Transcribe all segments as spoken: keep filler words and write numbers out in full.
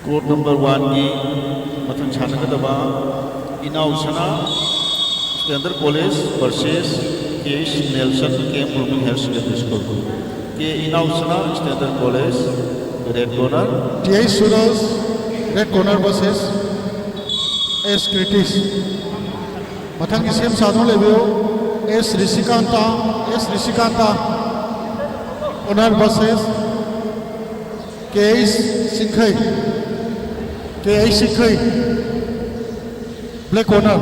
Court number one ꯒꯤ ꯃꯊꯪ ꯁꯥꯟꯅꯒꯗꯕ ꯏꯅꯥꯎ ꯁꯅꯥ, Standard College versus K H Nelson, K M Blooming Higher Secondary School꯫ K ꯏꯅꯥꯎ ꯁꯅꯥ, Standard College, red corner꯫ T I Suraj, red corner versus S Kritish꯫ ꯃꯊꯪꯒꯤ ꯁꯦꯝ ꯁꯥꯗꯨꯅ ꯂꯩꯕꯤꯌꯨ꯫ S Rishikanta, S Rishikanta, corner versus K H Sinkhei, K H Sinkhei, black corner꯫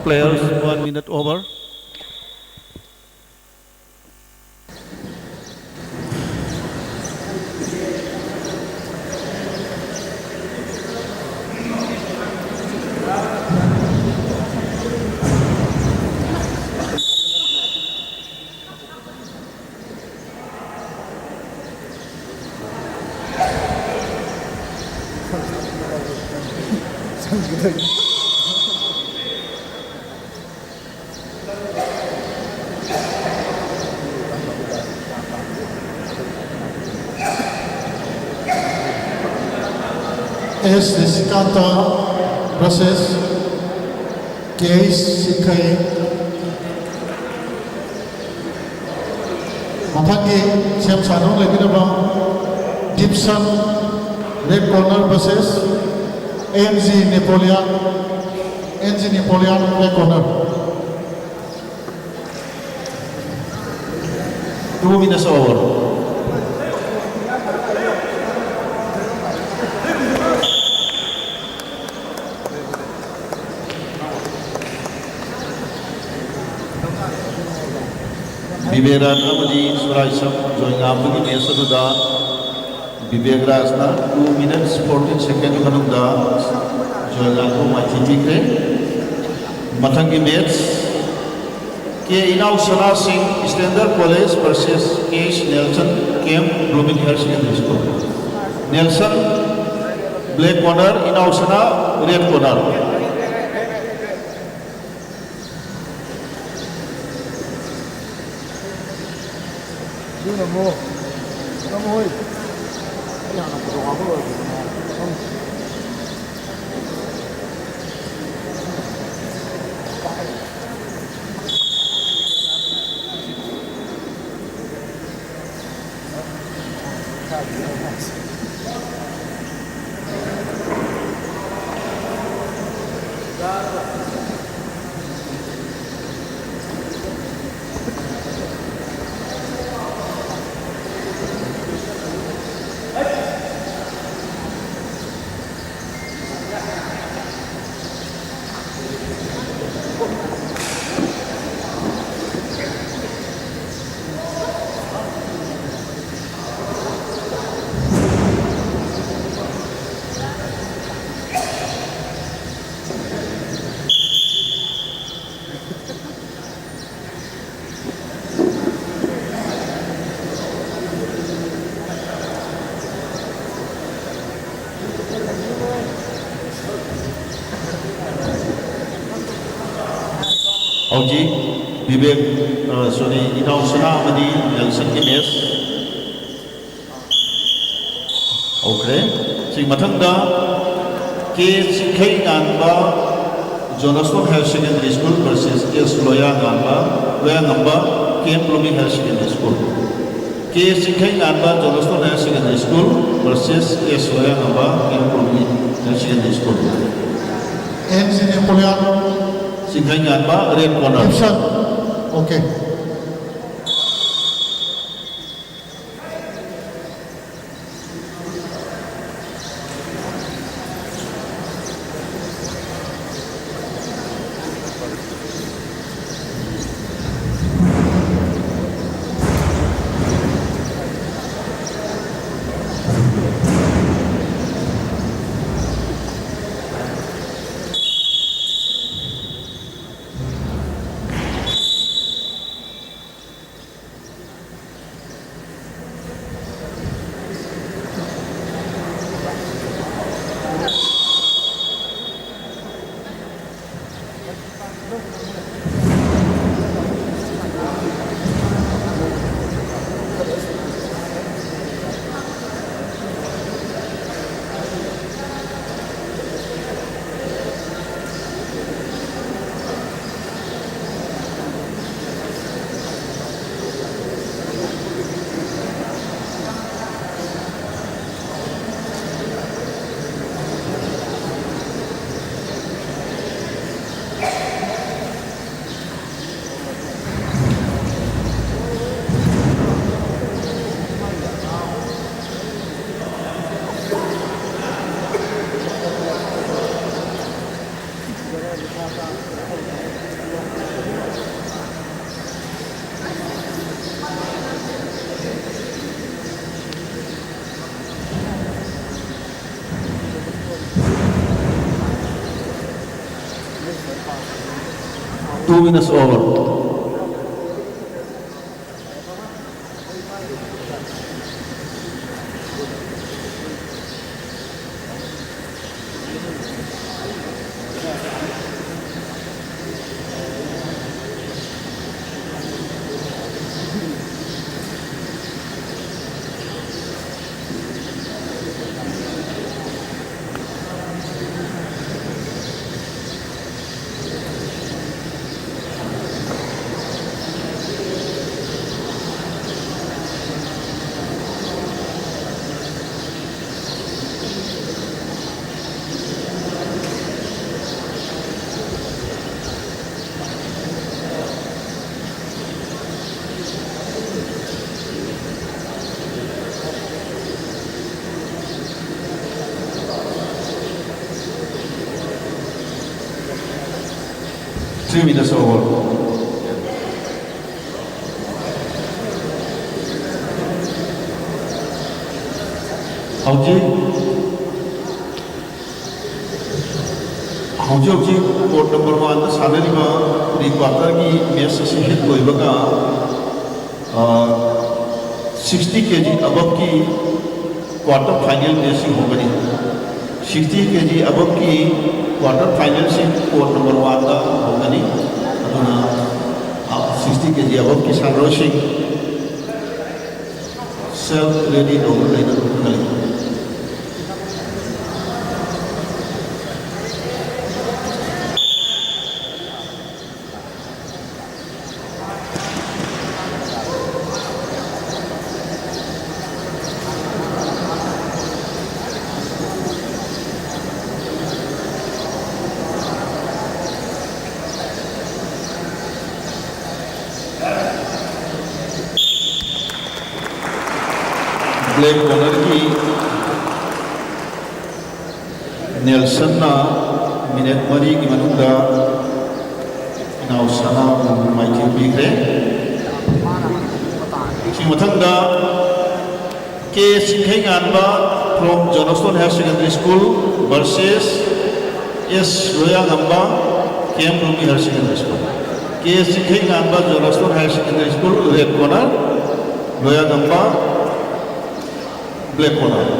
Players, one minute over. S Nishikanta versus K H Sinkhei꯫ ꯃꯊꯪꯒꯤ ꯁꯦꯝ ꯁꯥꯗꯨꯅ ꯂꯩꯕꯤꯅꯕ Dipson, red corner versus N G Napoleon, N G Napoleon, black corner꯫ Two minutes over. Bibek ꯔꯥꯖ ꯑꯃꯗꯤ ꯁꯨꯔꯥꯏꯁꯝ ꯖꯣꯏꯉꯥꯝꯕꯒꯤ match ꯑꯗꯨꯗ ꯕꯤꯕꯦꯛ ꯔꯥꯖꯅ two minutes fourteen second ꯃꯅꯨꯡꯗ ꯖꯣꯏꯉꯥꯝꯕꯨ ꯃꯥꯏꯊꯤ ꯄꯤꯈ꯭ꯔꯦ꯫ ꯃꯊꯪꯒꯤ match K ꯏꯅꯥꯎ ꯁꯅꯥ ꯁꯤꯡ, Standard College versus K H Nelson, K M Blooming Higher Secondary School꯫ Nelson, Black corner, Inaosana, red corner. ꯍꯧꯖꯤꯛ ꯕꯤꯕꯦꯛ, ꯑ, ꯁꯣꯔꯤ, ꯏꯅꯥꯎ ꯁꯅꯥ ꯑꯃꯗꯤ ꯅꯦꯜꯁꯟꯒꯤ ꯃꯦꯁ ꯍꯧꯈ꯭ꯔꯦ꯫ ꯁꯤ ꯃꯊꯪꯗ K Chingkheinganba, Johnston higher secondary school versus S Loyanganba, Loyangamba, K M colony higher secondary school. K Chingkheinganba, Johnston higher secondary school versus S Loyangamba, K M colony higher secondary school. M C Napoleon. Chingkheinganba, red corner. ꯑꯦꯞꯁꯟ꯫ Okay. Two minutes over. Three minutes over. ꯍꯧꯖꯤꯛ ꯍꯧꯖꯤꯛ ꯍꯧꯖꯤꯛ court number ꯋꯥꯟꯗ ꯁꯥꯟꯅꯔꯤꯕ pre ꯀ꯭ꯋꯥꯇꯔꯒꯤ match ꯑꯁꯤ ꯍꯤꯠ ꯂꯣꯏꯕꯒ, ꯑ, sixty ꯀꯦ G ꯑꯕꯞꯀꯤ quarter final ꯃꯦꯠꯆꯁꯤꯡ ꯍꯧꯒꯅꯤ꯫ ꯁꯤꯛꯁꯇꯤ ꯀꯦ ꯖꯤ ꯑꯕꯞꯀꯤ ꯀ꯭ꯋꯥꯇꯔ ꯐꯥꯏꯅꯦꯜꯁꯤꯡ ꯀꯣꯔꯠ ꯅꯝꯕꯔ ꯋꯥꯟꯗ ꯍꯧꯒꯅꯤ꯫ ꯑꯗꯨꯅ, ꯑ, ꯁꯤꯛꯁꯇꯤ ꯀꯦ ꯖꯤ ꯑꯕꯞꯀꯤ ꯁꯥꯟꯅꯔꯣꯏꯁꯤꯡ ꯁꯦꯜꯐ ꯔꯦꯗꯤ ꯇꯧꯗꯨꯅ ꯂꯩꯅꯕ ꯈꯪꯍꯜꯂꯤ꯫ ꯕ꯭ꯂꯦꯛ ꯀꯣꯔꯅꯔꯒꯤ ꯅꯦꯜꯁꯟꯅ ꯃꯤꯅꯠ ꯃꯔꯤꯒꯤ ꯃꯅꯨꯡꯗ ꯏꯅꯥꯎ ꯁꯅꯥꯕꯨ ꯃꯥꯏꯊꯤꯕ ꯄꯤꯈ꯭ꯔꯦ꯫ ꯁꯤ ꯃꯊꯪꯗ K Chingkheinganba from Johnston Higher Secondary School versus S Loyangamba, K M Rumi Higher Secondary School꯫ K Chingkheinganba, John Bosco higher secondary school, red corner, Loyangamba, black corner.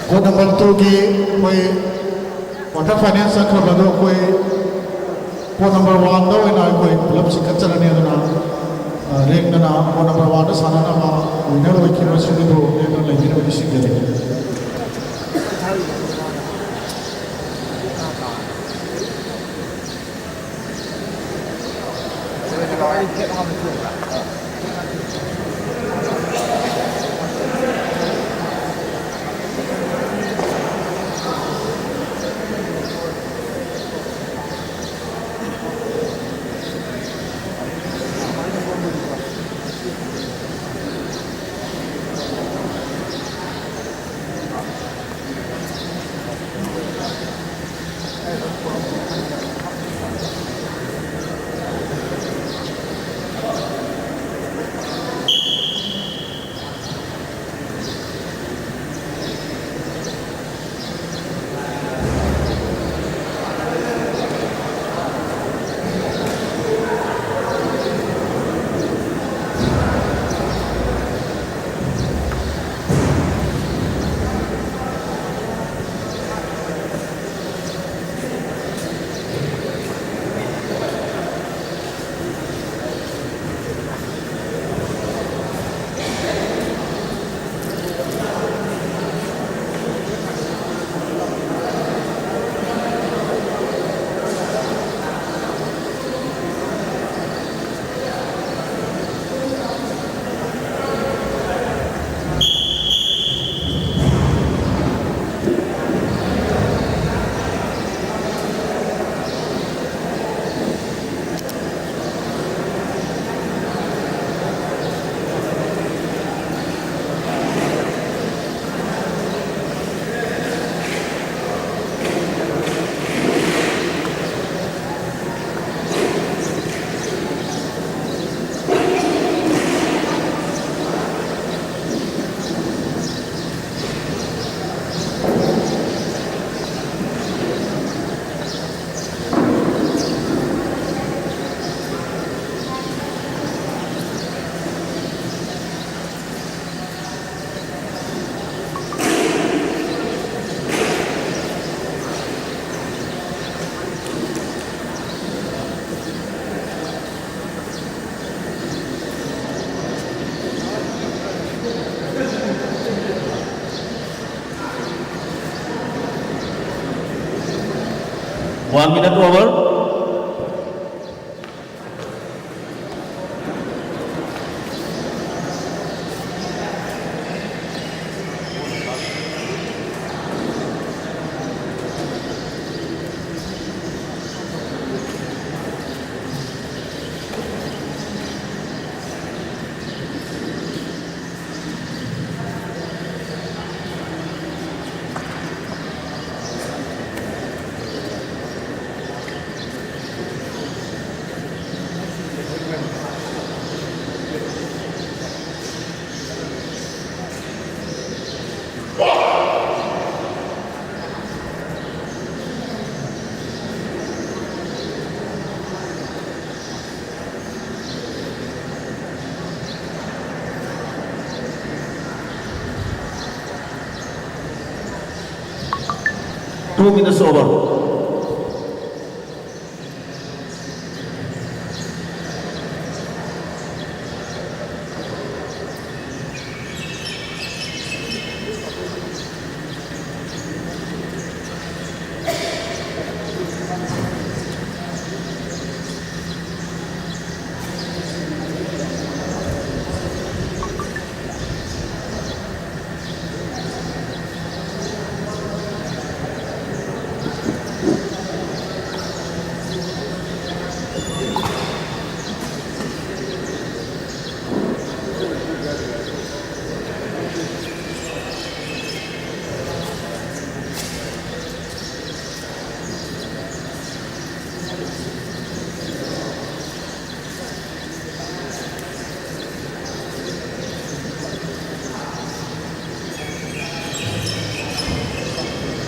Court number ꯇꯨꯒꯤ ꯑꯩꯈꯣꯏ ꯀ꯭ꯋꯥꯇꯔ ꯐꯥꯏꯅꯦꯜ ꯆꯠꯈ꯭ꯔꯕ ꯑꯗꯣ ꯑꯩꯈꯣꯏ ꯀꯣꯔꯠ ꯅꯝꯕꯔ ꯋꯥꯟꯗ ꯑꯣꯏꯅ ꯑꯩꯈꯣꯏ ꯄꯨꯂꯞ ꯆꯤꯡꯈꯠꯆꯔꯅꯤ꯫ ꯑꯗꯨꯅ, ꯑ, ꯂꯦꯡꯗꯅ ꯀꯣꯔꯠ ꯅꯝꯕꯔ ꯋꯥꯟꯗ ꯁꯥꯟꯅꯅꯕ ꯋꯤꯅꯔ ꯑꯣꯏꯈꯤꯕꯁꯤꯡ ꯑꯗꯨ ꯂꯦꯡꯗꯅ ꯂꯩꯕꯤꯅꯕ ꯅꯤꯡꯁꯤꯡꯖꯔꯤ꯫ One minute over. Two minutes over.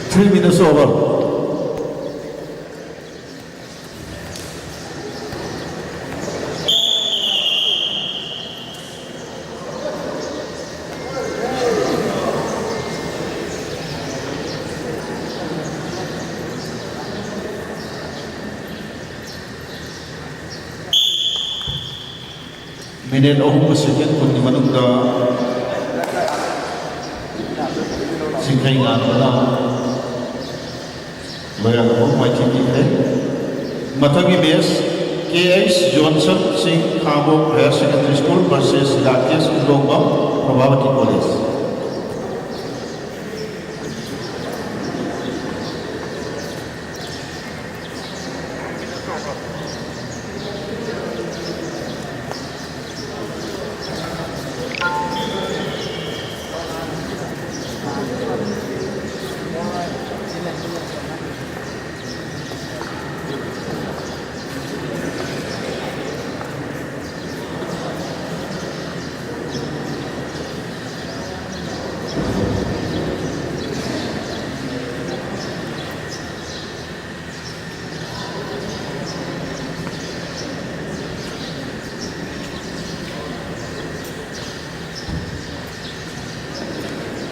Three minutes over. Minute ꯑꯍꯨꯝꯒ second ꯀꯨꯟꯒꯤ ꯃꯅꯨꯡꯗ ꯆꯤꯡꯈꯩ ꯉꯥꯟꯕꯅ ꯃꯌꯥꯝ ꯑꯃ ꯃꯥꯏꯊꯤꯕꯤꯈ꯭ꯔꯦ꯫ ꯃꯊꯪꯒꯤ ꯃꯦꯠꯁ ꯀꯦ H Johnson Singh, Khangabok higher secondary school versus Rakesh Indongbam, Prabhabati college.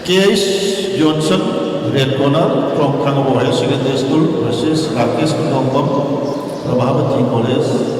K H Johnson, red corner, from Khangabo Higher Secondary School versus Rakesh Nongbam, Prabhavati College.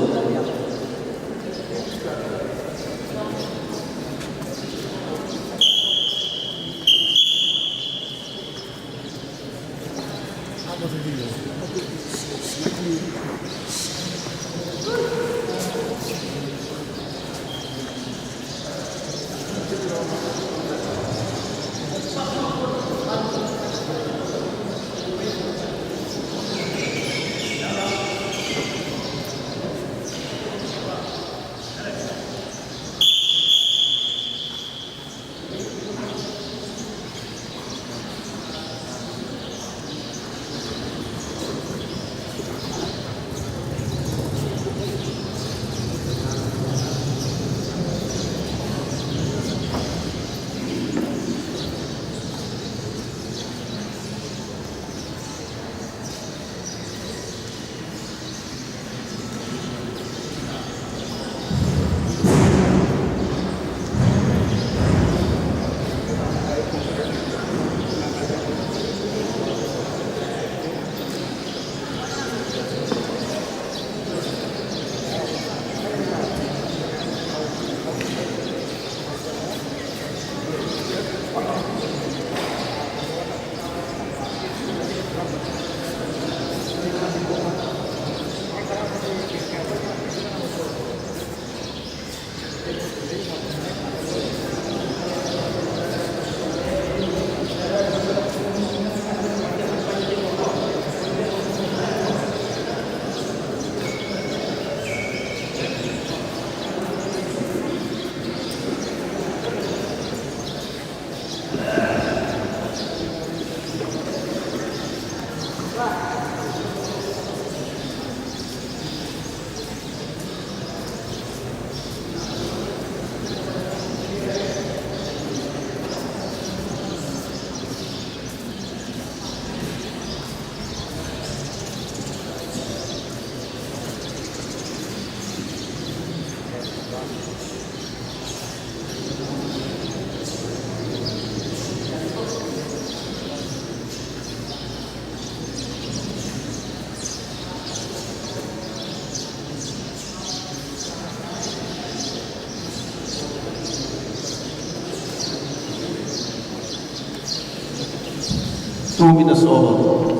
Two minutes over.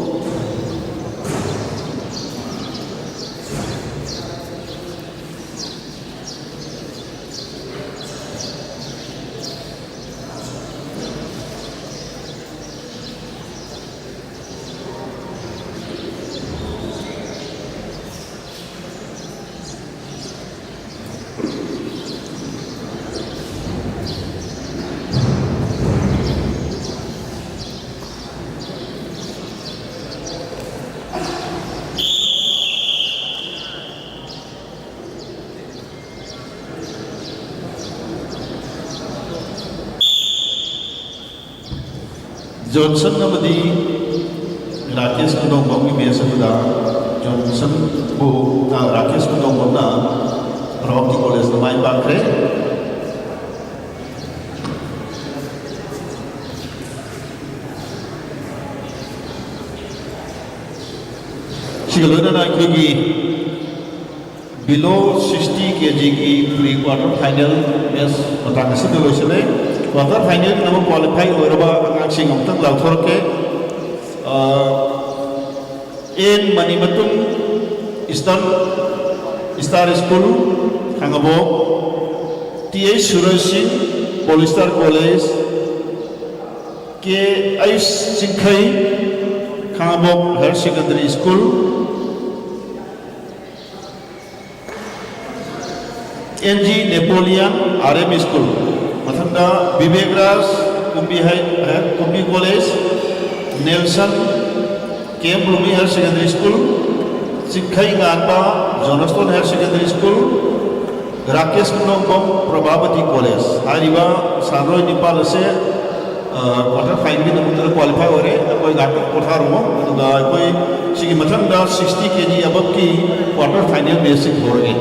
Johnson ꯑꯃꯗꯤ Rakesh ꯈꯨꯟꯗꯣꯡꯕꯝꯒꯤ match ꯑꯗꯨꯗ ꯖꯣꯟꯁꯟꯕꯨ, ꯑ, ꯔꯥꯀꯦꯁ ꯈꯨꯟꯗꯣꯡꯕꯝꯅ ꯔꯣꯝꯒꯤ ꯀꯣꯂꯦꯖꯇ ꯃꯥꯏ ꯄꯥꯛꯈ꯭ꯔꯦ꯫ ꯁꯤꯒ ꯂꯣꯏꯅꯅ ꯑꯩꯈꯣꯏꯒꯤ below sixty ꯀꯦ ꯖꯤꯒꯤ pre quarter final match ꯃꯇꯥꯡ ꯑꯁꯤꯗ ꯂꯣꯏꯁꯤꯜꯂꯦ꯫ Quarter finalꯒꯤꯗꯃꯛ qualify ꯑꯣꯏꯔꯕ ꯑꯉꯥꯡꯁꯤꯡ ꯑꯃꯨꯛꯇꯪ ꯂꯥꯎꯊꯣꯔꯛꯀꯦ꯫ ꯑ, N Manimatum, Eastern Star School, Khangabok, T H Suraj Singh, Poly Star College, K H Chingkhei, Khangabok Higher Secondary School, N G Napoleon, R M school. ꯃꯊꯪꯗ Bibek Raj, Kumbi high, Kumbi college, Nelson, K M Rumi Higher Secondary School, Chingkheinganba, Johnston Higher Secondary School, Rakesh Khundongbam, Prabhabati college. ꯍꯥꯏꯔꯤꯕ ꯁꯥꯟꯅꯔꯣꯏ ꯅꯤꯄꯥꯜ ꯑꯁꯦ ꯑ, quarter finalꯒꯤꯗꯃꯛꯇ qualify ꯑꯣꯏꯔꯦ꯫ ꯑꯩꯈꯣꯏ ꯉꯥꯏꯍꯥꯛꯇꯪ ꯄꯣꯊꯥꯔꯝꯃꯣ, ꯑꯗꯨꯒ ꯑꯩꯈꯣꯏ ꯁꯤꯒꯤ ꯃꯊꯪꯗ sixty ꯀꯦ ꯖꯤ ꯑꯕꯞꯀꯤ quarter final matchꯁꯤꯡ ꯍꯧꯔꯒꯦ꯫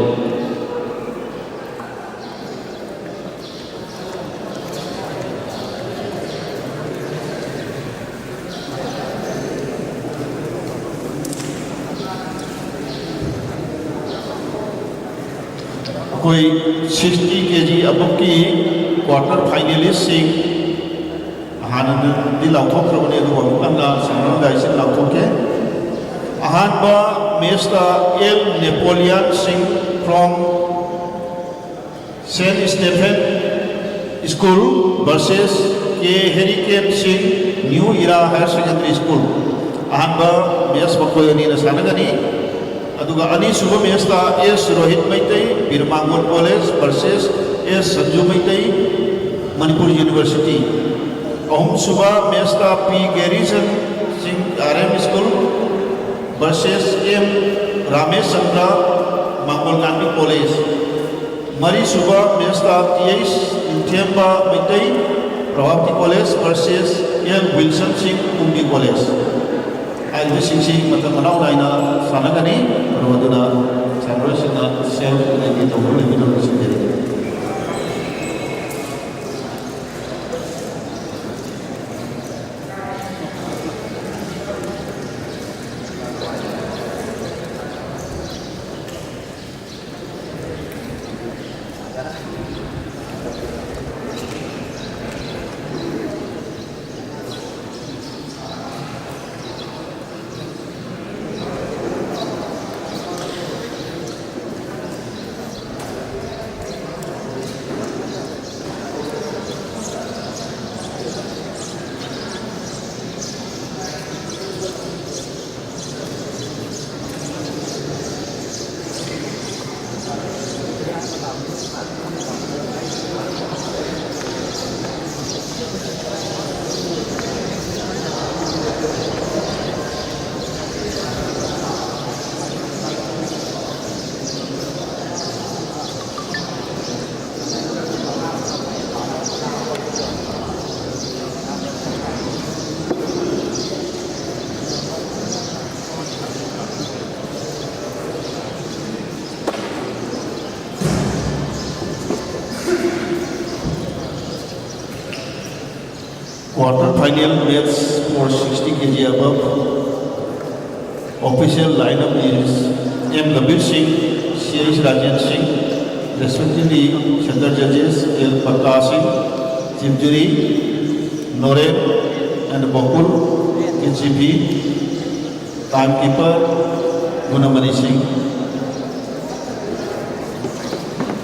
ꯑꯩꯈꯣꯏ sixty ꯀꯦ ꯖꯤ ꯑꯕꯞꯀꯤ quarter finalistꯁꯤꯡ ꯍꯥꯟꯅꯗꯤ ꯂꯥꯎꯊꯣꯛꯈ꯭ꯔꯕꯅꯤ, ꯑꯗꯨꯕꯨ ꯑꯃꯨꯛ ꯍꯟꯅ ꯁꯥꯟꯅꯔꯝꯗꯥꯏꯁꯤꯗ ꯂꯥꯎꯊꯣꯛꯀꯦ꯫ ꯑꯍꯥꯟꯕ ꯃꯦꯠꯁꯇ ꯑꯦꯜ ꯅꯦꯄꯣꯂꯤꯌꯟ ꯁꯤꯡ from Saint Stephen School versus K hurricane ꯁꯤꯡ, New Era Higher Secondary School꯫ ꯑꯍꯥꯟꯕ ꯃꯦꯠꯁ ꯃꯈꯣꯏ ꯑꯅꯤꯅ ꯁꯥꯟꯅꯒꯅꯤ꯫ ꯑꯗꯨꯒ ꯑꯅꯤꯁꯨꯕ ꯃꯦꯠꯁꯇ S Rohit Meitei, Bir Mangol college versus S Sanju Meitei, Manipur university. ꯑꯍꯨꯝꯁꯨꯕ ꯃꯦꯠꯁꯇ P Garrison Singh, R M school versus M Ramesh Chandra, Mangol Kanbi college. ꯃꯔꯤꯁꯨꯕ ꯃꯦꯠꯁꯇ T H Ningthemba Meitei, Prabhabati college versus L Wilson Singh, Kumbi college. ꯍꯥꯏꯔꯤꯕꯁꯤꯡꯁꯤ ꯃꯇꯝ ꯃꯅꯥꯎ ꯅꯥꯏꯅ ꯁꯥꯟꯅꯒꯅꯤ꯫ ꯃꯔꯝ ꯑꯗꯨꯅ ꯁꯥꯟꯅꯔꯣꯏꯁꯤꯡꯅ self ready ꯇꯧꯗꯨꯅ ꯂꯩꯕꯤꯅꯕ ꯅꯤꯡꯁꯤꯡꯖꯔꯤ꯫ Quarter final match for sixty K G above. Official lineup is M Gambhir Singh, C H Rajen Singh, respectively center judges L Prakash Singh, chief jury, Noren and Bokul, K C P, timekeeper, Gunamani Singh.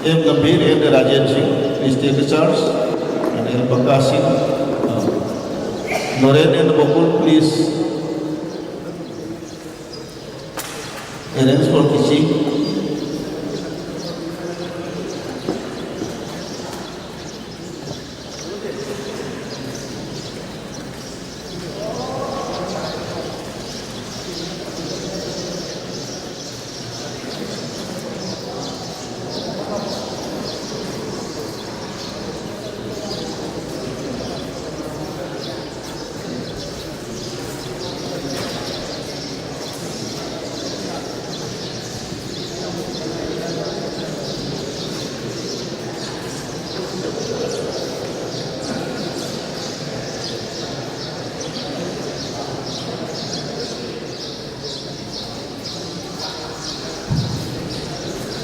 M Gambhir and Rajen Singh, please take the charge. And L Baka Singh. Uh, Noren and Bokul, please arrange for K C P.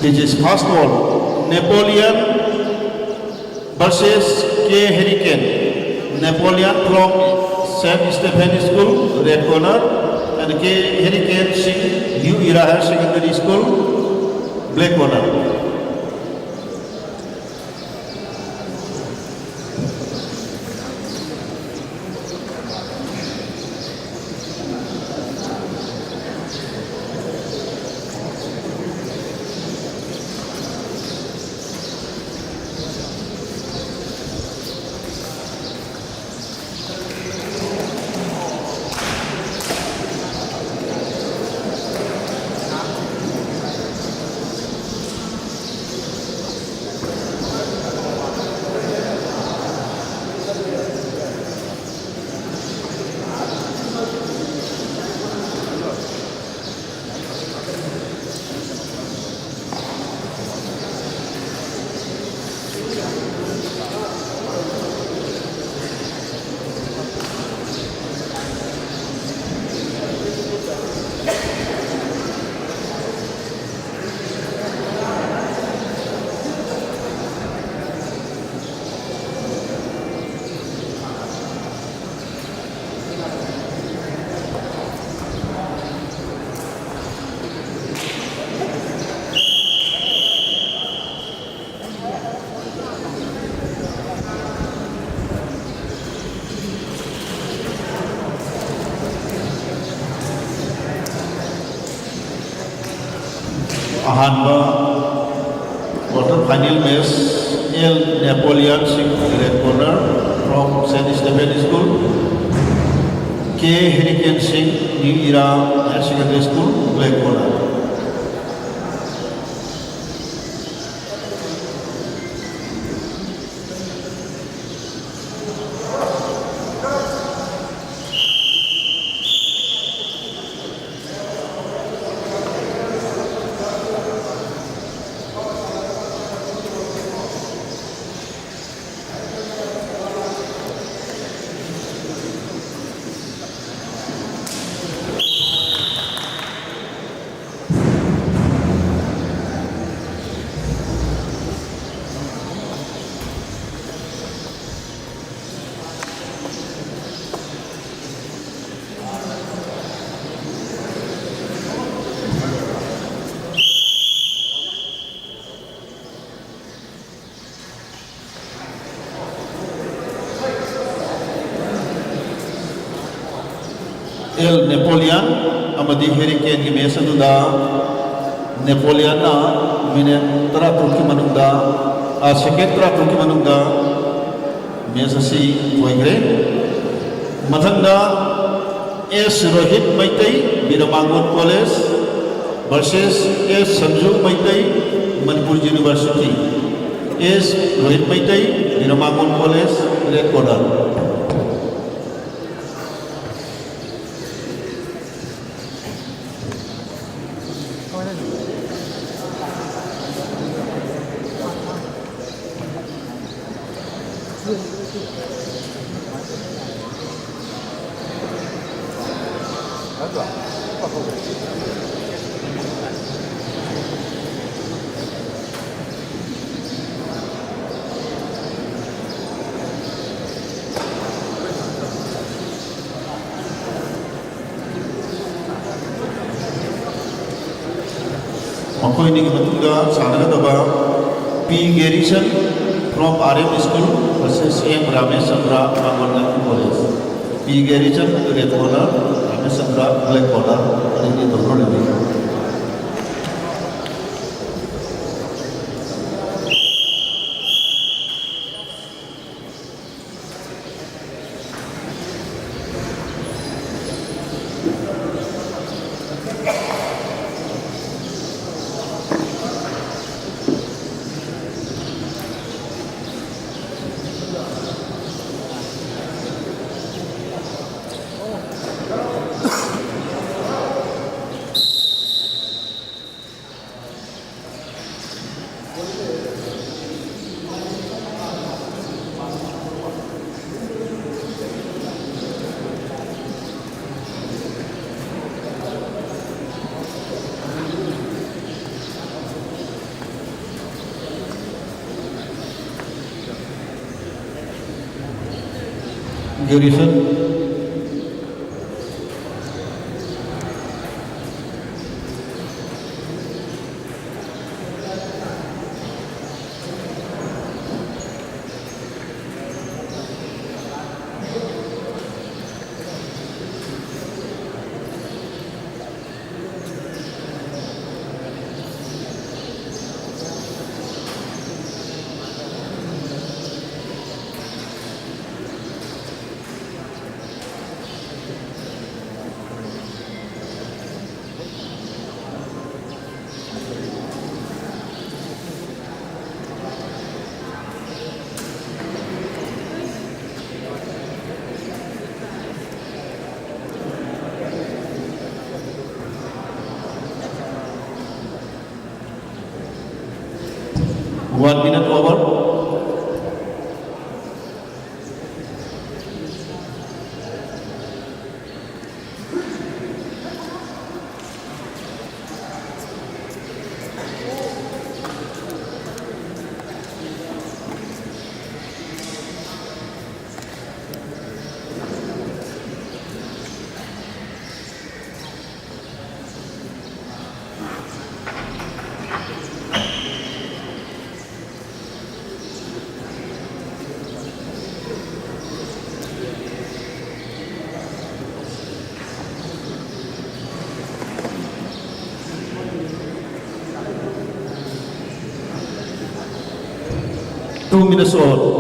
This is first ball. Napoleon versus K Hurricane. Napoleon from Saint Stephen School, red corner, and K Hurricane Singh, New Era Higher Secondary School, black corner. ꯑꯍꯥꯟꯕ quarter final match, L Napoleon Singh, red corner, from Saint Stephen School, K Hurricane Singh, New Era Higher Secondary School, black corner. L Napoleon ꯑꯃꯗꯤ Hurricane ꯒꯤ match ꯑꯗꯨꯗ Napoleon ꯅ minute ꯇꯔꯥꯇꯔꯨꯛꯀꯤ ꯃꯅꯨꯡꯗ, ꯑ, second ꯇꯔꯥꯇꯔꯨꯛꯀꯤ ꯃꯅꯨꯡꯗ match ꯑꯁꯤ ꯊꯣꯏꯈ꯭ꯔꯦ꯫ ꯃꯊꯪꯗ S Rohit Meitei, Veeramangol College, versus S Sanju Meitei, Manipur University. S Rohit Meitei, Veeramangol College, red corner. ꯃꯈꯣꯏ ꯑꯅꯤꯒꯤ ꯃꯇꯨꯡꯗ ꯁꯥꯟꯅꯒꯗꯕ P Garrison from R M School versus M Ramesh Chandra, Mangol National College. P Garrison, red corner, Ramesh Chandra, black corner, ꯑꯅꯤꯗꯤ ꯇꯧꯗꯣꯔꯤꯕꯅꯤ꯫ Duration. One minute over. Two minutes over.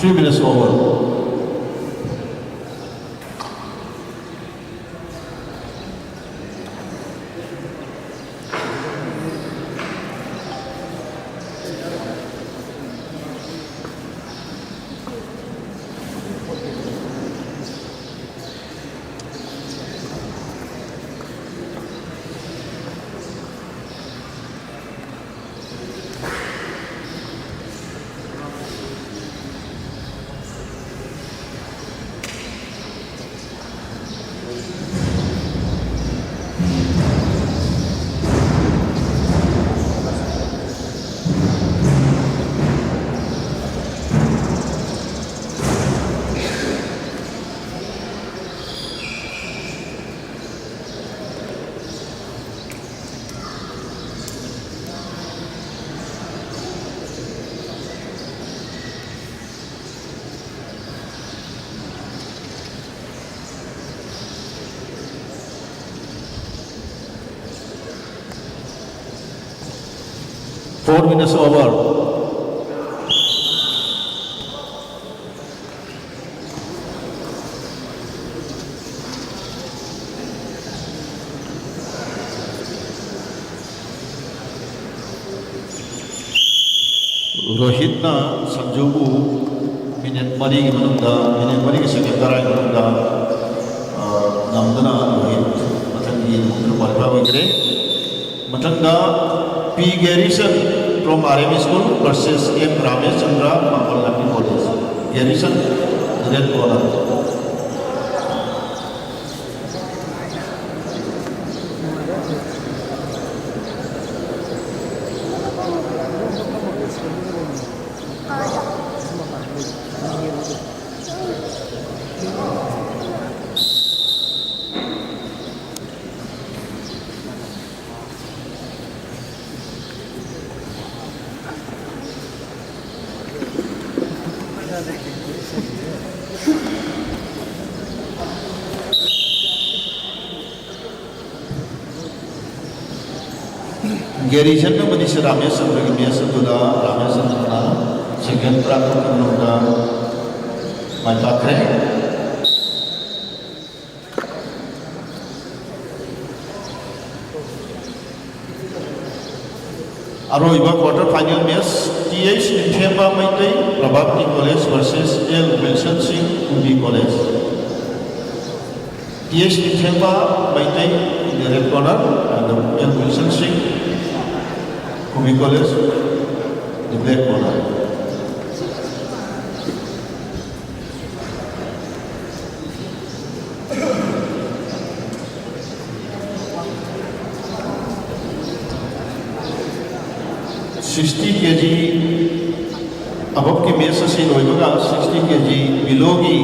Three minutes over. Four minutes over. ꯔꯣꯍꯤꯠꯅ ꯁꯟꯖꯨꯕꯨ minute ꯃꯔꯤꯒꯤ ꯃꯅꯨꯡꯗ, minute ꯃꯔꯤꯒꯤ ꯁꯦꯀꯦꯟ ꯇꯔꯥꯒꯤ ꯃꯅꯨꯡꯗ, ꯑ, ꯉꯝꯗꯨꯅ ꯔꯣꯍꯤꯠ ꯃꯊꯪꯒꯤ ꯃꯑꯣꯡꯗ ꯀ꯭ꯋꯥꯂꯤꯐꯥꯏ ꯑꯣꯏꯈ꯭ꯔꯦ꯫ ꯃꯊꯪꯗ ꯄꯤ ꯒꯦꯔꯤꯁꯟ from R M S school versus M Rameshchandra ꯃꯥꯡꯒꯣꯜ ꯂꯥꯟꯃꯤ college꯫ ꯒꯦꯔꯤꯁꯟ, red corner꯫ ꯒꯦꯔꯤꯁꯟ ꯑꯃꯗꯤ ꯁꯤ ꯔꯥꯃꯦꯁꯆꯟꯗ꯭ꯔꯒꯤ match ꯑꯗꯨꯗ ꯔꯥꯃꯦꯁꯆꯟꯗ꯭ꯔꯅ ꯁꯦꯀꯦꯟ ꯇꯔꯥꯇꯔꯨꯛ ꯃꯅꯨꯡꯗ ꯃꯥꯏ ꯄꯥꯛꯈ꯭ꯔꯦ꯫ ꯑꯔꯣꯏꯕ quarter final match, T H Ningthemba Meitei, Prabhati college versus L Wilson Singh, Kumbi college. T H Ningthemba Meitei, in the red corner, and L Wilson Singh, Kumbi college, the black corner꯫ Sixty K G above ꯀꯤ match ꯑꯁꯤ ꯂꯣꯏꯕꯒ, sixty K G below ꯒꯤ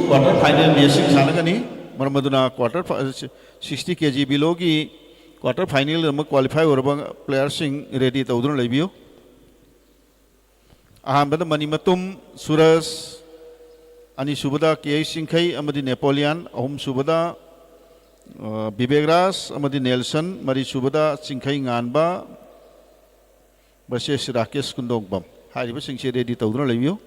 quarter final match ꯁꯤꯡ ꯁꯥꯟꯅꯒꯅꯤ꯫ ꯃꯔꯝ ꯑꯗꯨꯅ quarter fi-, sixty K G below ꯒꯤ quarter final ꯗ ꯑꯃꯨꯛ qualify ꯑꯣꯏꯔꯕ player ꯁꯤꯡ ready ꯇꯧꯗꯨꯅ ꯂꯩꯕꯤꯌꯨ꯫ ꯑꯍꯥꯟꯕꯗ ꯃꯅꯤꯃꯇꯨꯝ ꯁꯨꯔꯖ, ꯑꯅꯤꯁꯨꯕꯗ ꯀꯦ ꯑꯩꯆ ꯆꯤꯡꯈꯩ ꯑꯃꯗꯤ ꯅꯦꯄꯣꯂꯤꯌꯥꯟ, ꯑꯍꯨꯝꯁꯨꯕꯗ, ꯑ, ꯕꯤꯕꯦꯛ ꯔꯥꯖ ꯑꯃꯗꯤ ꯅꯦꯜꯁꯟ, ꯃꯔꯤꯁꯨꯕꯗ ꯆꯤꯡꯈꯩ ꯉꯥꯟꯕ versus ꯔꯥꯀꯦꯁ ꯀꯨꯟꯗꯣꯡꯕꯝ꯫ ꯍꯥꯏꯔꯤꯕꯁꯤꯡꯁꯤ ready ꯇꯧꯗꯨꯅ ꯂꯩꯕꯤꯌꯨ꯫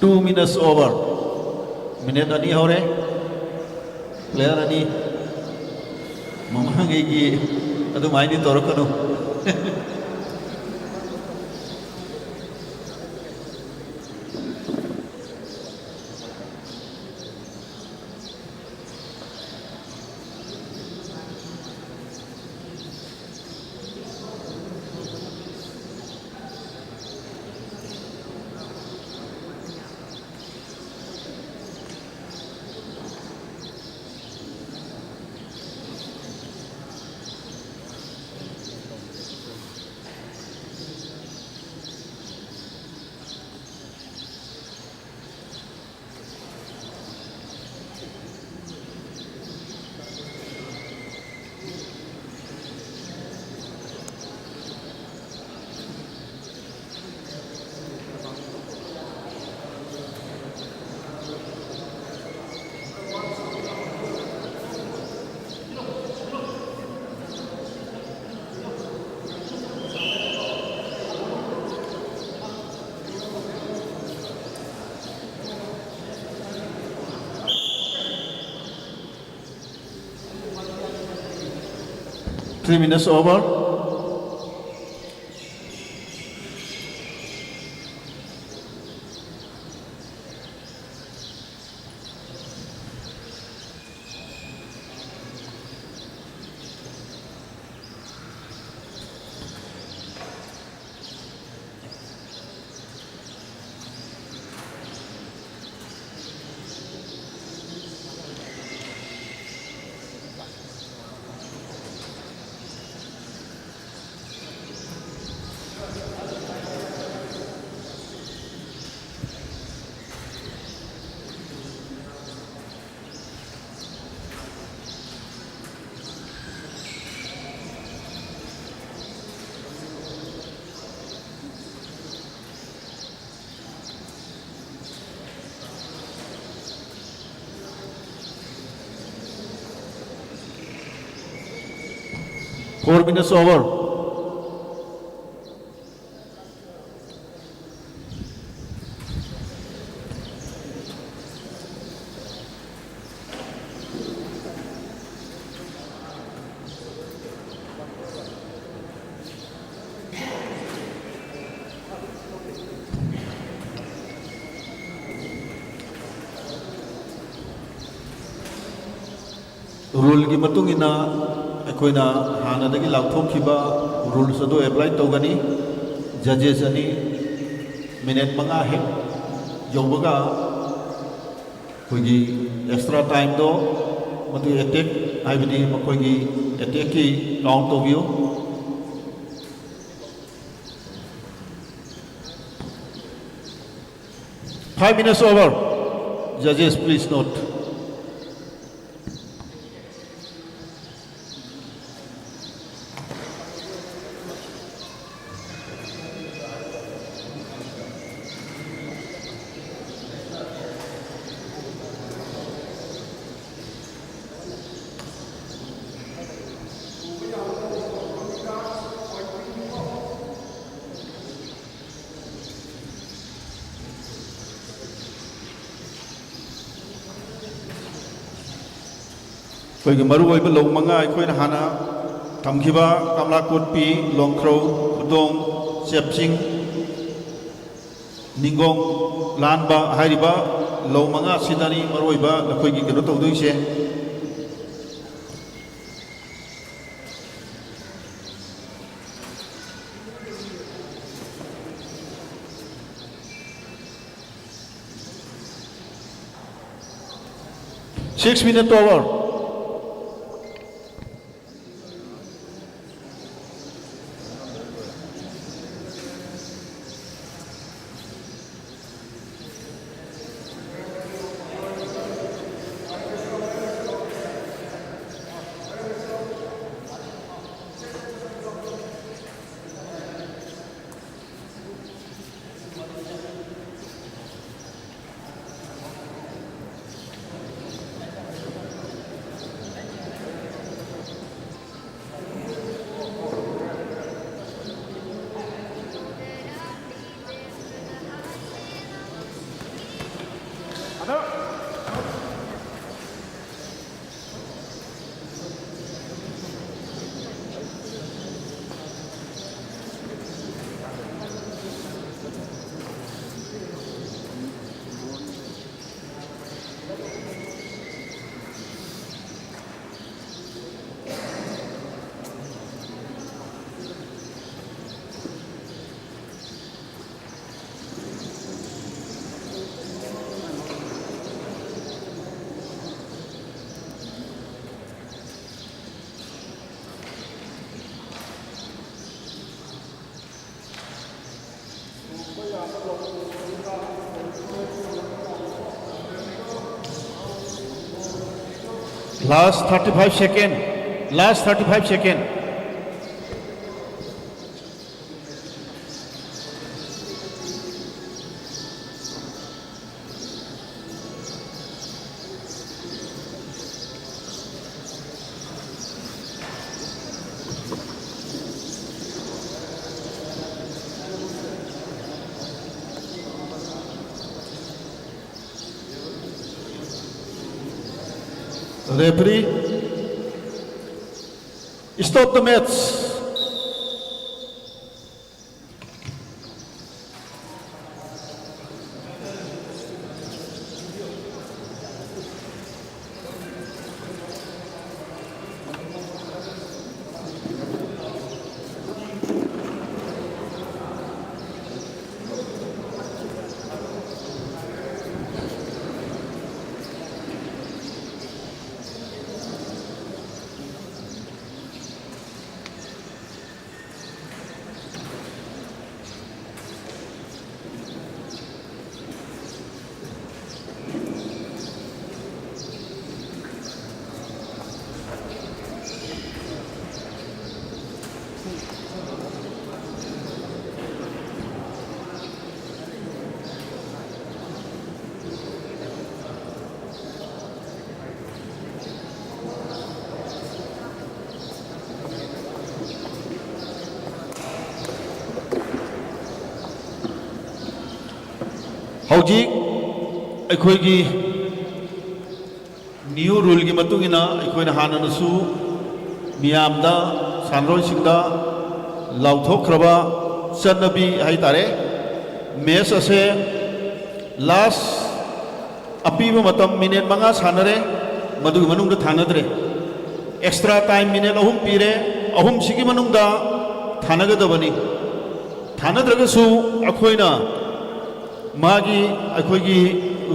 Two minutes over. Minute ꯑꯅꯤ ꯍꯧꯔꯦ꯫ Player ꯑꯅꯤ꯫ ꯃꯃꯥꯡꯉꯩꯒꯤ ꯑꯗꯨꯃꯥꯏꯅꯗꯤ ꯇꯧꯔꯛꯀꯅꯨ꯫ Three minutes over. Four minutes over. Ruleꯒꯤ ꯃꯇꯨꯡ ꯏꯟꯅ ꯑꯩꯈꯣꯏꯅ ꯍꯥꯟꯅꯗꯒꯤ ꯂꯥꯎꯊꯣꯛꯈꯤꯕ rules ꯑꯗꯨ apply ꯇꯧꯒꯅꯤ꯫ Judges ꯑꯅꯤ minute ꯃꯉꯥ ꯍꯦꯛ ꯌꯧꯕꯒ ꯑꯩꯈꯣꯏꯒꯤ extra timeꯗꯣ, ꯃꯗꯨ attack, ꯍꯥꯏꯕꯗꯤ ꯃꯈꯣꯏꯒꯤ attackꯀꯤ count ꯇꯧꯕꯤꯌꯨ꯫ Five minutes over. Judges, please note. ꯑꯩꯈꯣꯏꯒꯤ ꯃꯔꯨꯑꯣꯏꯕ ꯂꯧ ꯃꯉꯥ ꯑꯩꯈꯣꯏꯅ ꯍꯥꯟꯅ ꯊꯝꯈꯤꯕ ꯀꯃꯂꯥ ꯀꯣꯠꯄꯤ, ꯂꯣꯡꯈ꯭ꯔꯧ, ꯈꯨꯗꯣꯡ, ꯆꯦꯞꯆꯤꯡ, ꯅꯤꯡꯒꯣꯡ ꯂꯥꯟꯕ ꯍꯥꯏꯔꯤꯕ ꯂꯧ ꯃꯉꯥ ꯑꯁꯤꯗꯅꯤ ꯃꯔꯨꯑꯣꯏꯕ ꯅꯈꯣꯏꯒꯤ ꯀꯩꯅꯣ ꯇꯧꯗꯣꯏꯁꯦ꯫ Six minute over. Last thirty-five second. Last thirty-five second. Referee, stop the match. ꯍꯧꯖꯤꯛ ꯑꯩꯈꯣꯏꯒꯤ new ruleꯒꯤ ꯃꯇꯨꯡ ꯏꯟꯅ ꯑꯩꯈꯣꯏꯅ ꯍꯥꯟꯅꯅꯁꯨ ꯃꯤꯌꯥꯝꯗ, ꯁꯥꯟꯅꯔꯣꯏꯁꯤꯡꯗ ꯂꯥꯎꯊꯣꯛꯈ꯭ꯔꯕ ꯆꯠꯅꯕꯤ ꯍꯥꯏꯇꯥꯔꯦ, match ꯑꯁꯦ last ꯑꯄꯤꯕ ꯃꯇꯝ minute ꯃꯉꯥ ꯁꯥꯟꯅꯔꯦ, ꯃꯗꯨꯒꯤ ꯃꯅꯨꯡꯗ ꯊꯥꯅꯗ꯭ꯔꯦ꯫ Extra time minute ꯑꯍꯨꯝ ꯄꯤꯔꯦ, ꯑꯍꯨꯝꯁꯤꯒꯤ ꯃꯅꯨꯡꯗ ꯊꯥꯅꯒꯗꯕꯅꯤ꯫ ꯊꯥꯅꯗ꯭ꯔꯒꯁꯨ ꯑꯩꯈꯣꯏꯅ ꯃꯥꯒꯤ, ꯑꯩꯈꯣꯏꯒꯤ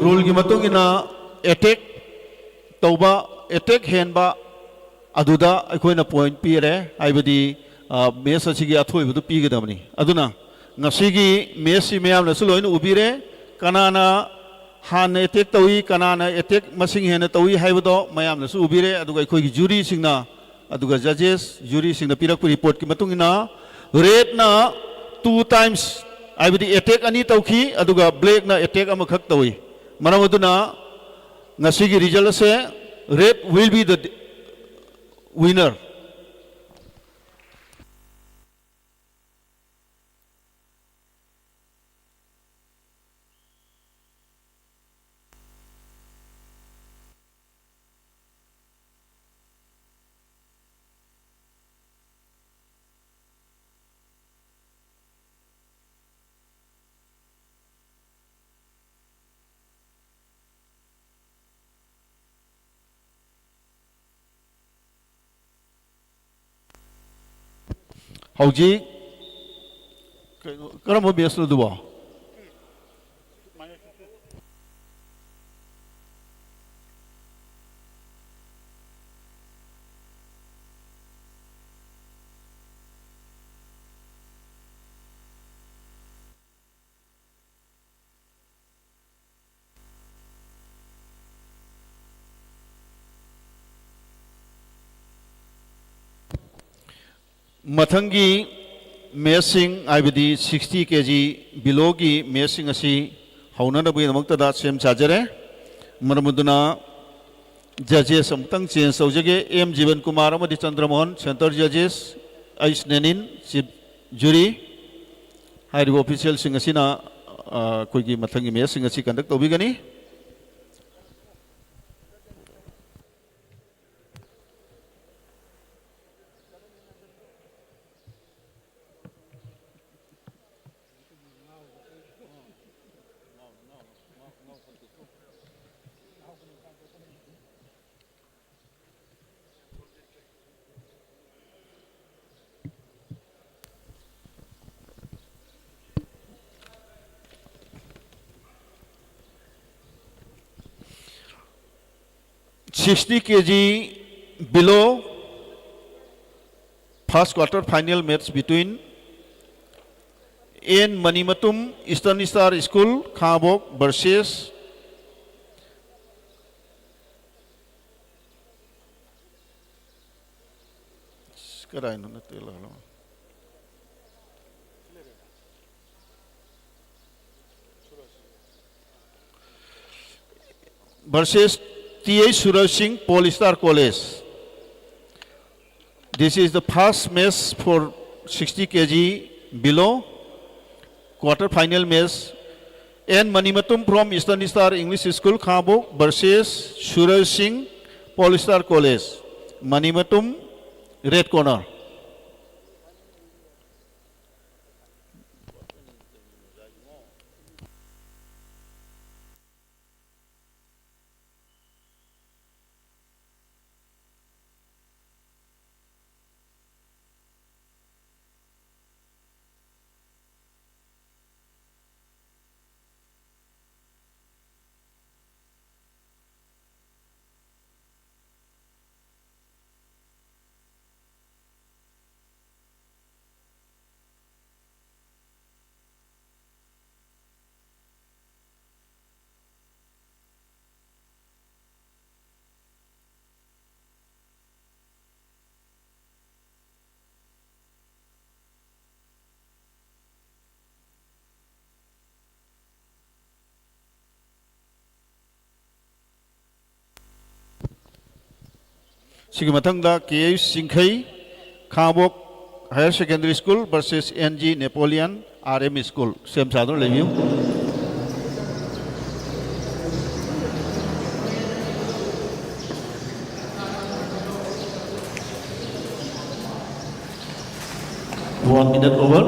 ruleꯒꯤ ꯃꯇꯨꯡ ꯏꯟꯅ attack ꯇꯧꯕ, attack ꯍꯦꯟꯕ, ꯑꯗꯨꯗ ꯑꯩꯈꯣꯏꯅ point ꯄꯤꯔꯦ, ꯍꯥꯏꯕꯗꯤ, ꯑ, match ꯑꯁꯤꯒꯤ ꯑꯊꯣꯏꯕꯗꯨ ꯄꯤꯒꯗꯕꯅꯤ꯫ ꯑꯗꯨꯅ ꯉꯁꯤꯒꯤ ꯃꯦꯠꯁꯁꯤ ꯃꯌꯥꯝꯅꯁꯨ ꯂꯣꯏꯅ ꯎꯕꯤꯔꯦ꯫ ꯀꯅꯥꯅ ꯍꯥꯟꯅ ꯑꯦꯇꯦꯛ ꯇꯧꯏ, ꯀꯅꯥꯅ ꯑꯦꯇꯦꯛ ꯃꯁꯤꯡ ꯍꯦꯟꯅ ꯇꯧꯏ ꯍꯥꯏꯕꯗꯣ ꯃꯌꯥꯝꯅꯁꯨ ꯎꯕꯤꯔꯦ꯫ ꯑꯗꯨꯒ ꯑꯩꯈꯣꯏꯒꯤ ꯖꯨꯔꯤꯁꯤꯡꯅ, ꯑꯗꯨꯒ ꯖꯖꯦꯁ, ꯖꯨꯔꯤꯁꯤꯡꯅ ꯄꯤꯔꯛꯄ ꯔꯤꯄꯣꯔꯠꯀꯤ ꯃꯇꯨꯡ ꯏꯟꯅ, ꯔꯦꯗꯅ ꯇꯨ ꯇꯥꯏꯝꯁ, ꯍꯥꯏꯕꯗꯤ ꯑꯦꯇꯦꯛ ꯑꯅꯤ ꯇꯧꯈꯤ, ꯑꯗꯨꯒ ꯕ꯭ꯂꯦꯛꯅ ꯑꯦꯇꯦꯛ ꯑꯃꯈꯛ ꯇꯧꯏ꯫ ꯃꯔꯝ ꯑꯗꯨꯅ ꯉꯁꯤꯒꯤ ꯔꯤꯖꯜ ꯑꯁꯦ, red will be the winner꯫ ꯍꯧꯖꯤꯛ ꯀꯩꯅꯣ, ꯀꯔꯝꯕ ꯃꯦꯠꯁꯅꯣ ꯑꯗꯨꯕꯣ? ꯃꯊꯪꯒꯤ ꯃꯦꯠꯁꯁꯤꯡ, ꯍꯥꯏꯕꯗꯤ ꯁꯤꯛꯁꯇꯤ ꯀꯦ ꯖꯤ ꯕꯤꯂꯣꯒꯤ ꯃꯦꯠꯁꯁꯤꯡ ꯑꯁꯤ ꯍꯧꯅꯅꯕꯒꯤꯗꯃꯛꯇꯗ ꯁꯦꯝ ꯁꯥꯖꯔꯦ꯫ ꯃꯔꯝ ꯑꯗꯨꯅ ꯖꯖꯦꯁ ꯑꯃꯨꯛꯇꯪ ꯆꯦꯟꯖ ꯇꯧꯖꯒꯦ꯫ ꯑꯦꯝ ꯖꯤꯕꯟ ꯀꯨꯃꯥꯔ ꯑꯃꯗꯤ ꯆꯟꯗ꯭ꯔꯃꯣꯍꯟ, ꯁꯦꯟꯇꯔ ꯖꯖꯦꯁ, ꯑꯩꯁ ꯅꯦꯅꯤꯟ, ꯆꯤꯐ ꯖꯨꯔꯤ꯫ ꯍꯥꯏꯔꯤꯕ ꯑꯣꯐꯤꯁꯤꯌꯦꯜꯁꯤꯡ ꯑꯁꯤꯅ, ꯑ, ꯑꯩꯈꯣꯏꯒꯤ ꯃꯊꯪꯒꯤ ꯃꯦꯠꯁꯁꯤꯡ ꯑꯁꯤ ꯀꯟꯗꯛ ꯇꯧꯕꯤꯒꯅꯤ꯫ Sixty K G below, first quarter final match between N Manimatum, Eastern Star School, Khangabok, versus ꯀꯗꯥꯏꯅꯣ? ꯅꯠꯇꯦ, ꯂꯥꯛꯂꯣ꯫ Versus T H Suraj Singh, Paul Star College. This is the first match for sixty K G below, quarter final match. N Manimatum from Eastern Star English School, Khangabok, versus Suraj Singh, Paul Star College. Manimatum, red corner. ꯁꯤꯒꯤ ꯃꯊꯪꯗ ꯀꯦ H Chingkhei, Khangabok Higher Secondary School versus N G Napoleon R M School꯫ ꯁꯦꯝ ꯁꯥꯗꯨꯅ ꯂꯩꯕꯤꯌꯨ꯫ One minute over.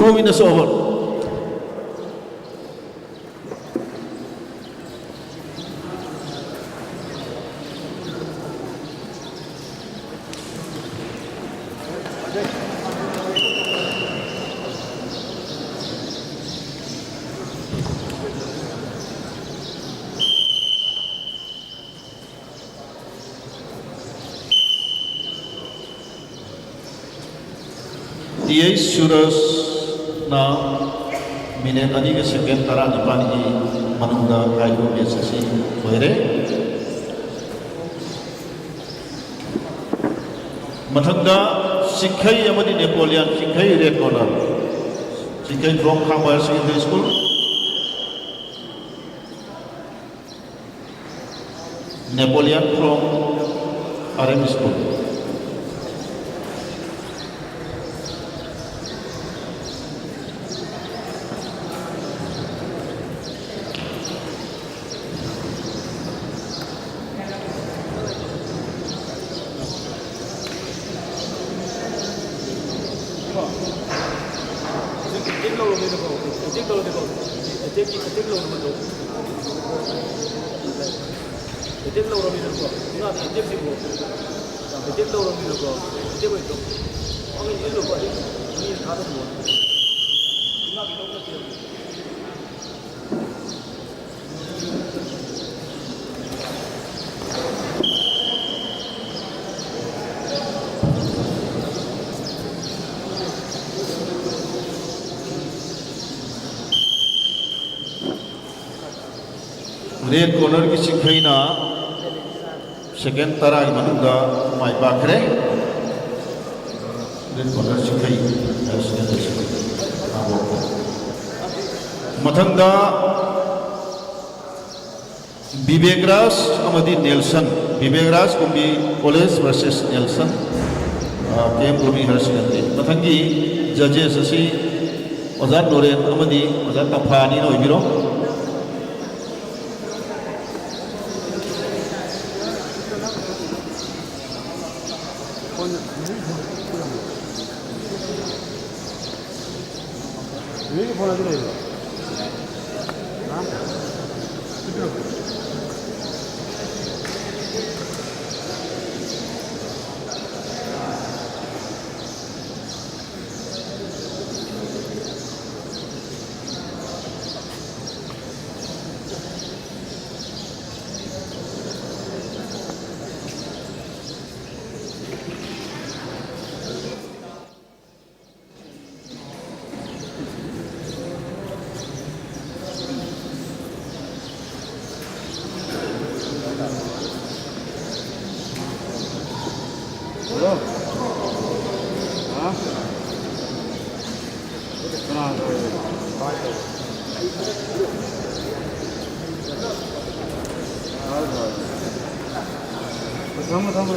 Two minutes over. T H ꯁꯨꯔꯖꯅ minute ꯑꯅꯤꯒ second ꯇꯔꯥꯅꯤꯄꯥꯟꯒꯤ ꯃꯅꯨꯡꯗ ꯍꯥꯏꯔꯤꯕ match ꯑꯁꯤ ꯂꯣꯏꯔꯦ꯫ ꯃꯊꯪꯗ ꯆꯤꯡꯈꯩ ꯑꯃꯗꯤ Napoleon, Chingkhei red corner, Chingkhei block ꯈꯥꯡꯕ higher secondary school. Napoleon from R M School. Attack ꯂꯧꯔꯕꯅꯤꯅꯀꯣ, ꯑꯦꯇꯦꯛ ꯇꯧꯔꯗꯤꯀꯣ, ꯑꯦꯇꯦꯛꯀꯤ, ꯑꯦꯇꯦꯛ ꯂꯧꯅꯕꯗꯣ꯫ ꯑꯦꯇꯦꯛ ꯂꯧꯔꯕꯅꯤꯅꯀꯣ, ꯏꯃꯥꯗꯤ ꯑꯦꯇꯦꯛꯁꯤꯀꯣ, ꯑꯦꯇꯦꯛ ꯂꯧꯔꯕꯅꯤꯅꯀꯣ, ꯑꯦꯇꯦꯛ ꯑꯣꯏꯅ ꯇꯧ꯫ ꯄꯥꯡꯒꯜ ꯏꯜꯂꯨꯀꯣ, ꯑꯗꯩ ꯃꯤꯅ ꯊꯥꯗꯣꯛꯈꯤꯕ꯫ ꯏꯃꯥꯒꯤ ꯂꯧ ꯅꯠꯇꯦꯕ꯫ ꯔꯦꯗ ꯀꯣꯔꯅꯔꯒꯤ ꯆꯤꯡꯈꯩꯅ ꯁꯦꯀꯦꯟ ꯇꯔꯥꯒꯤ ꯃꯅꯨꯡꯗ ꯃꯥꯏ ꯄꯥꯛꯈ꯭ꯔꯦ꯫ ꯔꯦꯗ ꯀꯣꯔꯅꯔ ꯆꯤꯡꯈꯩ ꯍꯥꯏꯕꯁꯤꯅ ꯃꯊꯪꯗ ꯕꯤꯕꯦꯛ ꯔꯥꯖ ꯑꯃꯗꯤ Nelson, Bibek Raj ꯀꯨꯝꯕꯤ college versus Nelson, ꯑ, ꯀꯦ ꯑꯦꯝ ꯒꯣꯔꯃꯤ ꯍꯥꯌꯔ ꯁꯦꯀꯦꯟꯗꯔꯤ꯫ ꯃꯊꯪꯒꯤ ꯖꯖꯦꯁ ꯑꯁꯤ ꯑꯣꯖꯥ ꯅꯣꯔꯦꯟ ꯑꯃꯗꯤ ꯑꯣꯖꯥ ꯇꯝꯐꯥꯅꯤꯅ ꯑꯣꯏꯕꯤꯔꯣ꯫ ꯅꯣꯏꯒꯤ ꯐꯣꯟ ꯑꯗꯨ ꯂꯩꯕ꯭ꯔꯣ? ꯍꯥ? ꯍꯜꯂꯣ꯫ ꯍꯥ? ꯀꯅꯥ ꯇꯧꯔꯤꯅꯣ? ꯊꯝꯃꯣ, ꯊꯝꯃꯣ꯫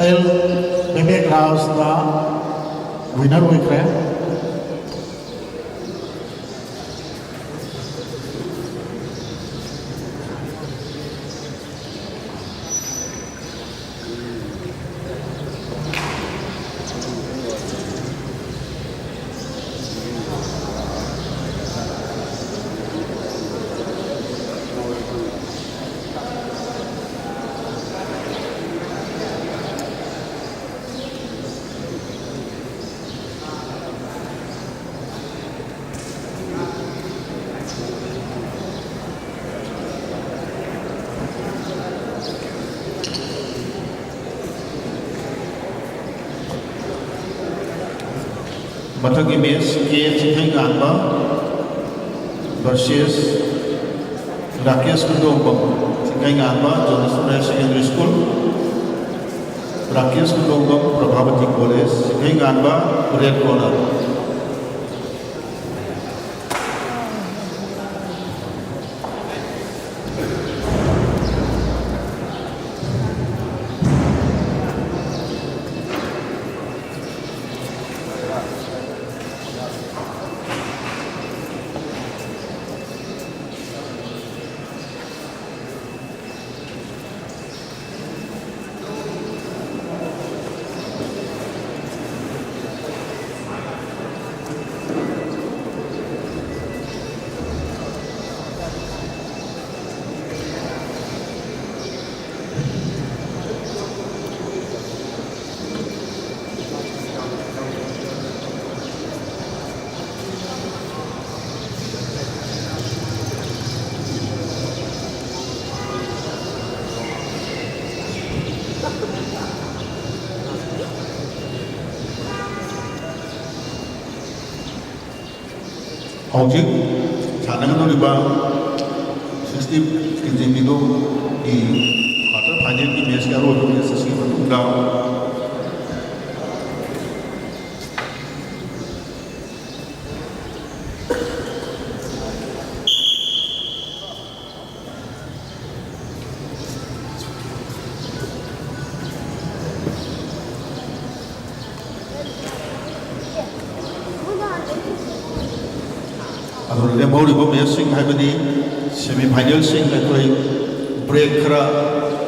ꯕꯤꯕꯦꯛ ꯔꯥꯖꯅ ꯋꯤꯅꯔ ꯑꯣꯏꯈ꯭ꯔꯦ꯫ ꯃꯊꯪꯒꯤ match K Chingkheinganba versus Rakesh Khundongbam, Chingkheinganba Johnson higher secondary school, Rakesh Khundongbam, Prabhabati college, Chingkheinganba, red corner. ꯍꯧꯖꯤꯛ ꯁꯥꯟꯅꯒꯗꯧꯔꯤꯕ ꯁꯤꯛꯁꯇꯤ ꯀꯦꯖꯤ ꯃꯤꯗꯣꯒꯤ ꯀ꯭ꯋꯥꯇꯔ ꯐꯥꯏꯅꯦꯜꯒꯤ ꯃꯦꯠꯆꯀꯤ ꯑꯔꯣꯏꯕ ꯃꯦꯠꯆ ꯑꯁꯤꯒꯤ ꯃꯇꯨꯡꯗ ꯑꯗꯨ ꯂꯦꯝꯍꯧꯔꯤꯕ ꯃꯦꯠꯁꯁꯤꯡ, ꯍꯥꯏꯕꯗꯤ ꯁꯦꯃꯤ ꯐꯥꯏꯅꯦꯜꯁꯤꯡ, ꯑꯩꯈꯣꯏ ꯕ꯭ꯔꯦꯛ ꯈꯔ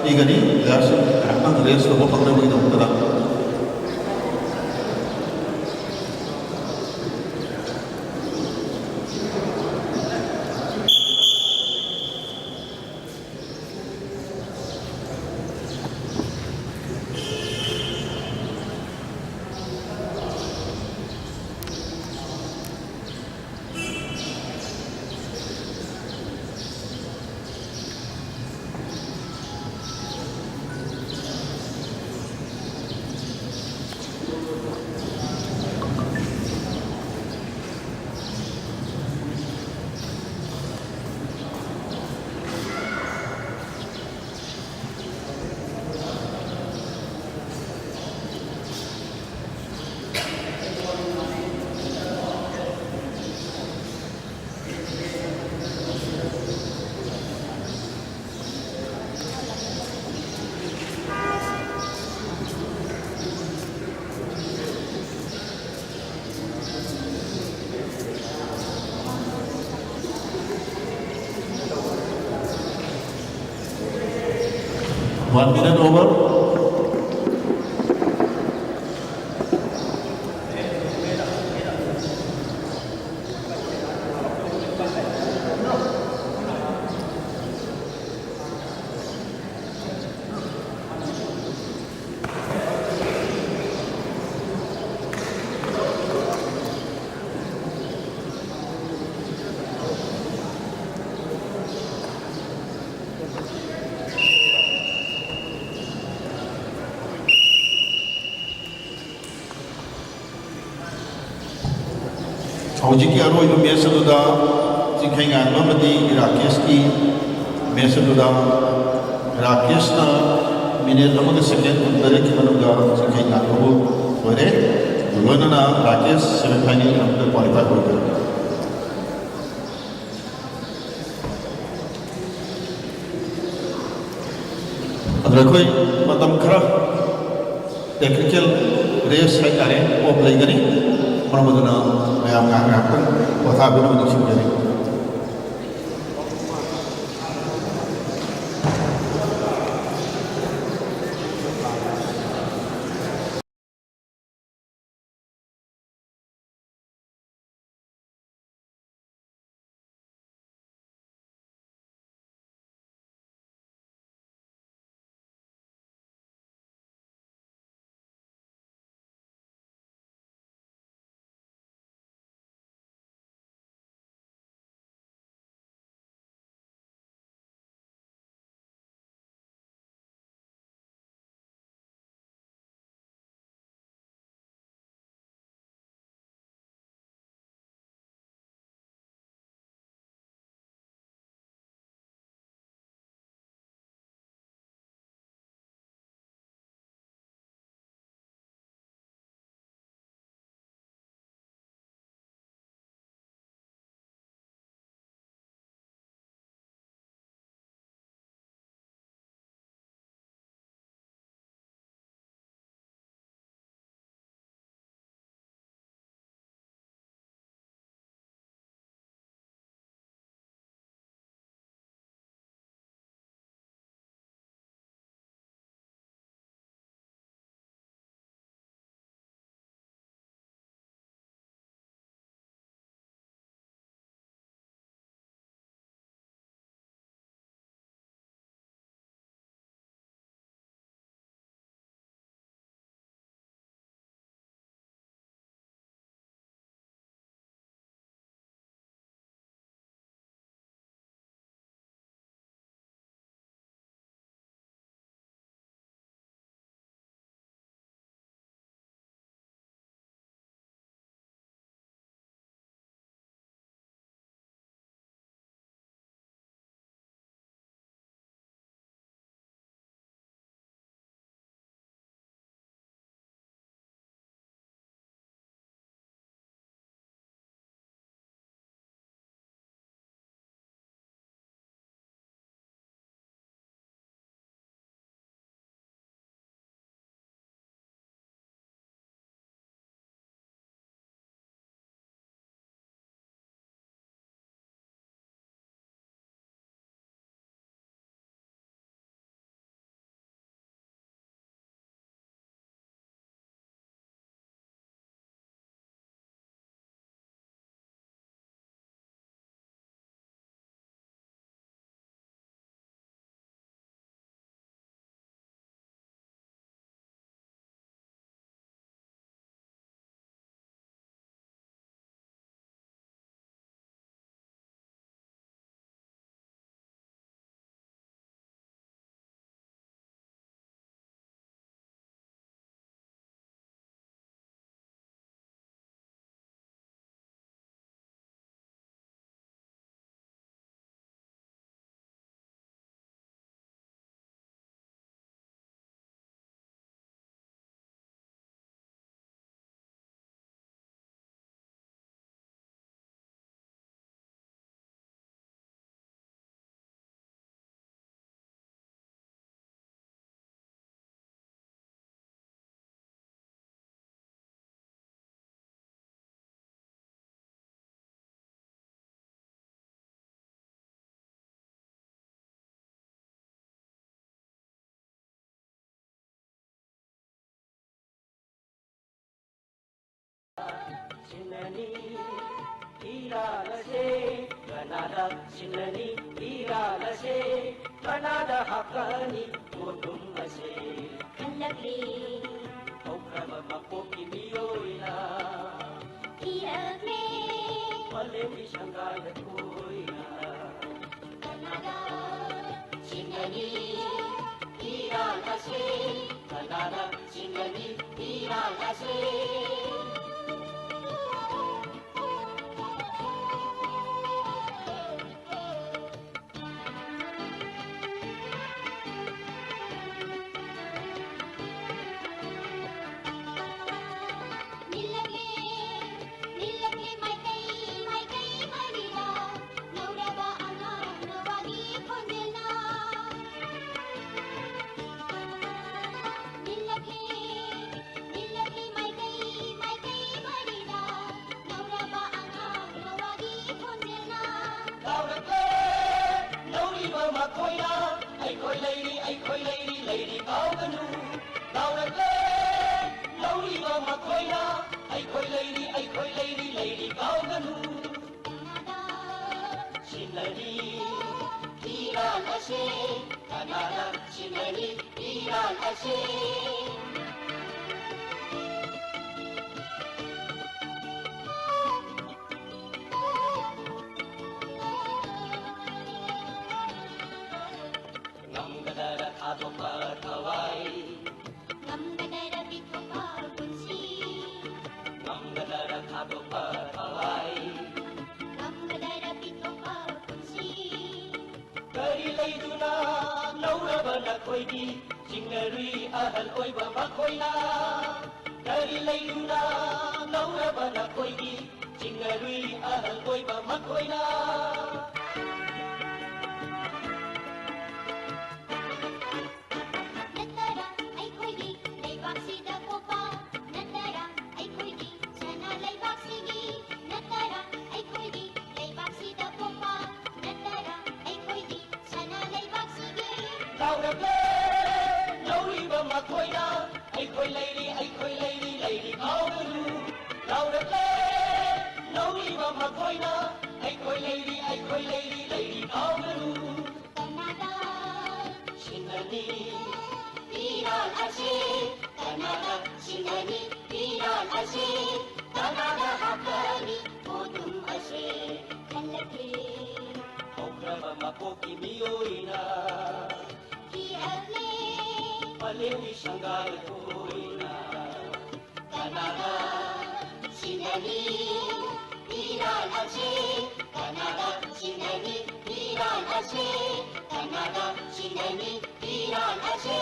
ꯄꯤꯒꯅꯤ, ꯄ꯭ꯂꯦꯌꯥꯔꯁꯤꯡ ꯉꯥꯏꯍꯥꯛꯇꯪ ꯔꯦꯁ ꯂꯧꯕ ꯐꯪꯅꯕꯒꯤꯗꯃꯛꯇ꯫ One minute over. ꯍꯧꯖꯤꯛꯀꯤ ꯑꯔꯣꯏꯕ ꯃꯦꯠꯆ ꯑꯗꯨꯗ ꯆꯤꯡꯈꯩꯉꯥꯟꯕ ꯑꯃꯗꯤ ꯔꯥꯀꯦꯁꯀꯤ ꯃꯦꯠꯆ ꯑꯗꯨꯗ ꯔꯥꯀꯦꯁꯅ ꯃꯤꯅꯤꯠ ꯑꯃꯒ ꯁꯦꯀꯦꯟ ꯀꯨꯟꯇꯔꯦꯠꯀꯤ ꯃꯅꯨꯡꯗ ꯆꯤꯡꯈꯩꯉꯥꯟꯕꯕꯨ ꯊꯣꯏꯔꯦ꯫ ꯂꯣꯏꯅꯅ ꯔꯥꯀꯦꯁ ꯁꯦꯃꯤ ꯐꯥꯏꯅꯦꯜ ꯑꯃꯗ ꯀ꯭ꯋꯥꯂꯤꯐꯥꯏ ꯑꯣꯏꯈ꯭ꯔꯦ꯫ ꯑꯗꯨꯅ ꯑꯩꯈꯣꯏ ꯃꯇꯝ ꯈꯔ ꯇꯦꯛꯅꯤꯀꯦꯜ ꯔꯦꯁ ꯍꯥꯏꯇꯥꯔꯦ, ꯑꯣꯐ ꯂꯩꯒꯅꯤ꯫ ꯃꯔꯝ ꯑꯗꯨꯅ ꯌꯥꯝ ꯉꯥꯏꯍꯥꯛ ꯉꯥꯏꯍꯥꯛꯇꯪ ꯄꯣꯊꯥꯕꯤꯅꯕ ꯅꯤꯡꯁꯤꯡꯖꯔꯤ꯫ ꯁꯤꯟꯅꯅꯤ ꯏꯔꯥꯜ ꯑꯁꯦ ꯀꯅꯥꯗ ꯁꯤꯟꯅꯅꯤ? ꯏꯔꯥꯜ ꯑꯁꯦ ꯀꯅꯥꯗ ꯍꯥꯞꯀꯅꯤ? ꯃꯣꯇꯨꯝ ꯑꯁꯦ ꯈꯜꯂꯛꯂꯤ꯫ ꯍꯧꯈ꯭ꯔꯕ ꯃꯄꯣꯛꯀꯤ ꯃꯤꯑꯣꯏꯅ ꯊꯤꯔꯛꯂꯦ꯫ ꯃꯥꯂꯦꯝꯒꯤ ꯁꯪꯒꯥꯏꯗ ꯀꯣꯏꯅ ꯀꯅꯥꯗ ꯁꯤꯟꯅꯅꯤ ꯏꯔꯥꯜ ꯑꯁꯦ? ꯀꯅꯥꯗ ꯁꯤꯟꯅꯅꯤ ꯏꯔꯥꯜ ꯑꯁꯦ? ꯅꯤꯜꯂꯛꯂꯦ, ꯅꯤꯜꯂꯛꯂꯦ ꯃꯥꯏꯀꯩ, ꯃꯥꯏꯀꯩ ꯃꯔꯤꯗ ꯂꯧꯔꯕ ꯑꯉꯥꯡ ꯅꯋꯥꯒꯤ ꯈꯣꯟꯖꯦꯜꯅ꯫ ꯅꯤꯜꯂꯛꯂꯦ, ꯅꯤꯜꯂꯛꯂꯦ ꯃꯥꯏꯀꯩ, ꯃꯥꯏꯀꯩ ꯃꯔꯤꯗ ꯂꯧꯔꯕ ꯑꯉꯥꯡ ꯅꯋꯥꯒꯤ ꯈꯣꯟꯖꯦꯜꯅ꯫ ꯂꯥꯎꯔꯛꯂꯦ ꯂꯧꯔꯤꯕ ꯃꯈꯣꯏꯅ, ꯑꯩꯈꯣꯏ ꯂꯩꯔꯤ, ꯑꯩꯈꯣꯏ ꯂꯩꯔꯤ, ꯂꯩꯔꯤ ꯀꯥꯎꯒꯅꯨ꯫ ꯂꯥꯎꯔꯛꯂꯦ ꯂꯧꯔꯤꯕ ꯃꯈꯣꯏꯅ, ꯑꯩꯈꯣꯏ ꯂꯩꯔꯤ, ꯑꯩꯈꯣꯏ ꯂꯩꯔꯤ, ꯂꯩꯔꯤ ꯀꯥꯎꯒꯅꯨ꯫ ꯀꯅꯥꯗ ꯁꯤꯟꯅꯔꯤ ꯐꯤꯔꯥꯜ ꯑꯁꯦ? ꯀꯅꯥꯗ ꯁꯤꯟꯅꯔꯤ ꯐꯤꯔꯥꯜ ꯑꯁꯦ? ꯉꯝꯒꯗꯔ ꯊꯥꯗꯣꯛꯄ ꯊꯋꯥꯏ? ꯉꯝꯒꯗꯔ ꯄꯤꯊꯣꯛꯄ ꯄꯨꯟꯁꯤ? ꯉꯝꯒꯗꯔ ꯊꯥꯗꯣꯛꯄ ꯊꯋꯥꯏ? ꯉꯝꯒꯗꯔ ꯄꯤꯊꯣꯛꯄ ꯄꯨꯟꯁꯤ? ꯀꯔꯤ ꯂꯩꯗꯨꯅ ꯂꯧꯔꯕ ꯅꯈꯣꯏꯒꯤ ꯆꯤꯡꯅꯔꯨꯏ ꯑꯍꯜ ꯑꯣꯏꯕ ꯃꯈꯣꯏꯅ? ꯀꯔꯤ ꯂꯩꯗꯨꯅ ꯂꯧꯔꯕ ꯅꯈꯣꯏꯒꯤ ꯆꯤꯡꯅꯔꯨꯏ ꯑꯍꯜ ꯑꯣꯏꯕ ꯃꯈꯣꯏꯅ? ꯅꯠꯇꯔꯥ ꯑꯩꯈꯣꯏꯒꯤ ꯂꯩꯕꯥꯛꯁꯤꯗ ꯄꯣꯛꯄ? ꯅꯠꯇꯔꯥ ꯑꯩꯈꯣꯏꯒꯤ ꯁꯅꯥ ꯂꯩꯕꯥꯛꯁꯤꯒꯤ? ꯅꯠꯇꯔꯥ ꯑꯩꯈꯣꯏꯒꯤ ꯂꯩꯕꯥꯛꯁꯤꯗ ꯄꯣꯛꯄ? ꯅꯠꯇꯔꯥ ꯑꯩꯈꯣꯏꯒꯤ ꯁꯅꯥ ꯂꯩꯕꯥꯛꯁꯤꯒꯤ? ꯂꯥꯎꯔꯛꯂꯦ ꯂꯧꯔꯤꯕ ꯃꯈꯣꯏꯅ, ꯑꯩꯈꯣꯏ ꯂꯩꯔꯤ, ꯑꯩꯈꯣꯏ ꯂꯩꯔꯤ, ꯂꯩꯔꯤ ꯀꯥꯎꯒꯅꯨ꯫ ꯂꯥꯎꯔꯛꯂꯦ ꯃꯈꯣꯏꯅ ꯑꯩꯈꯣꯏ ꯂꯩꯔꯤ, ꯑꯩꯈꯣꯏ ꯂꯩꯔꯤ, ꯂꯩꯔꯤ ꯀꯥꯎꯒꯅꯨ꯫ ꯀꯅꯥꯗ ꯁꯤꯟꯅꯅꯤ ꯐꯤꯔꯥꯜ ꯑꯁꯤ? ꯀꯅꯥꯗ ꯁꯤꯟꯅꯅꯤ ꯐꯤꯔꯥꯜ ꯑꯁꯤ? ꯀꯅꯥꯗ ꯍꯥꯞꯀꯅꯤ ꯄꯣꯠꯇꯨꯝ ꯑꯁꯤ? ꯈꯜꯂꯒꯦ꯫ ꯍꯧꯈ꯭ꯔꯕ ꯃꯄꯣꯛꯀꯤ ꯃꯤꯑꯣꯏꯅ ꯀꯤꯔꯛꯂꯦ꯫ ꯃꯥꯂꯦꯝꯒꯤ ꯁꯪꯒꯥꯏ ꯑꯣꯏꯅ ꯀꯅꯥꯗ ꯁꯤꯟꯅꯅꯤ ꯐꯤꯔꯥꯜ ꯑꯁꯤ? ꯀꯅꯥꯗ ꯁꯤꯟꯅꯅꯤ ꯐꯤꯔꯥꯜ ꯑꯁꯤ? ꯀꯅꯥꯗ ꯁꯤꯟꯅꯅꯤ ꯐꯤꯔꯥꯜ ꯑꯁꯤ?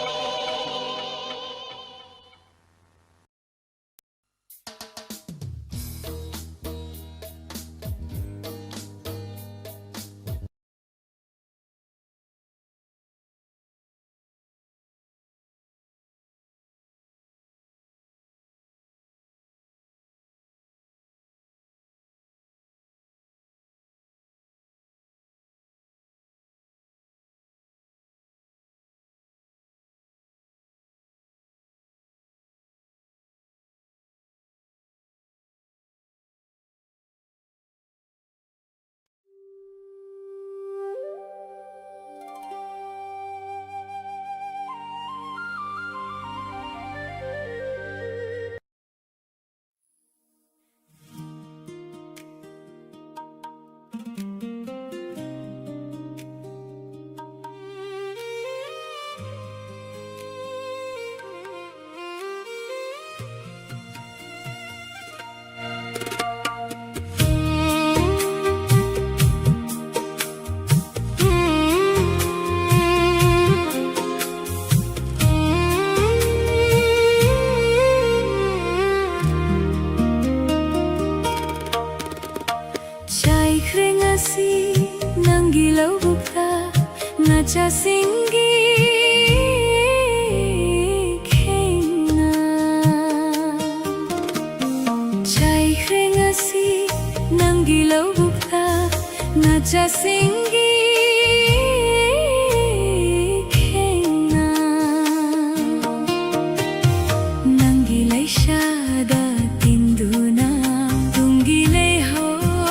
ꯆꯥꯏꯈ꯭ꯔꯦ ꯉꯁꯤ ꯅꯪꯒꯤ ꯂꯧꯕꯨꯛꯇ ꯉꯥꯆꯥꯁꯤꯡꯒꯤ ꯈꯦꯡꯅ꯫ ꯆꯥꯏꯈ꯭ꯔꯦ ꯉꯁꯤ ꯅꯪꯒꯤ ꯂꯧꯕꯨꯛꯇ ꯉꯥꯆꯥꯁꯤꯡꯒꯤ ꯈꯦꯡꯅ꯫ ꯅꯪꯒꯤ ꯂꯩꯁꯥꯗ ꯇꯤꯟꯗꯨꯅ ꯇꯨꯡꯒꯤ ꯂꯩꯍꯧ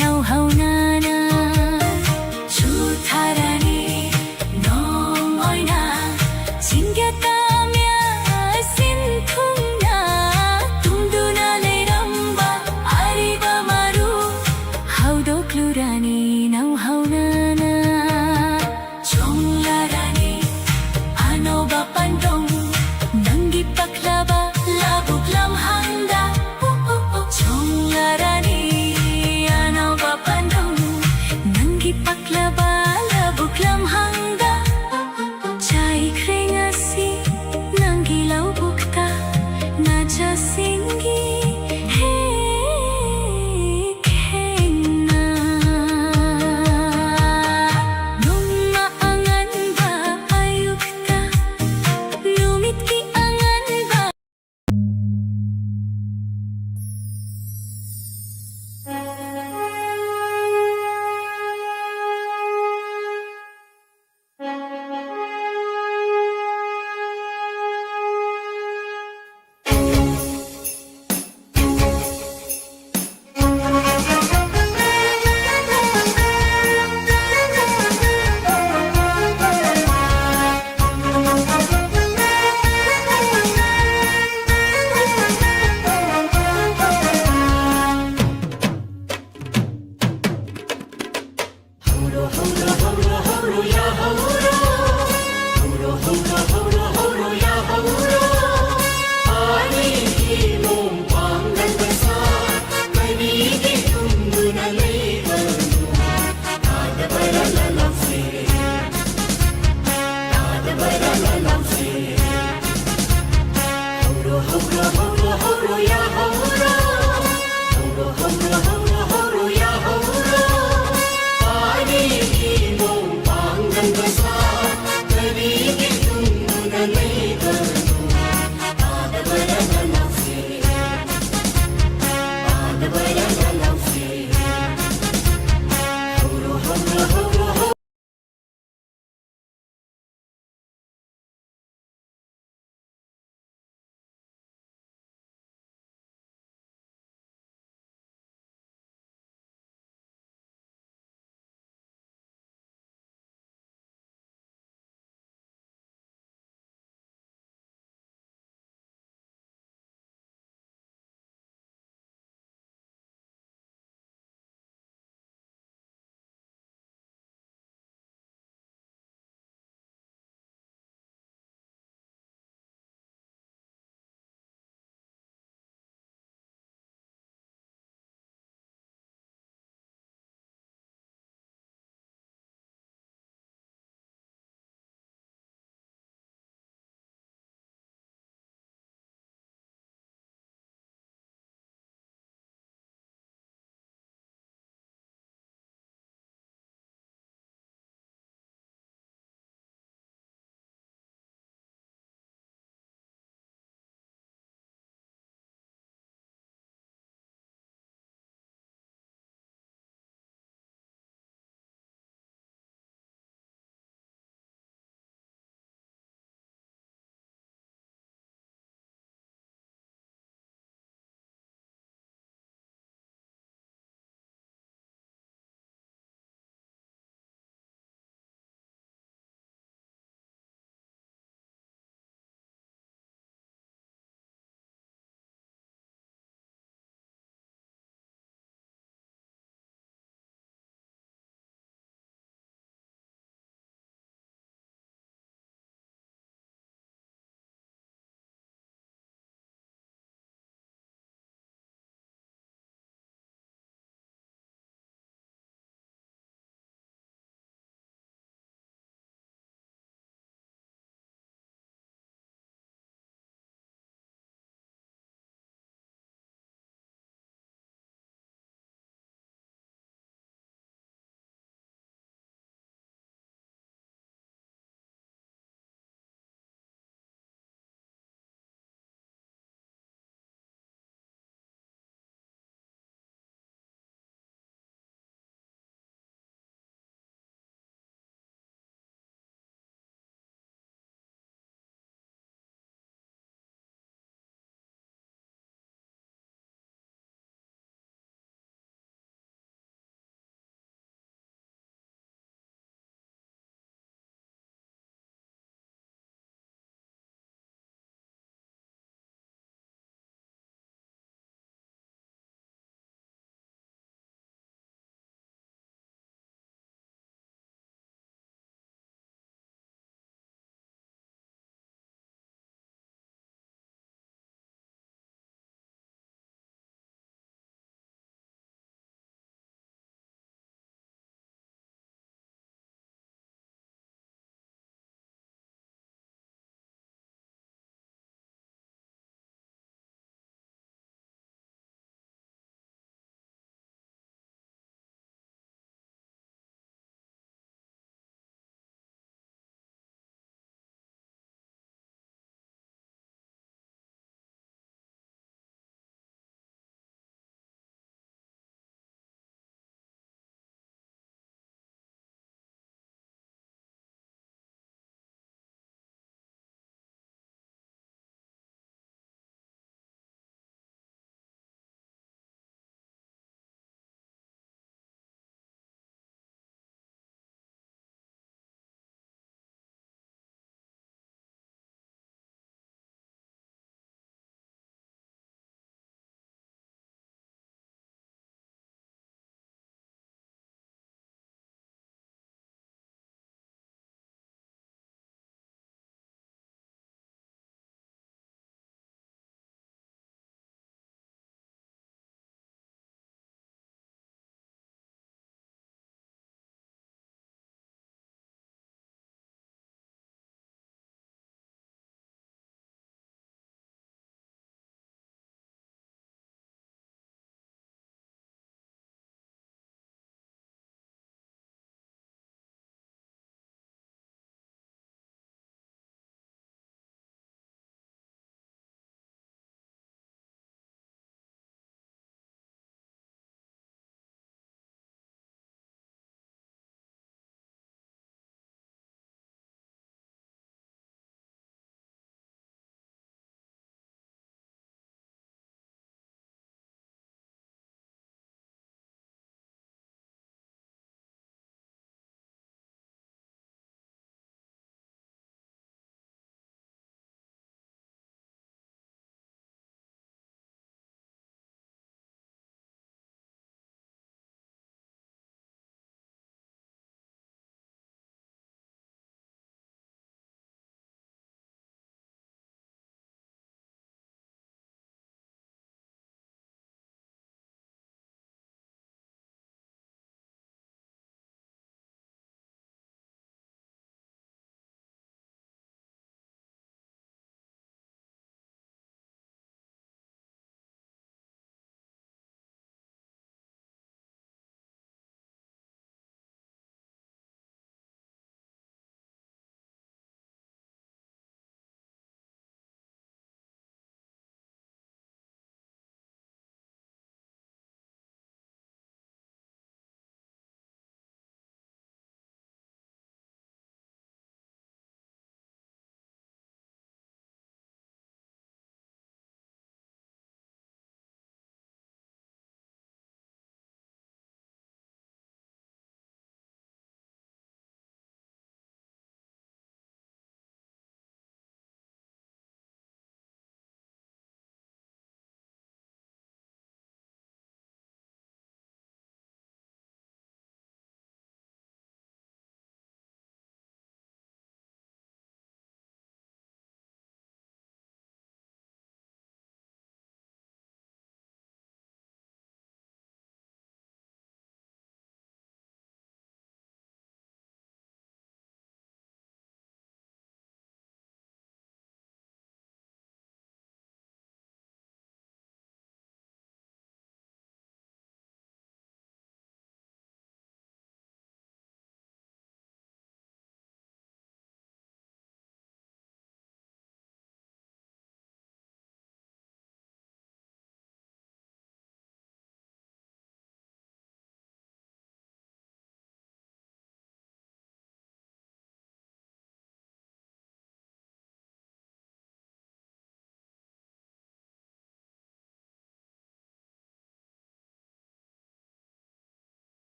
ꯅꯧꯍꯧꯅꯅ ꯆꯨꯊꯔꯅꯤ ꯅꯣꯡ ꯑꯣꯏꯅ꯫ ꯆꯤꯡꯒꯤ ꯇꯝꯌꯥ ꯁꯤꯟ ꯊꯨꯡꯅ ꯇꯨꯝꯗꯨꯅ ꯂꯩꯔꯝꯕ ꯑꯔꯤꯕ ꯃꯔꯨ ꯍꯧꯗꯣꯛꯂꯨꯔꯅꯤ ꯅꯧꯍꯧꯅꯅ꯫ ꯆꯣꯡꯂꯔꯅꯤ ꯑꯅꯧꯕ ꯄꯟꯊꯨꯡ ꯅꯪꯒꯤ ꯄꯥꯛꯂꯕ ꯂꯧꯕꯨꯛ ꯂꯝꯍꯥꯡꯗ꯫ ꯎ, ꯎ, ꯎ, ꯆꯣꯡꯂꯔꯅꯤ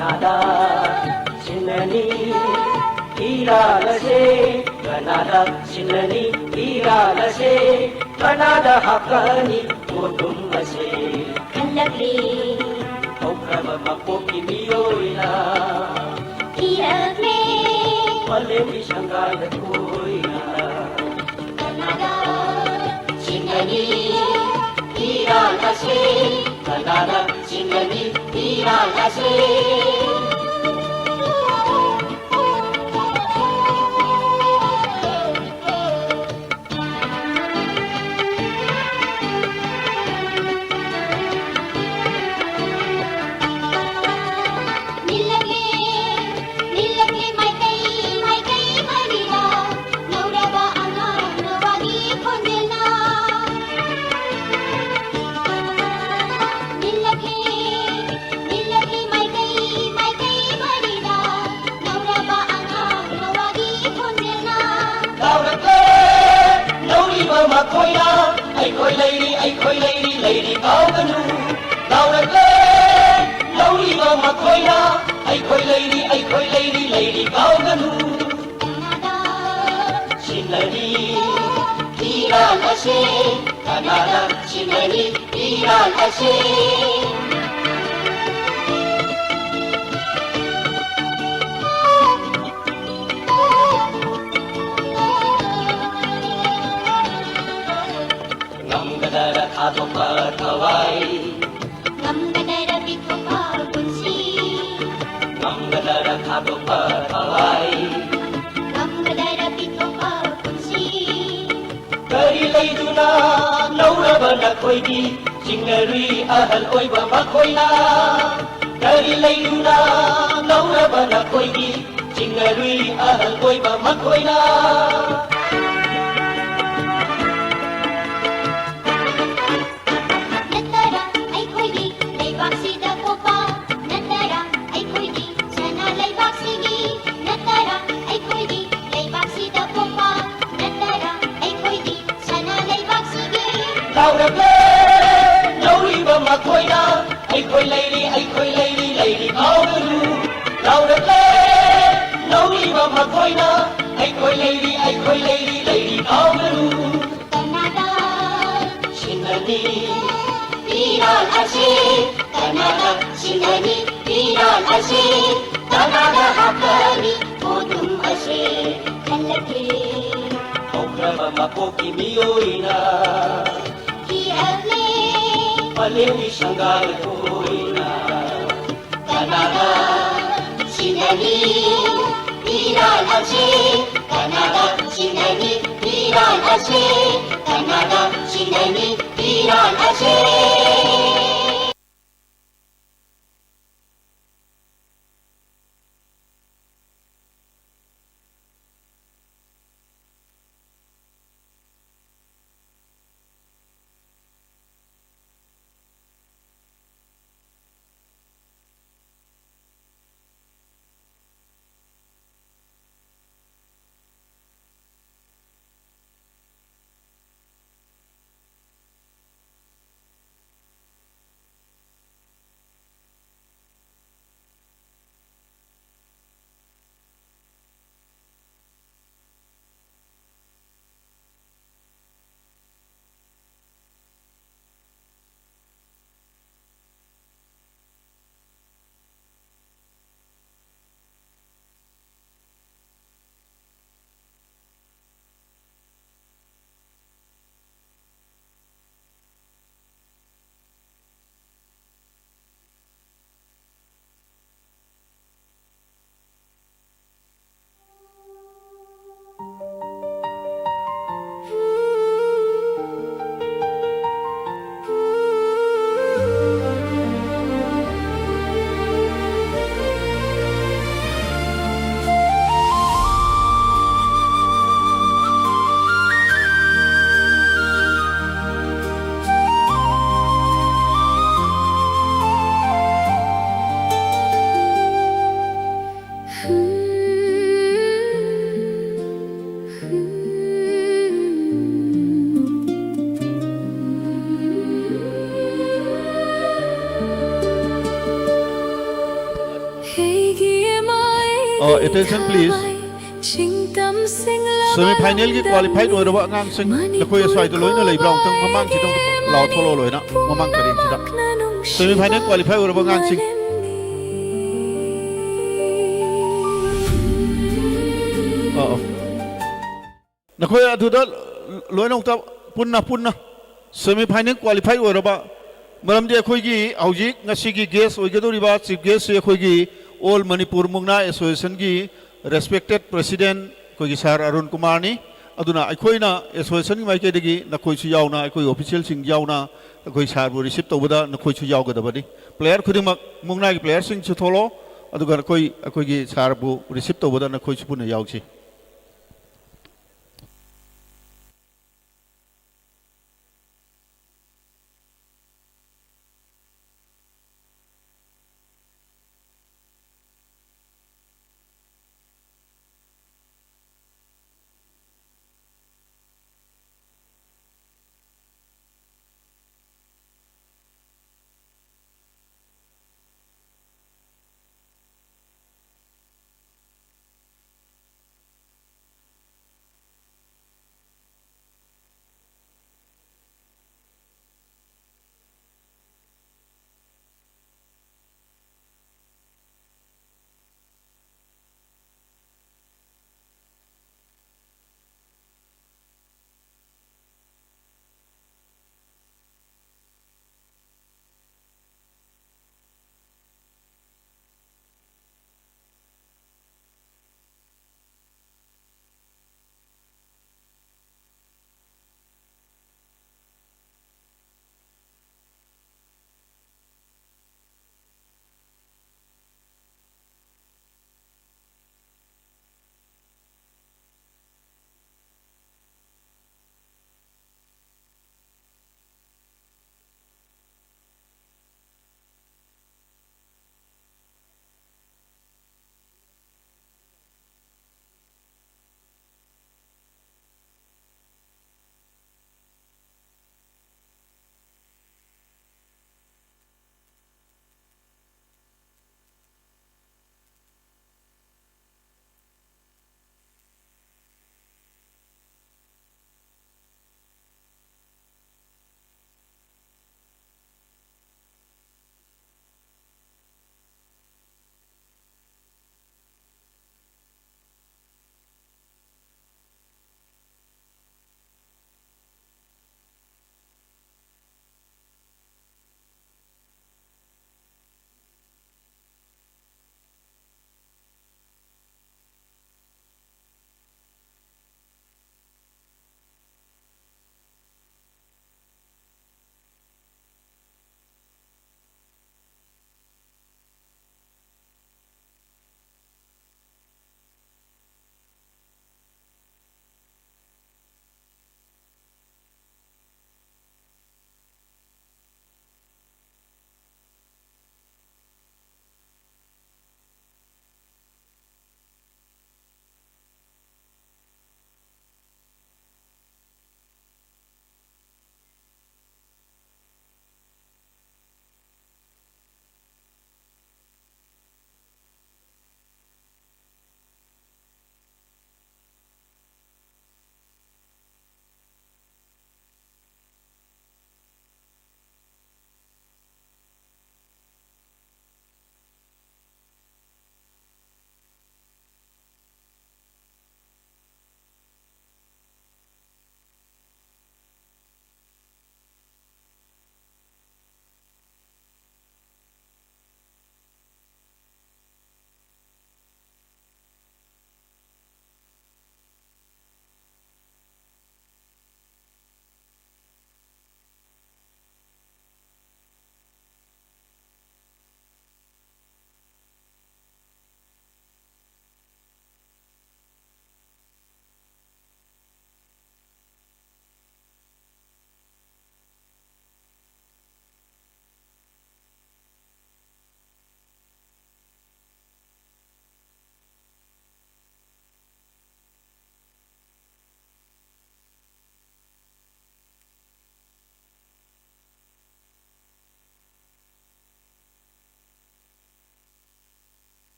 ꯀꯅꯥꯗ ꯁꯤꯟꯅꯅꯤ ꯏꯔꯥꯜ ꯑꯁꯦ? ꯀꯅꯥꯗ ꯁꯤꯟꯅꯅꯤ ꯏꯔꯥꯜ ꯑꯁꯦ? ꯀꯅꯥꯗ ꯍꯥꯞꯀꯅꯤ ꯄꯣꯠꯇꯨꯝ ꯑꯁꯦ? ꯈꯜꯂꯛꯂꯤ ꯍꯧꯈ꯭ꯔꯕ ꯃꯄꯣꯛꯀꯤ ꯃꯤꯑꯣꯏꯅ꯫ ꯊꯤꯔꯛꯂꯦ ꯃꯥꯂꯦꯝꯒꯤ ꯁꯪꯒꯥꯏꯗ ꯀꯣꯏꯅ꯫ ꯀꯅꯥꯗ ꯁꯤꯟꯅꯅꯤ ꯏꯔꯥꯜ ꯑꯁꯦ? ꯀꯅꯥꯗ ꯁꯤꯟꯅꯅꯤ ꯏꯔꯥꯜ ꯑꯁꯦ? ꯅꯤꯜꯂꯛꯂꯦ, ꯅꯤꯜꯂꯛꯂꯦ ꯃꯥꯏꯀꯩ, ꯃꯥꯏꯀꯩ ꯃꯔꯤꯗ ꯂꯧꯔꯕ ꯑꯉꯥꯡ ꯅꯋꯥꯒꯤ ꯈꯣꯟꯖꯦꯜꯅ꯫ ꯅꯤꯜꯂꯛꯂꯦ, ꯅꯤꯜꯂꯛꯂꯦ ꯃꯥꯏꯀꯩ, ꯃꯥꯏꯀꯩ ꯃꯔꯤꯗ ꯂꯧꯔꯕ ꯑꯉꯥꯡ ꯅꯋꯥꯒꯤ ꯈꯣꯟꯖꯦꯜꯅ꯫ ꯂꯥꯎꯔꯛꯂꯦ ꯂꯧꯔꯤꯕ ꯃꯈꯣꯏꯅ, ꯑꯩꯈꯣꯏ ꯂꯩꯔꯤ, ꯑꯩꯈꯣꯏ ꯂꯩꯔꯤ, ꯂꯩꯔꯤ ꯀꯥꯎꯒꯅꯨ꯫ ꯂꯥꯎꯔꯛꯂꯦ ꯂꯧꯔꯤꯕ ꯃꯈꯣꯏꯅ, ꯑꯩꯈꯣꯏ ꯂꯩꯔꯤ, ꯑꯩꯈꯣꯏ ꯂꯩꯔꯤ, ꯂꯩꯔꯤ ꯀꯥꯎꯒꯅꯨ꯫ ꯀꯅꯥꯗ ꯁꯤꯟꯅꯔꯤ ꯏꯔꯥꯜ ꯑꯁꯦ? ꯀꯅꯥꯗ ꯁꯤꯟꯅꯔꯤ ꯏꯔꯥꯜ ꯑꯁꯦ? ꯉꯝꯒꯗꯔ ꯊꯥꯗꯣꯛꯄ ꯊꯋꯥꯏ? ꯉꯝꯒꯗꯔ ꯄꯤꯊꯣꯛꯄ ꯄꯨꯟꯁꯤ? ꯉꯝꯒꯗꯔ ꯊꯥꯗꯣꯛꯄ ꯊꯋꯥꯏ? ꯉꯝꯒꯗꯔ ꯄꯤꯊꯣꯛꯄ ꯄꯨꯟꯁꯤ? ꯀꯔꯤ ꯂꯩꯗꯨꯅ ꯂꯧꯔꯕ ꯅꯈꯣꯏꯒꯤ ꯆꯤꯡꯅꯔꯨꯏ ꯑꯍꯜ ꯑꯣꯏꯕ ꯃꯈꯣꯏꯅ? ꯀꯔꯤ ꯂꯩꯗꯨꯅ ꯂꯧꯔꯕ ꯅꯈꯣꯏꯒꯤ ꯆꯤꯡꯅꯔꯨꯏ ꯑꯍꯜ ꯑꯣꯏꯕ ꯃꯈꯣꯏꯅ? ꯅꯠꯇꯔꯥ ꯑꯩꯈꯣꯏꯒꯤ ꯂꯩꯕꯥꯛꯁꯤꯗ ꯄꯣꯛꯄ? ꯅꯠꯇꯔꯥ ꯑꯩꯈꯣꯏꯒꯤ ꯁꯅꯥ ꯂꯩꯕꯥꯛꯁꯤꯒꯤ? ꯅꯠꯇꯔꯥ ꯑꯩꯈꯣꯏꯒꯤ ꯂꯩꯕꯥꯛꯁꯤꯗ ꯄꯣꯛꯄ? ꯅꯠꯇꯔꯥ ꯑꯩꯈꯣꯏꯒꯤ ꯁꯅꯥ ꯂꯩꯕꯥꯛꯁꯤꯒꯤ? ꯂꯥꯎꯔꯛꯂꯦ ꯂꯧꯔꯤꯕ ꯃꯈꯣꯏꯅ, ꯑꯩꯈꯣꯏ ꯂꯩꯔꯤ, ꯑꯩꯈꯣꯏ ꯂꯩꯔꯤ, ꯂꯩꯔꯤ ꯀꯥꯎꯒꯅꯨ꯫ ꯑꯁꯦ ꯀꯅꯥꯗ ꯁꯤꯟꯅꯅꯤ? ꯐꯤꯔꯥꯜ ꯑꯁꯦ ꯀꯅꯥꯗ ꯍꯥꯞꯀꯅꯤ? ꯄꯣꯠꯇꯨꯝ ꯑꯁꯦ ꯈꯜꯂꯒꯦ꯫ ꯍꯧꯈ꯭ꯔꯕ ꯃꯄꯣꯛꯀꯤ ꯃꯤꯑꯣꯏꯅ ꯀꯤꯔꯛꯂꯦ꯫ ꯃꯥꯂꯦꯝꯒꯤ ꯁꯪꯒꯥꯏ ꯑꯣꯏꯅ ꯀꯅꯥꯗ ꯁꯤꯟꯅꯅꯤ? ꯐꯤꯔꯥꯜ ꯑꯁꯦ ꯀꯅꯥꯗ ꯁꯤꯟꯅꯅꯤ? ꯐꯤꯔꯥꯜ ꯑꯁꯦ ꯀꯅꯥꯗ ꯁꯤꯟꯅꯅꯤ? ꯐꯤꯔꯥꯜ ꯑꯁꯦ꯫ ꯑ, attention please꯫ Semi final ꯒꯤ qualified ꯑꯣꯏꯔꯕ ꯑꯉꯥꯡꯁꯤꯡ, ꯅꯈꯣꯏ ꯑꯁ꯭ꯋꯥꯏꯗ ꯂꯣꯏꯅ ꯂꯩꯕ꯭ꯔꯥ? ꯑꯃꯨꯛꯇꯪ ꯃꯃꯥꯡꯁꯤꯗ ꯑꯃꯨꯛꯇ ꯂꯥꯎ ꯊꯣꯛꯂꯛꯑꯣ ꯂꯣꯏꯅ ꯃꯃꯥꯡ ꯄꯔꯦꯡꯁꯤꯗ꯫ Semi final qualify ꯑꯣꯏꯔꯕ ꯑꯉꯥꯡꯁꯤꯡ꯫ ꯑ, ꯑ꯫ ꯅꯈꯣꯏ ꯑꯗꯨꯗ ꯂꯣꯏꯅꯃꯛꯇ ꯄꯨꯟꯅ, ꯄꯨꯟꯅ semi final qualify ꯑꯣꯏꯔꯕ, ꯃꯔꯝꯗꯤ ꯑꯩꯈꯣꯏꯒꯤ ꯍꯧꯖꯤꯛ ꯉꯁꯤꯒꯤ guest ꯑꯣꯏꯒꯗꯧꯔꯤꯕ chief guest ꯁꯤ ꯑꯩꯈꯣꯏꯒꯤ All Manipur Mukna Association ꯒꯤ respected president ꯑꯩꯈꯣꯏꯒꯤ sir ꯑꯔꯨꯟ ꯀꯨꯃꯥꯔꯅꯤ꯫ ꯑꯗꯨꯅ ꯑꯩꯈꯣꯏꯅ association ꯒꯤ ꯃꯥꯏꯀꯩꯗꯒꯤ ꯅꯈꯣꯏꯁꯨ ꯌꯥꯎꯅ, ꯑꯩꯈꯣꯏ official ꯁꯤꯡ ꯌꯥꯎꯅ ꯑꯩꯈꯣꯏ sir ꯕꯨ receive ꯇꯧꯕꯗ ꯅꯈꯣꯏꯁꯨ ꯌꯥꯎꯒꯗꯕꯅꯤ꯫ Player ꯈꯨꯗꯤꯡꯃꯛ, ꯃꯨꯛꯅꯥꯒꯤ player ꯁꯤꯡꯁꯨ ꯊꯣꯛꯂꯛꯑꯣ, ꯑꯗꯨꯒ ꯅꯈꯣꯏ, ꯑꯩꯈꯣꯏꯒꯤ sir ꯕꯨ receive ꯇꯧꯕꯗ ꯅꯈꯣꯏꯁꯨ ꯄꯨꯟꯅ ꯌꯥꯎꯁꯤ꯫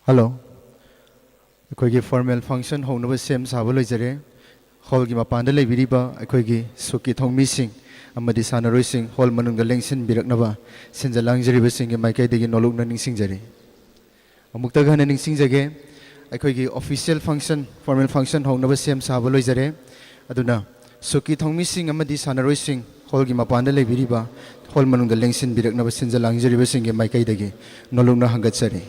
ꯍꯜꯂꯣ꯫ ꯑꯩꯈꯣꯏꯒꯤ ꯐꯣꯔꯃꯦꯜ ꯐꯪꯁꯟ ꯍꯧꯅꯕ ꯁꯦꯝ ꯁꯥꯕ ꯂꯣꯏꯖꯔꯦ꯫ ꯍꯣꯜꯒꯤ ꯃꯄꯥꯟꯗ ꯂꯩꯕꯤꯔꯤꯕ ꯑꯩꯈꯣꯏꯒꯤ ꯁꯨꯛꯀꯤ ꯊꯧꯃꯤꯁꯤꯡ ꯑꯃꯗꯤ ꯁꯥꯟꯅꯔꯣꯏꯁꯤꯡ ꯍꯣꯜ ꯃꯅꯨꯡꯗ ꯂꯦꯡꯁꯤꯟꯕꯤꯔꯛꯅꯕ ꯁꯤꯟꯖ ꯂꯥꯡꯖꯔꯤꯕꯁꯤꯡꯒꯤ ꯃꯥꯏꯀꯩꯗꯒꯤ ꯅꯣꯂꯨꯛꯅ ꯅꯤꯡꯁꯤꯡꯖꯔꯤ꯫ ꯑꯃꯨꯛꯇꯒ ꯍꯟꯅ ꯅꯤꯡꯁꯤꯡꯖꯒꯦ, ꯑꯩꯈꯣꯏꯒꯤ ꯑꯣꯐꯤꯁꯤꯌꯦꯜ ꯐꯪꯁꯟ, ꯐꯣꯔꯃꯦꯜ ꯐꯪꯁꯟ ꯍꯧꯅꯕ ꯁꯦꯝ ꯁꯥꯕ ꯂꯣꯏꯖꯔꯦ꯫ ꯑꯗꯨꯅ ꯁꯨꯛꯀꯤ ꯊꯧꯃꯤꯁꯤꯡ ꯑꯃꯗꯤ ꯁꯥꯟꯅꯔꯣꯏꯁꯤꯡ ꯍꯣꯜꯒꯤ ꯃꯄꯥꯟꯗ ꯂꯩꯕꯤꯔꯤꯕ ꯍꯣꯜ ꯃꯅꯨꯡꯗ ꯂꯦꯡꯁꯤꯟꯕꯤꯔꯛꯅꯕ ꯁꯤꯟꯖ ꯂꯥꯡꯖꯔꯤꯕꯁꯤꯡꯒꯤ ꯃꯥꯏꯀꯩꯗꯒꯤ ꯅꯣꯂꯨꯛꯅ ꯍꯪꯒꯠꯆꯔꯤ꯫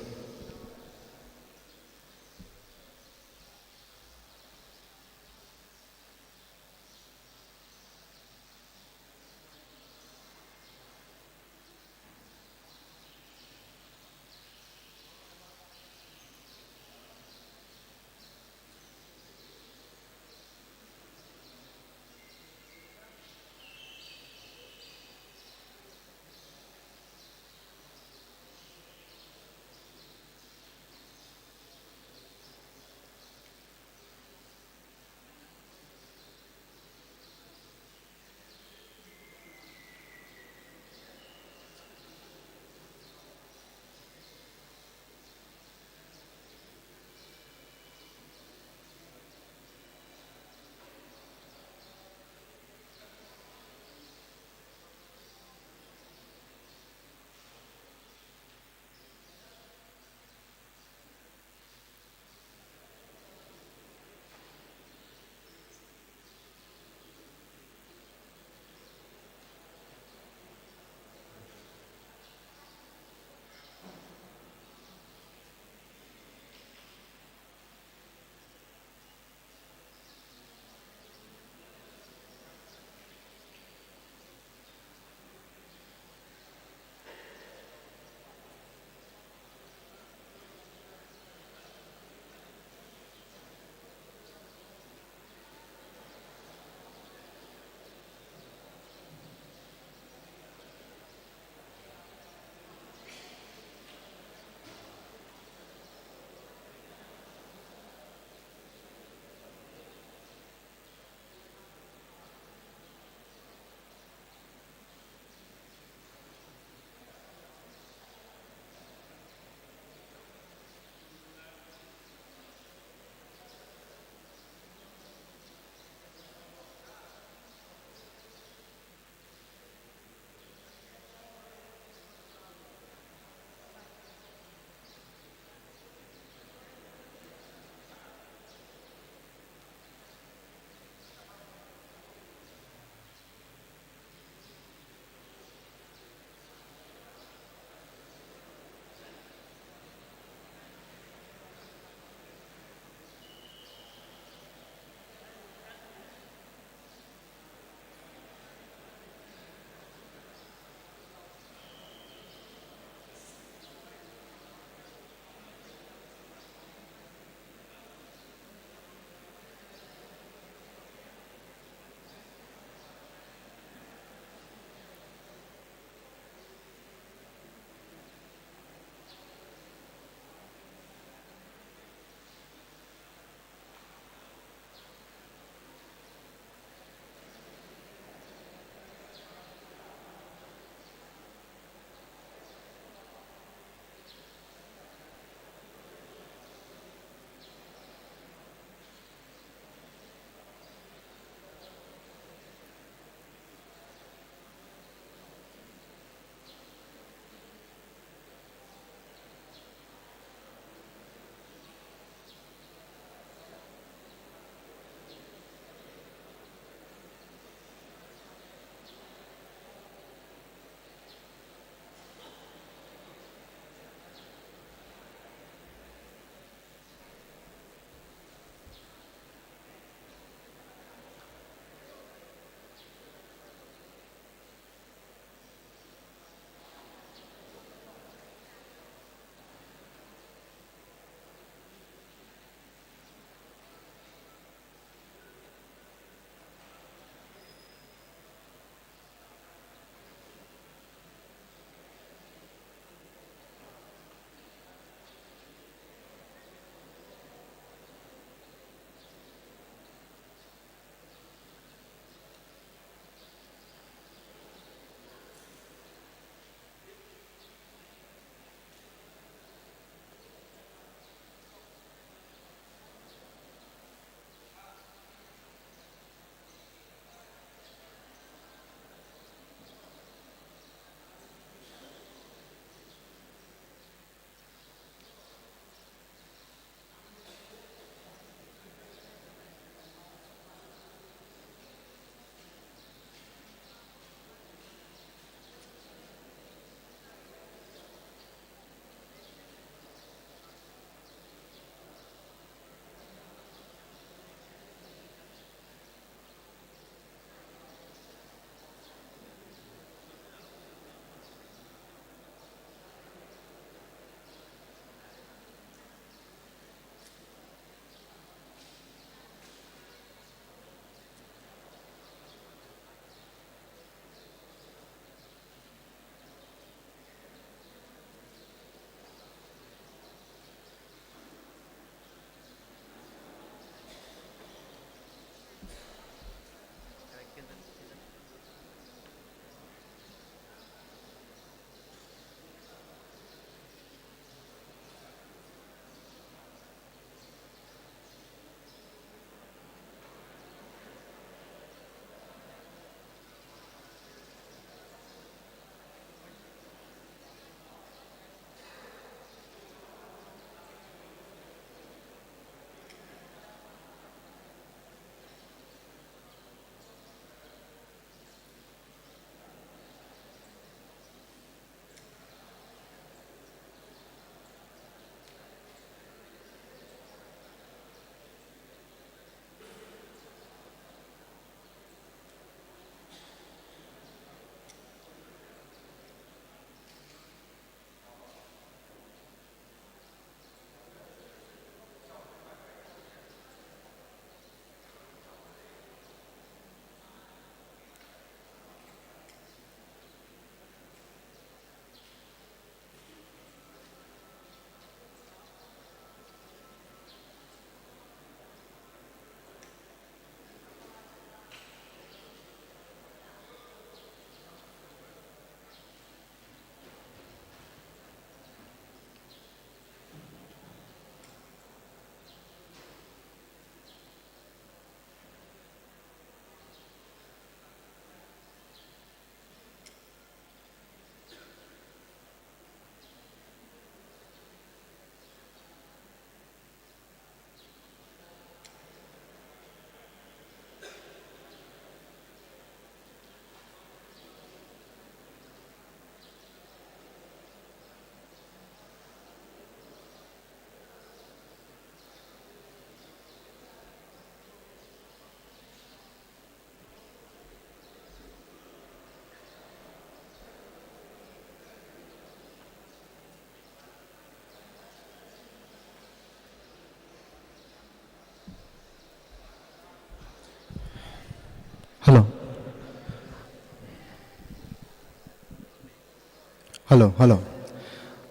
Hello, hello.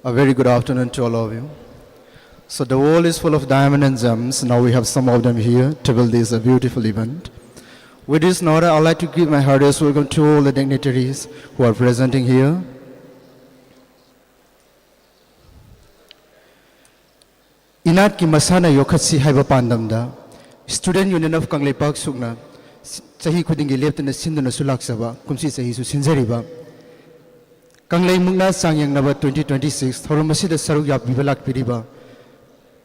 A very good afternoon to all of you. So the world is full of diamond and gems. Now we have some of them here to build this a beautiful event. With this note, I'd like to give my heartiest welcome to all the dignitaries who are presenting here. ꯏꯅꯥꯠꯀꯤ ꯃꯁꯥꯟꯅ ꯌꯣꯛꯈꯠꯁꯤ ꯍꯥꯏꯕ ꯄꯥꯟꯗꯝꯗ Student Union of Kangleipak ꯁꯨꯛꯅ ꯆꯍꯤ ꯈꯨꯗꯤꯡꯒꯤ ꯂꯦꯞꯇꯅ ꯁꯤꯟꯗꯨꯅꯁꯨ ꯂꯥꯛꯆꯕ, ꯀꯨꯝꯁꯤ ꯆꯍꯤꯁꯨ ꯁꯤꯟꯖꯔꯤꯕ ꯀꯪꯂꯩ ꯃꯨꯛꯅꯥ ꯆꯥꯡꯌꯦꯡꯅꯕ twenty twenty-six ꯊꯧꯔꯝ ꯑꯁꯤꯗ ꯁꯔꯨꯛ ꯌꯥꯕꯤꯕ ꯂꯥꯛꯄꯤꯔꯤꯕ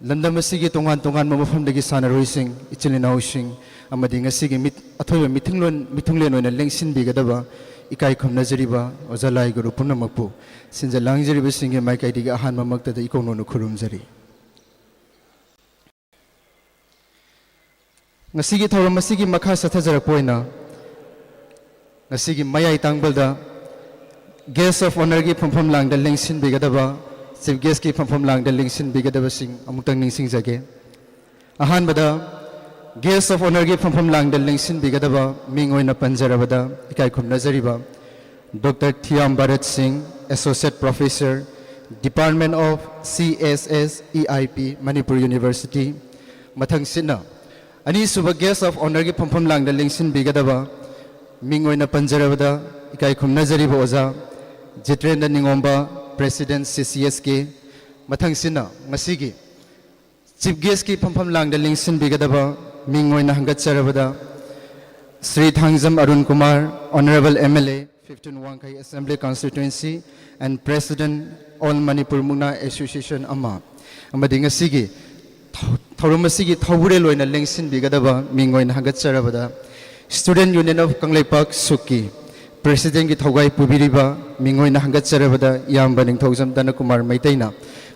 ꯂꯝꯗꯝ ꯑꯁꯤꯒꯤ ꯇꯣꯉꯥꯟ ꯇꯣꯉꯥꯟꯕ ꯃꯐꯝꯗꯒꯤ ꯁꯥꯟꯅꯔꯣꯏꯁꯤꯡ, ꯏꯆꯤꯜ ꯏꯅꯥꯎꯁꯤꯡ ꯑꯃꯗꯤ ꯉꯁꯤꯒꯤ ꯃꯤꯠ-, ꯑꯊꯣꯏꯕ ꯃꯤꯊꯨꯡꯂꯣꯟ-, ꯃꯤꯊꯨꯡꯂꯦꯟ ꯑꯣꯏꯅ ꯂꯦꯡꯁꯤꯟꯕꯤꯒꯗꯕ ꯏꯀꯥꯏ ꯈꯨꯝꯅꯖꯔꯤꯕ ꯑꯣꯖꯥ ꯂꯥꯏ ꯒꯨꯔꯨ ꯄꯨꯝꯅꯃꯛꯄꯨ ꯁꯤꯟꯖ ꯂꯥꯡꯖꯔꯤꯕꯁꯤꯡꯒꯤ ꯃꯥꯏꯀꯩꯗꯒꯤ ꯑꯍꯥꯟꯕꯃꯛꯇꯗ ꯏꯀꯣꯛꯅꯣꯅ ꯈꯨꯔꯨꯝꯖꯔꯤ꯫ ꯉꯁꯤꯒꯤ ꯊꯧꯔꯝ ꯑꯁꯤꯒꯤ ꯃꯈꯥ ꯆꯠꯊꯖꯔꯛꯄ ꯑꯣꯏꯅ ꯉꯁꯤꯒꯤ ꯃꯌꯥꯏ ꯇꯥꯡꯕꯜꯗ Guest of Honourꯒꯤ ꯐꯝꯐꯝ ꯂꯥꯡꯗ ꯂꯦꯡꯁꯤꯟꯕꯤꯒꯗꯕ, Chief Guestꯀꯤ ꯐꯝꯐꯝ ꯂꯥꯡꯗ ꯂꯦꯡꯁꯤꯟꯕꯤꯒꯗꯕꯁꯤꯡ ꯑꯃꯨꯛꯇꯪ ꯅꯤꯡꯁꯤꯡꯖꯒꯦ꯫ ꯑꯍꯥꯟꯕꯗ Guest of Honourꯒꯤ ꯐꯝꯐꯝ ꯂꯥꯡꯗ ꯂꯦꯡꯁꯤꯟꯕꯤꯒꯗꯕ ꯃꯤꯡ ꯑꯣꯏꯅ ꯄꯟꯖꯔꯕꯗ ꯏꯀꯥꯏ ꯈꯨꯝꯅꯖꯔꯤꯕ Doctor ꯊꯤꯌꯥꯝ ꯚꯥꯔꯠ ꯁꯤꯡ, Associate Professor, Department of C S S E I P, Manipur University꯫ ꯃꯊꯪꯁꯤꯠꯅ ꯑꯅꯤꯁꯨꯕ Guest of Honourꯒꯤ ꯐꯝꯐꯝ ꯂꯥꯡꯗ ꯂꯦꯡꯁꯤꯟꯕꯤꯒꯗꯕ ꯃꯤꯡ ꯑꯣꯏꯅ ꯄꯟꯖꯔꯕꯗ ꯏꯀꯥꯏ ꯈꯨꯝꯅꯖꯔꯤꯕ ꯑꯣꯖꯥ Jitendra ꯅꯤꯉꯣꯝꯕ, President C C S K꯫ ꯃꯊꯪꯁꯤꯠꯅ ꯉꯁꯤꯒꯤ Chief Guestꯀꯤ ꯐꯝꯐꯝ ꯂꯥꯡꯗ ꯂꯦꯡꯁꯤꯟꯕꯤꯒꯗꯕ ꯃꯤꯡ ꯑꯣꯏꯅ ꯍꯪꯒꯠꯆꯔꯕꯗ Shri Thangjam Arun Kumar, Honourable M L A, fifteen Wangkhei Assembly Constituency and President, All Manipur Mukna Association ꯑꯃ, ꯑꯃꯗꯤ ꯉꯁꯤꯒꯤ ꯊꯧ-, ꯊꯧꯔꯝ ꯑꯁꯤꯒꯤ ꯊꯧꯕꯨꯔꯦꯜ ꯑꯣꯏꯅ ꯂꯦꯡꯁꯤꯟꯕꯤꯒꯗꯕ ꯃꯤꯡ ꯑꯣꯏꯅ ꯍꯪꯒꯠꯆꯔꯕꯗ Student Union of ꯀꯪꯂꯩꯄꯥꯛ ꯁꯨꯛꯀꯤ Presidentꯀꯤ ꯊꯧꯒꯥꯏ ꯄꯨꯕꯤꯔꯤꯕ ꯃꯤꯡ ꯑꯣꯏꯅ ꯍꯪꯒꯠꯆꯔꯕꯗ ꯏꯌꯥꯝꯕ ꯅꯤꯡꯊꯧꯖꯝ ꯗꯅꯀꯨꯃꯥꯔ ꯃꯩꯇꯩꯅ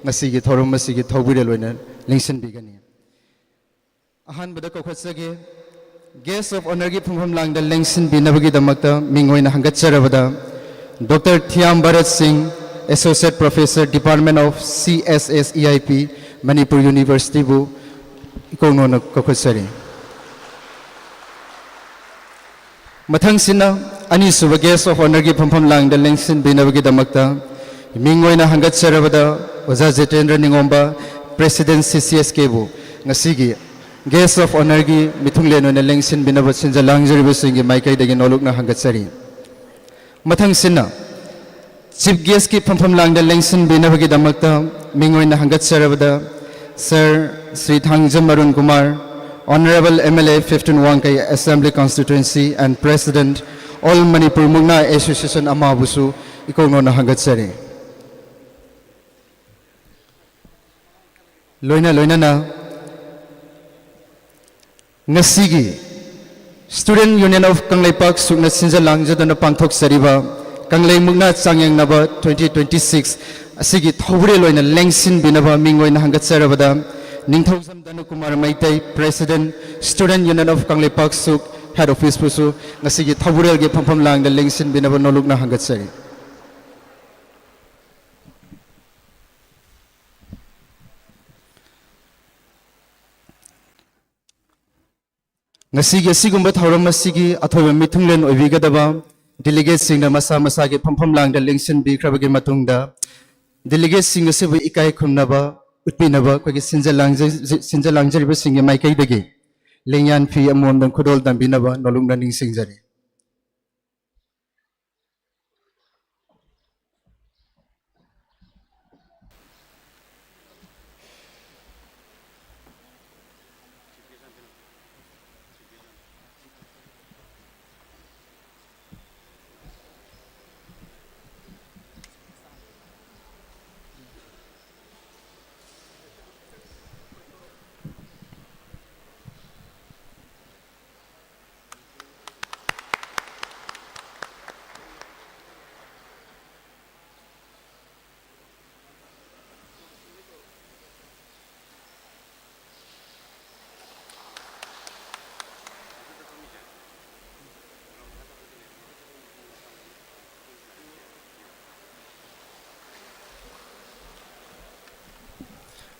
ꯉꯁꯤꯒꯤ ꯊꯧꯔꯝ ꯑꯁꯤꯒꯤ ꯊꯧꯕꯨꯔꯦꯜ ꯑꯣꯏꯅ ꯂꯦꯡꯁꯤꯟꯕꯤꯒꯅꯤ꯫ ꯑꯍꯥꯟꯕꯗ ꯀꯧꯈꯠꯆꯒꯦ, Guest of Honourꯒꯤ ꯐꯝꯐꯝ ꯂꯥꯡꯗ ꯂꯦꯡꯁꯤꯟꯕꯤꯅꯕꯒꯤꯗꯃꯛꯇ ꯃꯤꯡ ꯑꯣꯏꯅ ꯍꯪꯒꯠꯆꯔꯕꯗ Doctor ꯊꯤꯌꯥꯝ ꯚꯥꯔꯠ ꯁꯤꯡ, Associate Professor, Department of C S S E I P, Manipur Universityꯕꯨ ꯏꯀꯣꯛꯅꯣꯅ ꯀꯧꯈꯠꯆꯔꯤ꯫ ꯃꯊꯪꯁꯤꯅ ꯑꯅꯤꯁꯨꯕ Guest of Honourꯒꯤ ꯐꯝꯐꯝ ꯂꯥꯡꯗ ꯂꯦꯡꯁꯤꯟꯕꯤꯅꯕꯒꯤꯗꯃꯛꯇ ꯃꯤꯡ ꯑꯣꯏꯅ ꯍꯪꯒꯠꯆꯔꯕꯗ ꯑꯣꯖꯥ Jitendra ꯅꯤꯉꯣꯝꯕ, President C C S K ꯕꯨ ꯉꯁꯤꯒꯤ Guest of Honourꯒꯤ ꯃꯤꯊꯨꯡꯂꯦꯟ ꯑꯣꯏꯅ ꯂꯦꯡꯁꯤꯟꯕꯤꯅꯕ ꯁꯤꯟꯖ ꯂꯥꯡꯖꯔꯤꯕꯁꯤꯡꯒꯤ ꯃꯥꯏꯀꯩꯗꯒꯤ ꯅꯣꯂꯨꯛꯅ ꯍꯪꯒꯠꯆꯔꯤ꯫ ꯃꯊꯪꯁꯤꯅ Chief Guestꯀꯤ ꯐꯝꯐꯝ ꯂꯥꯡꯗ ꯂꯦꯡꯁꯤꯟꯕꯤꯅꯕꯒꯤꯗꯃꯛꯇ ꯃꯤꯡ ꯑꯣꯏꯅ ꯍꯪꯒꯠꯆꯔꯕꯗ Sir Shri Thangjam Arun Kumar, Honourable M L A fifteen ꯋꯥꯡꯈꯩ Assembly Constituency and President All Manipur ꯃꯨꯛꯅꯥ Association ꯑꯃꯕꯨꯁꯨ ꯏꯀꯧꯅꯧꯅ ꯍꯪꯒꯠꯆꯔꯤ꯫ ꯂꯣꯏꯅ ꯂꯣꯏꯅꯅ ꯉꯁꯤꯒꯤ Student Union of ꯀꯪꯂꯩꯄꯥꯛ ꯁꯨꯛꯅ ꯁꯤꯟꯖ ꯂꯥꯡꯖꯗꯨꯅ ꯄꯥꯡꯊꯣꯛꯆꯔꯤꯕ ꯀꯪꯂꯩ ꯃꯨꯛꯅꯥ ꯆꯥꯡꯌꯦꯡꯅꯕ twenty twenty-six ꯑꯁꯤꯒꯤ ꯊꯧꯕꯨꯔꯦꯜ ꯑꯣꯏꯅ ꯂꯦꯡꯁꯤꯟꯕꯤꯅꯕ ꯃꯤꯡ ꯑꯣꯏꯅ ꯍꯪꯒꯠꯆꯔꯕꯗ ꯅꯤꯡꯊꯧꯖꯝ ꯙꯅꯀꯨꯃꯥꯔ Meitei, President Student Union of Kangleipak ꯁꯨꯛ Head Office ꯄꯨꯁꯨ ꯉꯁꯤꯒꯤ ꯊꯧꯕꯨꯔꯦꯜꯒꯤ ꯐꯝꯐꯝ ꯂꯥꯡꯗ ꯂꯦꯡꯁꯤꯟꯕꯤꯅꯕ ꯅꯣꯂꯨꯛꯅ ꯍꯪꯒꯠꯆꯔꯤ꯫ ꯉꯁꯤꯒꯤ ꯑꯁꯤꯒꯨꯝꯕ ꯊꯧꯔꯝ ꯑꯁꯤꯒꯤ ꯑꯊꯣꯏꯕ ꯃꯤꯊꯨꯡꯂꯦꯟ ꯑꯣꯏꯕꯤꯒꯗꯕ delegateꯁꯤꯡꯅ ꯃꯁꯥ ꯃꯁꯥꯒꯤ ꯐꯝꯐꯝ ꯂꯥꯡꯗ ꯂꯦꯡꯁꯤꯟꯕꯤꯈ꯭ꯔꯕꯒꯤ ꯃꯇꯨꯡꯗ, delegateꯁꯤꯡ ꯑꯁꯤꯕꯨ ꯏꯀꯥꯏ ꯈꯨꯝꯅꯕ ꯎꯠꯄꯤꯅꯕ ꯑꯩꯈꯣꯏꯒꯤ ꯁꯤꯟꯖ ꯂꯥꯡꯖ-, ꯁꯤꯟꯖ ꯂꯥꯡꯖꯔꯤꯕꯁꯤꯡꯒꯤ ꯃꯥꯏꯀꯩꯗꯒꯤ ꯂꯦꯡꯌꯥꯟ ꯐꯤ ꯑꯃꯃꯝꯗꯪ ꯈꯨꯗꯣꯜ ꯇꯝꯕꯤꯅꯕ ꯅꯣꯂꯨꯛꯅ ꯅꯤꯡꯁꯤꯡꯖꯔꯤ꯫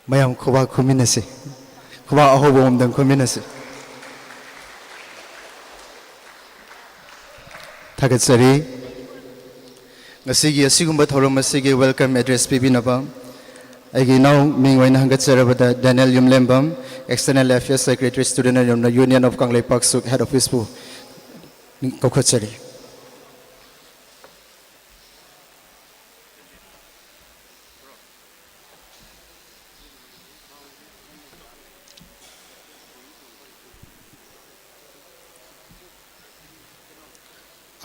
ꯃꯌꯥꯝ ꯈꯨꯕꯥꯛ ꯈꯨꯃꯤꯟꯅꯁꯤ꯫ ꯈꯨꯕꯥꯛ ꯑꯍꯧꯕ ꯑꯃꯃꯝꯗꯪ ꯈꯨꯃꯤꯟꯅꯁꯤ꯫ ꯊꯥꯒꯠꯆꯔꯤ꯫ ꯉꯁꯤꯒꯤ ꯑꯁꯤꯒꯨꯝꯕ ꯊꯧꯔꯝ ꯑꯁꯤꯒꯤ welcome address ꯄꯤꯕꯤꯅꯕ ꯑꯩꯒꯤ ꯏꯅꯥꯎ ꯃꯤꯡ ꯑꯣꯏꯅ ꯍꯪꯒꯠꯆꯔꯕꯗ ꯗꯦꯅꯤꯌꯦꯜ ꯌꯨꯝꯂꯦꯝꯕꯝ, External Affairs Secretary, Student Union of Kangleipak ꯁꯨꯛ head office ꯄꯨ ꯀꯧꯈꯠꯆꯔꯤ꯫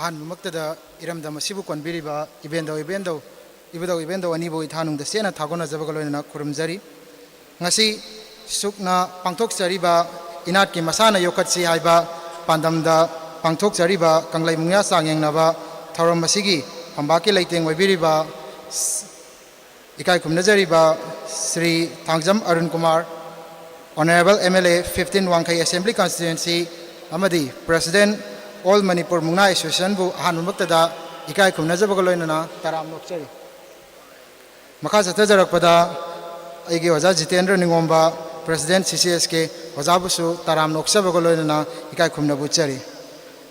ꯑꯍꯥꯟꯕꯃꯛꯇꯗ ꯏꯔꯝꯗꯝ ꯑꯁꯤꯕꯨ ꯀꯣꯟꯕꯤꯔꯤꯕ ꯏꯕꯦꯟꯗꯧ ꯏꯕꯦꯟꯗꯧ, ꯏꯕꯨꯙꯧ ꯏꯕꯦꯟꯗꯧ ꯑꯅꯤꯕꯨ ꯏꯊꯥꯅꯨꯡꯗ ꯆꯦꯠꯅ ꯊꯥꯒꯣꯟꯅꯖꯕꯒ ꯂꯣꯏꯅꯅ ꯈꯨꯔꯨꯝꯖꯔꯤ꯫ ꯉꯁꯤ ꯁꯨꯛꯅ ꯄꯥꯡꯊꯣꯛꯆꯔꯤꯕ ꯏꯅꯥꯠꯀꯤ ꯃꯁꯥꯟꯅ ꯌꯣꯛꯈꯠꯁꯤ ꯍꯥꯏꯕ ꯄꯥꯟꯗꯝꯗ ꯄꯥꯡꯊꯣꯛꯆꯔꯤꯕ ꯀꯪꯂꯩ ꯃꯨꯛꯅꯥ ꯆꯥꯡꯌꯦꯡꯅꯕ ꯊꯧꯔꯝ ꯑꯁꯤꯒꯤ ꯐꯝꯕꯥꯛꯀꯤ ꯂꯩꯇꯦꯡ ꯑꯣꯏꯕꯤꯔꯤꯕ ꯏꯀꯥꯏ ꯈꯨꯝꯅꯖꯔꯤꯕ Shri Thangjam Arun Kumar, Honourable M L A fifteen ꯋꯥꯡꯈꯩ Assembly Constituency ꯑꯃꯗꯤ President All Manipur ꯃꯨꯛꯅꯥ Associationꯕꯨ ꯑꯍꯥꯟꯕꯃꯛꯇꯗ ꯏꯀꯥꯏ ꯈꯨꯝꯅꯖꯕꯒ ꯂꯣꯏꯅꯅ ꯇꯔꯥꯝꯅ ꯑꯣꯛꯆꯔꯤ꯫ ꯃꯈꯥ ꯆꯠꯊꯖꯔꯛꯄꯗ ꯑꯩꯒꯤ ꯑꯣꯖꯥ Jitendra ꯅꯤꯉꯣꯝꯕ, President C C S K, ꯑꯣꯖꯥꯕꯨꯁꯨ ꯇꯔꯥꯝꯅ ꯑꯣꯛꯆꯕꯒ ꯂꯣꯏꯅꯅ ꯏꯀꯥꯏ ꯈꯨꯝꯅꯕ ꯎꯠꯆꯔꯤ꯫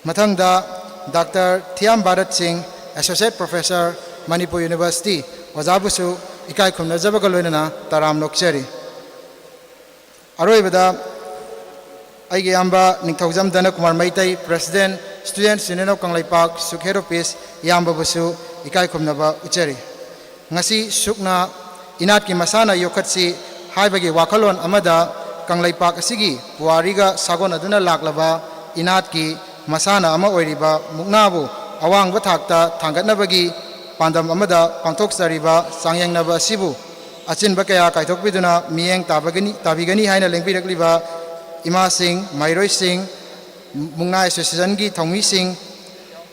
ꯃꯊꯪꯗ ꯗꯥꯛꯇꯔ ꯊꯤꯌꯥꯝ ꯚꯥꯔꯠ ꯁꯤꯡ, Associate Professor, Manipur University, ꯑꯣꯖꯥꯕꯨꯁꯨ ꯏꯀꯥꯏ ꯈꯨꯝꯅꯖꯕꯒ ꯂꯣꯏꯅꯅ ꯇꯔꯥꯝꯅ ꯑꯣꯛꯆꯔꯤ꯫ ꯑꯔꯣꯏꯕꯗ ꯑꯩꯒꯤ ꯏꯌꯥꯝꯕ ꯅꯤꯡꯊꯧꯖꯝ ꯙꯅꯀꯨꯃꯥꯔ Meitei, President, Students Union of Kangleipak ꯁꯨꯛ head office, ꯏꯌꯥꯝꯕꯕꯨꯁꯨ ꯏꯀꯥꯏ ꯈꯨꯝꯅꯕ ꯎꯠꯆꯔꯤ꯫ ꯉꯁꯤ ꯁꯨꯛꯅ ꯏꯅꯥꯠꯀꯤ ꯃꯁꯥꯟꯅ ꯌꯣꯛꯈꯠꯁꯤ ꯍꯥꯏꯕꯒꯤ ꯋꯥꯈꯜꯂꯣꯟ ꯑꯃꯗ ꯀꯪꯂꯩꯄꯥꯛ ꯑꯁꯤꯒꯤ ꯄꯨꯋꯥꯔꯤꯒ ꯁꯥꯒꯣꯟꯅꯗꯨꯅ ꯂꯥꯛꯂꯕ ꯏꯅꯥꯠꯀꯤ ꯃꯁꯥꯟꯅ ꯑꯃ ꯑꯣꯏꯔꯤꯕ ꯃꯨꯛꯅꯥꯕꯨ ꯑꯋꯥꯡꯕ ꯊꯥꯛꯇ ꯊꯥꯡꯒꯠꯅꯕꯒꯤ ꯄꯥꯟꯗꯝ ꯑꯃꯗ ꯄꯥꯡꯊꯣꯛꯆꯔꯤꯕ ꯆꯥꯡꯌꯦꯡꯅꯕ ꯑꯁꯤꯕꯨ ꯑꯆꯤꯟꯕ ꯀꯌꯥ ꯀꯥꯏꯊꯣꯛꯄꯤꯗꯨꯅ ꯃꯤꯠꯌꯦꯡ ꯇꯥꯕꯒꯅꯤ, ꯇꯥꯕꯤꯒꯅꯤ ꯍꯥꯏꯅ ꯂꯦꯡꯕꯤꯔꯛꯂꯤꯕ ꯏꯃꯥꯁꯤꯡ, ꯃꯍꯩꯔꯣꯏꯁꯤꯡ, ꯃꯨꯛꯅꯥ Associationꯒꯤ ꯊꯧꯃꯤꯁꯤꯡ,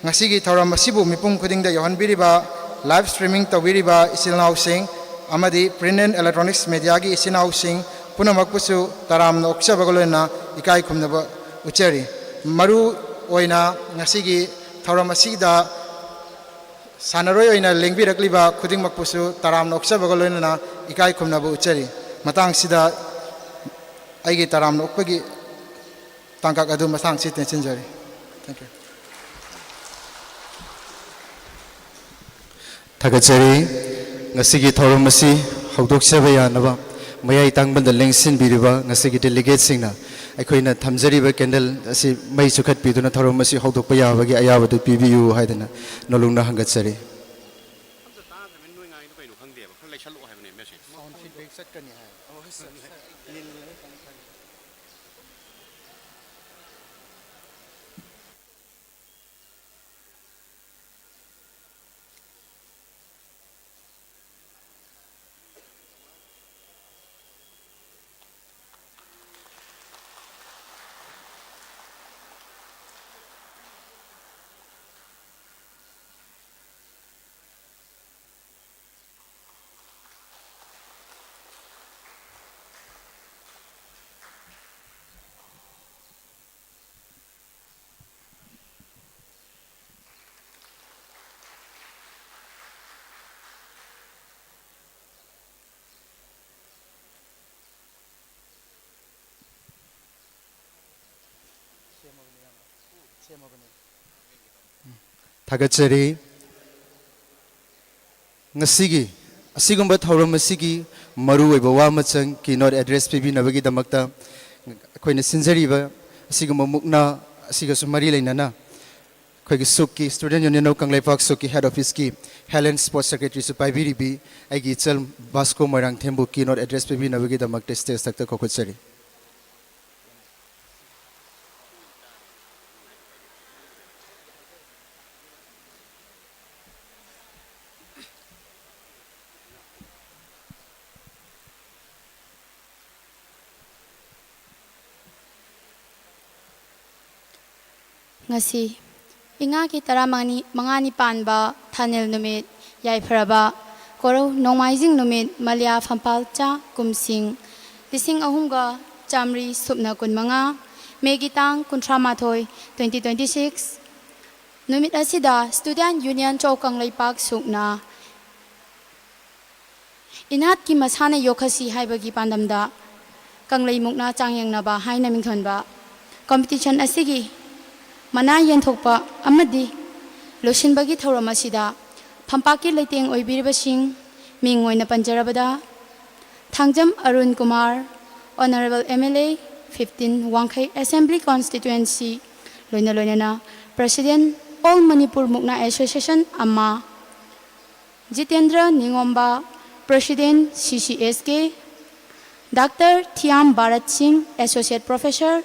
ꯉꯁꯤꯒꯤ ꯊꯧꯔꯝ ꯑꯁꯤꯕꯨ ꯃꯤꯄꯨꯝ ꯈꯨꯗꯤꯡꯗ ꯌꯧꯍꯟꯕꯤꯔꯤꯕ, live streaming ꯇꯧꯕꯤꯔꯤꯕ ꯏꯆꯤꯜ ꯏꯅꯥꯎꯁꯤꯡ ꯑꯃꯗꯤ print and electronics mediaꯒꯤ ꯏꯆꯤꯜ ꯏꯅꯥꯎꯁꯤꯡ ꯄꯨꯝꯅꯃꯛꯄꯨꯁꯨ ꯇꯔꯥꯝꯅ ꯑꯣꯛꯆꯕꯒ ꯂꯣꯏꯅꯅ ꯏꯀꯥꯏ ꯈꯨꯝꯅꯕ ꯎꯠꯆꯔꯤ꯫ ꯃꯔꯨ ꯑꯣꯏꯅ ꯉꯁꯤꯒꯤ ꯊꯧꯔꯝ ꯑꯁꯤꯗ ꯁꯥꯟꯅꯔꯣꯏ ꯑꯣꯏꯅ ꯂꯦꯡꯕꯤꯔꯛꯂꯤꯕ ꯈꯨꯗꯤꯡꯃꯛꯄꯨꯁꯨ ꯇꯔꯥꯝꯅ ꯑꯣꯛꯆꯕꯒ ꯂꯣꯏꯅꯅ ꯏꯀꯥꯏ ꯈꯨꯝꯅꯕ ꯎꯠꯆꯔꯤ꯫ ꯃꯇꯥꯡꯁꯤꯗ ꯑꯩꯒꯤ ꯇꯔꯥꯝꯅ ꯑꯣꯛꯄꯒꯤ ꯇꯥꯡꯀꯛ ꯑꯗꯨ ꯃꯇꯥꯡꯁꯤ ꯇꯦꯟꯁꯤꯟꯖꯔꯤ꯫ Thank you꯫ ꯊꯥꯒꯠꯆꯔꯤ꯫ ꯉꯁꯤꯒꯤ ꯊꯧꯔꯝ ꯑꯁꯤ ꯍꯧꯗꯣꯛꯆꯕ ꯌꯥꯅꯕ ꯃꯌꯥꯏ ꯇꯥꯡꯕꯗ ꯂꯦꯡꯁꯤꯟꯕꯤꯔꯤꯕ ꯉꯁꯤꯒꯤ delegateꯁꯤꯡꯅ ꯑꯩꯈꯣꯏꯅ ꯊꯝꯖꯔꯤꯕ candle ꯑꯁꯤ ꯃꯩ ꯆꯨꯈꯠꯄꯤꯗꯨꯅ ꯊꯧꯔꯝ ꯑꯁꯤ ꯍꯧꯗꯣꯛꯄ ꯌꯥꯕꯒꯤ ꯑꯌꯥꯕꯗꯨ ꯄꯤꯕꯤꯌꯨ ꯍꯥꯏꯗꯅ ꯅꯧꯂꯨꯛꯅ ꯍꯪꯒꯠꯆꯔꯤ꯫ ꯑꯝꯇ ꯇꯥꯗ꯭ꯔꯕꯅꯤ, ꯅꯣꯏ ꯉꯥꯡꯉꯤꯗꯣ ꯀꯩꯅꯣ ꯈꯪꯗꯦꯕ꯫ ꯈꯔ ꯂꯩꯁꯜꯂꯛꯑꯣ ꯍꯥꯏꯕꯅꯦ message꯫ Sound feedback ꯆꯠꯀꯅꯤ ꯍꯥꯏ꯫ ꯊꯥꯒꯠꯆꯔꯤ꯫ ꯉꯁꯤꯒꯤ ꯑꯁꯤꯒꯨꯝꯕ ꯊꯧꯔꯝ ꯑꯁꯤꯒꯤ ꯃꯔꯨꯑꯣꯏꯕ ꯋꯥ ꯑꯃꯆꯪ keynote address ꯄꯤꯕꯤꯅꯕꯒꯤꯗꯃꯛꯇ ꯑꯩꯈꯣꯏꯅ ꯁꯤꯟꯖꯔꯤꯕ ꯑꯁꯤꯒꯨꯝꯕ ꯃꯨꯛꯅꯥ ꯑꯁꯤꯒꯁꯨ ꯃꯔꯤ ꯂꯩꯅꯅ ꯑꯩꯈꯣꯏꯒꯤ ꯁꯨꯛꯀꯤ, Student Union of Kangleipak ꯁꯨꯛꯀꯤ head officeꯀꯤ health and sports secretaryꯁꯨ ꯄꯥꯏꯕꯤꯔꯤꯕꯤ ꯑꯩꯒꯤ ꯏꯆꯜ ꯕꯥꯁꯀꯣ ꯃꯣꯏꯔꯥꯡꯊꯦꯝꯕꯨ keynote address ꯄꯤꯕꯤꯅꯕꯒꯤꯗꯃꯛꯇ stage ꯊꯛꯇ ꯀꯧꯈꯠꯆꯔꯤ꯫ ꯉꯁꯤ ꯏꯉꯥꯒꯤ ꯇꯔꯥꯃꯉꯥꯅꯤ, ꯃꯉꯥꯅꯤ ꯄꯥꯟꯕ ꯊꯥꯅꯤꯜ ꯅꯨꯃꯤꯠ, ꯌꯥꯏꯐꯔꯕ ꯀꯣꯔꯧ ꯅꯣꯡꯃꯥꯏꯖꯤꯡ ꯅꯨꯃꯤꯠ, ꯃꯂꯤꯌꯥ ꯐꯝꯄꯥꯜꯆꯥ ꯀꯨꯝꯁꯤꯡ ꯂꯤꯁꯤꯡ ꯑꯍꯨꯝꯒ ꯆꯥꯃꯔꯤ ꯁꯨꯞꯅ ꯀꯨꯟꯃꯉꯥ, ꯃꯦꯒꯤ ꯇꯥꯡ ꯀꯨꯟꯊ꯭ꯔꯥ ꯃꯥꯊꯣꯏ, twenty twenty six, ꯅꯨꯃꯤꯠ ꯑꯁꯤꯗ Student Union of ꯀꯪꯂꯩꯄꯥꯛ ꯁꯨꯛꯅ ꯏꯅꯥꯠꯀꯤ ꯃꯁꯥꯟꯅ ꯌꯣꯛꯈꯠꯁꯤ ꯍꯥꯏꯕꯒꯤ ꯄꯥꯟꯗꯝꯗ ꯀꯪꯂꯩ ꯃꯨꯛꯅꯥ ꯆꯥꯡꯌꯦꯡꯅꯕ ꯍꯥꯏꯅ ꯃꯤꯡꯊꯣꯟꯕ competition ꯑꯁꯤꯒꯤ ꯃꯅꯥ ꯌꯦꯟꯊꯣꯛꯄ ꯑꯃꯗꯤ ꯂꯣꯏꯁꯤꯟꯕꯒꯤ ꯊꯧꯔꯝ ꯑꯁꯤꯗ ꯐꯝꯄꯥꯛꯀꯤ ꯂꯩꯇꯦꯡ ꯑꯣꯏꯕꯤꯔꯤꯕꯁꯤꯡ, ꯃꯤꯡ ꯑꯣꯏꯅ ꯄꯟꯖꯔꯕꯗ, Thangjam Arun Kumar, Honourable M L A fifteen ꯋꯥꯡꯈꯩ Assembly Constituency, ꯂꯣꯏꯅ ꯂꯣꯏꯅꯅ President All Manipur Mukna Association ꯑꯃ, Jitendra ꯅꯤꯉꯣꯝꯕ, President C C S K, Doctor ꯊꯤꯌꯥꯝ ꯚꯥꯔꯠ ꯁꯤꯡ, Associate Professor,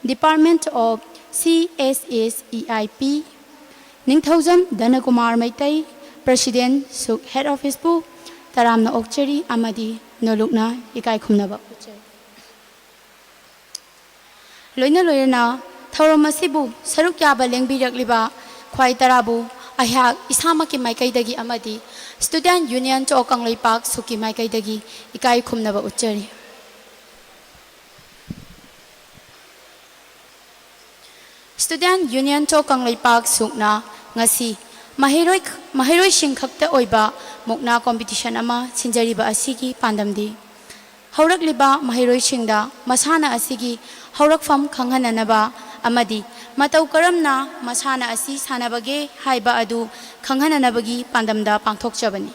Department of C S S E I P, Ningthoujam ꯙꯅꯀꯨꯃꯥꯔ Meitei, President ꯁꯨꯛ Head Office ꯄꯨ ꯇꯔꯥꯝꯅ ꯑꯣꯛꯆꯔꯤ ꯑꯃꯗꯤ ꯅꯣꯂꯨꯛꯅ ꯏꯀꯥꯏ ꯈꯨꯝꯅꯕ ꯎꯠꯆꯔꯤ꯫ ꯂꯣꯏꯅ ꯂꯣꯏꯅꯅ ꯊꯧꯔꯝ ꯑꯁꯤꯕꯨ ꯁꯔꯨꯛ ꯌꯥꯕ ꯂꯦꯡꯕꯤꯔꯛꯂꯤꯕ ꯈ꯭ꯋꯥꯏ ꯇꯔꯥꯕꯨ ꯑꯩꯍꯥꯛ ꯏꯁꯥꯃꯛꯀꯤ ꯃꯥꯏꯀꯩꯗꯒꯤ ꯑꯃꯗꯤ Student Union ꯆꯣ ꯀꯪꯂꯩꯄꯥꯛ ꯁꯨꯛꯀꯤ ꯃꯥꯏꯀꯩꯗꯒꯤ ꯏꯀꯥꯏ ꯈꯨꯝꯅꯕ ꯎꯠꯆꯔꯤ꯫ Student Union ꯆꯣ ꯀꯪꯂꯩꯄꯥꯛ ꯁꯨꯛꯅ ꯉꯁꯤ ꯃꯍꯩꯔꯣꯏ, ꯃꯍꯩꯔꯣꯏꯁꯤꯡ ꯈꯛꯇ ꯑꯣꯏꯕ ꯃꯨꯛꯅꯥ competition ꯑꯃ ꯁꯤꯟꯖꯔꯤꯕ ꯑꯁꯤꯒꯤ ꯄꯥꯟꯗꯝꯗꯤ ꯍꯧꯔꯛꯂꯤꯕ ꯃꯍꯩꯔꯣꯏꯁꯤꯡꯗ ꯃꯁꯥꯟꯅ ꯑꯁꯤꯒꯤ ꯍꯧꯔꯛꯐꯝ ꯈꯪꯍꯟꯅꯅꯕ ꯑꯃꯗꯤ ꯃꯇꯧ ꯀꯔꯝꯅ ꯃꯁꯥꯟꯅ ꯑꯁꯤ ꯁꯥꯟꯅꯕꯒꯦ ꯍꯥꯏꯕ ꯑꯗꯨ ꯈꯪꯍꯟꯅꯅꯕꯒꯤ ꯄꯥꯟꯗꯝꯗ ꯄꯥꯡꯊꯣꯛꯆꯕꯅꯤ꯫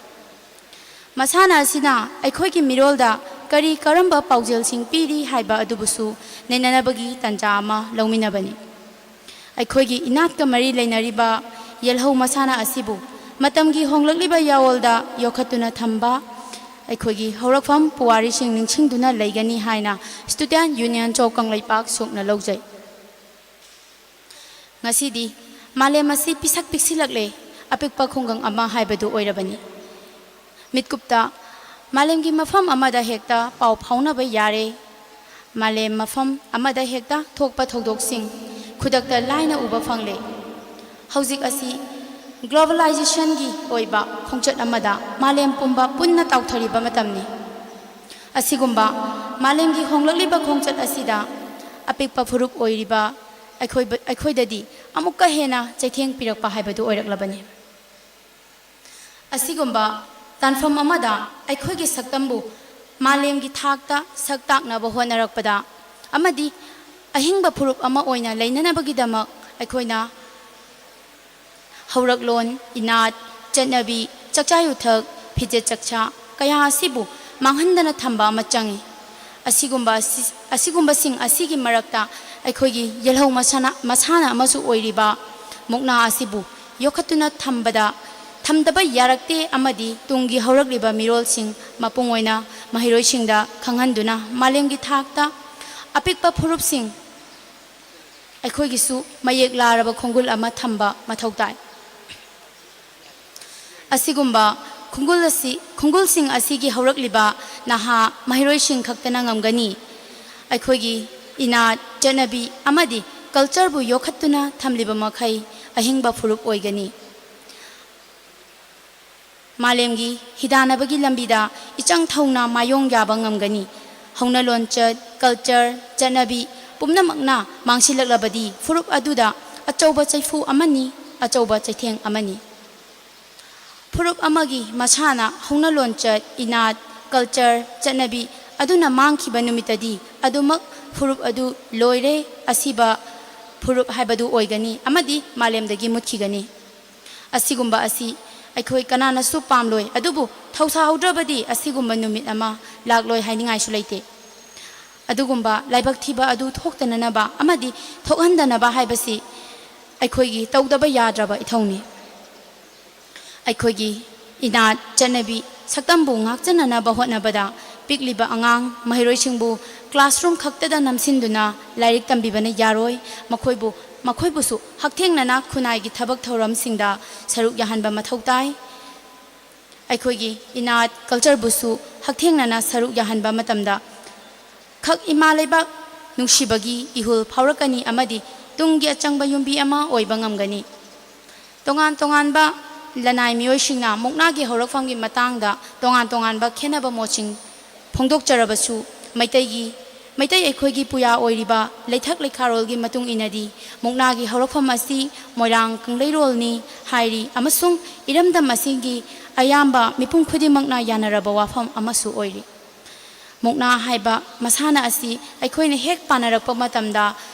ꯃꯁꯥꯟꯅ ꯑꯁꯤꯅ ꯑꯩꯈꯣꯏꯒꯤ ꯃꯤꯔꯣꯜꯗ ꯀꯔꯤ ꯀꯔꯝꯕ ꯄꯥꯎꯖꯦꯜꯁꯤꯡ ꯄꯤꯔꯤ ꯍꯥꯏꯕ ꯑꯗꯨꯕꯨꯁꯨ ꯅꯩꯅꯅꯕꯒꯤ ꯇꯥꯟꯖꯥ ꯑꯃ ꯂꯧꯃꯤꯟꯅꯕꯅꯤ꯫ ꯑꯩꯈꯣꯏꯒꯤ ꯏꯅꯥꯠꯀ ꯃꯔꯤ ꯂꯩꯅꯔꯤꯕ ꯌꯦꯜꯍꯧ ꯃꯁꯥꯟꯅ ꯑꯁꯤꯕꯨ ꯃꯇꯝꯒꯤ ꯍꯣꯡꯂꯛꯂꯤꯕ ꯌꯥꯑꯣꯜꯗ ꯌꯣꯛꯈꯠꯇꯨꯅ ꯊꯝꯕ, ꯑꯩꯈꯣꯏꯒꯤ ꯍꯧꯔꯛꯐꯝ ꯄꯨꯋꯥꯔꯤꯁꯤꯡ ꯅꯤꯡꯁꯤꯡꯗꯨꯅ ꯂꯩꯒꯅꯤ ꯍꯥꯏꯅ Student Union ꯆꯣ ꯀꯪꯂꯩꯄꯥꯛ ꯁꯨꯛꯅ ꯂꯧꯖꯩ꯫ ꯉꯁꯤꯗꯤ ꯃꯥꯂꯦꯝ ꯑꯁꯤ ꯄꯤꯁꯛ ꯄꯤꯛꯁꯤꯜꯂꯛꯂꯦ, ꯑꯄꯤꯛꯄ ꯈꯨꯡꯒꯪ ꯑꯃ ꯍꯥꯏꯕꯗꯨ ꯑꯣꯏꯔꯕꯅꯤ꯫ ꯃꯤꯠꯀꯨꯞꯇ ꯃꯥꯂꯦꯝꯒꯤ ꯃꯐꯝ ꯑꯃꯗ ꯍꯦꯛꯇ ꯄꯥꯎ ꯐꯥꯎꯅꯕ ꯌꯥꯔꯦ꯫ ꯃꯥꯂꯦꯝ ꯃꯐꯝ ꯑꯃꯗ ꯍꯦꯛꯇ ꯊꯣꯛꯄ ꯊꯧꯗꯣꯛꯁꯤꯡ ꯈꯨꯗꯛꯇ ꯂꯥꯏꯅ ꯎꯕ ꯐꯪꯂꯦ꯫ ꯍꯧꯖꯤꯛ ꯑꯁꯤ globalizationꯒꯤ ꯑꯣꯏꯕ ꯈꯣꯡꯆꯠ ꯑꯃꯗ ꯃꯥꯂꯦꯝ ꯄꯨꯝꯕ ꯄꯨꯟꯅ ꯇꯥꯎꯊꯔꯤꯕ ꯃꯇꯝꯅꯤ꯫ ꯑꯁꯤꯒꯨꯝꯕ ꯃꯥꯂꯦꯝꯒꯤ ꯍꯣꯡꯂꯛꯂꯤꯕ ꯈꯣꯡꯆꯠ ꯑꯁꯤꯗ ꯑꯄꯤꯛꯄ ꯐꯨꯔꯨꯞ ꯑꯣꯏꯔꯤꯕ ꯑꯩꯈꯣꯏꯕ-, ꯑꯩꯈꯣꯏꯗꯗꯤ ꯑꯃꯨꯛꯀ ꯍꯦꯟꯅ ꯆꯩꯊꯦꯡ ꯄꯤꯔꯛꯄ ꯍꯥꯏꯕꯗꯨ ꯑꯣꯏꯔꯛꯂꯕꯅꯤ꯫ ꯑꯁꯤꯒꯨꯝꯕ ꯇꯥꯟꯐꯝ ꯑꯃꯗ ꯑꯩꯈꯣꯏꯒꯤ ꯁꯛꯇꯝꯕꯨ ꯃꯥꯂꯦꯝꯒꯤ ꯊꯥꯛꯇ ꯁꯛ ꯇꯥꯛꯅꯕ ꯍꯣꯠꯅꯔꯛꯄꯗ ꯑꯃꯗꯤ ꯑꯍꯤꯡꯕ ꯐꯨꯔꯨꯞ ꯑꯃ ꯑꯣꯏꯅ ꯂꯩꯅꯅꯕꯒꯤꯗꯃꯛ ꯑꯩꯈꯣꯏꯅ ꯍꯧꯔꯛꯂꯣꯟ, ꯏꯅꯥꯠ, ꯆꯠꯅꯕꯤ, ꯆꯥꯛꯆꯥ ꯌꯨꯊꯛ, ꯐꯤꯖꯦꯠ ꯆꯛꯆꯥ ꯀꯌꯥ ꯑꯁꯤꯕꯨ ꯃꯥꯡꯍꯟꯗꯅ ꯊꯝꯕ ꯑꯃ ꯆꯪꯏ꯫ ꯑꯁꯤꯒꯨꯝꯕ ꯑꯁꯤ-, ꯑꯁꯤꯒꯨꯝꯕꯁꯤꯡ ꯑꯁꯤꯒꯤ ꯃꯔꯛꯇ ꯑꯩꯈꯣꯏꯒꯤ ꯌꯦꯜꯍꯧ ꯃꯁꯥꯟꯅ, ꯃꯁꯥꯟꯅ ꯑꯃꯁꯨ ꯑꯣꯏꯔꯤꯕ ꯃꯨꯛꯅꯥ ꯑꯁꯤꯕꯨ ꯌꯣꯛꯈꯠꯇꯨꯅ ꯊꯝꯕꯗ, ꯊꯝꯗꯕ ꯌꯥꯔꯛꯇꯦ ꯑꯃꯗꯤ ꯇꯨꯡꯒꯤ ꯍꯧꯔꯛꯂꯤꯕ ꯃꯤꯔꯣꯜꯁꯤꯡ, ꯃꯄꯨꯡ ꯑꯣꯏꯅ ꯃꯍꯩꯔꯣꯏꯁꯤꯡꯗ ꯈꯪꯍꯟꯗꯨꯅ ꯃꯥꯂꯦꯝꯒꯤ ꯊꯥꯛꯇ ꯑꯄꯤꯛꯄ ꯐꯨꯔꯨꯞꯁꯤꯡ ꯑꯩꯈꯣꯏꯒꯤꯁꯨ ꯃꯌꯦꯛ ꯂꯥꯔꯕ ꯈꯣꯡꯒꯨꯜ ꯑꯃ ꯊꯝꯕ ꯃꯊꯧ ꯇꯥꯏ꯫ ꯑꯁꯤꯒꯨꯝꯕ ꯈꯣꯡꯒꯨꯜ ꯑꯁꯤ, ꯈꯣꯡꯒꯨꯜꯁꯤꯡ ꯑꯁꯤꯒꯤ ꯍꯧꯔꯛꯂꯤꯕ ꯅꯍꯥ ꯃꯍꯩꯔꯣꯏꯁꯤꯡ ꯈꯛꯇꯅ ꯉꯝꯒꯅꯤ꯫ ꯑꯩꯈꯣꯏꯒꯤ ꯏꯅꯥꯠ, ꯆꯠꯅꯕꯤ ꯑꯃꯗꯤ ꯀꯜꯆꯔꯕꯨ ꯌꯣꯛꯈꯠꯇꯨꯅ ꯊꯝꯂꯤꯕ ꯃꯈꯩ ꯑꯍꯤꯡꯕ ꯐꯨꯔꯨꯞ ꯑꯣꯏꯒꯅꯤ꯫ ꯃꯥꯂꯦꯝꯒꯤ ꯍꯤꯗꯥꯟꯅꯕꯒꯤ ꯂꯝꯕꯤꯗ ꯏꯆꯪ ꯊꯧꯅ ꯃꯥꯌꯣꯡ ꯌꯥꯕ ꯉꯝꯒꯅꯤ꯫ ꯍꯧꯅ ꯂꯣꯟꯆꯠ, ꯀꯜꯆꯔ, ꯆꯠꯅꯕꯤ ꯄꯨꯝꯅꯃꯛꯅ ꯃꯥꯡꯁꯤꯜꯂꯛꯂꯕꯗꯤ ꯐꯨꯔꯨꯞ ꯑꯗꯨꯗ ꯑꯆꯧꯕ ꯆꯩꯐꯨ ꯑꯃꯅꯤ, ꯑꯆꯧꯕ ꯆꯩꯊꯦꯡ ꯑꯃꯅꯤ꯫ ꯐꯨꯔꯨꯞ ꯑꯃꯒꯤ ꯃꯁꯥꯅ ꯍꯧꯅ ꯂꯣꯟꯆꯠ, ꯏꯅꯥꯠ, ꯀꯜꯆꯔ, ꯆꯠꯅꯕꯤ ꯑꯗꯨꯅ ꯃꯥꯡꯈꯤꯕ ꯅꯨꯃꯤꯠꯇꯗꯤ ꯑꯗꯨꯃꯛ ꯐꯨꯔꯨꯞ ꯑꯗꯨ ꯂꯣꯏꯔꯦ, ꯑꯁꯤꯕ ꯐꯨꯔꯨꯞ ꯍꯥꯏꯕꯗꯨ ꯑꯣꯏꯒꯅꯤ ꯑꯃꯗꯤ ꯃꯥꯂꯦꯝꯗꯒꯤ ꯃꯨꯠꯈꯤꯒꯅꯤ꯫ ꯑꯁꯤꯒꯨꯝꯕ ꯑꯁꯤ ꯑꯩꯈꯣꯏ ꯀꯅꯥꯅꯁꯨ ꯄꯥꯝꯂꯣꯏ, ꯑꯗꯨꯕꯨ ꯊꯧꯁꯥꯍꯧꯗ꯭ꯔꯕꯗꯤ ꯑꯁꯤꯒꯨꯝꯕ ꯅꯨꯃꯤꯠ ꯑꯃ ꯂꯥꯛꯂꯣꯏ ꯍꯥꯏꯅꯤꯡꯉꯥꯏꯁꯨ ꯂꯩꯇꯦ꯫ ꯑꯗꯨꯒꯨꯝꯕ ꯂꯥꯏꯕꯛ ꯊꯤꯕ ꯑꯗꯨ ꯊꯣꯛꯇꯅꯅꯕ ꯑꯃꯗꯤ ꯊꯣꯛꯍꯟꯗꯅꯕ ꯍꯥꯏꯕꯁꯤ ꯑꯩꯈꯣꯏꯒꯤ ꯇꯧꯗꯕ ꯌꯥꯗ꯭ꯔꯕ ꯏꯊꯧꯅꯤ꯫ ꯑꯩꯈꯣꯏꯒꯤ ꯏꯅꯥꯠ, ꯆꯠꯅꯕꯤ, ꯁꯛꯇꯝꯕꯨ ꯉꯥꯛꯆꯅꯅꯕ ꯍꯣꯠꯅꯕꯗ ꯄꯤꯛꯂꯤꯕ ꯑꯉꯥꯡ ꯃꯍꯩꯔꯣꯏꯁꯤꯡꯕꯨ classroom ꯈꯛꯇꯗ ꯅꯝꯁꯤꯟꯗꯨꯅ ꯂꯥꯏꯔꯤꯛ ꯇꯝꯕꯤꯕꯅ ꯌꯥꯔꯣꯏ꯫ ꯃꯈꯣꯏꯕꯨ, ꯃꯈꯣꯏꯕꯨꯁꯨ ꯍꯛꯊꯦꯡꯅꯅ ꯈꯨꯟꯅꯥꯏꯒꯤ ꯊꯕꯛ ꯊꯧꯔꯝꯁꯤꯡꯗ ꯁꯔꯨꯛ ꯌꯥꯍꯟꯕ ꯃꯊꯧ ꯇꯥꯏ꯫ ꯑꯩꯈꯣꯏꯒꯤ ꯏꯅꯥꯠ, ꯀꯜꯆꯔꯕꯨꯁꯨ ꯍꯛꯊꯦꯡꯅꯅ ꯁꯔꯨꯛ ꯌꯥꯍꯟꯕ ꯃꯇꯝꯗ ꯈꯛ ꯏꯃꯥ ꯂꯩꯕꯥꯛ ꯅꯨꯡꯁꯤꯕꯒꯤ ꯏꯍꯨꯜ ꯐꯥꯎꯔꯛꯀꯅꯤ ꯑꯃꯗꯤ ꯇꯨꯡꯒꯤ ꯑꯆꯪꯕ ꯌꯨꯝꯕꯤ ꯑꯃ ꯑꯣꯏꯕ ꯉꯝꯒꯅꯤ꯫ ꯇꯣꯉꯥꯟ ꯇꯣꯉꯥꯟꯕ ꯂꯅꯥꯏ ꯃꯤꯑꯣꯏꯁꯤꯡꯅ ꯃꯨꯛꯅꯥꯒꯤ ꯍꯧꯔꯛꯐꯝꯒꯤ ꯃꯇꯥꯡꯗ ꯇꯣꯉꯥꯟ ꯇꯣꯉꯥꯟꯕ ꯈꯦꯠꯅꯕ ꯃꯣꯠꯁꯤꯡ ꯐꯣꯡꯗꯣꯛꯆꯔꯕꯁꯨ, ꯃꯩꯇꯩꯒꯤ, ꯃꯩꯇꯩ ꯑꯩꯈꯣꯏꯒꯤ ꯄꯨꯌꯥ ꯑꯣꯏꯔꯤꯕ ꯂꯩꯊꯛ ꯂꯩꯈꯥꯔꯣꯜꯒꯤ ꯃꯇꯨꯡ ꯏꯟꯅꯗꯤ ꯃꯨꯛꯅꯥꯒꯤ ꯍꯧꯔꯛꯐꯝ ꯑꯁꯤ ꯃꯣꯏꯔꯥꯡ ꯀꯪꯂꯩꯔꯣꯜꯅꯤ ꯍꯥꯏꯔꯤ ꯑꯃꯁꯨꯡ ꯏꯔꯝꯗꯝ ꯑꯁꯤꯒꯤ ꯑꯌꯥꯝꯕ ꯃꯤꯄꯨꯝ ꯈꯨꯗꯤꯡꯃꯛꯅ ꯌꯥꯅꯔꯕ ꯋꯥꯐꯝ ꯑꯃꯁꯨ ꯑꯣꯏꯔꯤ꯫ ꯃꯨꯛꯅꯥ ꯍꯥꯏꯕ ꯃꯁꯥꯟꯅ ꯑꯁꯤ ꯑꯩꯈꯣꯏꯅ ꯍꯦꯛ ꯄꯥꯅꯔꯛꯄ ꯃꯇꯝꯗ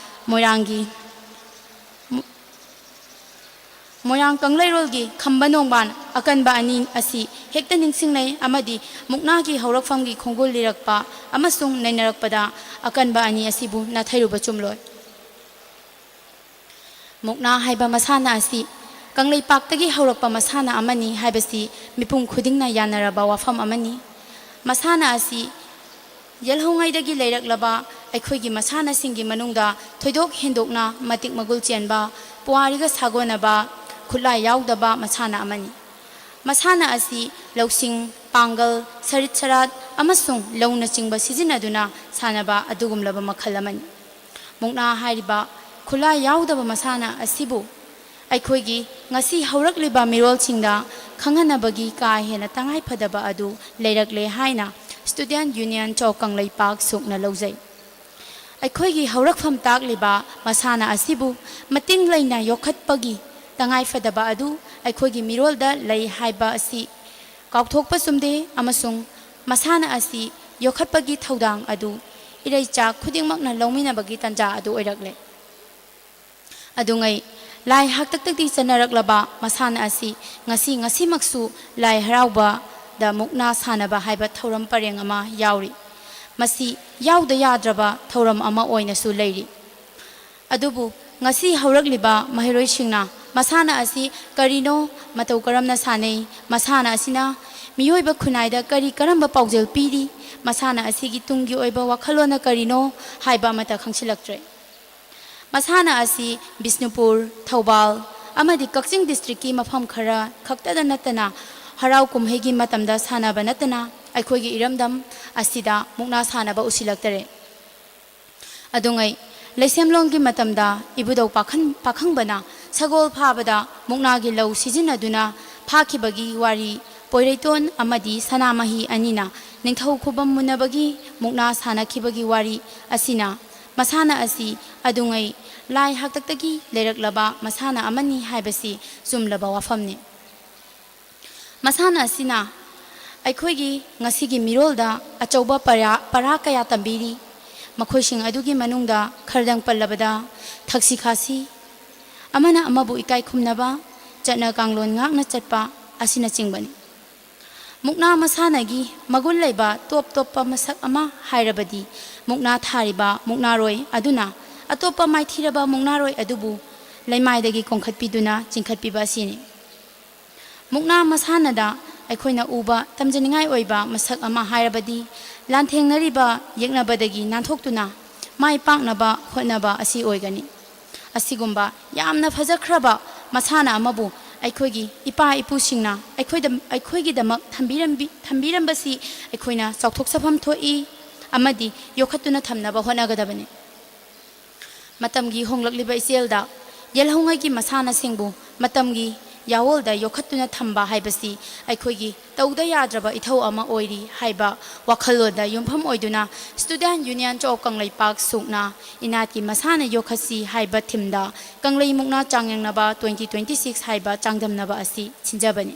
ꯃꯣꯏꯔꯥꯡꯒꯤ ꯃꯣꯏꯔꯥꯡ ꯀꯪꯂꯩꯔꯣꯜꯒꯤ ꯈꯝꯕ ꯅꯣꯡꯕꯥꯟ ꯑꯀꯟꯕ ꯑꯅꯤ ꯑꯁꯤ ꯍꯦꯛꯇ ꯅꯤꯡꯁꯤꯡꯅꯩ ꯑꯃꯗꯤ ꯃꯨꯛꯅꯥꯒꯤ ꯍꯧꯔꯛꯐꯝꯒꯤ ꯈꯣꯡꯒꯨꯜ ꯂꯤꯔꯛꯄ ꯑꯃꯁꯨꯡ ꯅꯩꯅꯔꯛꯄꯗ ꯑꯀꯟꯕ ꯑꯅꯤ ꯑꯁꯤꯕꯨ ꯅꯥꯊꯩꯔꯨꯕ ꯆꯨꯝꯂꯣꯏ꯫ ꯃꯨꯛꯅꯥ ꯍꯥꯏꯕ ꯃꯁꯥꯟꯅ ꯑꯁꯤ ꯀꯪꯂꯩꯄꯥꯛꯇꯒꯤ ꯍꯧꯔꯛꯄ ꯃꯁꯥꯟꯅ ꯑꯃꯅꯤ ꯍꯥꯏꯕꯁꯤ ꯃꯤꯄꯨꯝ ꯈꯨꯗꯤꯡꯅ ꯌꯥꯅꯔꯕ ꯋꯥꯐꯝ ꯑꯃꯅꯤ꯫ ꯃꯁꯥꯟꯅ ꯑꯁꯤ ꯌꯦꯜꯍꯧꯉꯩꯗꯒꯤ ꯂꯩꯔꯛꯂꯕ ꯑꯩꯈꯣꯏꯒꯤ ꯃꯁꯥꯟꯅꯁꯤꯡꯒꯤ ꯃꯅꯨꯡꯗ ꯊꯣꯏꯗꯣꯛ ꯍꯦꯟꯗꯣꯛꯅ ꯃꯇꯤꯛ ꯃꯒꯨꯜ ꯆꯦꯟꯕ, ꯄꯨꯋꯥꯔꯤꯒ ꯁꯥꯒꯣꯟꯅꯕ, ꯈꯨꯠꯂꯥꯏ ꯌꯥꯎꯗꯕ ꯃꯁꯥꯟꯅ ꯑꯃꯅꯤ꯫ ꯃꯁꯥꯟꯅ ꯑꯁꯤ ꯂꯧꯁꯤꯡ, ꯄꯥꯡꯒꯜ, ꯁꯔꯤꯠ ꯁꯔꯥꯠ ꯑꯃꯁꯨꯡ ꯂꯧꯅꯆꯤꯡꯕ ꯁꯤꯖꯤꯟꯅꯗꯨꯅ ꯁꯥꯟꯅꯕ ꯑꯗꯨꯒꯨꯝꯂꯕ ꯃꯈꯜ ꯑꯃꯅꯤ꯫ ꯃꯨꯛꯅꯥ ꯍꯥꯏꯔꯤꯕ ꯈꯨꯠꯂꯥꯏ ꯌꯥꯎꯗꯕ ꯃꯁꯥꯟꯅ ꯑꯁꯤꯕꯨ ꯑꯩꯈꯣꯏꯒꯤ ꯉꯁꯤ ꯍꯧꯔꯛꯂꯤꯕ ꯃꯤꯔꯣꯜꯁꯤꯡꯗ ꯈꯪꯍꯟꯅꯕꯒꯤ ꯀꯥ ꯍꯦꯟꯅ ꯇꯉꯥꯏꯐꯗꯕ ꯑꯗꯨ ꯂꯩꯔꯛꯂꯦ ꯍꯥꯏꯅ Student Union ꯆꯧ ꯀꯪꯂꯩꯄꯥꯛ ꯁꯨꯛꯅ ꯂꯧꯖꯩ꯫ ꯑꯩꯈꯣꯏꯒꯤ ꯍꯧꯔꯛꯐꯝ ꯇꯥꯛꯂꯤꯕ ꯃꯁꯥꯟꯅ ꯑꯁꯤꯕꯨ ꯃꯇꯤꯡ ꯂꯩꯅ ꯌꯣꯛꯈꯠꯄꯒꯤ ꯇꯉꯥꯏꯐꯗꯕ ꯑꯗꯨ ꯑꯩꯈꯣꯏꯒꯤ ꯃꯤꯔꯣꯜꯗ ꯂꯩ ꯍꯥꯏꯕ ꯑꯁꯤ ꯀꯥꯎꯊꯣꯛꯄ ꯆꯨꯝꯗꯦ ꯑꯃꯁꯨꯡ ꯃꯁꯥꯟꯅ ꯑꯁꯤ ꯌꯣꯛꯈꯠꯄꯒꯤ ꯊꯧꯗꯥꯡ ꯑꯗꯨ ꯏꯔꯩꯆꯥ ꯈꯨꯗꯤꯡꯃꯛꯅ ꯂꯧꯃꯤꯟꯅꯕꯒꯤ ꯇꯥꯟꯖꯥ ꯑꯗꯨ ꯑꯣꯏꯔꯛꯂꯦ꯫ ꯑꯗꯨꯉꯩ ꯂꯥꯏ ꯍꯥꯛꯇꯛꯇꯒꯤ ꯆꯠꯅꯔꯛꯂꯕ ꯃꯁꯥꯟꯅ ꯑꯁꯤ ꯉꯁꯤ ꯉꯁꯤꯃꯛꯁꯨ ꯂꯥꯏ ꯍꯔꯥꯎꯕꯗ ꯃꯨꯛꯅꯥ ꯁꯥꯟꯅꯕ ꯍꯥꯏꯕ ꯊꯧꯔꯝ ꯄꯔꯦꯡ ꯑꯃ ꯌꯥꯎꯔꯤ꯫ ꯃꯁꯤ ꯌꯥꯎꯗ ꯌꯥꯗ꯭ꯔꯕ ꯊꯧꯔꯝ ꯑꯃ ꯑꯣꯏꯅꯁꯨ ꯂꯩꯔꯤ꯫ ꯑꯗꯨꯕꯨ ꯉꯁꯤ ꯍꯧꯔꯛꯂꯤꯕ ꯃꯍꯩꯔꯣꯏꯁꯤꯡꯅ ꯃꯁꯥꯟꯅ ꯑꯁꯤ ꯀꯔꯤꯅꯣ, ꯃꯇꯧ ꯀꯔꯝꯅ ꯁꯥꯟꯅꯩ, ꯃꯁꯥꯟꯅ ꯑꯁꯤꯅ ꯃꯤꯑꯣꯏꯕ ꯈꯨꯟꯅꯥꯏꯗ ꯀꯔꯤ ꯀꯔꯝꯕ ꯄꯥꯎꯖꯦꯜ ꯄꯤꯔꯤ, ꯃꯁꯥꯟꯅ ꯑꯁꯤꯒꯤ ꯇꯨꯡꯒꯤ ꯑꯣꯏꯕ ꯋꯥꯈꯜꯂꯣꯟꯅ ꯀꯔꯤꯅꯣ ꯍꯥꯏꯕ ꯑꯃꯠꯇ ꯈꯪꯁꯤꯜꯂꯛꯇ꯭ꯔꯦ꯫ ꯃꯁꯥꯟꯅ ꯑꯁꯤ ꯕꯤꯁꯅꯨꯄꯨꯔ, ꯊꯧꯕꯥꯜ ꯑꯃꯗꯤ ꯀꯛꯆꯤꯡ districtꯀꯤ ꯃꯐꯝ ꯈꯔ ꯈꯛꯇꯗ ꯅꯠꯇꯅ ꯍꯔꯥꯎ ꯀꯨꯝꯍꯩꯒꯤ ꯃꯇꯝꯗ ꯁꯥꯟꯅꯕ ꯅꯠꯇꯅ ꯑꯩꯈꯣꯏꯒꯤ ꯏꯔꯝꯗꯝ ꯑꯁꯤꯗ ꯃꯨꯛꯅꯥ ꯁꯥꯟꯅꯕ ꯎꯁꯤꯜꯂꯛꯇꯔꯦ꯫ ꯑꯗꯨꯉꯩ ꯂꯩꯁꯦꯝꯂꯣꯟꯒꯤ ꯃꯇꯝꯗ ꯏꯕꯨꯙꯧ ꯄꯥꯈꯟ-, ꯄꯥꯈꯪꯕꯅ ꯁꯒꯣꯜ ꯐꯥꯕꯗ ꯃꯨꯛꯅꯥꯒꯤ ꯂꯧ ꯁꯤꯖꯤꯟꯅꯗꯨꯅ ꯐꯥꯈꯤꯕꯒꯤ ꯋꯥꯔꯤ, ꯄꯣꯏꯔꯩꯇꯣꯟ ꯑꯃꯗꯤ ꯁꯅꯥꯃꯍꯤ ꯑꯅꯤꯅ ꯅꯤꯡꯊꯧ ꯈꯨꯕꯝ ꯃꯨꯟꯅꯕꯒꯤ ꯃꯨꯛꯅꯥ ꯁꯥꯟꯅꯈꯤꯕꯒꯤ ꯋꯥꯔꯤ ꯑꯁꯤꯅ ꯃꯁꯥꯟꯅ ꯑꯁꯤ ꯑꯗꯨꯉꯩ ꯂꯥꯏ ꯍꯥꯛꯇꯛꯇꯒꯤ ꯂꯩꯔꯛꯂꯕ ꯃꯁꯥꯟꯅ ꯑꯃꯅꯤ ꯍꯥꯏꯕꯁꯤ ꯆꯨꯝꯂꯕ ꯋꯥꯐꯝꯅꯤ꯫ ꯃꯁꯥꯟꯅ ꯑꯁꯤꯅ ꯑꯩꯈꯣꯏꯒꯤ ꯉꯁꯤꯒꯤ ꯃꯤꯔꯣꯜꯗ ꯑꯆꯧꯕ ꯄꯔꯥ, ꯄꯔꯥ ꯀꯌꯥ ꯇꯝꯕꯤꯔꯤ꯫ ꯃꯈꯣꯏꯁꯤꯡ ꯑꯗꯨꯒꯤ ꯃꯅꯨꯡꯗ ꯈꯔꯗꯪ ꯄꯜꯂꯕꯗ, ꯊꯛꯁꯤ ꯈꯥꯁꯤ, ꯑꯃꯅ ꯑꯃꯕꯨ ꯏꯀꯥꯏ ꯈꯨꯝꯅꯕ, ꯆꯠꯅ ꯀꯥꯡꯂꯣꯟ ꯉꯥꯛꯅ ꯆꯠꯄ ꯑꯁꯤꯅꯆꯤꯡꯕꯅꯤ꯫ ꯃꯨꯛꯅꯥ ꯃꯁꯥꯟꯅꯒꯤ ꯃꯒꯨꯟ ꯂꯩꯕ ꯇꯣꯞ ꯇꯣꯞꯄ ꯃꯁꯛ ꯑꯃ ꯍꯥꯏꯔꯕꯗꯤ, ꯃꯨꯛꯅꯥ ꯊꯥꯔꯤꯕ ꯃꯨꯛꯅꯥꯔꯣꯏ ꯑꯗꯨꯅ ꯑꯇꯣꯞꯄ ꯃꯥꯏꯊꯤꯔꯕ ꯃꯨꯛꯅꯥꯔꯣꯏ ꯑꯗꯨꯕꯨ ꯂꯩꯃꯥꯏꯗꯒꯤ ꯀꯣꯟꯈꯠꯄꯤꯗꯨꯅ ꯆꯤꯡꯈꯠꯄꯤꯕ ꯑꯁꯤꯅꯤ꯫ ꯃꯨꯛꯅꯥ ꯃꯁꯥꯟꯅꯗ ꯑꯩꯈꯣꯏꯅ ꯎꯕ ꯇꯝꯖꯅꯤꯡꯉꯥꯏ ꯑꯣꯏꯕ ꯃꯁꯛ ꯑꯃ ꯍꯥꯏꯔꯕꯗꯤ, ꯂꯥꯟꯊꯦꯡꯅꯔꯤꯕ ꯌꯦꯛꯅꯕꯗꯒꯤ ꯅꯥꯟꯊꯣꯛꯇꯨꯅ ꯃꯥꯏ ꯄꯥꯛꯅꯕ ꯍꯣꯠꯅꯕ ꯑꯁꯤ ꯑꯣꯏꯒꯅꯤ꯫ ꯑꯁꯤꯒꯨꯝꯕ ꯌꯥꯝꯅ ꯐꯖꯈ꯭ꯔꯕ ꯃꯁꯥꯟꯅ ꯑꯃꯕꯨ ꯑꯩꯈꯣꯏꯒꯤ ꯏꯄꯥ ꯏꯄꯨꯁꯤꯡꯅ ꯑꯩꯈꯣꯏꯗ, ꯑꯩꯈꯣꯏꯒꯤꯗꯃꯛ ꯊꯝꯕꯤꯔꯝꯕꯤ-, ꯊꯝꯕꯤꯔꯝꯕꯁꯤ ꯑꯩꯈꯣꯏꯅ ꯆꯥꯎꯊꯣꯛꯆꯐꯝ ꯊꯣꯛꯏ ꯑꯃꯗꯤ ꯌꯣꯛꯈꯠꯇꯨꯅ ꯊꯝꯅꯕ ꯍꯣꯠꯅꯒꯗꯕꯅꯤ꯫ ꯃꯇꯝꯒꯤ ꯍꯣꯡꯂꯛꯂꯤꯕ ꯏꯆꯦꯜꯗ ꯌꯦꯜꯍꯧꯉꯩꯒꯤ ꯃꯁꯥꯟꯅꯁꯤꯡꯕꯨ ꯃꯇꯝꯒꯤ ꯌꯥꯑꯣꯜꯗ ꯌꯣꯛꯈꯠꯇꯨꯅ ꯊꯝꯕ ꯍꯥꯏꯕꯁꯤ ꯑꯩꯈꯣꯏꯒꯤ ꯇꯧꯗ ꯌꯥꯗ꯭ꯔꯕ ꯏꯊꯧ ꯑꯃ ꯑꯣꯏꯔꯤ ꯍꯥꯏꯕ ꯋꯥꯈꯜꯂꯣꯟꯗ ꯌꯨꯝꯐꯝ ꯑꯣꯏꯗꯨꯅ Student Union of ꯀꯪꯂꯩꯄꯥꯛ ꯁꯨꯛꯅ ꯏꯅꯥꯠꯀꯤ ꯃꯁꯥꯟꯅ ꯌꯣꯛꯈꯠꯁꯤ ꯍꯥꯏꯕ ꯊꯤꯝꯗ ꯀꯪꯂꯩ ꯃꯨꯛꯅꯥ ꯆꯥꯡꯌꯦꯡꯅꯕ twenty twenty-six ꯍꯥꯏꯕ ꯆꯥꯡꯗꯝꯅꯕ ꯑꯁꯤ ꯁꯤꯟꯖꯕꯅꯤ꯫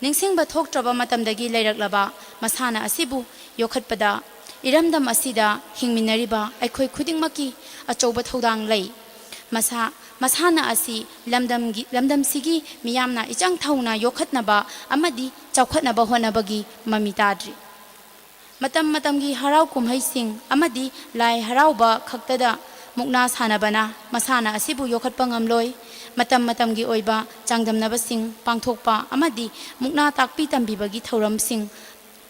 ꯅꯤꯡꯁꯤꯡꯕ ꯊꯣꯛꯇ꯭ꯔꯕ ꯃꯇꯝꯗꯒꯤ ꯂꯩꯔꯛꯂꯕ ꯃꯁꯥꯟꯅ ꯑꯁꯤꯕꯨ ꯌꯣꯛꯈꯠꯄꯗ ꯏꯔꯝꯗꯝ ꯑꯁꯤꯗ ꯍꯤꯡꯃꯤꯟꯅꯔꯤꯕ ꯑꯩꯈꯣꯏ ꯈꯨꯗꯤꯡꯃꯛꯀꯤ ꯑꯆꯧꯕ ꯊꯧꯗꯥꯡ ꯂꯩ꯫ ꯃꯁꯥ-, ꯃꯁꯥꯟꯅ ꯑꯁꯤ ꯂꯝꯗꯝꯒꯤ, ꯂꯝꯗꯝꯁꯤꯒꯤ ꯃꯤꯌꯥꯝꯅ ꯏꯆꯪ ꯊꯧꯅ ꯌꯣꯛꯈꯠꯅꯕ ꯑꯃꯗꯤ ꯆꯥꯎꯈꯠꯅꯕ ꯍꯣꯠꯅꯕꯒꯤ ꯃꯃꯤ ꯇꯥꯗ꯭ꯔꯤ꯫ ꯃꯇꯝ ꯃꯇꯝꯒꯤ ꯍꯔꯥꯎ ꯀꯨꯝꯍꯩꯁꯤꯡ ꯑꯃꯗꯤ ꯂꯥꯏ ꯍꯔꯥꯎꯕ ꯈꯛꯇꯗ ꯃꯨꯛꯅꯥ ꯁꯥꯟꯅꯕꯅ ꯃꯁꯥꯟꯅ ꯑꯁꯤꯕꯨ ꯌꯣꯛꯈꯠꯄ ꯉꯝꯂꯣꯏ꯫ ꯃꯇꯝ ꯃꯇꯝꯒꯤ ꯑꯣꯏꯕ ꯆꯥꯡꯗꯝꯅꯕꯁꯤꯡ ꯄꯥꯡꯊꯣꯛꯄ ꯑꯃꯗꯤ ꯃꯨꯛꯅꯥ ꯇꯥꯛꯄꯤ ꯇꯝꯕꯤꯕꯒꯤ ꯊꯧꯔꯝꯁꯤꯡ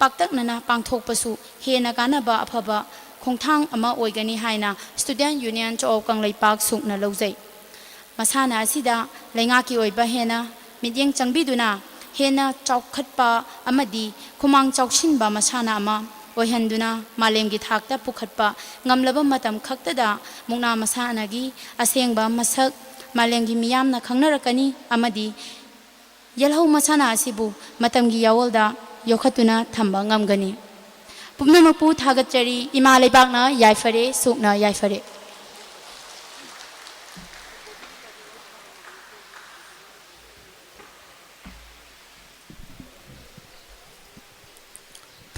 ꯄꯥꯛꯇꯛꯅꯅ ꯄꯥꯡꯊꯣꯛꯄꯁꯨ ꯍꯦꯟꯅ ꯀꯥꯟꯅꯕ ꯑꯐꯕ ꯈꯣꯡꯊꯥꯡ ꯑꯃ ꯑꯣꯏꯒꯅꯤ ꯍꯥꯏꯅ Student Union of ꯀꯪꯂꯩꯄꯥꯛ ꯁꯨꯛꯅ ꯂꯧꯖꯩ꯫ ꯃꯁꯥꯟꯅ ꯑꯁꯤꯗ ꯂꯩꯉꯥꯛꯀꯤ ꯑꯣꯏꯕ ꯍꯦꯟꯅ ꯃꯤꯠꯌꯦꯡ ꯆꯪꯕꯤꯗꯨꯅ ꯍꯦꯟꯅ ꯆꯥꯎꯈꯠꯄ ꯑꯃꯗꯤ ꯈꯨꯃꯥꯡ ꯆꯥꯎꯁꯤꯟꯕ ꯃꯁꯥꯟꯅ ꯑꯃ ꯑꯣꯏꯍꯟꯗꯨꯅ ꯃꯥꯂꯦꯝꯒꯤ ꯊꯥꯛꯇ ꯄꯨꯈꯠꯄ ꯉꯝꯂꯕ ꯃꯇꯝ ꯈꯛꯇꯗ ꯃꯨꯛꯅꯥ ꯃꯁꯥꯟꯅꯒꯤ ꯑꯁꯦꯡꯕ ꯃꯁꯛ ꯃꯥꯂꯦꯝꯒꯤ ꯃꯤꯌꯥꯝꯅ ꯈꯪꯅꯔꯛꯀꯅꯤ ꯑꯃꯗꯤ ꯌꯦꯜꯍꯧ ꯃꯁꯥꯟꯅ ꯑꯁꯤꯕꯨ ꯃꯇꯝꯒꯤ ꯌꯥꯑꯣꯜꯗ ꯌꯣꯛꯈꯠꯇꯨꯅ ꯊꯝꯕ ꯉꯝꯒꯅꯤ꯫ ꯄꯨꯝꯅꯃꯛꯄꯨ ꯊꯥꯒꯠꯆꯔꯤ꯫ ꯏꯃꯥ ꯂꯩꯕꯥꯛꯅ ꯌꯥꯏꯐꯔꯦ, ꯁꯨꯛꯅ ꯌꯥꯏꯐꯔꯦ꯫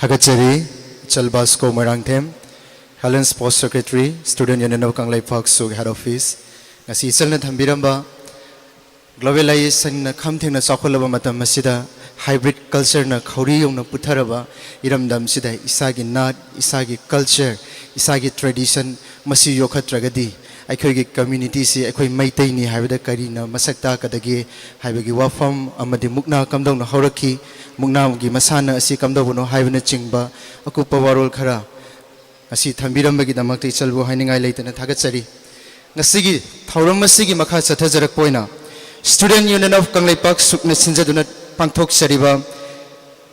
ꯊꯥꯒꯠꯆꯔꯤ꯫ ꯏꯆꯜ Vasco Moirangthem, Helen Sports Secretary, Student Union of Kangleipak ꯁꯨꯛ Head Office꯫ ꯉꯁꯤ ꯏꯆꯜꯅ ꯊꯝꯕꯤꯔꯝꯕ Globalizationꯅ ꯈꯝ ꯊꯦꯡꯅ ꯆꯥꯎꯈꯠꯂꯕ ꯃꯇꯝ ꯑꯁꯤꯗ hybrid cultureꯅ ꯈꯧꯔꯤ ꯌꯧꯅ ꯄꯨꯊꯔꯕ ꯏꯔꯝꯗꯝꯁꯤꯗ ꯏꯁꯥꯒꯤ ꯅꯥꯠ, ꯏꯁꯥꯒꯤ culture, ꯏꯁꯥꯒꯤ tradition ꯃꯁꯤ ꯌꯣꯛꯈꯠꯇ꯭ꯔꯒꯗꯤ ꯑꯩꯈꯣꯏꯒꯤ communityꯁꯤ ꯑꯩꯈꯣꯏ ꯃꯩꯇꯩꯅꯤ ꯍꯥꯏꯕꯗ ꯀꯔꯤꯅ ꯃꯁꯛ ꯇꯥꯛꯀꯗꯒꯦ ꯍꯥꯏꯕꯒꯤ ꯋꯥꯐꯝ ꯑꯃꯗꯤ ꯃꯨꯛꯅꯥ ꯀꯝꯗꯧꯅ ꯍꯧꯔꯛꯈꯤ, ꯃꯨꯛꯅꯥꯒꯤ ꯃꯁꯥꯟꯅ ꯑꯁꯤ ꯀꯝꯗꯧꯕꯅꯣ ꯍꯥꯏꯕꯅꯆꯤꯡꯕ ꯑꯀꯨꯞꯄ ꯋꯥꯔꯣꯜ ꯈꯔ ꯉꯁꯤ ꯊꯝꯕꯤꯔꯝꯕꯒꯤꯗꯃꯛꯇ ꯏꯆꯜꯕꯨ ꯍꯥꯏꯅꯤꯡꯉꯥꯏ ꯂꯩꯇꯅ ꯊꯥꯒꯠꯆꯔꯤ꯫ ꯉꯁꯤꯒꯤ ꯊꯧꯔꯝ ꯑꯁꯤꯒꯤ ꯃꯈꯥ ꯆꯠꯊꯖꯔꯛꯄ ꯑꯣꯏꯅ Student Union of ꯀꯪꯂꯩꯄꯥꯛ ꯁꯨꯛꯅ ꯁꯤꯟꯖꯗꯨꯅ ꯄꯥꯡꯊꯣꯛꯆꯔꯤꯕ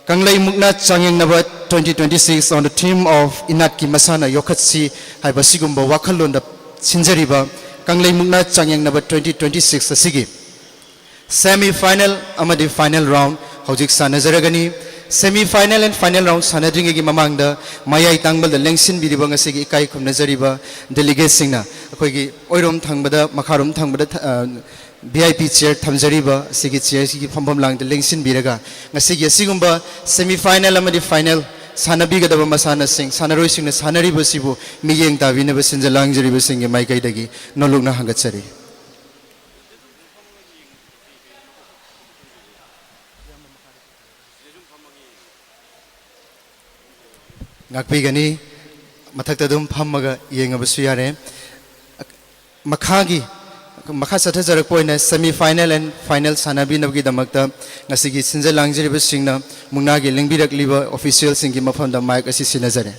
ꯀꯪꯂꯩ ꯃꯨꯛꯅꯥ ꯆꯥꯡꯌꯦꯡꯅꯕ twenty twenty-six on the theme of ꯏꯅꯥꯠꯀꯤ ꯃꯁꯥꯟꯅ ꯌꯣꯛꯈꯠꯁꯤ ꯍꯥꯏꯕ ꯑꯁꯤꯒꯨꯝꯕ ꯋꯥꯈꯜꯂꯣꯟꯗ ꯁꯤꯟꯖꯔꯤꯕ ꯀꯪꯂꯩ ꯃꯨꯛꯅꯥ ꯆꯥꯡꯌꯦꯡꯅꯕ twenty twenty-six ꯑꯁꯤꯒꯤ semi final ꯑꯃꯗꯤ final round ꯍꯧꯖꯤꯛ ꯁꯥꯟꯅꯖꯔꯒꯅꯤ꯫ Semi final and final round ꯁꯥꯟꯅꯗ꯭ꯔꯤꯉꯩꯒꯤ ꯃꯃꯥꯡꯗ ꯃꯌꯥꯏ ꯇꯥꯡꯕꯜꯗ ꯂꯦꯡꯁꯤꯟꯕꯤꯔꯤꯕ ꯉꯁꯤꯒꯤ ꯏꯀꯥꯏ ꯈꯨꯝꯅꯖꯔꯤꯕ delegateꯁꯤꯡꯅ ꯑꯩꯈꯣꯏꯒꯤ ꯑꯣꯏꯔꯣꯝ ꯊꯪꯕꯗ, ꯃꯈꯥꯔꯣꯝ ꯊꯪꯕꯗ ꯊ-, ꯑ, V I P chair ꯊꯝꯖꯔꯤꯕ ꯑꯁꯤꯒꯤ chairꯁꯤꯒꯤ ꯐꯝꯐꯝ ꯂꯥꯡꯗ ꯂꯦꯡꯁꯤꯟꯕꯤꯔꯒ ꯉꯁꯤꯒꯤ ꯑꯁꯤꯒꯨꯝꯕ semi final ꯑꯃꯗꯤ final ꯁꯥꯟꯅꯕꯤꯒꯗꯕ ꯃꯁꯥꯟꯅꯁꯤꯡ, ꯁꯥꯟꯅꯔꯣꯏꯁꯤꯡꯅ ꯁꯥꯟꯅꯔꯤꯕꯁꯤꯕꯨ ꯃꯤꯠꯌꯦꯡ ꯇꯥꯕꯤꯅꯕ ꯁꯤꯟꯖ ꯂꯥꯡꯖꯔꯤꯕꯁꯤꯡꯒꯤ ꯃꯥꯏꯀꯩꯗꯒꯤ ꯅꯣꯜꯂꯨꯛꯅ ꯍꯪꯒꯠꯆꯔꯤ꯫ ꯉꯥꯛꯄꯤꯒꯅꯤ꯫ ꯃꯊꯛꯇ ꯑꯗꯨꯝ ꯐꯝꯃꯒ ꯌꯦꯡꯉꯕꯁꯨ ꯌꯥꯔꯦ꯫ ꯃꯈꯥꯒꯤ, ꯃꯈꯥ ꯆꯠꯊꯖꯔꯛꯄ ꯑꯣꯏꯅ semi final and final ꯁꯥꯟꯅꯕꯤꯅꯕꯒꯤꯗꯃꯛꯇ ꯉꯁꯤꯒꯤ ꯁꯤꯟꯖ ꯂꯥꯡꯖꯔꯤꯕꯁꯤꯡꯅ ꯃꯨꯛꯅꯥꯒꯤ ꯂꯦꯡꯕꯤꯔꯛꯂꯤꯕ officialꯁꯤꯡꯒꯤ ꯃꯐꯝꯗ mic ꯑꯁꯤ ꯁꯤꯟꯅꯖꯔꯦ꯫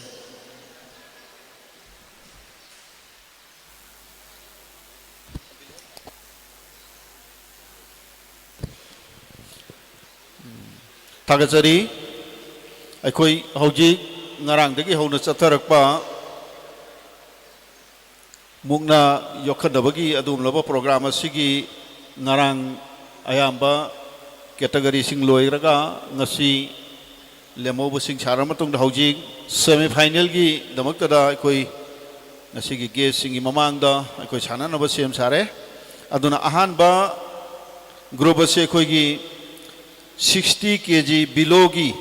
ꯊꯥꯒꯠꯆꯔꯤ꯫ ꯑꯩꯈꯣꯏ ꯍꯧꯖꯤꯛ ꯉꯔꯥꯡꯗꯒꯤ ꯍꯧꯅ ꯆꯠꯊꯔꯛꯄ ꯃꯨꯛꯅꯥ ꯌꯣꯛꯈꯠꯅꯕꯒꯤ ꯑꯗꯨꯒꯨꯝꯂꯕ program ꯑꯁꯤꯒꯤ ꯉꯔꯥꯡ ꯑꯌꯥꯝꯕ categoryꯁꯤꯡ ꯂꯣꯏꯔꯒ ꯉꯁꯤ ꯂꯦꯝꯍꯧꯕꯁꯤꯡ ꯁꯥꯟꯅꯔ ꯃꯇꯨꯡꯗ ꯍꯧꯖꯤꯛ semi finalꯒꯤꯗꯃꯛꯇꯗ ꯑꯩꯈꯣꯏ ꯉꯁꯤꯒꯤ guestꯁꯤꯡꯒꯤ ꯃꯃꯥꯡꯗ ꯑꯩꯈꯣꯏ ꯁꯥꯟꯅꯅꯕ ꯁꯦꯝ ꯁꯥꯔꯦ꯫ ꯑꯗꯨꯅ ꯑꯍꯥꯟꯕ group ꯑꯁꯤ ꯑꯩꯈꯣꯏꯒꯤ sixty K G belowꯒꯤ,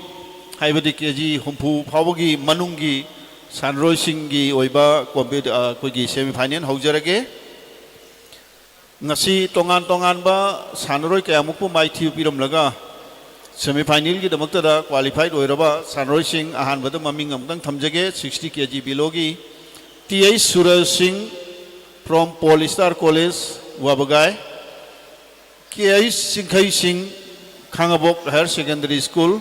ꯍꯥꯏꯕꯗꯤ K G ꯍꯨꯝꯐꯨ ꯐꯥꯎꯕꯒꯤ ꯃꯅꯨꯡꯒꯤ ꯁꯥꯟꯅꯔꯣꯏꯁꯤꯡꯒꯤ ꯑꯣꯏꯕ compet-, ꯑ, ꯑꯩꯈꯣꯏꯒꯤ semi final ꯍꯧꯖꯔꯒꯦ꯫ ꯉꯁꯤ ꯇꯣꯉꯥꯟ ꯇꯣꯉꯥꯟꯕ ꯁꯥꯟꯅꯔꯣꯏ ꯀꯌꯥꯃꯨꯛꯄꯨ ꯃꯥꯏꯊꯤꯕ ꯄꯤꯔꯝꯂꯒ semi finalꯒꯤꯗꯃꯛꯇꯗ qualified ꯑꯣꯏꯔꯕ ꯁꯥꯟꯅꯔꯣꯏꯁꯤꯡ ꯑꯍꯥꯟꯕꯗ ꯃꯃꯤꯡ ꯑꯃꯨꯛꯇꯪ ꯊꯝꯖꯒꯦ꯫ Sixty K G belowꯒꯤ T H ꯁꯨꯔꯖ ꯁꯤꯡ from Paul Star College, ꯋꯥꯕꯒꯥꯏ, K H ꯆꯤꯡꯈꯩ ꯁꯤꯡ, ꯈꯥꯉꯕꯣꯛ Higher Secondary School,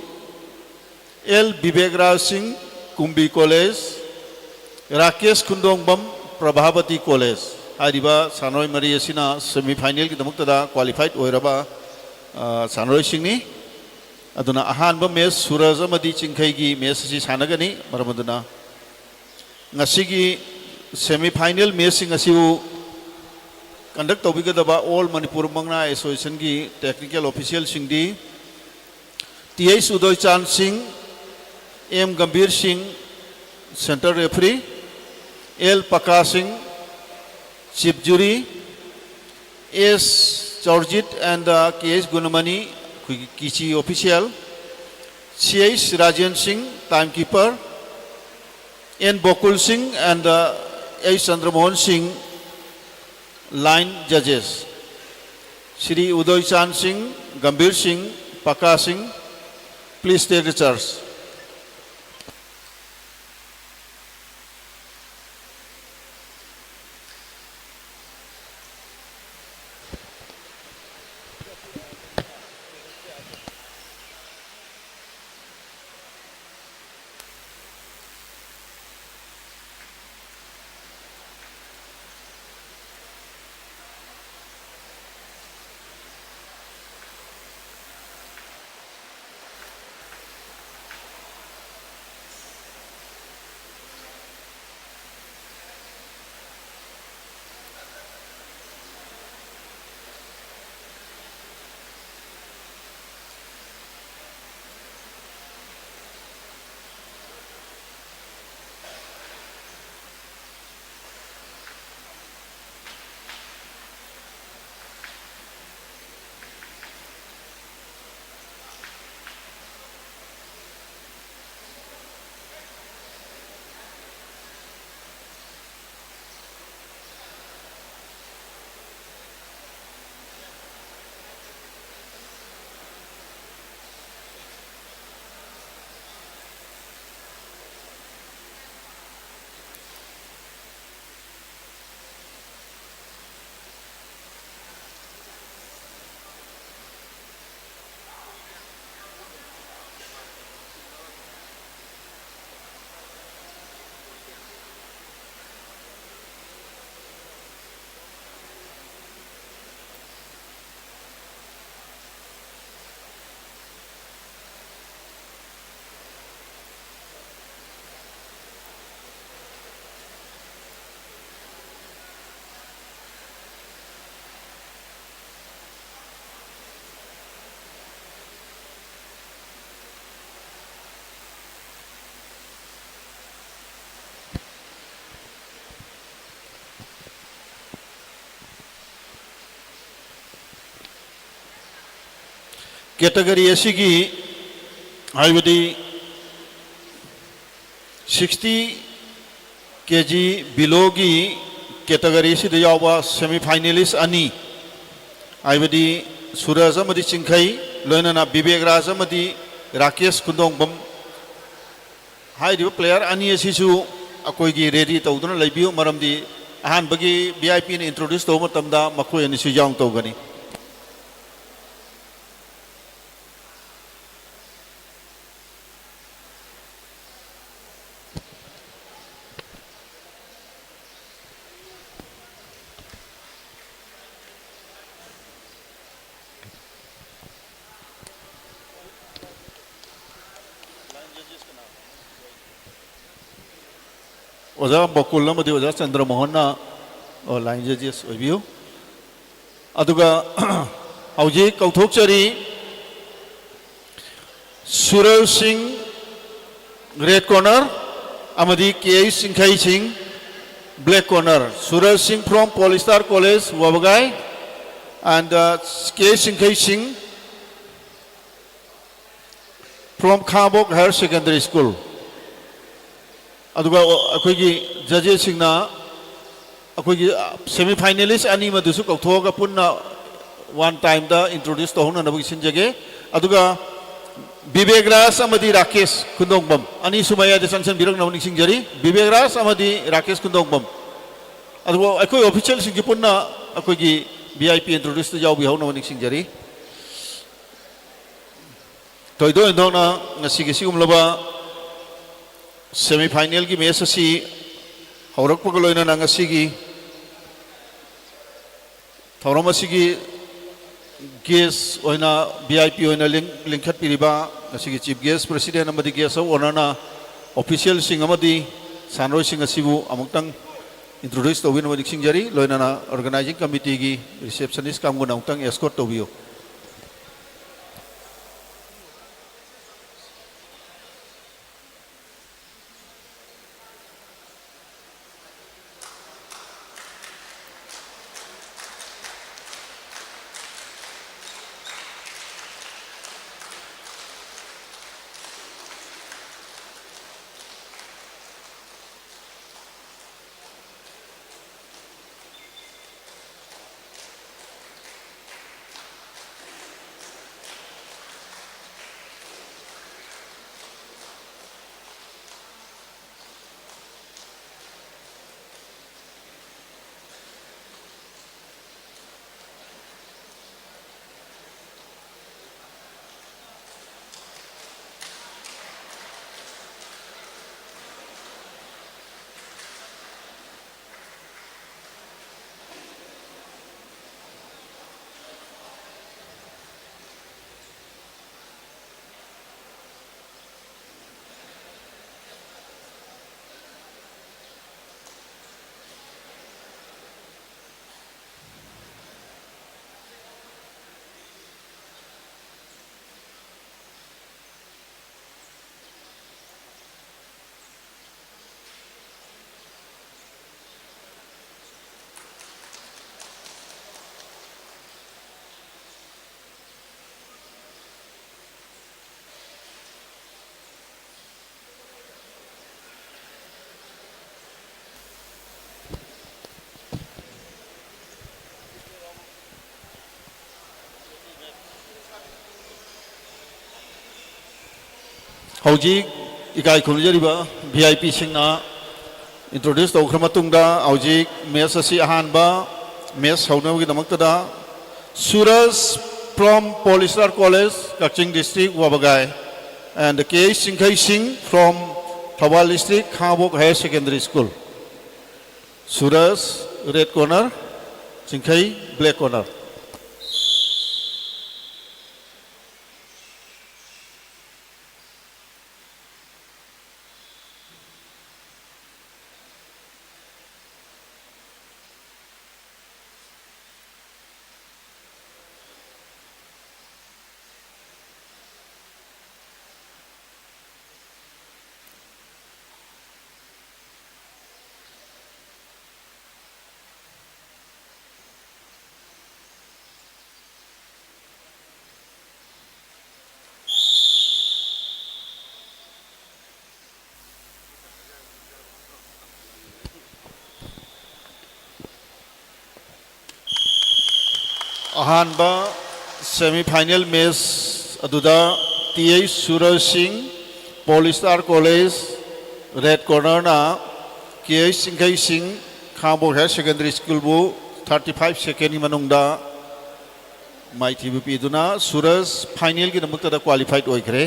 ꯑꯦꯜ ꯕꯤꯕꯦꯛꯔꯥꯖ ꯁꯤꯡ, ꯀꯨꯝꯕꯤ ꯀꯣꯂꯦꯖ, ꯔꯥꯀꯦꯁ ꯈꯨꯟꯗꯣꯡꯕꯝ, ꯄ꯭ꯔꯚꯥꯕꯇꯤ ꯀꯣꯂꯦꯖ꯫ ꯍꯥꯏꯔꯤꯕ ꯁꯥꯟꯅꯔꯣꯏ ꯃꯔꯤ ꯑꯁꯤꯅ semi finalꯒꯤꯗꯃꯛꯇꯗ qualified ꯑꯣꯏꯔꯕ, ꯑ, ꯁꯥꯟꯅꯔꯣꯏꯁꯤꯡꯅꯤ꯫ ꯑꯗꯨꯅ ꯑꯍꯥꯟꯕ match ꯁꯨꯔꯖ ꯑꯃꯗꯤ ꯆꯤꯡꯈꯩꯒꯤ match ꯑꯁꯤ ꯁꯥꯟꯅꯒꯅꯤ꯫ ꯃꯔꯝ ꯑꯗꯨꯅ ꯉꯁꯤꯒꯤ semi final matchꯁꯤꯡ ꯑꯁꯤꯕꯨ conduct ꯇꯧꯕꯤꯒꯗꯕ All Manipur Mangna Associationꯒꯤ technical officialꯁꯤꯡꯗꯤ T H ꯎꯗꯣꯏꯆꯥꯟ ꯁꯤꯡ, M ꯒꯝꯚꯤꯔ ꯁꯤꯡ, center referee, L ꯄꯀꯥ ꯁꯤꯡ, chief jury, S ꯆꯧꯔꯖꯤꯠ and K H ꯒꯨꯅꯃꯅꯤ, ꯑꯩꯈꯣꯏꯒꯤ ꯀꯤꯆꯤ official, C H ꯔꯥꯖꯦꯟ ꯁꯤꯡ, time keeper, N ꯕꯣꯀꯨꯜ ꯁꯤꯡ and H ꯆꯟꯗ꯭ꯔꯃꯣꯍꯟ ꯁꯤꯡ, line judges. Shri ꯎꯗꯣꯏꯆꯥꯟ ꯁꯤꯡ, ꯒꯝꯚꯤꯔ ꯁꯤꯡ, ꯄꯀꯥ ꯁꯤꯡ, please take the chairs. Category ꯑꯁꯤꯒꯤ, ꯍꯥꯏꯕꯗꯤ ꯁꯤꯛꯁꯇꯤ ꯀꯦ ꯖꯤ ꯕꯤꯂꯣꯒꯤ ꯀꯦꯇꯒꯣꯔꯤ ꯑꯁꯤꯗ ꯌꯥꯎꯕ ꯁꯦꯃꯤ ꯐꯥꯏꯅꯦꯂꯤꯁ ꯑꯅꯤ, ꯍꯥꯏꯕꯗꯤ ꯁꯨꯔꯖ ꯑꯃꯗꯤ ꯆꯤꯡꯈꯩ, ꯂꯣꯏꯅꯅ ꯕꯤꯕꯦꯛ ꯔꯥꯖ ꯑꯃꯗꯤ ꯔꯥꯀꯦꯁ ꯈꯨꯟꯗꯣꯡꯕꯝ, ꯍꯥꯏꯔꯤꯕ ꯄ꯭ꯂꯦꯌꯔ ꯑꯅꯤ ꯑꯁꯤꯁꯨ ꯑꯩꯈꯣꯏꯒꯤ ꯔꯦꯗꯤ ꯇꯧꯗꯨꯅ ꯂꯩꯕꯤꯌꯨ, ꯃꯔꯝꯗꯤ ꯑꯍꯥꯟꯕꯒꯤ ꯚꯤ ꯑꯥꯏ ꯄꯤꯅ ꯏꯟꯇ꯭ꯔꯣꯗ꯭ꯌꯨꯁ ꯇꯧꯕ ꯃꯇꯝꯗ ꯃꯈꯣꯏ ꯑꯅꯤꯁꯨ ꯌꯥꯎꯟ ꯇꯧꯒꯅꯤ꯫ ꯑꯣꯖꯥ ꯕꯀꯨꯜ ꯑꯃꯗꯤ ꯑꯣꯖꯥ ꯆꯟꯗ꯭ꯔꯃꯣꯍꯟꯅ, ꯑꯣ, ꯂꯥꯏꯟ ꯖꯖꯦꯁ ꯑꯣꯏꯕꯤꯌꯨ꯫ ꯑꯗꯨꯒ ꯍꯧꯖꯤꯛ ꯀꯧꯊꯣꯛꯆꯔꯤ ꯁꯨꯔꯖ ꯁꯤꯡ, ꯔꯦꯗ ꯀꯣꯔꯅꯔ, ꯑꯃꯗꯤ ꯀꯦ ꯑꯩꯆ ꯆꯤꯡꯈꯩ ꯁꯤꯡ, ꯕ꯭ꯂꯦꯛ ꯀꯣꯔꯅꯔ꯫ ꯁꯨꯔꯖ ꯁꯤꯡ from Poly Star College, Wabagai, and, uh, K H Chingkhei Singh from Khangabok Higher Secondary School꯫ ꯑꯗꯨꯒ ꯑꯩꯈꯣꯏꯒꯤ ꯖꯖꯦꯁꯁꯤꯡꯅ ꯑꯩꯈꯣꯏꯒꯤ ꯁꯦꯃꯤ ꯐꯥꯏꯅꯦꯂꯤꯁ ꯑꯅꯤꯃꯗꯨꯁꯨ ꯀꯧꯊꯣꯛꯑꯒ ꯄꯨꯟꯅ ꯋꯥꯟ ꯇꯥꯏꯝꯗ ꯏꯟꯇ꯭ꯔꯣꯗ꯭ꯌꯨꯁ ꯇꯧꯍꯧꯅꯅꯕꯒꯤ ꯁꯤꯟꯖꯒꯦ꯫ ꯑꯗꯨꯒ ꯕꯤꯕꯦꯛ ꯔꯥꯖ ꯑꯃꯗꯤ ꯔꯥꯀꯦꯁ ꯈꯨꯟꯗꯣꯡꯕꯝ ꯑꯅꯤꯁꯨ ꯃꯌꯥꯏꯗ ꯆꯪꯁꯤꯟꯕꯤꯔꯛꯅꯕ ꯅꯤꯡꯁꯤꯡꯖꯔꯤ꯫ ꯕꯤꯕꯦꯛ ꯔꯥꯖ ꯑꯃꯗꯤ ꯔꯥꯀꯦꯁ ꯈꯨꯟꯗꯣꯡꯕꯝ꯫ ꯑꯗꯨꯒ ꯑꯩꯈꯣꯏ ꯑꯣꯐꯤꯁꯤꯌꯦꯜꯁꯤꯡꯁꯨ ꯄꯨꯟꯅ ꯑꯩꯈꯣꯏꯒꯤ ꯚꯤ ꯑꯥꯏ ꯄꯤ ꯏꯟꯇ꯭ꯔꯣꯗ꯭ꯌꯨꯁꯇ ꯌꯥꯎꯕꯤꯍꯧꯅꯕ ꯅꯤꯡꯁꯤꯡꯖꯔꯤ꯫ ꯊꯣꯏꯗꯣꯛ ꯍꯦꯟꯗꯣꯛꯅ ꯉꯁꯤꯒꯤ ꯁꯤꯒꯨꯝꯂꯕ ꯁꯦꯃꯤ ꯐꯥꯏꯅꯦꯜꯒꯤ ꯃꯦꯆ ꯑꯁꯤ ꯍꯧꯔꯛꯄꯒ ꯂꯣꯏꯅꯅ ꯉꯁꯤꯒꯤ ꯊꯧꯔꯝ ꯑꯁꯤꯒꯤ ꯒꯦꯁ ꯑꯣꯏꯅ, ꯚꯤ ꯑꯥꯏ ꯄꯤ ꯑꯣꯏꯅ ꯂꯤꯡ-, ꯂꯤꯡꯈꯠꯄꯤꯔꯤꯕ ꯉꯁꯤꯒꯤ ꯆꯤꯐ ꯒꯦꯁ ꯄ꯭ꯔꯁꯤꯗꯦꯟ ꯑꯃꯗꯤ ꯒꯦꯁ ꯑꯣꯐ ꯑꯣꯅꯔꯅ ꯑꯣꯐꯤꯁꯤꯌꯦꯜꯁꯤꯡ ꯑꯃꯗꯤ ꯁꯥꯟꯅꯔꯣꯏꯁꯤꯡ ꯑꯁꯤꯕꯨ ꯑꯃꯨꯛꯇꯪ ꯏꯟꯇ꯭ꯔꯣꯗ꯭ꯌꯨꯁ ꯇꯧꯕꯤꯅꯕ ꯅꯤꯡꯁꯤꯡꯖꯔꯤ꯫ ꯂꯣꯏꯅꯅ ꯑꯣꯔꯒꯅꯥꯏꯖꯤꯡ ꯀꯃꯤꯇꯤꯒꯤ ꯔꯤꯁꯦꯞꯁꯅꯤꯁ ꯀꯥꯡꯕꯨꯅ ꯑꯃꯨꯛꯇꯪ ꯑꯦꯁꯀꯣꯔꯠ ꯇꯧꯕꯤꯌꯨ꯫ ꯍꯧꯖꯤꯛ ꯏꯀꯥꯏ ꯈꯨꯝꯅꯖꯔꯤꯕ V I P ꯁꯤꯡꯅ introduce ꯇꯧꯈ꯭ꯔ ꯃꯇꯨꯡꯗ, ꯍꯧꯖꯤꯛ match ꯑꯁꯤ ꯑꯍꯥꯟꯕ match ꯍꯧꯅꯕꯒꯤꯗꯃꯛꯇꯗ Suraj from Poly Star College, Kakching District, Wabagai, and K H Chingkhei Singh from Thoubal District, Khangabok Higher Secondary School. Suraj, red corner, Chingkhei, black corner. ꯑꯍꯥꯟꯕ semi final match ꯑꯗꯨꯗ T H Suraj Singh, Poly Star College, red cornerꯅ K H Chingkhei Singh, Khangabok Higher Secondary Schoolꯕꯨ thirty five secondꯒꯤ ꯃꯅꯨꯡꯗ ꯃꯥꯏꯊꯤꯕ ꯄꯤꯗꯨꯅ Suraj finalꯒꯤꯗꯃꯛꯇꯗ qualified ꯑꯣꯏꯈ꯭ꯔꯦ꯫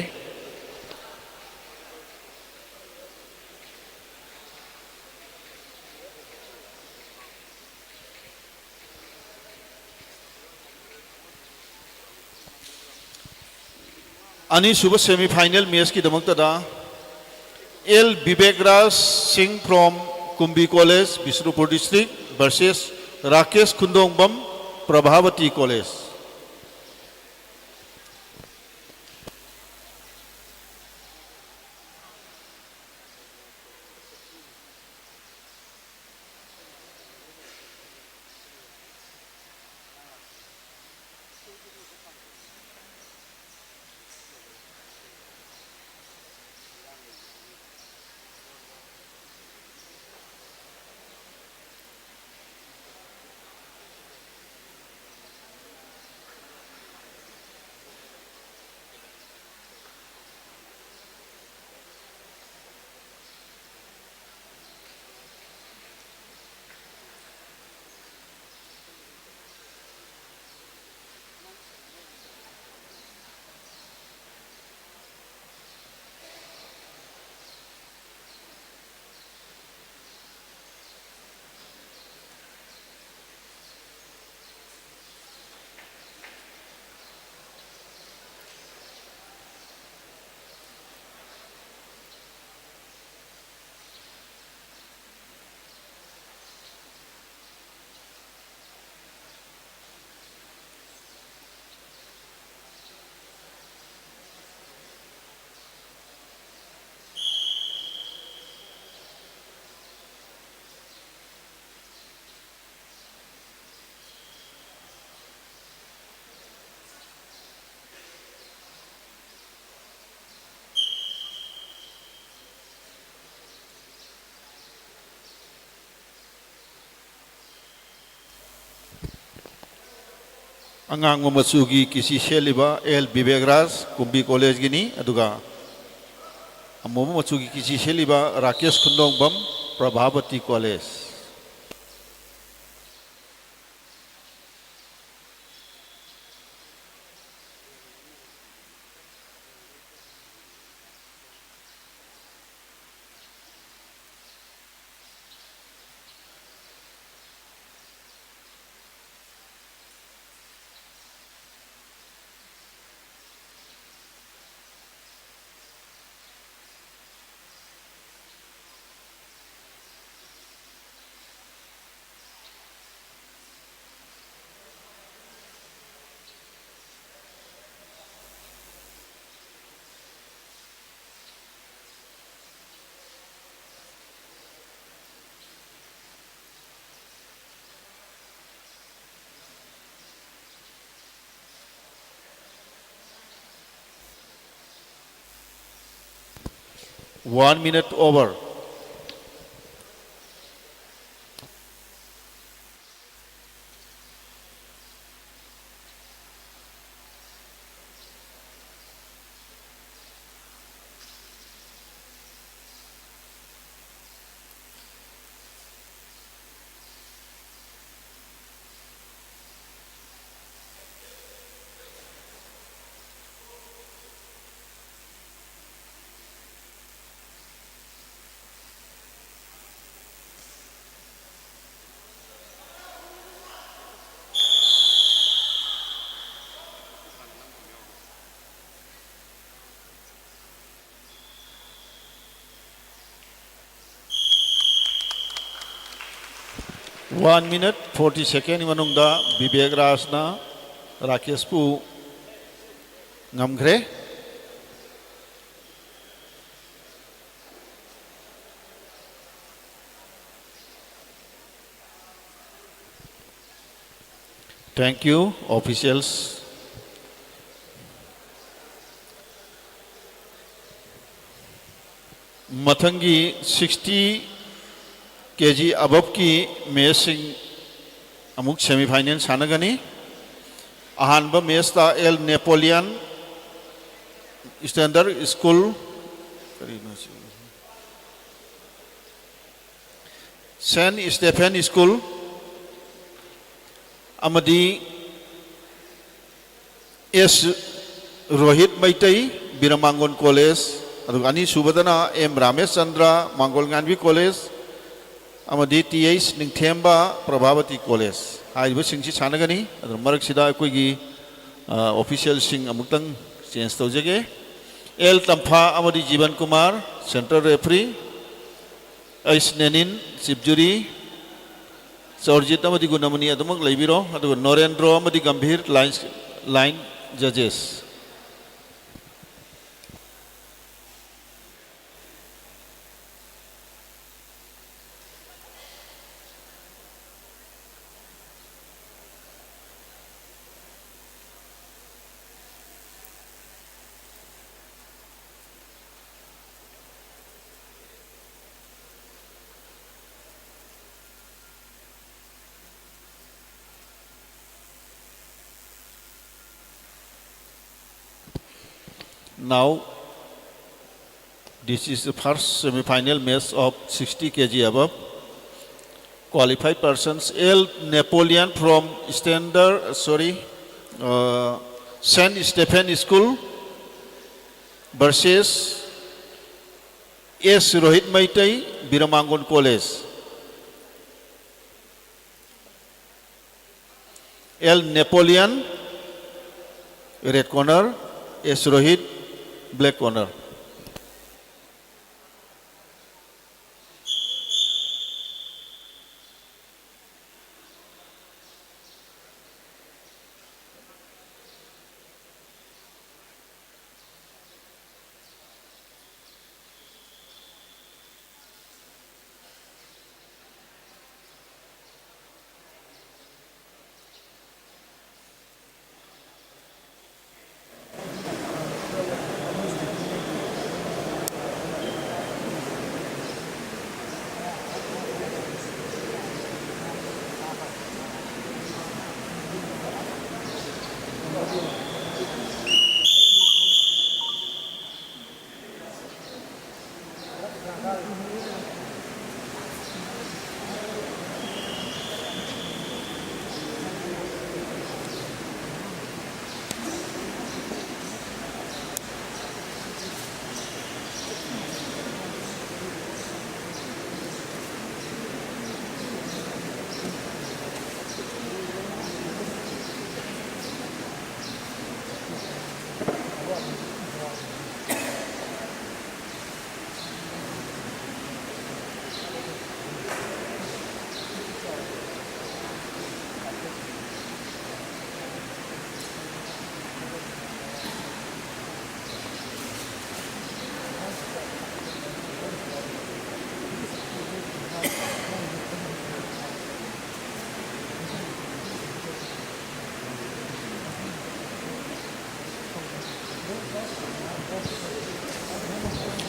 ꯑꯅꯤꯁꯨꯕ semi final matchꯀꯤꯗꯃꯛꯇꯗ L Vivek Raj Singh from Kumbi College, Bishnupur District versus Rakesh Khundongbam, Prabhavati College. ꯑꯉꯥꯡꯕ ꯃꯆꯨꯒꯤ ꯀꯤꯁꯤ ꯁꯦꯠꯂꯤꯕ L Bibek Raj, ꯀꯨꯝꯕꯤ ꯀꯣꯂꯦꯖꯀꯤꯅꯤ꯫ ꯑꯗꯨꯒ ꯑꯃꯨꯕ ꯃꯆꯨꯒꯤ ꯀꯤꯁꯤ ꯁꯦꯠꯂꯤꯕ Rakesh Khundongbam, Prabhabati college. One minute over. One minute forty second ꯃꯅꯨꯡꯗ ꯕꯤꯕꯦꯛ ꯔꯥꯖꯅ ꯔꯥꯀꯦꯁꯄꯨ ꯉꯝꯈ꯭ꯔꯦ꯫ Thank you, officials. ꯃꯊꯪꯒꯤ sixty K G aboveꯀꯤ matchꯁꯤꯡ ꯑꯃꯨꯛ semifinal ꯁꯥꯟꯅꯒꯅꯤ꯫ ꯑꯍꯥꯟꯕ ꯃꯦꯠꯁꯇ ꯑꯦꯜ ꯅꯦꯄꯣꯂꯤꯌꯟ ꯁ꯭ꯇꯦꯟꯗꯔ ꯁ꯭ꯀꯨꯜ, ꯀꯔꯤꯅꯣ ꯁꯤ? ꯁꯦꯟꯠ ꯁ꯭ꯇꯦꯐꯦꯟ ꯁ꯭ꯀꯨꯜ ꯑꯃꯗꯤ ꯑꯦꯁ ꯔꯣꯍꯤꯠ ꯃꯩꯇꯩ, ꯕꯤꯔꯃꯥꯡꯒꯣꯟ ꯀꯣꯂꯦꯖ, ꯑꯗꯨꯒ ꯑꯅꯤꯁꯨꯕꯗꯅ ꯑꯦꯝ ꯔꯥꯃꯦꯁ ꯆꯟꯗ꯭ꯔ, ꯃꯥꯡꯒꯣꯜ ꯉꯥꯟꯕꯤ ꯀꯣꯂꯦꯖ, ꯑꯃꯗꯤ ꯇꯤ ꯑꯩꯆ ꯅꯤꯡꯊꯦꯝꯕ, ꯄ꯭ꯔꯚꯥꯕꯇꯤ ꯀꯣꯂꯦꯖ ꯍꯥꯏꯔꯤꯕꯁꯤꯡꯁꯤ ꯁꯥꯟꯅꯒꯅꯤ꯫ ꯑꯗꯨꯅ ꯃꯔꯛꯁꯤꯗ ꯑꯩꯈꯣꯏꯒꯤ, ꯑ, ꯑꯣꯐꯤꯁꯤꯌꯦꯜꯁꯤꯡ ꯑꯃꯨꯛꯇꯪ ꯆꯦꯟꯖ ꯇꯧꯖꯒꯦ꯫ ꯑꯦꯜ ꯇꯝꯐꯥ ꯑꯃꯗꯤ ꯖꯤꯕꯟ ꯀꯨꯃꯥꯔ, ꯁꯦꯟꯇ꯭ꯔꯦꯜ ꯔꯦꯐ꯭ꯔꯤ, ꯑꯩꯁ ꯅꯦꯅꯤꯟ, ꯆꯤꯞ ꯖꯨꯔꯤ, ꯆꯧꯔꯖꯤꯠ ꯑꯃꯗꯤ ꯒꯨꯅꯃꯅꯤ ꯑꯗꯨꯃꯛ ꯂꯩꯕꯤꯔꯣ, ꯑꯗꯨꯒ ꯅꯣꯔꯦꯟꯗ꯭ꯔꯣ ꯑꯃꯗꯤ ꯒꯝꯚꯤꯔ, ꯂꯥꯏꯟ, ꯂꯥꯏꯟ ꯖꯖꯦꯁ꯫ Now, this is the first semi-final match of sixty K G above. Qualified persons, L Napoleon from Standard, sorry, uh, Saint Stephen School versus S Rohit Maitai, Biramangon College. L Napoleon, red corner, S Rohit, black corner.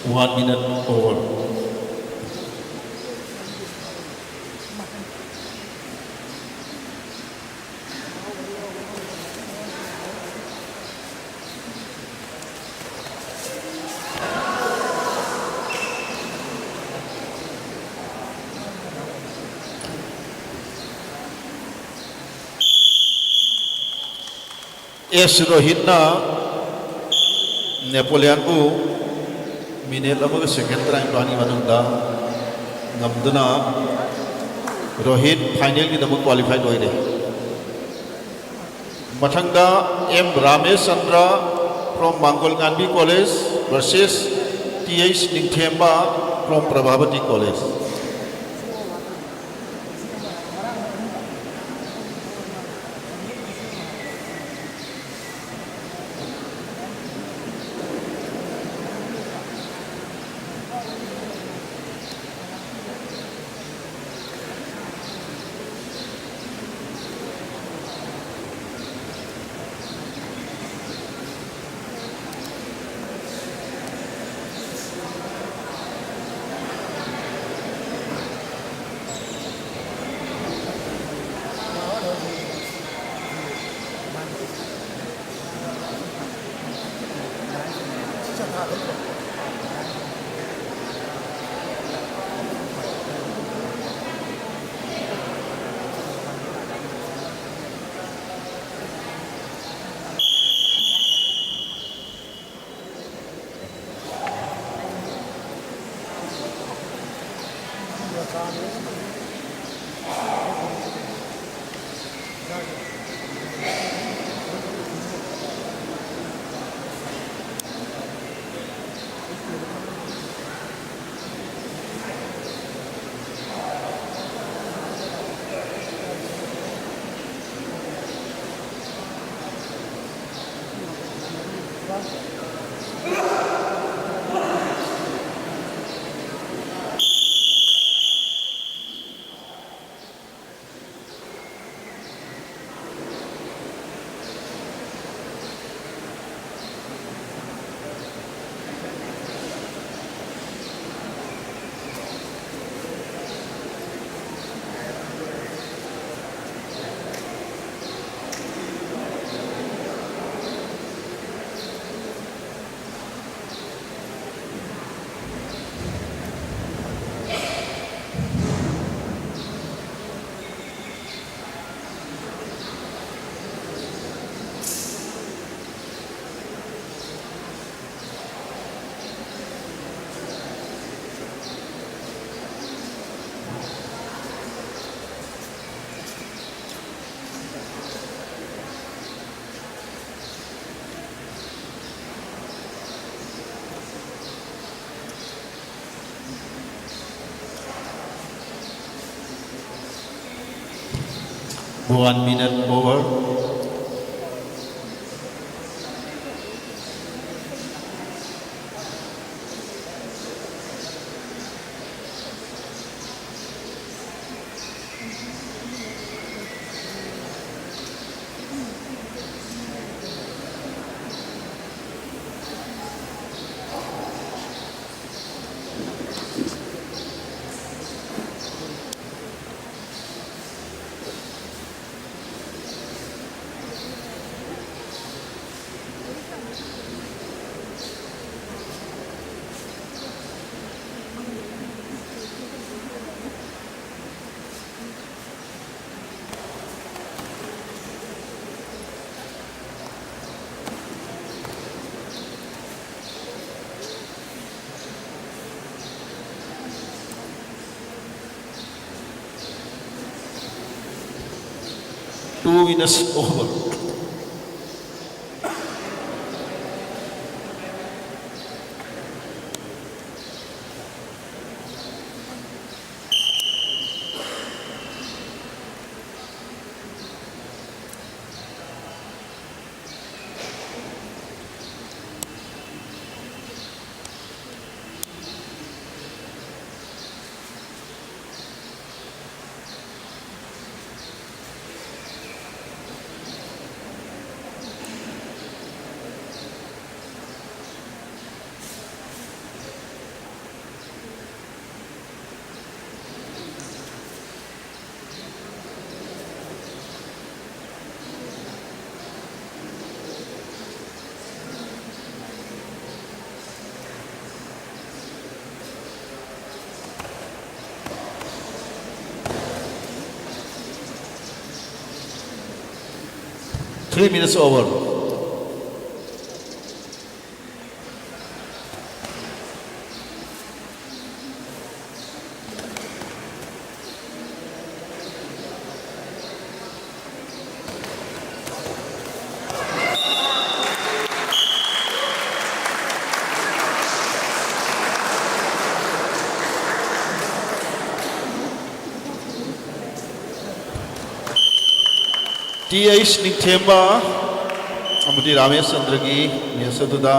One minute over. S ꯔꯣꯍꯤꯠꯅ ꯅꯦꯄꯣꯂꯤꯌꯟꯕꯨ minute ꯑꯃꯒ ꯁꯦꯀꯦꯟ ꯇꯔꯥꯅꯤꯄꯥꯜꯒꯤ ꯃꯅꯨꯡꯗ ꯉꯝꯗꯨꯅ Rohit ꯐꯥꯏꯅꯦꯜꯒꯤꯗꯃꯛ qualify ꯑꯣꯏꯔꯦ꯫ ꯃꯊꯪꯗ M Ramesh Chandra from Mangol Nganbi college versus T H Ningthemba from Prabhabati college. One minute over. Two minutes over. Three minutes over. T H Ningthemba ꯑꯃꯗꯤ ꯔꯥꯃꯦꯁ ꯆꯟꯗ꯭ꯔꯒꯤ match ꯑꯗꯨꯗ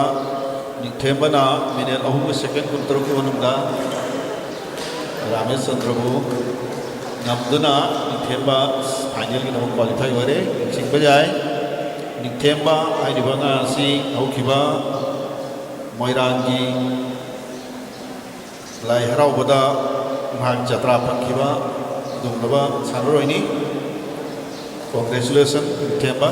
ꯅꯤꯡꯊꯦꯝꯕꯅ minute ꯑꯍꯨꯝꯒ ꯁꯦꯀꯦꯟ ꯀꯨꯟꯇꯔꯨꯛꯀꯤ ꯃꯅꯨꯡꯗ Ramesh ꯆꯟꯗ꯭ꯔꯕꯨ ꯉꯝꯗꯨꯅ ꯅꯤꯡꯊꯦꯝꯕ ꯐꯥꯏꯅꯦꯜꯒꯤꯗꯃꯛ qualify ꯑꯣꯏꯔꯦ꯫ ꯅꯤꯡꯁꯤꯡꯕ ꯌꯥꯏ, ꯅꯤꯡꯊꯦꯝꯕ ꯍꯥꯏꯔꯤꯕ ꯑꯉꯥꯡ ꯑꯁꯤ ꯍꯧꯈꯤꯕ ꯃꯣꯏꯔꯥꯡꯒꯤ ꯂꯥꯏ ꯍꯔꯥꯎꯕꯗ ꯃꯍꯥꯛ ꯖꯇ꯭ꯔꯥ ꯐꯪꯈꯤꯕ ꯑꯗꯨꯒꯨꯝꯂꯕ ꯁꯥꯟꯅꯔꯣꯏꯅꯤ꯫ Congratulation, ꯅꯤꯡꯊꯦꯝꯕ꯫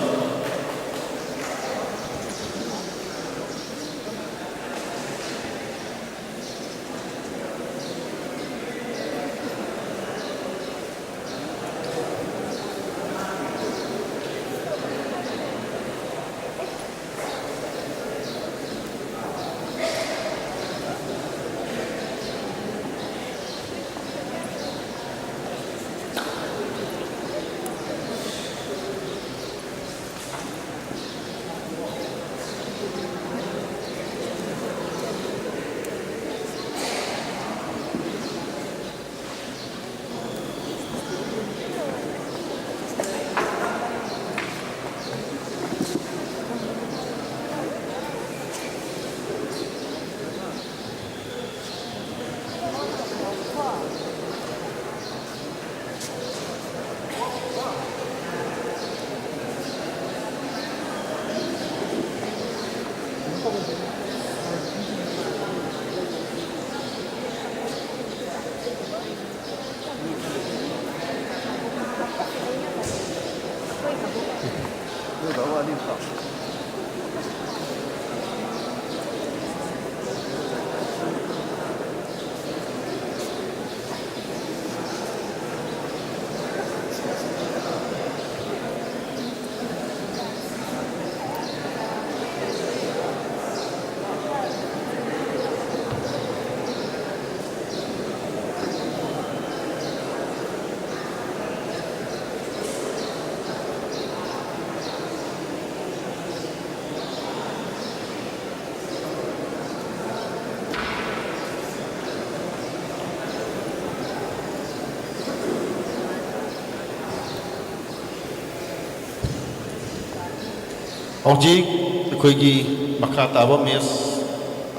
ꯍꯧꯖꯤꯛ ꯑꯩꯈꯣꯏꯒꯤ ꯃꯈꯥ ꯇꯥꯕ ꯃꯦꯠꯆ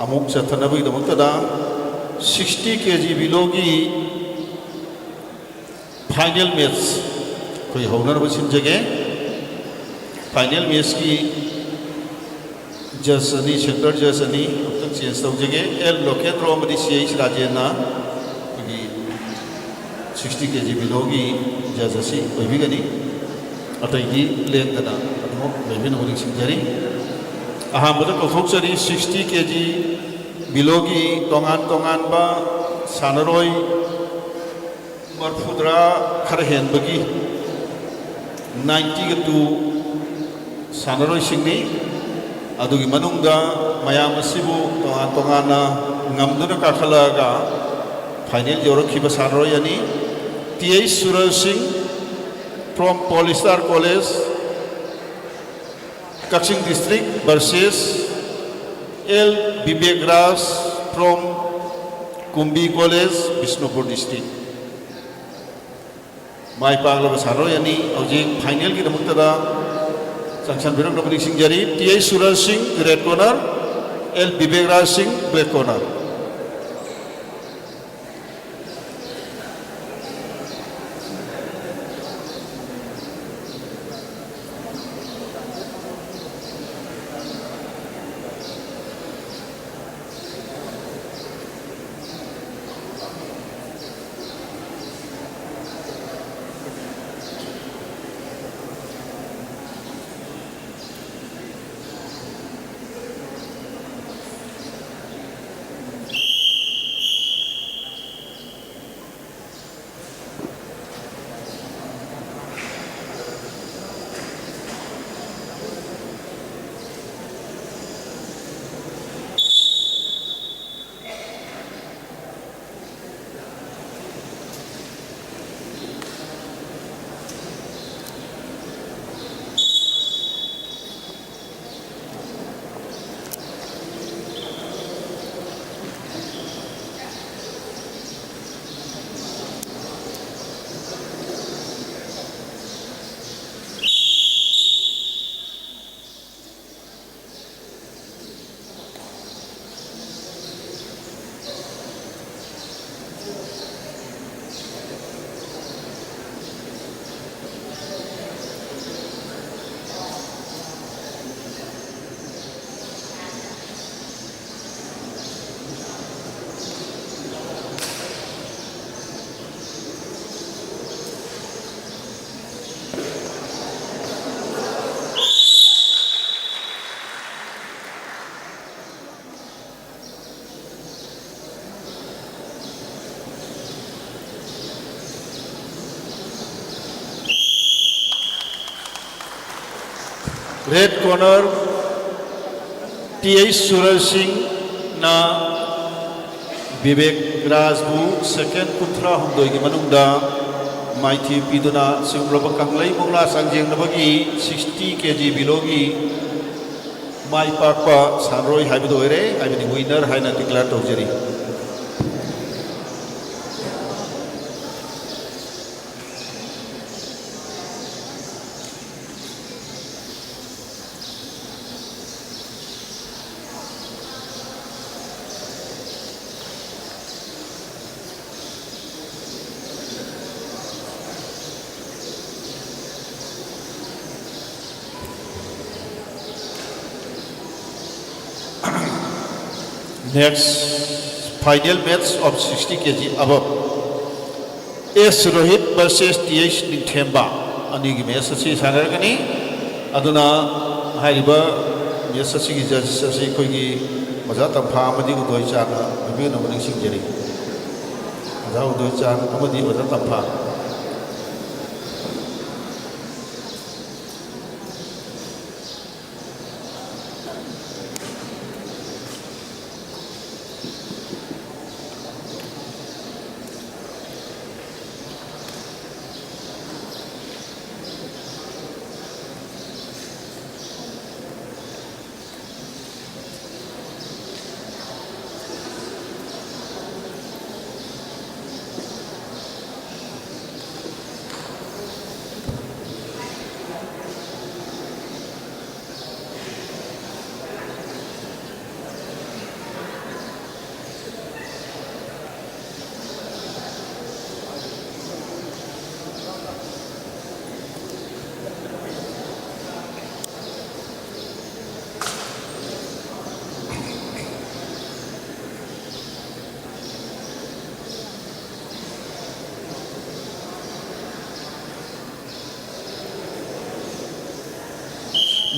ꯑꯃꯨꯛ ꯆꯠꯊꯅꯕꯒꯤꯗꯃꯛꯇꯗ sixty K G below ꯒꯤ final match ꯑꯩꯈꯣꯏ ꯍꯧꯅꯅꯕ ꯁꯤꯟꯖꯒꯦ꯫ Final match ꯀꯤ judge ꯑꯅꯤ, central judge ꯑꯅꯤ ꯑꯃꯨꯛꯇꯪ change ꯇꯧꯖꯒꯦ꯫ ꯑꯦꯜ ꯂꯣꯀꯦꯟꯗ꯭ꯔꯣ ꯑꯃꯗꯤ ꯁꯤ ꯑꯩꯆ ꯔꯥꯖꯦꯟꯅ ꯑꯩꯈꯣꯏꯒꯤ sixty K G below ꯒꯤ judge ꯑꯁꯤ ꯑꯣꯏꯕꯤꯒꯅꯤ꯫ ꯑꯇꯩꯗꯤ ꯂꯦꯡꯗꯅ ꯑꯗꯨꯃꯛ ꯂꯩꯕꯤꯅꯕ ꯅꯤꯡꯁꯤꯡꯖꯔꯤ꯫ ꯑꯍꯥꯟꯕꯗ ꯀꯧꯊꯣꯛꯆꯔꯤ, sixty K G below ꯒꯤ ꯇꯣꯉꯥꯟ ꯇꯣꯉꯥꯟꯕ ꯁꯥꯟꯅꯔꯣꯏ ꯃꯔꯐꯨꯇꯔꯥ ꯈꯔ ꯍꯦꯟꯕꯒꯤ ninety ꯒ two ꯁꯥꯟꯅꯔꯣꯏꯁꯤꯡꯅꯤ꯫ ꯑꯗꯨꯒꯤ ꯃꯅꯨꯡꯗ ꯃꯌꯥꯝ ꯑꯁꯤꯕꯨ ꯇꯣꯉꯥꯟ ꯇꯣꯉꯥꯟꯅ ꯉꯝꯗꯨꯅ ꯀꯥꯈꯠꯂꯛꯑꯒ final ꯌꯧꯔꯛꯈꯤꯕ ꯁꯥꯟꯅꯔꯣꯏ ꯑꯅꯤ, ꯇꯤ ꯑꯩꯆ ꯁꯨꯔꯖ ꯁꯤꯡ from Poly Star College, Kakching District versus L Bibek Raj from ꯀꯨꯝꯕꯤ College, Bishnupur District꯫ ꯃꯥꯏ ꯄꯥꯛꯂꯕ ꯁꯥꯟꯅꯔꯣꯏ ꯑꯅꯤ ꯍꯧꯖꯤꯛ final ꯒꯤꯗꯃꯛꯇꯗ ꯆꯪꯁꯤꯟꯕꯤꯔꯛꯅꯕ ꯅꯤꯡꯁꯤꯡꯖꯔꯤ꯫ ꯇꯤ ꯑꯩꯆ ꯁꯨꯔꯖ ꯁꯤꯡ, red corner, ꯑꯦꯜ ꯕꯤꯕꯦꯛ ꯔꯥꯖ ꯁꯤꯡ, black corner꯫ Red corner, T H ꯁꯨꯔꯖ ꯁꯤꯡꯅ ꯕꯤꯕꯦꯛ ꯔꯥꯖꯕꯨ ꯁꯦꯀꯦꯟ ꯀꯨꯟꯊ꯭ꯔꯥ ꯍꯨꯝꯗꯣꯏꯒꯤ ꯃꯅꯨꯡꯗ ꯃꯥꯏꯊꯤ ꯄꯤꯗꯨꯅ ꯁꯤꯒꯨꯝꯂꯕ ꯀꯪꯂꯩ ꯃꯨꯛꯅꯥ ꯆꯥꯡꯖꯦꯡꯅꯕꯒꯤ sixty K G below ꯒꯤ ꯃꯥꯏ ꯄꯥꯛꯄ ꯁꯥꯟꯅꯔꯣꯏ ꯍꯥꯏꯕꯗꯨ ꯑꯣꯏꯔꯦ, ꯍꯥꯏꯕꯗꯤ winner ꯍꯥꯏꯅ declare ꯇꯧꯖꯔꯤ꯫ Next, final match of sixty K G above, S Rohit versus T H ꯅꯤꯡꯊꯦꯝꯕ ꯑꯅꯤꯒꯤ match ꯑꯁꯤ ꯁꯥꯟꯅꯔꯒꯅꯤ꯫ ꯑꯗꯨꯅ ꯍꯥꯏꯔꯤꯕ match ꯑꯁꯤꯒꯤ judges ꯑꯁꯤ ꯑꯩꯈꯣꯏꯒꯤ ꯑꯣꯖꯥ ꯇꯝꯐꯥ ꯑꯃꯗꯤ ꯎꯗꯣꯏ ꯆꯥꯅ ꯃꯤꯑꯣꯏꯅꯕ ꯅꯤꯡꯁꯤꯡꯖꯔꯤ꯫ ꯑꯣꯖꯥ ꯎꯗꯣꯏ ꯆꯥꯟ ꯑꯃꯗꯤ ꯑꯣꯖꯥ ꯇꯝꯐꯥ꯫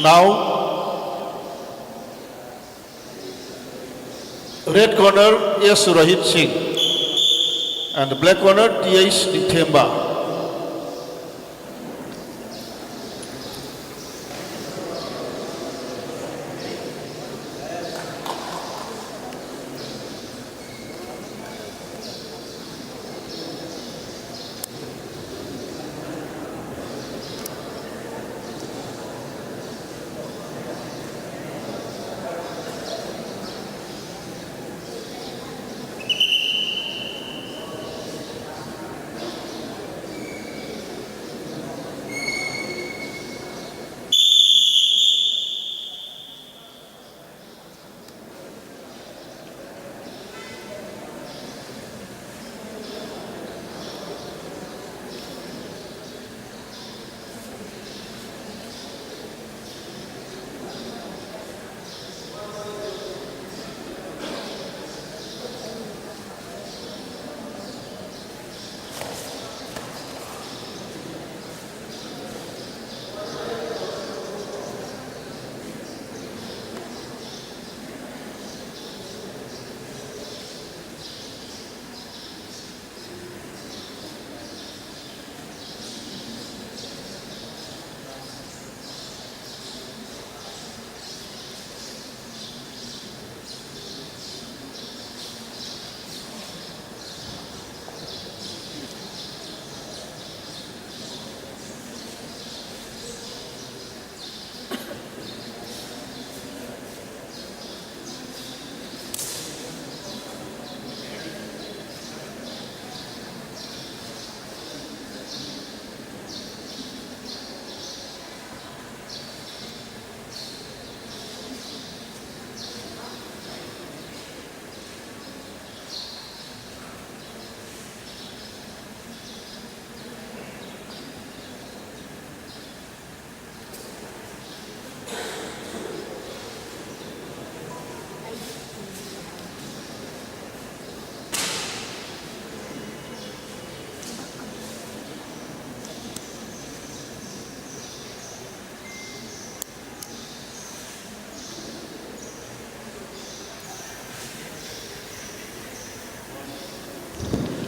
Now, red corner, S Rohit Singh, and black corner, T H Ningthemba.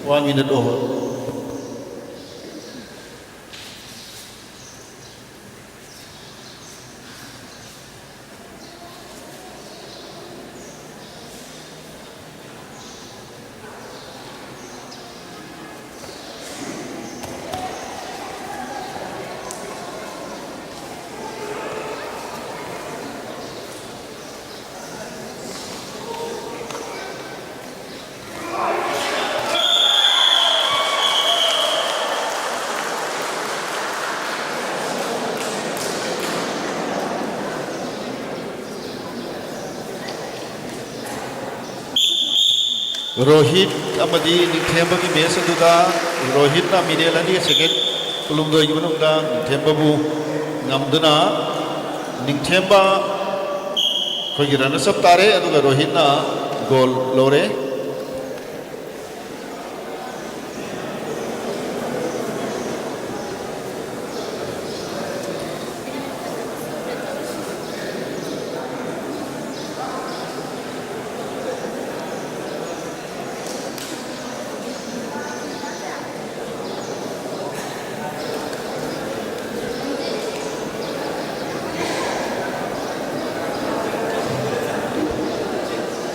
One minute over. Rohit ꯑꯃꯗꯤ ꯅꯤꯡꯊꯦꯝꯕꯒꯤ ꯃꯦꯆ ꯑꯗꯨꯗ ꯔꯣꯍꯤꯠꯅ ꯃꯤꯅꯦꯠ ꯑꯅꯤ ꯁꯦꯀꯦꯟ ꯀꯨꯟꯍꯨꯝꯗꯣꯏꯒꯤ ꯃꯅꯨꯡꯗ ꯅꯤꯡꯊꯦꯝꯕꯕꯨ ꯉꯝꯗꯨꯅ ꯅꯤꯡꯊꯦꯝꯕ ꯑꯩꯈꯣꯏꯒꯤ ꯔꯅꯔꯁ ꯑꯞ ꯇꯥꯔꯦ, ꯑꯗꯨꯒ ꯔꯣꯍꯤꯠꯅ ꯒꯣꯜ ꯂꯧꯔꯦ꯫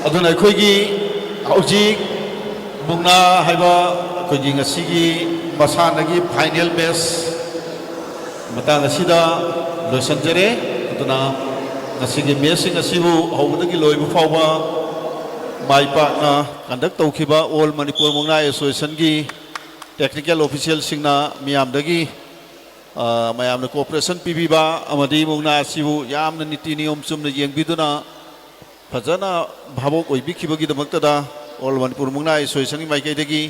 ꯑꯗꯨꯅ ꯑꯩꯈꯣꯏꯒꯤ ꯍꯧꯖꯤꯛ ꯃꯨꯛꯅꯥ ꯍꯥꯏꯕ ꯑꯩꯈꯣꯏꯒꯤ ꯉꯁꯤꯒꯤ ꯃꯁꯥꯟꯅꯒꯤ ꯐꯥꯏꯅꯦꯜ ꯃꯦꯆ ꯃꯇꯥꯡ ꯑꯁꯤꯗ ꯂꯣꯏꯁꯤꯟꯖꯔꯦ꯫ ꯑꯗꯨꯅ ꯉꯁꯤꯒꯤ ꯃꯦꯆꯁꯤꯡ ꯑꯁꯤꯕꯨ ꯍꯧꯕꯗꯒꯤ ꯂꯣꯏꯕ ꯐꯥꯎꯕ ꯃꯥꯏ ꯄꯥꯛꯅ ꯀꯟꯗꯛ ꯇꯧꯈꯤꯕ ꯑꯣꯜ ꯃꯅꯤꯄꯨꯔ ꯃꯨꯛꯅꯥ ꯑꯦꯁꯣꯁꯤꯌꯦꯁꯟꯒꯤ ꯇꯦꯛꯅꯤꯀꯦꯜ ꯑꯣꯐꯤꯁꯤꯌꯦꯜꯁꯤꯡꯅ ꯃꯤꯌꯥꯝꯗꯒꯤ, ꯑ, ꯃꯌꯥꯝꯅ ꯀꯣꯑꯣꯄꯔꯦꯁꯟ ꯄꯤꯕꯤꯕ ꯑꯃꯗꯤ ꯃꯨꯛꯅꯥ ꯑꯁꯤꯕꯨ ꯌꯥꯝꯅ ꯅꯤꯇꯤ ꯅꯤꯌꯣꯝ ꯆꯨꯝꯅ ꯌꯦꯡꯕꯤꯗꯨꯅ ꯐꯖꯅ ꯚꯥꯕꯣꯛ ꯑꯣꯏꯕꯤꯈꯤꯕꯒꯤꯗꯃꯛꯇꯗ ꯑꯣꯜ ꯃꯅꯤꯄꯨꯔ ꯃꯨꯛꯅꯥ ꯑꯦꯁꯣꯁꯤꯌꯦꯁꯟꯒꯤ ꯃꯥꯏꯀꯩꯗꯒꯤ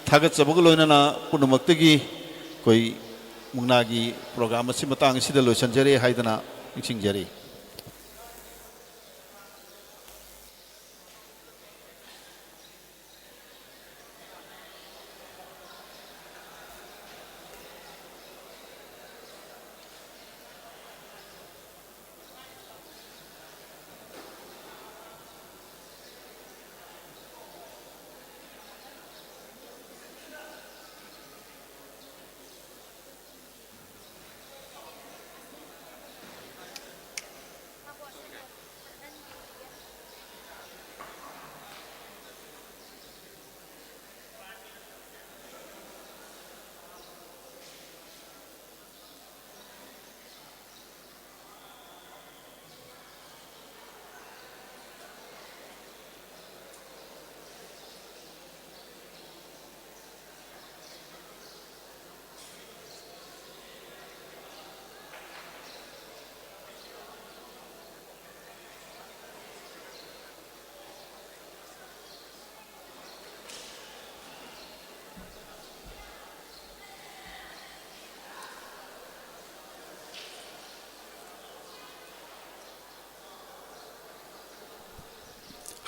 ꯊꯥꯒꯠꯆꯕꯒ ꯂꯣꯏꯅꯅ ꯄꯨꯝꯅꯃꯛꯇꯒꯤ ꯑꯩꯈꯣꯏ ꯃꯨꯛꯅꯥꯒꯤ ꯄ꯭ꯔꯣꯒ꯭ꯔꯥꯝ ꯑꯁꯤ ꯃꯇꯥꯡ ꯑꯁꯤꯗ ꯂꯣꯏꯁꯤꯟꯖꯔꯦ ꯍꯥꯏꯗꯅ ꯅꯤꯡꯁꯤꯡꯖꯔꯤ꯫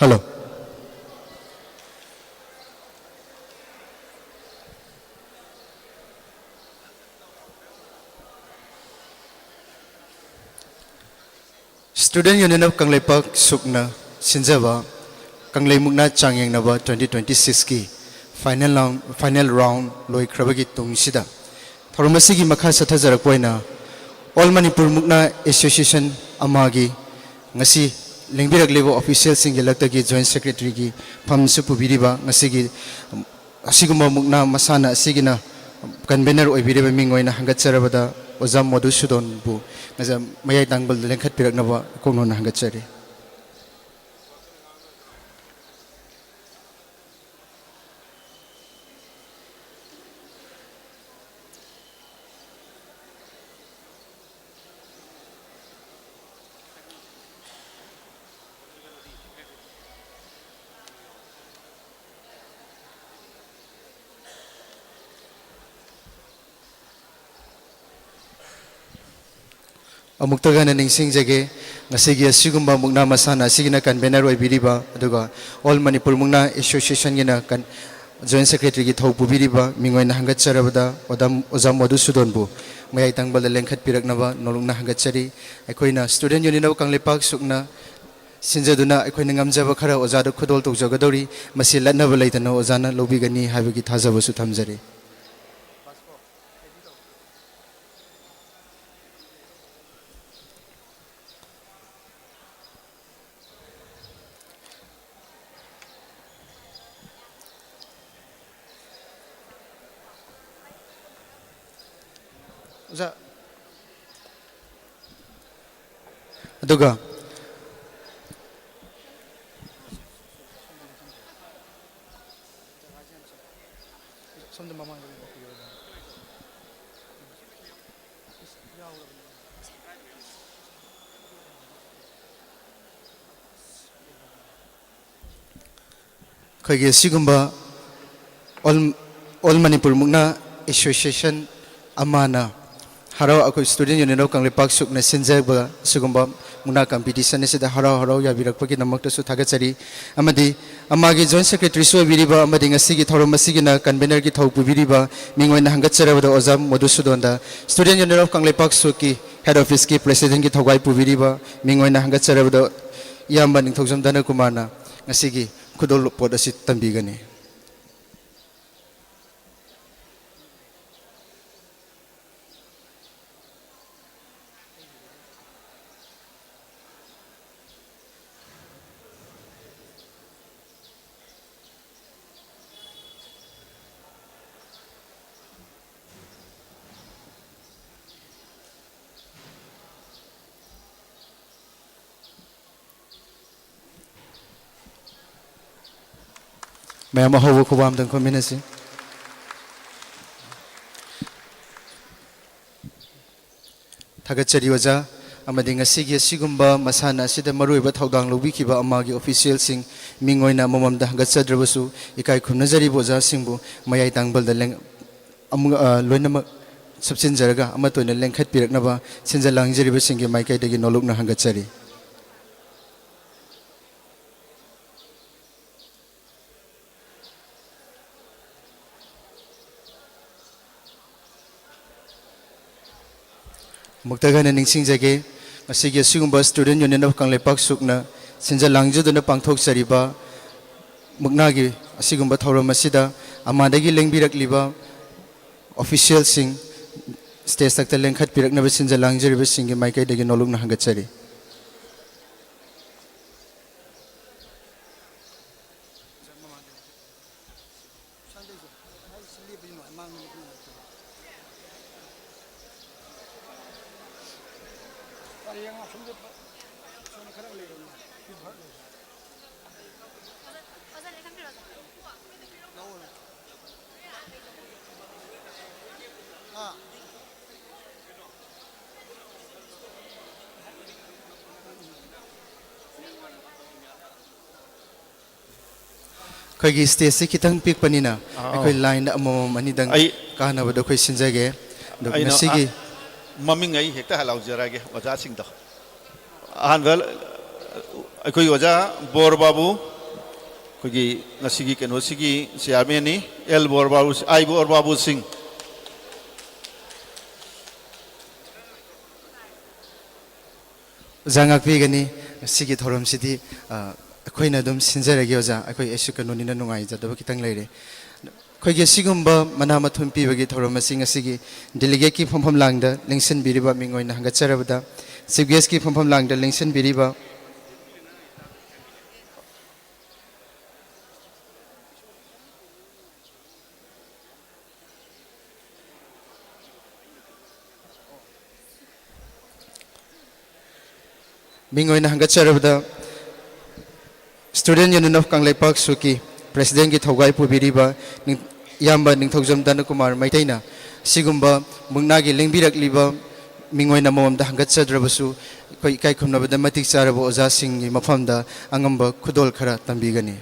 Hello. Student Union of Kangleipak ꯁꯨꯛꯅ ꯁꯤꯟꯖꯕ ꯀꯪꯂꯩ ꯃꯨꯛꯅꯥ ꯆꯥꯡꯌꯦꯡꯅꯕ twenty twenty-sixꯀꯤ final round, final round ꯂꯣꯏꯈ꯭ꯔꯕꯒꯤ ꯇꯨꯡꯁꯤꯗ, ꯊꯧꯔꯝ ꯑꯁꯤꯒꯤ ꯃꯈꯥ ꯆꯠꯊꯖꯔꯛꯄ ꯑꯣꯏꯅ All Manipur Mukna Association ꯑꯃꯒꯤ ꯉꯁꯤ ꯂꯦꯡꯕꯤꯔꯛꯂꯤꯕ officialꯁꯤꯡꯒꯤ ꯂꯛꯇꯒꯤ Joint Secretaryꯒꯤ ꯐꯝꯁꯨ ꯄꯨꯕꯤꯔꯤꯕ ꯉꯁꯤꯒꯤ ꯑꯁꯤꯒꯨꯝꯕ ꯃꯨꯛꯅꯥ ꯃꯁꯥꯟꯅ ꯑꯁꯤꯒꯤꯅ convener ꯑꯣꯏꯕꯤꯔꯤꯕ ꯃꯤꯡ ꯑꯣꯏꯅ ꯍꯪꯒꯠꯆꯔꯕꯗ ꯑꯣꯖꯥ ꯃꯣꯗꯨꯁꯨꯗꯣꯟꯕꯨ ꯉꯁꯤ ꯃꯌꯥꯏ ꯇꯥꯡꯕꯜꯗ ꯂꯦꯡꯈꯠꯄꯤꯔꯛꯅꯕ ꯏꯀꯣꯛꯅꯣꯟꯅ ꯍꯪꯒꯠꯆꯔꯤ꯫ ꯑꯃꯨꯛꯇꯒ ꯍꯟꯅ ꯅꯤꯡꯁꯤꯡꯖꯒꯦ, ꯉꯁꯤꯒꯤ ꯑꯁꯤꯒꯨꯝꯕ ꯃꯨꯛꯅꯥ ꯃꯁꯥꯟꯅ ꯑꯁꯤꯒꯤꯅ convener ꯑꯣꯏꯕꯤꯔꯤꯕ, ꯑꯗꯨꯒ All Manipur Mukna Associationꯒꯤꯅ ꯀꯟ-, Joint Secretaryꯒꯤ ꯊꯧ ꯄꯨꯕꯤꯔꯤꯕ ꯃꯤꯡ ꯑꯣꯏꯅ ꯍꯪꯒꯠꯆꯔꯕꯗ ꯑꯣꯗꯝ-, ꯑꯣꯖꯥ ꯃꯣꯗꯨꯁꯨꯗꯣꯟꯕꯨ ꯃꯌꯥꯏ ꯇꯥꯡꯕꯜꯗ ꯂꯦꯡꯈꯠꯄꯤꯔꯛꯅꯕ ꯅꯣꯂꯨꯛꯅ ꯍꯪꯒꯠꯆꯔꯤ꯫ ꯑꯩꯈꯣꯏꯅ Student Union of ꯀꯪꯂꯩꯄꯥꯛ ꯁꯨꯛꯅ ꯁꯤꯟꯖꯗꯨꯅ ꯑꯩꯈꯣꯏꯅ ꯉꯝꯖꯕ ꯈꯔ ꯑꯣꯖꯥꯗ ꯈꯨꯗꯣꯜ ꯇꯧꯖꯒꯗꯧꯔꯤ꯫ ꯃꯁꯤ ꯂꯠꯅꯕ ꯂꯩꯇꯅ ꯑꯣꯖꯥꯅ ꯂꯧꯕꯤꯒꯅꯤ ꯍꯥꯏꯕꯒꯤ ꯊꯥꯖꯕꯁꯨ ꯊꯝꯖꯔꯤ꯫ ꯑꯣꯖꯥ, ꯑꯗꯨꯒ ꯁꯣꯝꯗ ꯃꯃꯥꯡꯗ ꯑꯣꯏꯅ ꯄꯤꯔꯣ꯫ ꯑꯩꯈꯣꯏꯒꯤ ꯑꯁꯤꯒꯨꯝꯕ All, All Manipur Mukna Association ꯑꯃꯅ ꯍꯔꯥꯎ, ꯑꯩꯈꯣꯏ Student Union of ꯀꯪꯂꯩꯄꯥꯛ ꯁꯨꯛꯅ ꯁꯤꯟꯖꯕ ꯑꯁꯤꯒꯨꯝꯕ ꯃꯨꯛꯅꯥ ꯀꯝꯄꯤꯇꯤꯁꯟ ꯑꯁꯤꯗ ꯍꯔꯥꯎ ꯍꯔꯥꯎ ꯌꯥꯕꯤꯔꯛꯄꯒꯤꯗꯃꯛꯇꯁꯨ ꯊꯥꯒꯠꯆꯔꯤ꯫ ꯑꯃꯗꯤ ꯑꯃꯥꯒꯤ ꯖꯣꯏꯟꯠ ꯁꯦꯀ꯭ꯔꯦꯇꯔꯤꯁꯨ ꯑꯣꯏꯕꯤꯔꯤꯕ ꯑꯃꯗꯤ ꯉꯁꯤꯒꯤ ꯊꯧꯔꯝ ꯑꯁꯤꯒꯤꯅ ꯀꯟꯚꯦꯅꯔꯒꯤ ꯊꯧ ꯄꯨꯕꯤꯔꯤꯕ ꯃꯤꯡ ꯑꯣꯏꯅ ꯍꯪꯒꯠꯆꯔꯕꯗ ꯑꯣꯖꯥ ꯃꯣꯗꯨꯁꯨꯗꯣꯟꯗ, ꯁ꯭ꯇꯨꯗꯦꯟꯠ ꯌꯨꯅꯤꯌꯟ ꯑꯣꯐ ꯀꯪꯂꯩꯄꯥꯛ ꯁꯨꯛꯀꯤ ꯍꯦꯗ ꯑꯣꯐꯤꯁꯀꯤ ꯄ꯭ꯔꯦꯁꯤꯗꯦꯟꯠꯀꯤ ꯊꯧꯒꯥꯏ ꯄꯨꯕꯤꯔꯤꯕ ꯃꯤꯡ ꯑꯣꯏꯅ ꯍꯪꯒꯠꯆꯔꯕꯗ ꯏꯌꯥꯝꯕ ꯅꯤꯡꯊꯧꯖꯝ ꯙꯅꯀꯨꯃꯥꯔꯅ ꯉꯁꯤꯒꯤ ꯈꯨꯗꯣꯜꯄꯣꯠ ꯑꯁꯤ ꯇꯝꯕꯤꯒꯅꯤ꯫ ꯃꯌꯥꯝ ꯑꯍꯧꯕ ꯈꯨꯕꯥꯝꯗꯪ ꯈꯣꯝꯃꯤꯟꯅꯁꯤ꯫ ꯊꯥꯒꯠꯆꯔꯤ ꯑꯣꯖꯥ꯫ ꯑꯃꯗꯤ ꯉꯁꯤꯒꯤ ꯑꯁꯤꯒꯨꯝꯕ ꯃꯁꯥꯟꯅ ꯑꯁꯤꯗ ꯃꯔꯨꯑꯣꯏꯕ ꯊꯧꯗꯥꯡ ꯂꯧꯕꯤꯈꯤꯕ ꯑꯃꯥꯒꯤ ꯑꯣꯐꯤꯁꯤꯌꯦꯜꯁꯤꯡ, ꯃꯤꯡ ꯑꯣꯏꯅ ꯑꯃꯃꯝꯗ ꯍꯪꯒꯠꯆꯗ꯭ꯔꯕꯁꯨ, ꯏꯀꯥꯏ ꯈꯨꯝꯅꯖꯔꯤꯕ ꯑꯣꯖꯥꯁꯤꯡꯕꯨ ꯃꯌꯥꯏ ꯇꯥꯡꯕꯜꯗ ꯂꯦꯡ-, ꯑꯃꯨꯛ, ꯑ, ꯂꯣꯏꯅꯃꯛ ꯁꯨꯞꯆꯤꯟꯖꯔꯒ ꯑꯃꯠꯇ ꯑꯣꯏꯅ ꯂꯦꯡꯈꯠꯄꯤꯔꯛꯅꯕ ꯁꯤꯟꯖ ꯂꯥꯡꯖꯔꯤꯕꯁꯤꯡꯒꯤ ꯃꯥꯏꯀꯩꯗꯒꯤ ꯅꯣꯂꯨꯛꯅ ꯍꯪꯒꯠꯆꯔꯤ꯫ ꯑꯃꯨꯛꯇꯒ ꯍꯟꯅ ꯅꯤꯡꯁꯤꯡꯖꯒꯦ, ꯉꯁꯤꯒꯤ ꯑꯁꯤꯒꯨꯝꯕ ꯁ꯭ꯇꯨꯗꯦꯟꯠ ꯌꯨꯅꯤꯌꯟ ꯑꯣꯐ ꯀꯪꯂꯩꯄꯥꯛ ꯁꯨꯛꯅ ꯁꯤꯟꯖ ꯂꯥꯡꯖꯗꯨꯅ ꯄꯥꯡꯊꯣꯛꯆꯔꯤꯕ ꯃꯨꯛꯅꯥꯒꯤ ꯑꯁꯤꯒꯨꯝꯕ ꯊꯧꯔꯝ ꯑꯁꯤꯗ ꯑꯃꯥꯗꯒꯤ ꯂꯦꯡꯕꯤꯔꯛꯂꯤꯕ ꯑꯣꯐꯤꯁꯤꯌꯦꯜꯁꯤꯡ ꯁ꯭ꯇꯦꯖ ꯊꯛꯇ ꯂꯦꯡꯈꯠꯄꯤꯔꯛꯅꯕ ꯁꯤꯟꯖ ꯂꯥꯡꯖꯔꯤꯕꯁꯤꯡꯒꯤ ꯃꯥꯏꯀꯩꯗꯒꯤ ꯅꯣꯂꯨꯛꯅ ꯍꯪꯒꯠꯆꯔꯤ꯫ ꯄꯔꯦꯡ ꯑꯁꯣꯝꯗ ꯄ-, ꯑꯁꯣꯝꯗ ꯈꯔ ꯂꯩꯔꯝꯃꯦ꯫ ꯁꯤ ꯈꯔ ꯂꯩꯔꯝꯃꯦ꯫ ꯂꯧꯑꯣꯅꯦ꯫ ꯑꯥ꯫ ꯑꯩꯈꯣꯏꯒꯤ ꯁ꯭ꯇꯦꯖꯁꯤ ꯈꯤꯇꯪ ꯄꯤꯛꯄꯅꯤꯅ ꯑꯥ, ꯑꯩꯈꯣꯏ ꯑꯥ꯫ ꯂꯥꯏꯟꯗ ꯑꯃꯃꯝ ꯑꯅꯤꯗꯪ ꯑꯩ ꯀꯥꯟꯅꯕꯗꯣ ꯑꯩꯈꯣꯏ ꯁꯤꯟꯖꯒꯦ꯫ ꯑꯗꯨꯒ ꯑꯩꯅ, ꯉꯁꯤꯒꯤ ꯑ, ꯃꯃꯤꯡ ꯑꯩ ꯍꯦꯛꯇ ꯍꯜꯍꯧꯖꯔꯛꯑꯒꯦ ꯑꯣꯖꯥꯁꯤꯡꯗꯣ꯫ ꯑꯍꯥꯟꯕ ꯑꯩꯈꯣꯏꯒꯤ ꯑꯣꯖꯥ ꯕꯣꯔ ꯕꯥꯕꯨ, ꯑꯩꯈꯣꯏꯒꯤ ꯉꯁꯤꯒꯤ ꯀꯩꯅꯣꯁꯤꯒꯤ ꯆꯤꯌꯥꯔꯃꯦꯟꯅꯤ, ꯑꯦꯜ ꯕꯣꯔ ꯕꯥꯕꯨ, ꯑꯥꯏ ꯕꯣꯔ ꯕꯥꯕꯨ ꯁꯤꯡ꯫ ꯑꯣꯖꯥ ꯉꯥꯛꯄꯤꯒꯅꯤ꯫ ꯉꯁꯤꯒꯤ ꯊꯧꯔꯝꯁꯤꯗꯤ, ꯑ, ꯑꯩꯈꯣꯏꯅ ꯑꯗꯨꯝ ꯁꯤꯟꯖꯔꯒꯦ ꯑꯣꯖꯥ, ꯑꯩꯈꯣꯏ ꯑꯩꯁꯨ ꯀꯩꯅꯣꯅꯤꯅ ꯅꯨꯡꯉꯥꯏꯖꯗꯕ ꯈꯤꯇꯪ ꯂꯩꯔꯦ꯫ ꯑꯩꯈꯣꯏꯒꯤ ꯑꯁꯤꯒꯨꯝꯕ ꯃꯅꯥ ꯃꯊꯨꯝ ꯄꯤꯕꯒꯤ ꯊꯧꯔꯝ ꯑꯁꯤ ꯉꯁꯤꯒꯤ delegateꯀꯤ ꯐꯝꯐꯝ ꯂꯥꯡꯗ ꯂꯦꯡꯁꯤꯟꯕꯤꯔꯤꯕ ꯃꯤꯡ ꯑꯣꯏꯅ ꯍꯪꯒꯠꯆꯔꯕꯗ, chief guestꯀꯤ ꯐꯝꯐꯝ ꯂꯥꯡꯗ ꯂꯦꯡꯁꯤꯟꯕꯤꯔꯤꯕ ꯃꯤꯡ ꯑꯣꯏꯅ ꯍꯪꯒꯠꯆꯔꯕꯗ, Student Union of ꯀꯪꯂꯩꯄꯥꯛ ꯁꯨꯀꯤ presidentꯀꯤ ꯊꯧꯒꯥꯏ ꯄꯨꯕꯤꯔꯤꯕ ꯅꯤꯡ-, ꯏꯌꯥꯝꯕ ꯅꯤꯡꯊꯧꯖꯝ ꯗꯅꯀꯨꯃꯥꯔ ꯃꯩꯇꯩꯅ ꯑꯁꯤꯒꯨꯝꯕ ꯃꯨꯛꯅꯥꯒꯤ ꯂꯦꯡꯕꯤꯔꯛꯂꯤꯕ ꯃꯤꯡ ꯑꯣꯏꯅ ꯃꯉꯣꯟꯗ ꯍꯪꯒꯠꯆꯗ꯭ꯔꯕꯁꯨ, ꯑꯩꯈꯣꯏ ꯏꯀꯥꯏ ꯈꯨꯝꯅꯕꯗ ꯃꯇꯤꯛ ꯆꯥꯔꯕ ꯑꯣꯖꯥꯁꯤꯡꯒꯤ ꯃꯐꯝꯗ ꯑꯉꯝꯕ ꯈꯨꯗꯣꯜ ꯈꯔ ꯇꯝꯕꯤꯒꯅꯤ꯫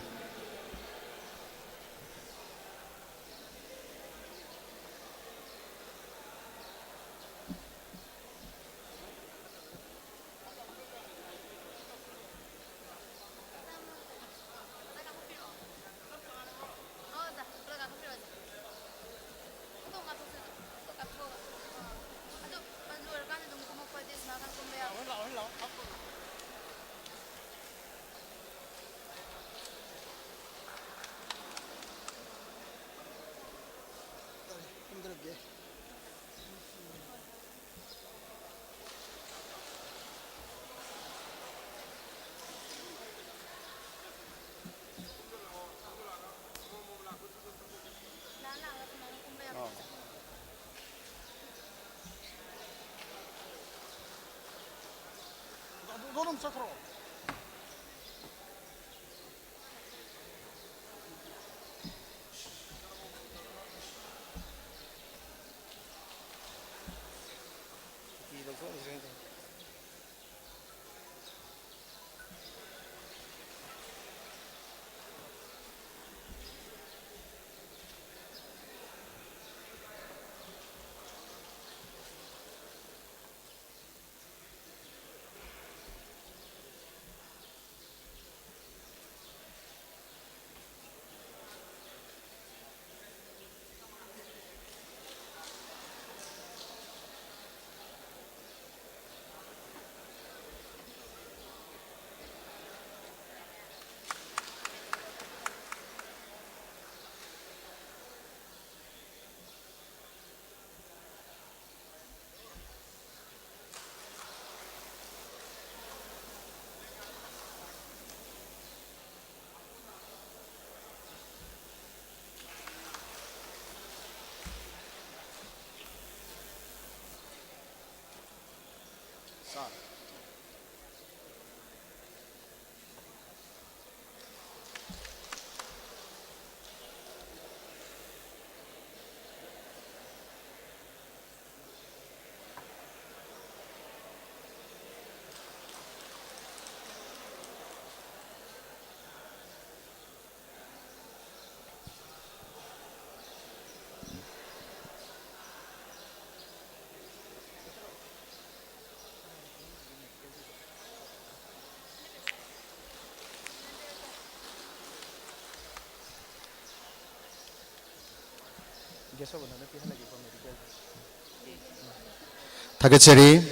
ꯊꯥꯒꯠꯆꯔꯤ꯫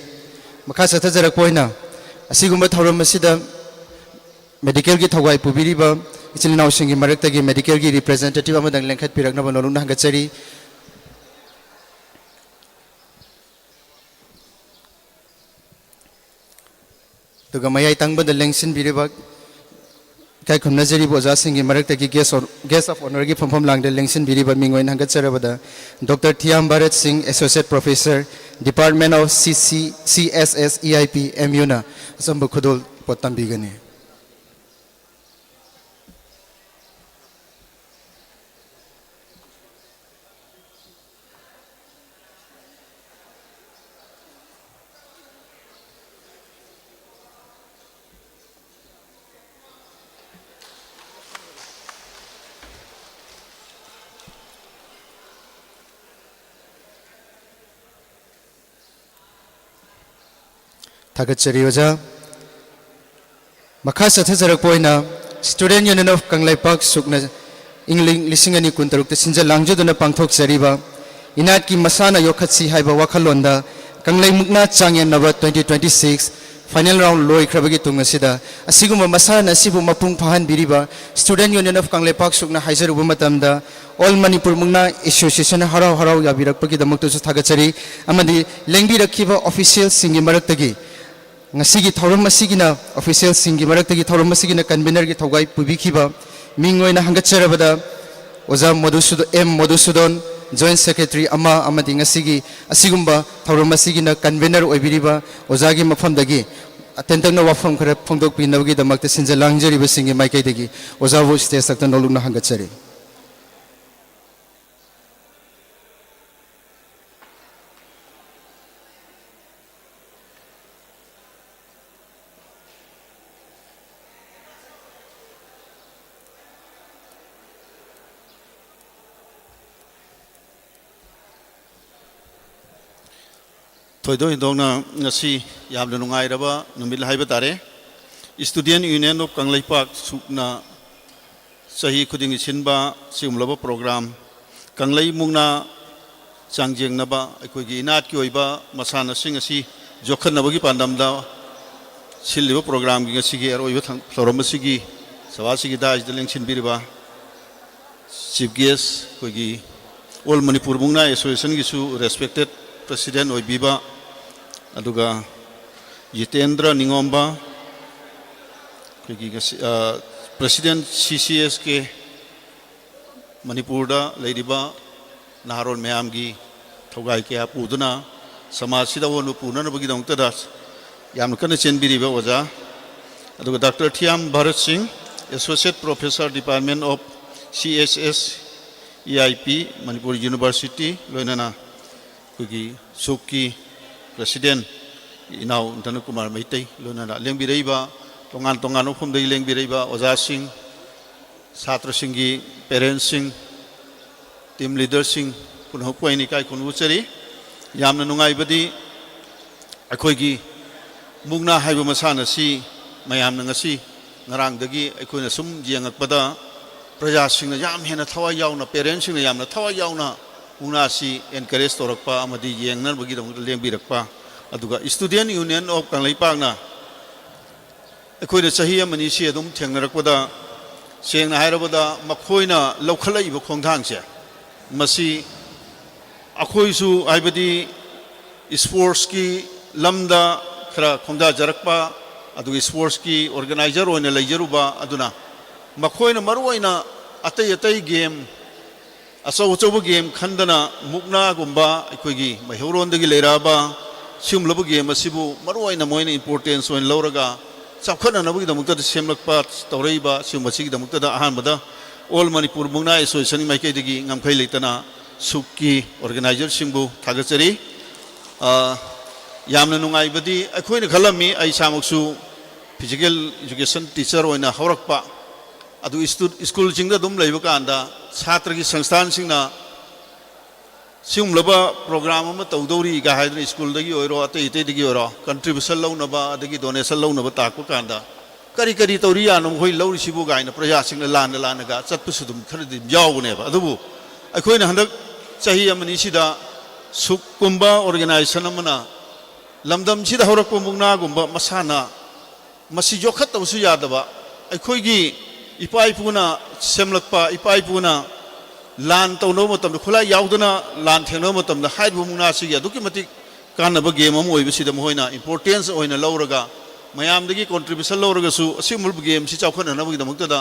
ꯃꯈꯥ ꯆꯠꯊꯖꯔꯛꯄ ꯑꯣꯏꯅ ꯑꯁꯤꯒꯨꯝꯕ ꯊꯧꯔꯝ ꯑꯁꯤꯗ ꯃꯦꯗꯤꯀꯦꯜꯒꯤ ꯊꯧꯒꯥꯏ ꯄꯨꯕꯤꯔꯤꯕ ꯏꯆꯤꯜ ꯏꯅꯥꯎꯁꯤꯡꯒꯤ ꯃꯔꯛꯇꯒꯤ ꯃꯦꯗꯤꯀꯦꯜꯒꯤ ꯔꯤꯄ꯭ꯔꯦꯖꯦꯟꯇꯦꯇꯤꯚ ꯑꯃꯗꯪ ꯂꯦꯡꯈꯠꯄꯤꯔꯛꯅꯕ ꯅꯣꯂꯨꯛꯅ ꯍꯪꯒꯠꯆꯔꯤ꯫ ꯑꯗꯨꯒ ꯃꯌꯥꯏ ꯇꯪꯕꯗ ꯂꯦꯡꯁꯤꯟꯕꯤꯔꯤꯕ ꯏꯀꯥꯏ ꯈꯨꯝꯅꯖꯔꯤꯕ ꯑꯣꯖꯥꯁꯤꯡꯒꯤ ꯃꯔꯛꯇꯒꯤ guest of, guest of honourꯒꯤ ꯐꯝꯐꯝ ꯂꯥꯡꯗ ꯂꯦꯡꯁꯤꯟꯕꯤꯔꯤꯕ ꯃꯤꯡ ꯑꯣꯏꯅ ꯍꯪꯒꯠꯆꯔꯕꯗ ꯗꯣꯛꯇꯔ ꯊꯤꯌꯥꯝ ꯚꯥꯔꯠ ꯁꯤꯡ, Associate Professor, Department of C C, C S S E I P, M Uꯅ ꯑꯆꯝꯕ ꯈꯨꯗꯣꯜ ꯄꯣꯠ ꯇꯝꯕꯤꯒꯅꯤ꯫ ꯊꯥꯒꯠꯆꯔꯤ ꯑꯣꯖꯥ꯫ ꯃꯈꯥ ꯆꯠꯊꯖꯔꯛꯄ ꯑꯣꯏꯅ Student Union of ꯀꯪꯂꯩꯄꯥꯛ ꯁꯨꯛꯅ ꯏꯪ ꯂꯤꯁꯤꯡ ꯑꯅꯤ ꯀꯨꯟꯇꯔꯨꯛꯇ ꯁꯤꯟꯖ ꯂꯥꯡꯖꯗꯨꯅ ꯄꯥꯡꯊꯣꯛꯆꯔꯤꯕ ꯏꯅꯥꯠꯀꯤ ꯃꯁꯥꯟꯅ ꯌꯣꯛꯈꯠꯁꯤ ꯍꯥꯏꯕ ꯋꯥꯈꯜꯂꯣꯟꯗ ꯀꯪꯂꯩ ꯃꯨꯛꯅꯥ ꯆꯥꯡꯌꯦꯠꯅꯕ twenty twenty-six final round ꯂꯣꯏꯈ꯭ꯔꯕꯒꯤ ꯇꯨꯡ ꯑꯁꯤꯗ ꯑꯁꯤꯒꯨꯝꯕ ꯃꯁꯥꯟꯅ ꯑꯁꯤꯕꯨ ꯃꯄꯨꯡ ꯐꯥꯍꯟꯕꯤꯔꯤꯕ Student Union of ꯀꯪꯂꯩꯄꯥꯛ ꯁꯨꯛꯅ ꯍꯥꯏꯖꯔꯨꯕ ꯃꯇꯝꯗ All Manipur Mukna Association ꯍꯔꯥꯎ ꯍꯔꯥꯎ ꯌꯥꯕꯤꯔꯛꯄꯒꯤꯗꯃꯛꯇꯁꯨ ꯊꯥꯒꯠꯆꯔꯤ꯫ ꯑꯃꯗꯤ ꯂꯦꯡꯕꯤꯔꯛꯈꯤꯕ officialꯁꯤꯡꯒꯤ ꯃꯔꯛꯇꯒꯤ ꯉꯁꯤꯒꯤ ꯊꯧꯔꯝ ꯑꯁꯤꯒꯤꯅ, officialꯁꯤꯡꯒꯤ ꯃꯔꯛꯇꯒꯤ ꯊꯧꯔꯝ ꯑꯁꯤꯒꯤꯅ convenerꯒꯤ ꯊꯧꯒꯥꯏ ꯄꯨꯕꯤꯈꯤꯕ ꯃꯤꯡ ꯑꯣꯏꯅ ꯍꯪꯒꯠꯆꯔꯕꯗ ꯑꯣꯖꯥ ꯃꯣꯗꯨꯁꯨꯗ-, ꯑꯦꯝ ꯃꯣꯗꯨꯁꯨꯗꯟ, Joint Secretary ꯑꯃ ꯑꯃꯗꯤ ꯉꯁꯤꯒꯤ ꯑꯁꯤꯒꯨꯝꯕ ꯊꯧꯔꯝ ꯑꯁꯤꯒꯤꯅ convener ꯑꯣꯏꯕꯤꯔꯤꯕ ꯑꯣꯖꯥꯒꯤ ꯃꯐꯝꯗꯒꯤ ꯇꯦꯟꯇꯛꯅ ꯋꯥꯐꯝ ꯈꯔ ꯐꯣꯡꯗꯣꯛꯄꯤꯅꯕꯒꯤꯗꯃꯛꯇ ꯁꯤꯟꯖ ꯂꯥꯡꯖꯔꯤꯕꯁꯤꯡꯒꯤ ꯃꯥꯏꯀꯩꯗꯒꯤ ꯑꯣꯖꯥꯕꯨ stage ꯊꯛꯇ ꯅꯣꯂꯨꯛꯅ ꯍꯪꯒꯠꯆꯔꯤ꯫ ꯊꯣꯏꯗꯣꯛ ꯍꯦꯟꯗꯣꯛꯅ ꯉꯁꯤ ꯌꯥꯝꯅ ꯅꯨꯡꯉꯥꯏꯔꯕ ꯅꯨꯃꯤꯠ ꯍꯥꯏꯕ ꯇꯥꯔꯦ꯫ Student Union of ꯀꯪꯂꯩꯄꯥꯛ ꯁꯨꯛꯅ ꯆꯍꯤ ꯈꯨꯗꯤꯡꯒꯤ ꯁꯤꯟꯕ ꯁꯤꯒꯨꯝꯂꯕ program, ꯀꯪꯂꯩ ꯃꯨꯛꯅꯥ ꯆꯥꯡꯖꯦꯡꯅꯕ ꯑꯩꯈꯣꯏꯒꯤ ꯏꯅꯥꯠꯀꯤ ꯑꯣꯏꯕ ꯃꯁꯥꯟꯅꯁꯤꯡ ꯑꯁꯤ ꯌꯣꯛꯈꯠꯅꯕꯒꯤ ꯄꯥꯟꯗꯝꯗ ꯁꯤꯜꯂꯤꯕ programꯒꯤ ꯉꯁꯤꯒꯤ ꯑꯔꯣꯏꯕ ꯊꯧꯔꯝ ꯑꯁꯤꯒꯤ ꯁꯚꯥꯁꯤꯒꯤ ꯗꯥꯏꯁꯇ ꯂꯦꯡꯁꯤꯟꯕꯤꯔꯤꯕ Chief Guest, ꯑꯩꯈꯣꯏꯒꯤ All Manipur Mukna Associationꯒꯤꯁꯨ respected President ꯑꯣꯏꯕꯤꯕ, ꯑꯗꯨꯒ ꯖꯤꯇꯦꯟꯗ꯭ꯔ ꯅꯤꯉꯣꯝꯕ, ꯑꯩꯈꯣꯏꯒꯤ ꯉꯁꯤ, ꯑ, President C C S K, ꯃꯅꯤꯄꯨꯔꯗ ꯂꯩꯔꯤꯕ ꯅꯍꯥꯔꯣꯜ ꯃꯌꯥꯝꯒꯤ ꯊꯧꯒꯥꯏ ꯀꯌꯥ ꯄꯨꯗꯨꯅ ꯁꯃꯥꯖꯁꯤꯗ ꯑꯑꯣꯟꯕ ꯄꯨꯅꯅꯕꯒꯤꯗꯃꯛꯇꯗ ꯌꯥꯝꯅ ꯀꯟꯅ ꯆꯦꯟꯕꯤꯔꯤꯕ ꯑꯣꯖꯥ, ꯑꯗꯨꯒ Doctor ꯊꯤꯌꯥꯝ ꯚꯥꯔꯠ ꯁꯤꯡ, Associate Professor, Department of C S S E I P, Manipur University, ꯂꯣꯏꯅꯅ ꯑꯩꯈꯣꯏꯒꯤ ꯁꯨꯛꯀꯤ President ꯏꯅꯥꯎ ꯙꯅꯀꯨꯃꯥꯔ ꯃꯩꯇꯩ, ꯂꯣꯏꯅꯅ ꯂꯦꯡꯕꯤꯔꯛꯏꯕ, ꯇꯣꯉꯥꯟ ꯇꯣꯉꯥꯟꯕ ꯃꯐꯝꯗꯒꯤ ꯂꯦꯡꯕꯤꯔꯛꯏꯕ ꯑꯣꯖꯥꯁꯤꯡ, ꯁꯥꯇ꯭ꯔꯁꯤꯡꯒꯤ parentꯁꯤꯡ, team leaderꯁꯤꯡ ꯄꯨꯝꯅꯃꯛꯄꯨ ꯑꯩꯅ ꯏꯀꯥꯏ ꯈꯨꯝꯅꯕ ꯎꯠꯆꯔꯤ꯫ ꯌꯥꯝꯅ ꯅꯨꯡꯉꯥꯏꯕꯗꯤ ꯑꯩꯈꯣꯏꯒꯤ ꯃꯨꯛꯅꯥ ꯍꯥꯏꯕ ꯃꯁꯥꯟꯅ ꯑꯁꯤ ꯃꯌꯥꯝꯅ ꯉꯁꯤ ꯉꯔꯥꯡꯗꯒꯤ ꯑꯩꯈꯣꯏꯅ ꯁꯨꯝ ꯌꯦꯡꯉꯛꯄꯗ ꯄ꯭ꯔꯖꯥꯁꯤꯡꯅ ꯌꯥꯝ ꯍꯦꯟꯅ ꯊꯋꯥꯏ ꯌꯥꯎꯅ, parentꯁꯤꯡꯅ ꯌꯥꯝꯅ ꯊꯋꯥꯏ ꯌꯥꯎꯅ ꯃꯨꯛꯅꯥ ꯑꯁꯤ encourage ꯇꯧꯔꯛꯄ ꯑꯃꯗꯤ ꯌꯦꯡꯅꯕꯒꯤꯗꯃꯛꯇ ꯂꯦꯡꯕꯤꯔꯛꯄ, ꯑꯗꯨꯒ Student Union of ꯀꯪꯂꯩꯄꯥꯛꯅ ꯑꯩꯈꯣꯏꯅ ꯆꯍꯤ ꯑꯃꯅꯤ ꯁꯤ ꯑꯗꯨꯝ ꯊꯦꯡꯅꯔꯛꯄꯗ, ꯁꯦꯡꯅ ꯍꯥꯏꯔꯕꯗ ꯃꯈꯣꯏꯅ ꯂꯧꯈꯠꯂꯛꯏꯕ ꯈꯣꯡꯊꯥꯡꯁꯦ, ꯃꯁꯤ ꯑꯩꯈꯣꯏꯁꯨ, ꯍꯥꯏꯕꯗꯤ sportsꯀꯤ ꯂꯝꯗ ꯈꯔ ꯈꯣꯡꯗꯥꯖꯔꯛꯄ, ꯑꯗꯨꯒ sportsꯀꯤ organizer ꯑꯣꯏꯅ ꯂꯩꯖꯔꯨꯕ ꯑꯗꯨꯅ, ꯃꯈꯣꯏꯅ ꯃꯔꯨꯑꯣꯏꯅ ꯑꯇꯩ ꯑꯇꯩ game, ꯑꯆꯧ ꯑꯆꯧꯕ ꯒꯦꯝ ꯈꯟꯗꯅ ꯃꯨꯛꯅꯥꯒꯨꯝꯕ ꯑꯩꯈꯣꯏꯒꯤ ꯃꯩꯍꯧꯔꯣꯟꯗꯒꯤ ꯂꯩꯔꯛꯑꯕ ꯁꯤꯒꯨꯝꯂꯕ ꯒꯦꯝ ꯑꯁꯤꯕꯨ ꯃꯔꯨ ꯑꯣꯏꯅ ꯃꯣꯏꯅ ꯏꯝꯄꯣꯔꯇꯦꯟꯁ ꯑꯣꯏꯅ ꯂꯧꯔꯒ ꯆꯥꯎꯈꯠꯅꯅꯕꯒꯤꯗꯃꯛꯇꯗ ꯁꯦꯝꯂꯛꯄ ꯇꯧꯔꯛꯏꯕ ꯁꯤꯒꯨꯝꯕꯁꯤꯒꯤꯗꯃꯛꯇꯗ ꯑꯍꯥꯟꯕꯗ ꯑꯣꯜ ꯃꯅꯤꯄꯨꯔ ꯃꯨꯛꯅꯥ ꯑꯦꯁꯣꯁꯤꯌꯦꯁꯟꯒꯤ ꯃꯥꯏꯀꯩꯗꯒꯤ ꯉꯝꯈꯩ ꯂꯩꯇꯅ ꯁꯨꯛꯀꯤ ꯑꯣꯔꯒꯅꯥꯏꯖꯔꯁꯤꯡꯕꯨ ꯊꯥꯒꯠꯆꯔꯤ꯫ ꯑ, ꯌꯥꯝꯅ ꯅꯨꯡꯉꯥꯏꯕꯗꯤ ꯑꯩꯈꯣꯏꯅ ꯈꯜꯂꯝꯃꯤ, ꯑꯩ ꯏꯁꯥꯃꯛꯁꯨ ꯐꯤꯖꯤꯀꯦꯜ ꯏꯖꯨꯀꯦꯁꯟ ꯇꯤꯆꯔ ꯑꯣꯏꯅ ꯍꯧꯔꯛꯄ, ꯑꯗꯨ ꯏꯁꯇꯨ-, ꯁ꯭ꯀꯨꯜꯁꯤꯡꯗ ꯑꯗꯨꯝ ꯂꯩꯕ ꯀꯥꯟꯗ ꯁꯥꯇ꯭ꯔꯒꯤ ꯁꯪꯁꯊꯥꯟꯁꯤꯡꯅ ꯁꯤꯒꯨꯝꯂꯕ ꯄ꯭ꯔꯣꯒ꯭ꯔꯥꯝ ꯑꯃ ꯇꯧꯗꯧꯔꯤꯒ ꯍꯥꯏꯗꯅ ꯁ꯭ꯀꯨꯜꯗꯒꯤ ꯑꯣꯏꯔꯣ, ꯑꯇꯩ ꯑꯇꯩꯗꯒꯤ ꯑꯣꯏꯔꯣ, ꯀꯟꯇ꯭ꯔꯤꯕ꯭ꯌꯨꯁꯟ ꯂꯧꯅꯕ ꯑꯗꯒꯤ ꯗꯣꯅꯦꯁꯟ ꯂꯧꯅꯕ ꯇꯥꯛꯄ ꯀꯥꯟꯗ ꯀꯔꯤ ꯀꯔꯤ ꯇꯧꯔꯤ ꯌꯥꯅꯣ ꯃꯈꯣꯏ ꯂꯧꯔꯤꯁꯤꯕꯨ ꯀꯥꯏꯅ ꯄ꯭ꯔꯖꯥꯁꯤꯡꯅ ꯂꯥꯟꯅ ꯂꯥꯟꯅꯒ ꯆꯠꯄꯁꯨ ꯑꯗꯨꯝ ꯈꯔꯗꯤ ꯑꯗꯨꯝ ꯌꯥꯎꯕꯅꯦꯕ꯫ ꯑꯗꯨꯕꯨ ꯑꯩꯈꯣꯏꯅ ꯍꯟꯗꯛ ꯆꯍꯤ ꯑꯃꯅꯤꯁꯤꯗ ꯁꯨꯛꯀꯨꯝꯕ ꯑꯣꯔꯒꯅꯥꯏꯖꯦꯁꯟ ꯑꯃꯅ ꯂꯝꯗꯝꯁꯤꯗ ꯍꯧꯔꯛꯄ ꯃꯨꯛꯅꯥꯒꯨꯝꯕ ꯃꯁꯥꯟꯅ ꯃꯁꯤ ꯌꯣꯛꯈꯠꯇꯕꯁꯨ ꯌꯥꯗꯕ, ꯑꯩꯈꯣꯏꯒꯤ ꯏꯄꯥ ꯏꯄꯨꯅ ꯁꯦꯝꯂꯛꯄ, ꯏꯄꯥ ꯏꯄꯨꯅ ꯂꯥꯟ ꯇꯧꯅꯕ ꯃꯇꯝꯗ, ꯈꯨꯠꯂꯥꯏ ꯌꯥꯎꯗꯅ ꯂꯥꯟ ꯊꯦꯡꯅꯕ ꯃꯇꯝꯗ ꯍꯥꯏꯔꯤꯕ ꯃꯨꯛꯅꯥꯁꯤꯒꯤ ꯑꯗꯨꯛꯀꯤ ꯃꯇꯤꯛ ꯀꯥꯟꯅꯕ ꯒꯦꯝ ꯑꯃ ꯑꯣꯏꯕꯁꯤꯗ ꯃꯈꯣꯏꯅ ꯏꯝꯄꯣꯔꯇꯦꯟꯁ ꯑꯣꯏꯅ ꯂꯧꯔꯒ, ꯃꯌꯥꯝꯗꯒꯤ ꯀꯣꯟꯇ꯭ꯔꯤꯕ꯭ꯌꯨꯁꯟ ꯂꯧꯔꯒꯁꯨ ꯑꯁꯤꯒꯨꯝꯕ ꯒꯦꯝꯁꯤ ꯆꯥꯎꯈꯠꯅꯅꯕꯒꯤꯗꯃꯛꯇꯗ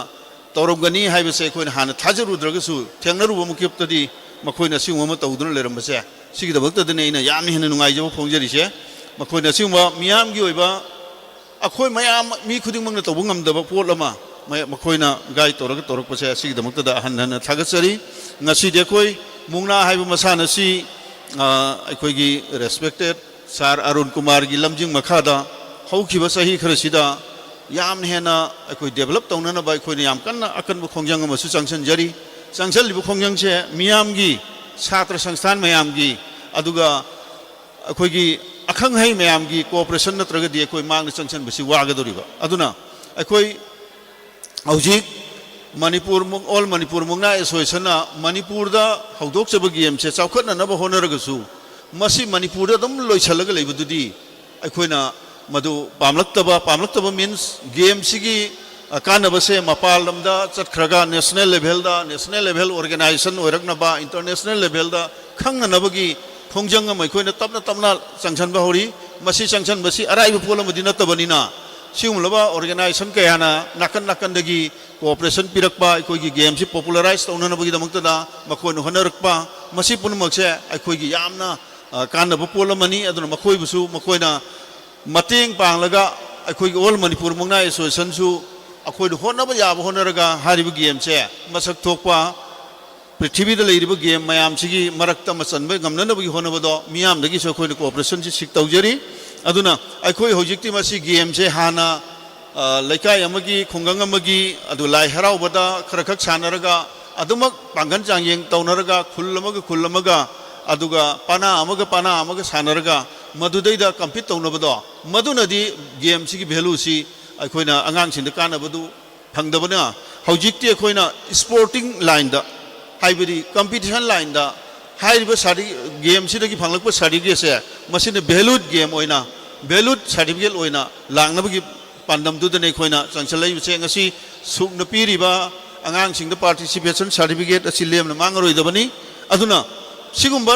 ꯇꯧꯔꯝꯒꯅꯤ ꯍꯥꯏꯕꯁꯦ ꯑꯩꯈꯣꯏꯅ ꯍꯥꯟꯅ ꯊꯥꯖꯔꯨꯗ꯭ꯔꯒꯁꯨ, ꯊꯦꯡꯅꯔꯨꯕ ꯃꯤꯀꯨꯞꯇꯗꯤ ꯃꯈꯣꯏꯅ ꯑꯁꯤꯒꯨꯝꯕ ꯑꯃ ꯇꯧꯗꯨꯅ ꯂꯩꯔꯝꯕꯁꯦ, ꯁꯤꯒꯤꯗꯃꯛꯇꯗꯅꯦ ꯑꯩꯅ ꯌꯥꯝꯅ ꯍꯦꯟꯅ ꯅꯨꯡꯉꯥꯏꯖꯕ ꯐꯣꯡꯖꯔꯤꯁꯦ꯫ ꯃꯈꯣꯏꯅ ꯑꯁꯤꯒꯨꯝꯕ ꯃꯤꯌꯥꯝꯒꯤ ꯑꯣꯏꯕ, ꯑꯩꯈꯣꯏ ꯃꯌꯥꯝ, ꯃꯤ ꯈꯨꯗꯤꯡꯃꯛꯅ ꯇꯧꯕ ꯉꯝꯗꯕ ꯄꯣꯠ ꯑꯃ ꯃ-, ꯃꯈꯣꯏꯅ ꯒꯥꯏꯗ ꯇꯧꯔꯒ ꯇꯧꯔꯛꯄꯁꯦ, ꯑꯁꯤꯒꯤꯗꯃꯛꯇꯗ ꯍꯟꯅ ꯍꯟꯅ ꯊꯥꯒꯠꯆꯔꯤ꯫ ꯉꯁꯤꯗꯤ ꯑꯩꯈꯣꯏ ꯃꯨꯛꯅꯥ ꯍꯥꯏꯕ ꯃꯁꯥꯟꯅ ꯑꯁꯤ, ꯑ, ꯑꯩꯈꯣꯏꯒꯤ ꯔꯦꯁꯄꯦꯛꯇꯦꯠ ꯁꯥꯔ ꯑꯔꯨꯟ ꯀꯨꯃꯥꯔꯒꯤ ꯂꯝꯖꯤꯡ ꯃꯈꯥꯗ ꯍꯧꯈꯤꯕ ꯆꯍꯤ ꯈꯔꯁꯤꯗ ꯌꯥꯝꯅ ꯍꯦꯟꯅ ꯑꯩꯈꯣꯏ ꯗꯦꯕꯂꯞ ꯇꯧꯅꯅꯕ ꯑꯩꯈꯣꯏꯅ ꯌꯥꯝ ꯀꯟꯅ ꯑꯀꯟꯕ ꯈꯣꯡꯖꯪ ꯑꯃꯁꯨ ꯆꯪꯁꯤꯟꯖꯔꯤ꯫ ꯆꯪꯁꯤꯜꯂꯤꯕ ꯈꯣꯡꯖꯪꯁꯦ ꯃꯤꯌꯥꯝꯒꯤ, ꯁꯥꯇ꯭ꯔ ꯁꯪꯁꯊꯥꯟ ꯃꯌꯥꯝꯒꯤ, ꯑꯗꯨꯒ ꯑꯩꯈꯣꯏꯒꯤ ꯑꯈꯪ ꯑꯍꯩ ꯃꯌꯥꯝꯒꯤ ꯀꯣꯑꯣꯄꯔꯦꯁꯟ ꯅꯠꯇ꯭ꯔꯒꯗꯤ ꯑꯩꯈꯣꯏ ꯃꯥꯡꯗ ꯆꯪꯁꯤꯟꯕꯁꯤ ꯋꯥꯒꯗꯧꯔꯤꯕ꯫ ꯑꯗꯨꯅ ꯑꯩꯈꯣꯏ ꯍꯧꯖꯤꯛ ꯃꯅꯤꯄꯨꯔ ꯃꯨꯛ-, ꯑꯣꯜ ꯃꯅꯤꯄꯨꯔ ꯃꯨꯛꯅꯥ ꯑꯦꯁꯣꯁꯤꯌꯦꯁꯟꯅ ꯃꯅꯤꯄꯨꯔꯗ ꯍꯧꯗꯣꯛꯆꯕ ꯒꯦꯝꯁꯦ ꯆꯥꯎꯈꯠꯅꯅꯕ ꯍꯣꯠꯅꯔꯒꯁꯨ, ꯃꯁꯤ ꯃꯅꯤꯄꯨꯔꯗ ꯑꯗꯨꯝ ꯂꯣꯏꯁꯤꯜꯂꯒ ꯂꯩꯕꯗꯨꯗꯤ ꯑꯩꯈꯣꯏꯅ ꯃꯗꯨ ꯄꯥꯝꯂꯛꯇꯕ, ꯄꯥꯝꯂꯛꯇꯕ ꯃꯤꯟꯁ ꯒꯦꯝꯁꯤꯒꯤ, ꯑ, ꯀꯥꯟꯅꯕꯁꯦ ꯃꯄꯥꯟ ꯂꯝꯗ ꯆꯠꯈ꯭ꯔꯒ ꯅꯦꯁꯅꯦꯜ ꯂꯦꯚꯦꯜꯗ, ꯅꯦꯁꯅꯦꯜ ꯂꯦꯚꯦꯜ ꯑꯣꯔꯒꯅꯥꯏꯖꯦꯁꯟ ꯑꯣꯏꯔꯛꯅꯕ, ꯏꯟꯇꯔꯅꯦꯁꯅꯦꯜ ꯂꯦꯚꯦꯜꯗ ꯈꯪꯅꯅꯕꯒꯤ ꯈꯣꯡꯖꯪ ꯑꯃ ꯑꯩꯈꯣꯏꯅ ꯇꯞꯅ ꯇꯞꯅ ꯆꯪꯁꯤꯟꯕ ꯍꯧꯔꯤ꯫ ꯃꯁꯤ ꯆꯪꯁꯤꯟꯕꯁꯤ ꯑꯔꯥꯏꯕ ꯄꯣꯠ ꯑꯃꯗꯤ ꯅꯠꯇꯕꯅꯤꯅ, ꯁꯤꯒꯨꯝꯂꯕ ꯑꯣꯔꯒꯅꯥꯏꯖꯦꯁꯟ ꯀꯌꯥꯅ ꯅꯥꯀꯟ ꯅꯥꯀꯟꯗꯒꯤ ꯀꯣꯑꯣꯄꯔꯦꯁꯟ ꯄꯤꯔꯛꯄ, ꯑꯩꯈꯣꯏꯒꯤ ꯒꯦꯝꯁꯤ ꯄꯣꯄꯨꯂꯔꯥꯏꯁ ꯇꯧꯅꯅꯕꯒꯤꯗꯃꯛꯇꯗ ꯃꯈꯣꯏꯅ ꯍꯣꯠꯅꯔꯛꯄ, ꯃꯁꯤ ꯄꯨꯝꯅꯃꯛꯁꯦ ꯑꯩꯈꯣꯏꯒꯤ ꯌꯥꯝꯅ, ꯑ, ꯀꯥꯟꯅꯕ ꯄꯣꯠ ꯑꯃꯅꯤ꯫ ꯑꯗꯨꯅ ꯃꯈꯣꯏꯕꯨꯁꯨ ꯃꯈꯣꯏꯅ ꯃꯇꯦꯡ ꯄꯥꯡꯂꯒ ꯑꯩꯈꯣꯏꯒꯤ ꯑꯣꯜ ꯃꯅꯤꯄꯨꯔ ꯃꯨꯛꯅꯥ ꯑꯦꯁꯣꯁꯤꯌꯦꯁꯟꯁꯨ ꯑꯩꯈꯣꯏꯅ ꯍꯣꯠꯅꯕ ꯌꯥꯕ ꯍꯣꯠꯅꯔꯒ ꯍꯥꯏꯔꯤꯕ ꯒꯦꯝꯁꯦ ꯃꯁꯛ ꯊꯣꯛꯄ, ꯄ꯭ꯔꯤꯊꯤꯕꯤꯗ ꯂꯩꯔꯤꯕ ꯒꯦꯝ ꯃꯌꯥꯝꯁꯤꯒꯤ ꯃꯔꯛꯇ ꯑꯃ ꯆꯟꯕ ꯉꯝꯅꯅꯕꯒꯤ ꯍꯣꯠꯅꯕꯗꯣ ꯃꯤꯌꯥꯝꯗꯒꯤꯁꯨ ꯑꯩꯈꯣꯏꯅ ꯀꯣꯑꯣꯄꯔꯦꯁꯟꯁꯤ ꯁꯤꯛ ꯇꯧꯖꯔꯤ꯫ ꯑꯗꯨꯅ ꯑꯩꯈꯣꯏ ꯍꯧꯖꯤꯛꯇꯤ ꯃꯁꯤ ꯒꯦꯝꯁꯦ ꯍꯥꯟꯅ, ꯑ, ꯂꯩꯀꯥꯏ ꯑꯃꯒꯤ, ꯈꯨꯡꯒꯪ ꯑꯃꯒꯤ, ꯑꯗꯨ ꯂꯥꯏ ꯍꯔꯥꯎꯕꯗ ꯈꯔ ꯈꯛ ꯁꯥꯟꯅꯔꯒ ꯑꯗꯨꯃꯛ ꯄꯥꯡꯒꯜ ꯆꯥꯡꯌꯦꯡ ꯇꯧꯅꯔꯒ ꯈꯨꯜ ꯑꯃꯒ ꯈꯨꯜ ꯑꯃꯒ, ꯑꯗꯨꯒ ꯄꯅꯥ ꯑꯃꯒ ꯄꯅꯥ ꯑꯃꯒ ꯁꯥꯟꯅꯔꯒ ꯃꯗꯨꯗꯩꯗ ꯀꯝꯄꯤꯠ ꯇꯧꯅꯕꯗꯣ, ꯃꯗꯨꯅꯗꯤ ꯒꯦꯝꯁꯤꯒꯤ ꯚꯦꯂꯨꯁꯤ ꯑꯩꯈꯣꯏꯅ ꯑꯉꯥꯡꯁꯤꯡꯗ ꯀꯥꯟꯅꯕꯗꯨ ꯐꯪꯗꯕꯅ ꯍꯧꯖꯤꯛꯇꯤ ꯑꯩꯈꯣꯏꯅ ꯁ꯭ꯄꯣꯔꯇꯤꯡ ꯂꯥꯏꯟꯗ, ꯍꯥꯏꯕꯗꯤ ꯀꯝꯄꯤꯇꯤꯁꯟ ꯂꯥꯏꯟꯗ ꯍꯥꯏꯔꯤꯕ ꯁꯥꯔꯇꯤ-, ꯒꯦꯝꯁꯤꯗꯒꯤ ꯐꯪꯂꯛꯄ ꯁꯥꯔꯇꯤꯐꯤꯀꯦꯠꯁꯦ ꯃꯁꯤꯅ ꯚꯦꯂꯨꯠ ꯒꯦꯝ ꯑꯣꯏꯅ, ꯚꯦꯂꯨꯠ ꯁꯥꯔꯇꯤꯐꯤꯀꯦꯠ ꯑꯣꯏꯅ ꯂꯥꯛꯅꯕꯒꯤ ꯄꯥꯟꯗꯝꯗꯨꯗꯅꯤ ꯑꯩꯈꯣꯏꯅ ꯆꯪꯁꯤꯜꯂꯛꯏꯕꯁꯦ꯫ ꯉꯁꯤ ꯁꯨꯛꯅ ꯄꯤꯔꯤꯕ ꯑꯉꯥꯡꯁꯤꯡꯗ ꯄꯥꯔꯇꯤꯁꯤꯄꯦꯁꯟ ꯁꯥꯔꯇꯤꯐꯤꯀꯦꯠ ꯑꯁꯤ ꯂꯦꯝꯅ ꯃꯥꯡꯉꯔꯣꯏꯗꯕꯅꯤ꯫ ꯑꯗꯨꯅ ꯁꯤꯒꯨꯝꯕ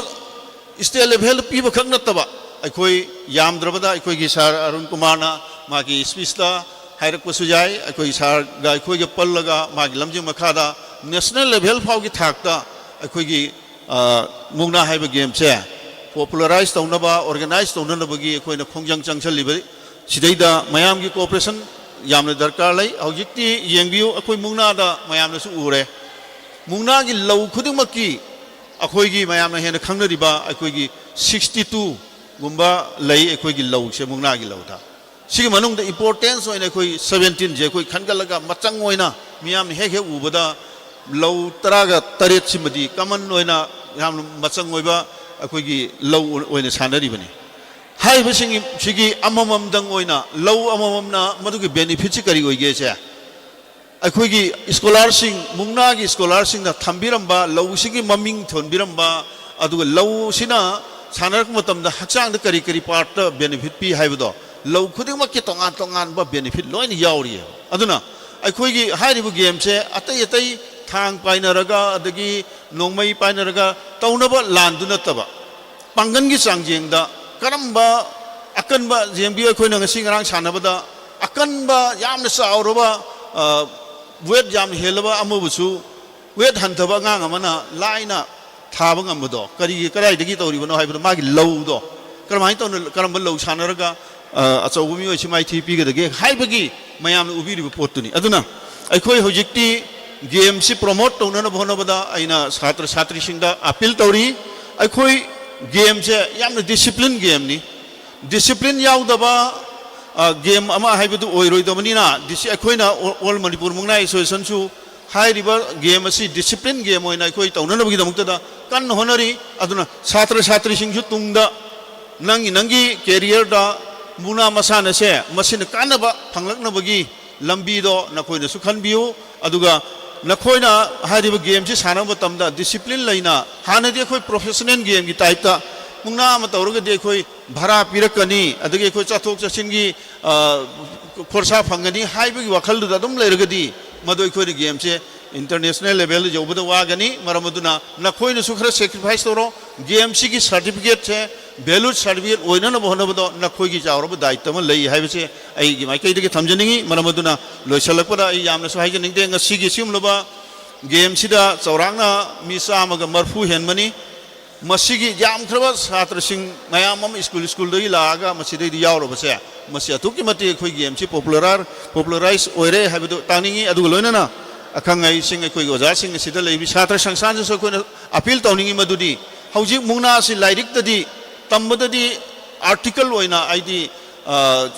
ꯁ꯭ꯇꯦꯠ ꯂꯦꯚꯦꯜꯗ ꯄꯤꯕꯈꯛ ꯅꯠꯇꯕ, ꯑꯩꯈꯣꯏ ꯌꯥꯝꯗ꯭ꯔꯕꯗ ꯑꯩꯈꯣꯏꯒꯤ ꯁꯥꯔ ꯑꯔꯨꯟ ꯀꯨꯃꯥꯔꯅ ꯃꯥꯒꯤ ꯁ꯭ꯄꯤꯆꯇ ꯍꯥꯏꯔꯛꯄꯁꯨ ꯌꯥꯏ, ꯑꯩꯈꯣꯏ ꯁꯥꯔꯒ ꯑꯩꯈꯣꯏꯒ ꯄꯨꯜꯂꯒ ꯃꯥꯒꯤ ꯂꯝꯖꯤꯡ ꯃꯈꯥꯗ ꯅꯦꯁꯅꯦꯜ ꯂꯦꯚꯦꯜ ꯐꯥꯎꯒꯤ ꯊꯥꯛꯇ ꯑꯩꯈꯣꯏꯒꯤ, ꯑ, ꯃꯨꯛꯅꯥ ꯍꯥꯏꯕ ꯒꯦꯝꯁꯦ ꯄꯣꯄꯨꯂꯔꯥꯏꯖ ꯇꯧꯅꯕ, ꯑꯣꯔꯒꯅꯥꯏꯖ ꯇꯧꯅꯅꯕꯒꯤ ꯑꯩꯈꯣꯏꯅ ꯈꯣꯡꯖꯪ ꯆꯪꯁꯤꯜꯂꯤꯕ ꯁꯤꯗꯩꯗ ꯃꯌꯥꯝꯒꯤ ꯀꯣꯑꯣꯄꯔꯦꯁꯟ ꯌꯥꯝꯅ ꯗꯔꯀꯥꯔ ꯂꯩ꯫ ꯍꯧꯖꯤꯛꯇꯤ ꯌꯦꯡꯕꯤꯌꯨ, ꯑꯩꯈꯣꯏ ꯃꯨꯛꯅꯥꯗ ꯃꯌꯥꯝꯅꯁꯨ ꯎꯔꯦ, ꯃꯨꯛꯅꯥꯒꯤ ꯂꯧ ꯈꯨꯗꯤꯡꯃꯛꯀꯤ ꯑꯩꯈꯣꯏꯒꯤ ꯃꯌꯥꯝꯅ ꯍꯦꯟꯅ ꯈꯪꯅꯔꯤꯕ ꯑꯩꯈꯣꯏꯒꯤ ꯁꯤꯛꯁꯇꯤ ꯇꯨꯒꯨꯝꯕ ꯂꯩ ꯑꯩꯈꯣꯏꯒꯤ ꯂꯧꯁꯦ, ꯃꯨꯛꯅꯥꯒꯤ ꯂꯧꯗ꯫ ꯁꯤꯒꯤ ꯃꯅꯨꯡꯗ ꯏꯝꯄꯣꯔꯇꯦꯟꯁ ꯑꯣꯏꯅ ꯑꯩꯈꯣꯏ ꯁꯕꯦꯟꯇꯤꯟꯁꯦ ꯑꯩꯈꯣꯏ ꯈꯟꯒꯠꯂꯒ ꯃꯆꯪ ꯑꯣꯏꯅ ꯃꯤꯌꯥꯝꯅ ꯍꯦꯛ ꯍꯦꯛ ꯎꯕꯗ ꯂꯧ ꯇꯔꯥꯒ ꯇꯔꯦꯠꯁꯤꯃꯗꯤ ꯀꯃꯟ ꯑꯣꯏꯅ ꯌꯥꯝꯅ ꯃꯆꯪ ꯑꯣꯏꯕ ꯑꯩꯈꯣꯏꯒꯤ ꯂꯧ ꯑꯣꯏꯅ ꯁꯥꯟꯅꯔꯤꯕꯅꯤ꯫ ꯍꯥꯏꯔꯤꯕꯁꯤꯡ ꯁꯤꯒꯤ ꯑꯃꯃꯝꯗꯪ ꯑꯣꯏꯅ, ꯂꯧ ꯑꯃꯃꯝꯅ ꯃꯗꯨꯒꯤ ꯕꯦꯅꯤꯐꯤꯠꯁꯤ ꯀꯔꯤ ꯑꯣꯏꯒꯦꯁꯦ, ꯑꯩꯈꯣꯏꯒꯤ ꯁ꯭ꯀꯣꯂꯥꯔꯁꯤꯡ, ꯃꯨꯛꯅꯥꯒꯤ ꯁ꯭ꯀꯣꯂꯥꯔꯁꯤꯡꯅ ꯊꯝꯕꯤꯔꯝꯕ, ꯂꯧꯁꯤꯒꯤ ꯃꯃꯤꯡ ꯊꯣꯟꯕꯤꯔꯝꯕ, ꯑꯗꯨꯒ ꯂꯧꯁꯤꯅ ꯁꯥꯟꯅꯔꯛꯄ ꯃꯇꯝꯗ ꯍꯛꯆꯥꯡꯗ ꯀꯔꯤ ꯀꯔꯤ ꯄꯥꯔꯠꯇ ꯕꯦꯅꯤꯐꯤꯠ ꯄꯤ ꯍꯥꯏꯕꯗꯣ, ꯂꯧ ꯈꯨꯗꯤꯡꯃꯛꯀꯤ ꯇꯣꯉꯥꯟ ꯇꯣꯉꯥꯟꯕ ꯕꯦꯅꯤꯐꯤꯠ ꯂꯣꯏꯅ ꯌꯥꯎꯔꯤꯑꯕ꯫ ꯑꯗꯨꯅ ꯑꯩꯈꯣꯏꯒꯤ ꯍꯥꯏꯔꯤꯕ ꯒꯦꯝꯁꯦ ꯑꯇꯩ ꯑꯇꯩ ꯊꯥꯡ ꯄꯥꯏꯅꯔꯒ, ꯑꯗꯒꯤ ꯅꯣꯡꯃꯩ ꯄꯥꯏꯅꯔꯒ ꯇꯧꯅꯕ ꯂꯥꯟꯗꯨ ꯅꯠꯇꯕ, ꯄꯥꯡꯒꯜꯒꯤ ꯆꯥꯡꯖꯦꯡꯗ ꯀꯔꯝꯕ ꯑꯀꯟꯕ, ꯌꯦꯡꯕꯤꯌꯨ, ꯑꯩꯈꯣꯏꯅ ꯉꯁꯤ ꯉꯔꯥꯡ ꯁꯥꯟꯅꯕꯗ ꯑꯀꯟꯕ, ꯌꯥꯝꯅ ꯆꯥꯎꯔꯕ, ꯑ, weight ꯌꯥꯝꯅ ꯍꯦꯜꯂꯕ ꯑꯃꯕꯨꯁꯨ weight ꯍꯟꯊꯕ ꯑꯉꯥꯡ ꯑꯃꯅ ꯂꯥꯏꯅ ꯊꯥꯕ ꯉꯝꯕꯗꯣ, ꯀꯔꯤꯒꯤ, ꯀꯗꯥꯏꯗꯒꯤ ꯇꯧꯔꯤꯕꯅꯣ ꯍꯥꯏꯕꯗꯣ, ꯃꯥꯒꯤ ꯂꯧꯗꯣ ꯀꯔꯝꯍꯥꯏꯅ ꯇꯧꯅ, ꯀꯔꯝꯕ ꯂꯧ ꯁꯥꯟꯅꯔꯒ, ꯑ, ꯑꯆꯧꯕ ꯃꯤꯑꯣꯏꯁꯤ ꯃꯥꯏꯊꯤ ꯄꯤꯒꯗꯒꯦ ꯍꯥꯏꯕꯒꯤ ꯃꯌꯥꯝꯅ ꯎꯕꯤꯔꯤꯕ ꯄꯣꯠꯇꯨꯅꯤ꯫ ꯑꯗꯨꯅ ꯑꯩꯈꯣꯏ ꯍꯧꯖꯤꯛꯇꯤ gameꯁꯤ promote ꯇꯧꯅꯅꯕ ꯍꯣꯠꯅꯕꯗ ꯑꯩꯅ ꯁꯥꯇ꯭ꯔ ꯁꯥꯇ꯭ꯔꯤꯁꯤꯡꯗ appeal ꯇꯧꯔꯤ꯫ ꯑꯩꯈꯣꯏ gameꯁꯦ ꯌꯥꯝꯅ discipline gameꯅꯤ꯫ Discipline ꯌꯥꯎꯗꯕ, ꯑ, game ꯑꯃ ꯍꯥꯏꯕꯗꯨ ꯑꯣꯏꯔꯣꯏꯗꯕꯅꯤꯅ, ꯗꯤꯁꯤ-, ꯑꯩꯈꯣꯏꯅ All Manipur Mukna Associationꯁꯨ ꯍꯥꯏꯔꯤꯕ game ꯑꯁꯤ discipline game ꯑꯣꯏꯅ ꯑꯩꯈꯣꯏ ꯇꯧꯅꯅꯕꯒꯤꯗꯃꯛꯇꯗ ꯀꯟꯅ ꯍꯣꯠꯅꯔꯤ꯫ ꯑꯗꯨꯅ ꯁꯥꯇ꯭ꯔ ꯁꯥꯇ꯭ꯔꯤꯁꯤꯡꯁꯨ ꯇꯨꯡꯗ ꯅꯪꯒꯤ, ꯅꯪꯒꯤ careerꯗ ꯃꯨꯛꯅꯥ ꯃꯁꯥꯟꯅꯁꯦ ꯃꯁꯤꯅ ꯀꯥꯟꯅꯕ ꯐꯪꯂꯛꯅꯕꯒꯤ ꯂꯝꯕꯤꯗꯣ ꯅꯈꯣꯏꯅꯁꯨ ꯈꯟꯕꯤꯌꯨ꯫ ꯑꯗꯨꯒ ꯅꯈꯣꯏꯅ ꯍꯥꯏꯔꯤꯕ gameꯁꯤ ꯁꯥꯟꯅꯕ ꯃꯇꯝꯗ discipline ꯂꯩꯅ, ꯍꯥꯟꯅꯗꯤ ꯑꯩꯈꯣꯏ professional gameꯒꯤ typeꯇ ꯃꯨꯛꯅꯥ ꯑꯃ ꯇꯧꯔꯒꯗꯤ ꯑꯩꯈꯣꯏ ꯚꯔꯥ ꯄꯤꯔꯛꯀꯅꯤ, ꯑꯗꯒꯤ ꯑꯩꯈꯣꯏ ꯆꯠꯊꯣꯛ ꯆꯠꯁꯤꯟꯒꯤ, ꯑ, ꯈꯣꯔꯁꯥ ꯐꯪꯒꯅꯤ ꯍꯥꯏꯕꯒꯤ ꯋꯥꯈꯜꯗꯨꯗ ꯑꯗꯨꯝ ꯂꯩꯔꯒꯗꯤ, ꯃꯗꯨ ꯑꯩꯈꯣꯏꯅ gameꯁꯦ international levelꯗ ꯌꯧꯕꯗ ꯋꯥꯒꯅꯤ꯫ ꯃꯔꯝ ꯑꯗꯨꯅ ꯅꯈꯣꯏꯅꯁꯨ ꯈꯔ sacrifice ꯇꯧꯔꯣ꯫ Gameꯁꯤꯒꯤ certificateꯁꯦ valid certificate ꯑꯣꯏꯅꯅꯕ ꯍꯣꯠꯅꯕꯗꯣ ꯅꯈꯣꯏꯒꯤ ꯆꯥꯎꯔꯕ ꯗꯥꯏꯇ ꯑꯃ ꯂꯩ ꯍꯥꯏꯕꯁꯦ ꯑꯩꯒꯤ ꯃꯥꯏꯀꯩꯗꯒꯤ ꯊꯝꯖꯅꯤꯡꯉꯤ꯫ ꯃꯔꯝ ꯑꯗꯨꯅ ꯂꯣꯏꯁꯤꯜꯂꯛꯄꯗ ꯑꯩ ꯌꯥꯝꯅꯁꯨ ꯍꯥꯏꯖꯅꯤꯡꯗꯦ꯫ ꯉꯁꯤꯒꯤ ꯁꯤꯒꯨꯝꯂꯕ gameꯁꯤꯗ ꯆꯥꯎꯔꯥꯛꯅ ꯃꯤ ꯆꯥꯝꯃꯒ ꯃꯔꯤꯐꯨ ꯍꯦꯟꯕꯅꯤ꯫ ꯃꯁꯤꯒꯤ ꯌꯥꯝꯈ꯭ꯔꯕ ꯁꯥꯇ꯭ꯔꯁꯤꯡ ꯃꯌꯥꯝ ꯑꯃ ꯁ꯭ꯀꯨꯜ ꯁ꯭ꯀꯨꯜꯗꯒꯤ ꯂꯥꯛꯑꯒ ꯃꯁꯤꯗꯩꯗ ꯌꯥꯎꯔꯕꯁꯦ, ꯃꯁꯤ ꯑꯗꯨꯛꯀꯤ ꯃꯇꯤꯛ ꯑꯩꯈꯣꯏ gameꯁꯤ popular, popularize ꯑꯣꯏꯔꯦ ꯍꯥꯏꯕꯗꯨ ꯇꯥꯛꯅꯤꯡꯉꯤ꯫ ꯑꯗꯨꯒ ꯂꯣꯏꯅꯅ ꯑꯈꯪ ꯑꯍꯩꯁꯤꯡ, ꯑꯩꯈꯣꯏꯒꯤ ꯑꯣꯖꯥꯁꯤꯡ ꯑꯁꯤꯗ ꯂꯩꯔꯤꯕ ꯁꯥꯇ꯭ꯔ ꯁꯪꯁꯊꯥꯟꯁꯤꯁꯨ ꯑꯩꯈꯣꯏꯅ appeal ꯇꯧꯅꯤꯡꯉꯤ ꯃꯗꯨꯗꯤ ꯍꯧꯖꯤꯛ ꯃꯨꯛꯅꯥꯁꯤ ꯂꯥꯏꯔꯤꯛꯇꯗꯤ ꯇꯝꯕꯗꯗꯤ article ꯑꯣꯏꯅ, ꯍꯥꯏꯗꯤ, ꯑ,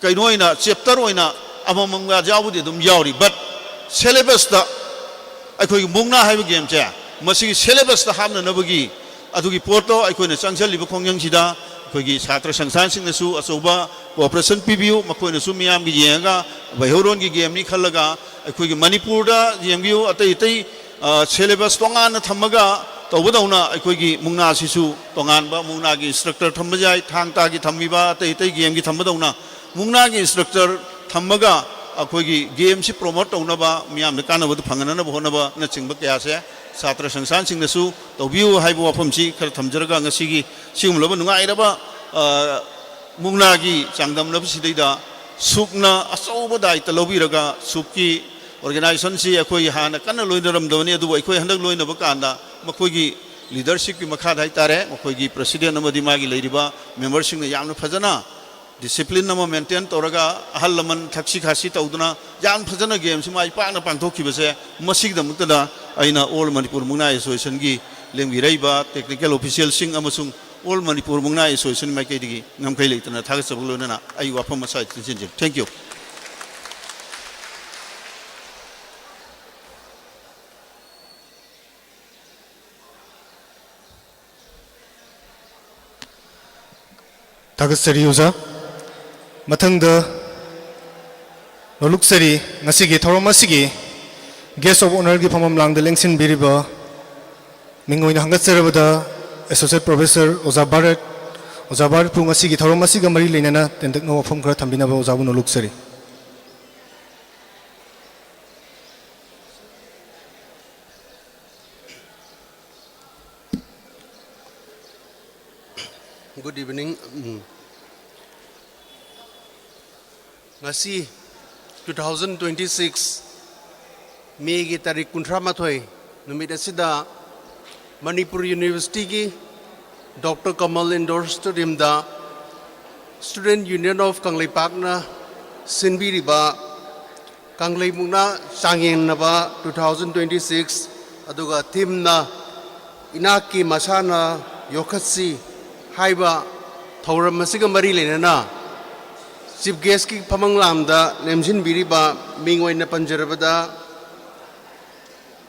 ꯀꯩꯅꯣ ꯑꯣꯏꯅ, chapter ꯑꯣꯏꯅ ꯑꯃꯃꯝꯒ ꯌꯥꯎꯕꯗꯤ ꯑꯗꯨꯝ ꯌꯥꯎꯔꯤ, but syllabusꯇ ꯑꯩꯈꯣꯏꯒꯤ ꯃꯨꯛꯅꯥ ꯍꯥꯏꯕ gameꯁꯦ ꯃꯁꯤꯒꯤ syllabusꯇ ꯍꯥꯞꯅꯅꯕꯒꯤ ꯑꯗꯨꯒꯤ ꯄꯣꯠꯇꯣ ꯑꯩꯈꯣꯏꯅ ꯆꯪꯁꯤꯜꯂꯤꯕ ꯈꯣꯡꯖꯪꯁꯤꯗ ꯑꯩꯈꯣꯏꯒꯤ ꯁꯥꯇ꯭ꯔ ꯁꯪꯁꯊꯥꯟꯁꯤꯡꯅꯁꯨ ꯑꯆꯧꯕ cooperation ꯄꯤꯕꯤꯌꯨ꯫ ꯃꯈꯣꯏꯅꯁꯨ ꯃꯤꯌꯥꯝꯒꯤ ꯌꯦꯡꯉꯒ ꯚꯩꯍꯧꯔꯣꯟꯒꯤ gameꯅꯤ ꯈꯜꯂꯒ ꯑꯩꯈꯣꯏꯒꯤ ꯃꯅꯤꯄꯨꯔꯗ ꯌꯦꯡꯕꯤꯌꯨ, ꯑꯇꯩ ꯑꯇꯩ, ꯑ, syllabus ꯇꯣꯉꯥꯟꯅ ꯊꯝꯃꯒ ꯇꯧꯕꯗꯧꯅ ꯑꯩꯈꯣꯏꯒꯤ ꯃꯨꯛꯅꯥꯁꯤꯁꯨ ꯇꯣꯉꯥꯟꯕ ꯃꯨꯛꯅꯥꯒꯤ instructor ꯊꯝꯕ ꯌꯥꯏ, ꯊꯥꯡ ꯇꯥꯒꯤ ꯊꯝꯃꯤꯕ, ꯑꯇꯩ ꯑꯇꯩ gameꯒꯤ ꯊꯝꯕꯗꯧꯅ ꯃꯨꯛꯅꯥꯒꯤ instructor ꯊꯝꯃꯒ ꯑꯩꯈꯣꯏꯒꯤ gameꯁꯤ promote ꯇꯧꯅꯕ, ꯃꯤꯌꯥꯝꯗ ꯀꯥꯟꯅꯕꯗꯨ ꯐꯪꯍꯟꯅꯅꯕ ꯍꯣꯠꯅꯕꯅꯆꯤꯡꯕ ꯀꯌꯥꯁꯦ ꯁꯥꯇ꯭ꯔ ꯁꯪꯁꯊꯥꯟꯁꯤꯡꯅꯁꯨ ꯇꯧꯕꯤꯌꯨ ꯍꯥꯏꯕ ꯋꯥꯐꯝꯁꯤ ꯈꯔ ꯊꯝꯖꯔꯒ, ꯉꯁꯤꯒꯤ ꯁꯤꯒꯨꯝꯂꯕ ꯅꯨꯡꯉꯥꯏꯔꯕ, ꯑ, ꯃꯨꯛꯅꯥꯒꯤ ꯆꯥꯡꯗꯝꯅꯕꯁꯤꯗꯩꯗ ꯁꯨꯞꯅ ꯑꯆꯧꯕ ꯗꯥꯏꯇ ꯂꯧꯕꯤꯔꯒ ꯁꯨꯞꯀꯤ ꯑꯣꯔꯒꯅꯥꯏꯖꯦꯁꯟꯁꯤ ꯑꯩꯈꯣꯏ ꯍꯥꯟꯅ ꯀꯟꯅ ꯂꯣꯏꯅꯔꯝꯗꯕꯅꯤ, ꯑꯗꯨꯕꯨ ꯑꯩꯈꯣꯏ ꯍꯟꯗꯛ ꯂꯣꯏꯅꯕ ꯀꯥꯟꯗ ꯃꯈꯣꯏꯒꯤ ꯂꯤꯗꯔꯁꯤꯞꯀꯤ ꯃꯈꯥꯗ ꯍꯥꯏꯇꯥꯔꯦ, ꯃꯈꯣꯏꯒꯤ ꯄ꯭ꯔꯁꯤꯗꯦꯟ ꯑꯃꯗꯤ ꯃꯥꯒꯤ ꯂꯩꯔꯤꯕ ꯃꯦꯝꯕꯔꯁꯤꯡꯅ ꯌꯥꯝꯅ ꯐꯖꯅ ꯗꯤꯁꯤꯄ꯭ꯂꯤꯟ ꯑꯃ ꯃꯦꯟꯇꯦꯟ ꯇꯧꯔꯒ ꯑꯍꯜ ꯂꯃꯟ ꯊꯛꯁꯤ ꯈꯥꯁꯤ ꯇꯧꯗꯨꯅ ꯌꯥꯝ ꯐꯖꯅ ꯒꯦꯝꯁꯤ ꯃꯥꯏ ꯄꯥꯛꯅ ꯄꯥꯡꯊꯣꯛꯈꯤꯕꯁꯦ, ꯃꯁꯤꯒꯤꯗꯃꯛꯇꯗ ꯑꯩꯅ ꯑꯣꯜ ꯃꯅꯤꯄꯨꯔ ꯃꯨꯛꯅꯥ ꯑꯦꯁꯣꯁꯤꯌꯦꯁꯟꯒꯤ ꯂꯦꯡꯕꯤꯔꯛꯏꯕ ꯇꯦꯛꯅꯤꯀꯦꯜ ꯑꯣꯐꯤꯁꯤꯌꯦꯜꯁꯤꯡ ꯑꯃꯁꯨꯡ ꯑꯣꯜ ꯃꯅꯤꯄꯨꯔ ꯃꯨꯛꯅꯥ ꯑꯦꯁꯣꯁꯤꯌꯦꯁꯟ ꯃꯥꯏꯀꯩꯗꯒꯤ ꯉꯝꯈꯩ ꯂꯩꯇꯅ ꯊꯥꯒꯠꯆꯕꯒ ꯂꯣꯏꯅꯅ ꯑꯩ ꯋꯥꯐꯝ ꯃꯁꯥ ꯇꯦꯟꯁꯤꯟꯖꯔꯤ꯫ Thank you꯫ ꯊꯥꯒꯠꯆꯔꯤ ꯑꯣꯖꯥ꯫ ꯃꯊꯪꯗ ꯅꯣꯂꯨꯛꯆꯔꯤ ꯉꯁꯤꯒꯤ ꯊꯧꯔꯝ ꯑꯁꯤꯒꯤ Guest of Honourꯒꯤ ꯐꯝꯐꯝ ꯂꯥꯡꯗ ꯂꯦꯡꯁꯤꯟꯕꯤꯔꯤꯕ ꯃꯤꯡ ꯑꯣꯏꯅ ꯍꯪꯒꯠꯆꯔꯕꯗ Associate Professor ꯑꯣꯖꯥ ꯚꯥꯔꯠ, ꯑꯣꯖꯥ ꯚꯥꯔꯠꯄꯨ ꯉꯁꯤꯒꯤ ꯊꯧꯔꯝ ꯑꯁꯤꯒ ꯃꯔꯤ ꯂꯩꯅꯅ ꯇꯦꯟꯇꯛꯅ ꯋꯥꯐꯝ ꯈꯔ ꯊꯝꯕꯤꯅꯕ ꯑꯣꯖꯥꯕꯨ ꯅꯣꯂꯨꯛꯆꯔꯤ꯫ Good evening. ꯎꯝ꯫ ꯉꯁꯤ two thousand twenty six Mayꯒꯤ ꯇꯥꯔꯤꯛ ꯀꯨꯟꯊ꯭ꯔꯥ ꯃꯥꯊꯣꯏ ꯅꯨꯃꯤꯠ ꯑꯁꯤꯗ ꯃꯅꯤꯄꯨꯔ ꯌꯨꯅꯤꯚꯔꯁꯤꯇꯤꯒꯤ Doctor Kamal Indoor Stadiumꯗ Student Union of ꯀꯪꯂꯩꯄꯥꯛꯅ ꯁꯤꯟꯕꯤꯔꯤꯕ ꯀꯪꯂꯩ ꯃꯨꯛꯅꯥ ꯆꯥꯡꯌꯦꯡꯅꯕ two thousand twenty six, ꯑꯗꯨꯒ themeꯅ ꯏꯅꯥꯛꯀꯤ ꯃꯁꯥꯟꯅ ꯌꯣꯛꯈꯠꯁꯤ ꯍꯥꯏꯕ ꯊꯧꯔꯝ ꯑꯁꯤꯒ ꯃꯔꯤ ꯂꯩꯅꯅ Chief Guestꯀꯤ ꯐꯝꯃꯪ ꯂꯥꯡꯗ ꯂꯦꯝꯁꯤꯟꯕꯤꯔꯤꯕ ꯃꯤꯡ ꯑꯣꯏꯅ ꯄꯟꯖꯔꯕꯗ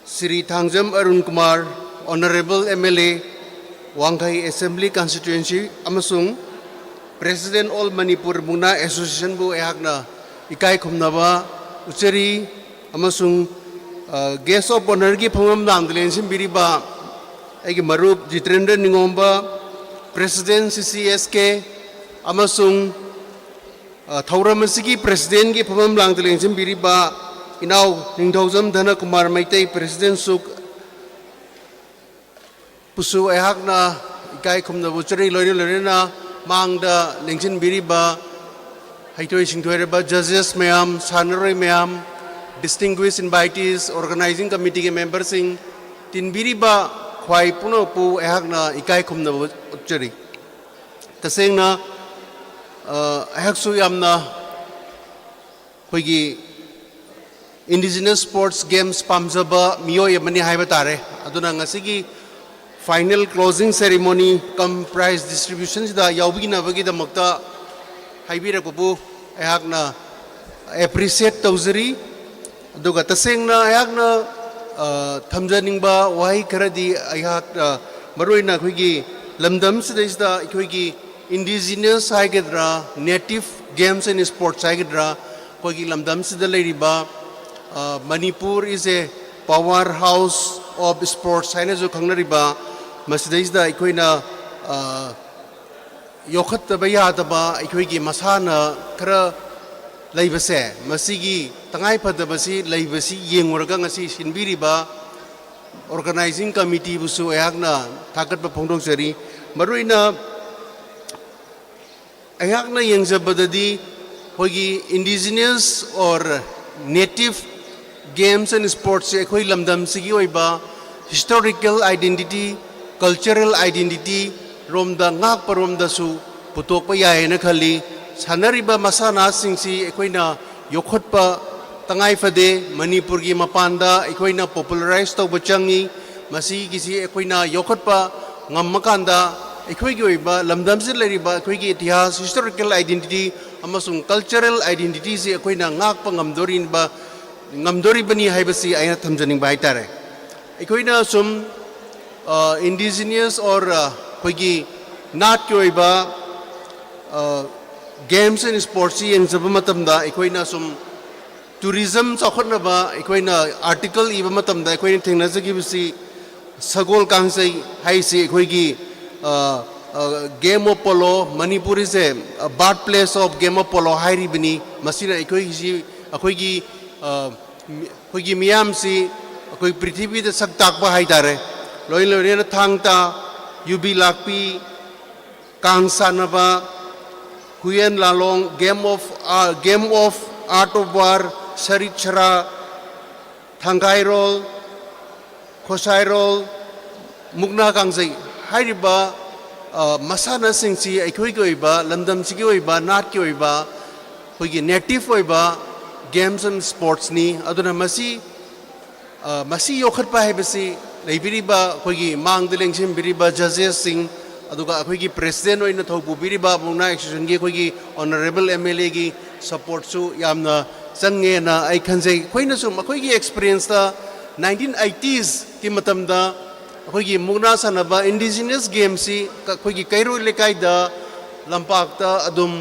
Shri Thangjam Arun Kumar, Honourable M L A, ꯋꯥꯡꯈꯩ Assembly Constituency ꯑꯃꯁꯨꯡ President All Manipur Mukna Associationꯕꯨ ꯑꯩꯍꯥꯛꯅ ꯏꯀꯥꯏ ꯈꯨꯝꯅꯕ ꯎꯠꯆꯔꯤ, ꯑꯃꯁꯨꯡ, ꯑ, Guest of Honourꯒꯤ ꯐꯝꯐꯝ ꯂꯥꯡꯗ ꯂꯦꯡꯁꯤꯟꯕꯤꯔꯤꯕ ꯑꯩꯒꯤ ꯃꯔꯨꯞ Jitendra ꯅꯤꯉꯣꯝꯕ, President C C S K, ꯑꯃꯁꯨꯡ, ꯑ, ꯊꯧꯔꯝ ꯑꯁꯤꯒꯤ Presidentꯀꯤ ꯐꯝꯐꯝ ꯂꯥꯡꯗ ꯂꯦꯡꯁꯤꯟꯕꯤꯔꯤꯕ ꯏꯅꯥꯎ ꯅꯤꯡꯊꯧꯖꯝ ꯙꯅꯀꯨꯃꯥꯔ ꯃꯩꯇꯩ, President ꯁꯨꯛ ꯄꯨꯁꯨ ꯑꯩꯍꯥꯛꯅ ꯏꯀꯥꯏ ꯈꯨꯝꯅꯕ ꯎꯠꯆꯔꯤ꯫ ꯂꯣꯏꯅ ꯂꯣꯏꯅꯅ ꯃꯥꯡꯗ ꯂꯦꯡꯁꯤꯟꯕꯤꯔꯤꯕ ꯍꯩꯊꯣꯏ ꯁꯤꯡꯊꯣꯏꯔꯕ judges ꯃꯌꯥꯝ, ꯁꯥꯟꯅꯔꯣꯏ ꯃꯌꯥꯝ, distinguished invitees, organizing committeeꯒꯤ memberꯁꯤꯡ, ꯇꯤꯟꯕꯤꯔꯤꯕ ꯈ꯭ꯋꯥꯏ ꯄꯨꯝꯅꯃꯛꯄꯨ ꯑꯩꯍꯥꯛꯅ ꯏꯀꯥꯏ ꯈꯨꯝꯅꯕ ꯎꯠꯆꯔꯤ꯫ ꯇꯁꯦꯡꯅ, ꯑ, ꯑꯩꯍꯥꯛꯁꯨ ꯌꯥꯝꯅ ꯑꯩꯈꯣꯏꯒꯤ indigenous sports games ꯄꯥꯝꯖꯕ ꯃꯤꯑꯣꯏ ꯑꯃꯅꯤ ꯍꯥꯏꯕ ꯇꯥꯔꯦ꯫ ꯑꯗꯨꯅ ꯉꯁꯤꯒꯤ final closing ceremony cum prize distributionꯁꯤꯗ ꯌꯥꯎꯕꯤꯅꯕꯒꯤꯗꯃꯛꯇ ꯍꯥꯏꯕꯤꯔꯛꯄꯕꯨ ꯑꯩꯍꯥꯛꯅ appreciate ꯇꯧꯖꯔꯤ꯫ ꯑꯗꯨꯒ ꯇꯁꯦꯡꯅ ꯑꯩꯍꯥꯛꯅ, ꯑ, ꯊꯝꯖꯅꯤꯡꯕ ꯋꯥꯍꯩ ꯈꯔꯗꯤ ꯑꯩꯍꯥꯛ, ꯑ, ꯃꯔꯨꯑꯣꯏꯅ ꯑꯩꯈꯣꯏꯒꯤ ꯂꯝꯗꯝꯁꯤꯗꯩꯁꯤꯗ ꯑꯩꯈꯣꯏꯒꯤ indigenous ꯍꯥꯏꯒꯗ꯭ꯔꯥ, native games and sports ꯍꯥꯏꯒꯗ꯭ꯔꯥ, ꯑꯩꯈꯣꯏꯒꯤ ꯂꯝꯗꯝꯁꯤꯗ ꯂꯩꯔꯤꯕ, ꯑ, Manipur is a power house of sports ꯍꯥꯏꯅꯁꯨ ꯈꯪꯅꯔꯤꯕ, ꯃꯁꯤꯗꯩꯁꯤꯗ ꯑꯩꯈꯣꯏꯅ, ꯑ, ꯌꯣꯛꯈꯠꯇꯕ ꯌꯥꯗꯕ ꯑꯩꯈꯣꯏꯒꯤ ꯃꯁꯥꯟꯅ ꯈꯔ ꯂꯩꯕꯁꯦ, ꯃꯁꯤꯒꯤ ꯇꯉꯥꯏꯐꯗꯕꯁꯤ ꯂꯩꯕꯁꯤ ꯌꯦꯡꯉꯨꯔꯒ ꯉꯁꯤ ꯁꯤꯟꯕꯤꯔꯤꯕ organizing committeeꯕꯨꯁꯨ ꯑꯩꯍꯥꯛꯅ ꯊꯥꯒꯠꯄ ꯐꯣꯡꯗꯣꯛꯆꯔꯤ꯫ ꯃꯔꯨꯑꯣꯏꯅ ꯑꯩꯍꯥꯛꯅ ꯌꯦꯡꯖꯕꯗꯗꯤ ꯑꯩꯈꯣꯏꯒꯤ indigenous or native games and sportsꯁꯦ ꯑꯩꯈꯣꯏ ꯂꯝꯗꯝꯁꯤꯒꯤ ꯑꯣꯏꯕ historical identity, cultural identity ꯔꯣꯝꯗ ꯉꯥꯛꯄꯔꯣꯝꯗꯁꯨ ꯄꯨꯊꯣꯛꯄ ꯌꯥꯏ ꯍꯥꯏꯅ ꯈꯜꯂꯤ꯫ ꯁꯥꯟꯅꯔꯤꯕ ꯃꯁꯥꯟꯅꯁꯤꯡꯁꯤ ꯑꯩꯈꯣꯏꯅ ꯌꯣꯛꯈꯠꯄ ꯇꯉꯥꯏ ꯐꯗꯦ꯫ ꯃꯅꯤꯄꯨꯔꯒꯤ ꯃꯄꯥꯟꯗ ꯑꯩꯈꯣꯏꯅ popularize ꯇꯧꯕ ꯆꯪꯉꯤ꯫ ꯃꯁꯤꯒꯤꯁꯤ ꯑꯩꯈꯣꯏꯅ ꯌꯣꯛꯈꯠꯄ ꯉꯝꯃꯀꯥꯟꯗ ꯑꯩꯈꯣꯏꯒꯤ ꯑꯣꯏꯕ ꯂꯝꯗꯝꯁꯤꯗ ꯂꯩꯔꯤꯕ ꯑꯩꯈꯣꯏꯒꯤ ꯏꯇꯤꯍꯥꯁ, historical identity ꯑꯃꯁꯨꯡ cultural identityꯁꯤ ꯑꯩꯈꯣꯏꯅ ꯉꯥꯛꯄ ꯉꯝꯗꯣꯔꯤꯕ, ꯉꯝꯗꯣꯔꯤꯕꯅꯤ ꯍꯥꯏꯕꯁꯤ ꯑꯩꯅ ꯊꯝꯖꯅꯤꯡꯕ ꯍꯥꯏꯇꯥꯔꯦ꯫ ꯑꯩꯈꯣꯏꯅ ꯁꯨꯝ, ꯑ, indigenous or, ꯑ, ꯑꯩꯈꯣꯏꯒꯤ ꯅꯥꯠꯀꯤ ꯑꯣꯏꯕ, ꯑ, games and sportsꯁꯤ ꯌꯦꯡꯖꯕ ꯃꯇꯝꯗ ꯑꯩꯈꯣꯏꯅ ꯁꯨꯝ tourism ꯆꯥꯎꯈꯠꯅꯕ ꯑꯩꯈꯣꯏꯅ article ꯏꯕ ꯃꯇꯝꯗ ꯑꯩꯈꯣꯏꯅ ꯊꯦꯡꯅꯖꯈꯤꯕꯁꯤ ꯁꯒꯣꯜ ꯀꯥꯡꯖꯩ ꯍꯥꯏꯁꯤ ꯑꯩꯈꯣꯏꯒꯤ, ꯑ, ꯑ, game of polo, Manipur is a birthplace of game of polo ꯍꯥꯏꯔꯤꯕꯅꯤ꯫ ꯃꯁꯤꯅ ꯑꯩꯈꯣꯏꯒꯤꯁꯤ, ꯑꯩꯈꯣꯏꯒꯤ, ꯑ, ꯃꯤ-, ꯑꯩꯈꯣꯏꯒꯤ ꯃꯤꯌꯥꯝꯁꯤ ꯑꯩꯈꯣꯏ ꯄ꯭ꯔꯤꯊꯤꯕꯤꯗ ꯁꯛ ꯇꯥꯛꯄ ꯍꯥꯏꯇꯥꯔꯦ꯫ ꯂꯣꯏ ꯂꯣꯏꯅꯅ ꯊꯥꯡ ꯇꯥ, ꯌꯨꯕꯤ ꯂꯥꯛꯄꯤ, ꯀꯥꯡ ꯁꯥꯟꯅꯕ, Huiyen ꯂꯥꯂꯣꯡ, Game of, ah, Game of Art of War, ꯁꯔꯤꯠ ꯁꯔꯥ, ꯊꯥꯡꯒꯥꯏꯔꯣꯜ, ꯈꯣꯁꯥꯏꯔꯣꯜ, ꯃꯨꯛꯅꯥ ꯀꯥꯡꯖꯩ ꯍꯥꯏꯔꯤꯕ, ꯑ, ꯃꯁꯥꯟꯅꯁꯤꯡꯁꯤ ꯑꯩꯈꯣꯏꯒꯤ ꯑꯣꯏꯕ, ꯂꯝꯗꯝꯁꯤꯒꯤ ꯑꯣꯏꯕ, ꯅꯥꯠꯀꯤ ꯑꯣꯏꯕ, ꯑꯩꯈꯣꯏꯒꯤ ꯅꯦꯇꯤꯞ ꯑꯣꯏꯕ games and sportsꯅꯤ꯫ ꯑꯗꯨꯅ ꯃꯁꯤ, ꯑ, ꯃꯁꯤ ꯌꯣꯛꯈꯠꯄ ꯍꯥꯏꯕꯁꯤ ꯂꯩꯕꯤꯔꯤꯕ ꯑꯩꯈꯣꯏꯒꯤ ꯃꯥꯡꯗ ꯂꯦꯡꯁꯤꯟꯕꯤꯔꯤꯕ judgesꯁꯤꯡ, ꯑꯗꯨꯒ ꯑꯩꯈꯣꯏꯒꯤ president ꯑꯣꯏꯅ ꯊꯧ ꯄꯨꯕꯤꯔꯤꯕ ꯃꯨꯛꯅꯥ associationꯒꯤ ꯑꯩꯈꯣꯏꯒꯤ honourable MLAꯒꯤ supportꯁꯨ ꯌꯥꯝꯅ ꯆꯪꯉꯦꯅ ꯑꯩ ꯈꯟꯖꯩ꯫ ꯑꯩꯈꯣꯏꯅꯁꯨ ꯃꯈꯣꯏꯒꯤ experienceꯇ nineteen eightiesꯀꯤ ꯃꯇꯝꯗ ꯑꯩꯈꯣꯏꯒꯤ ꯃꯨꯛꯅꯥ ꯁꯥꯟꯅꯕ indigenous gameꯁꯤ ꯑꯩꯈꯣꯏꯒꯤ ꯀꯩꯔꯣꯏ ꯂꯩꯀꯥꯏꯗ ꯂꯝꯄꯥꯛꯇ ꯑꯗꯨꯝ,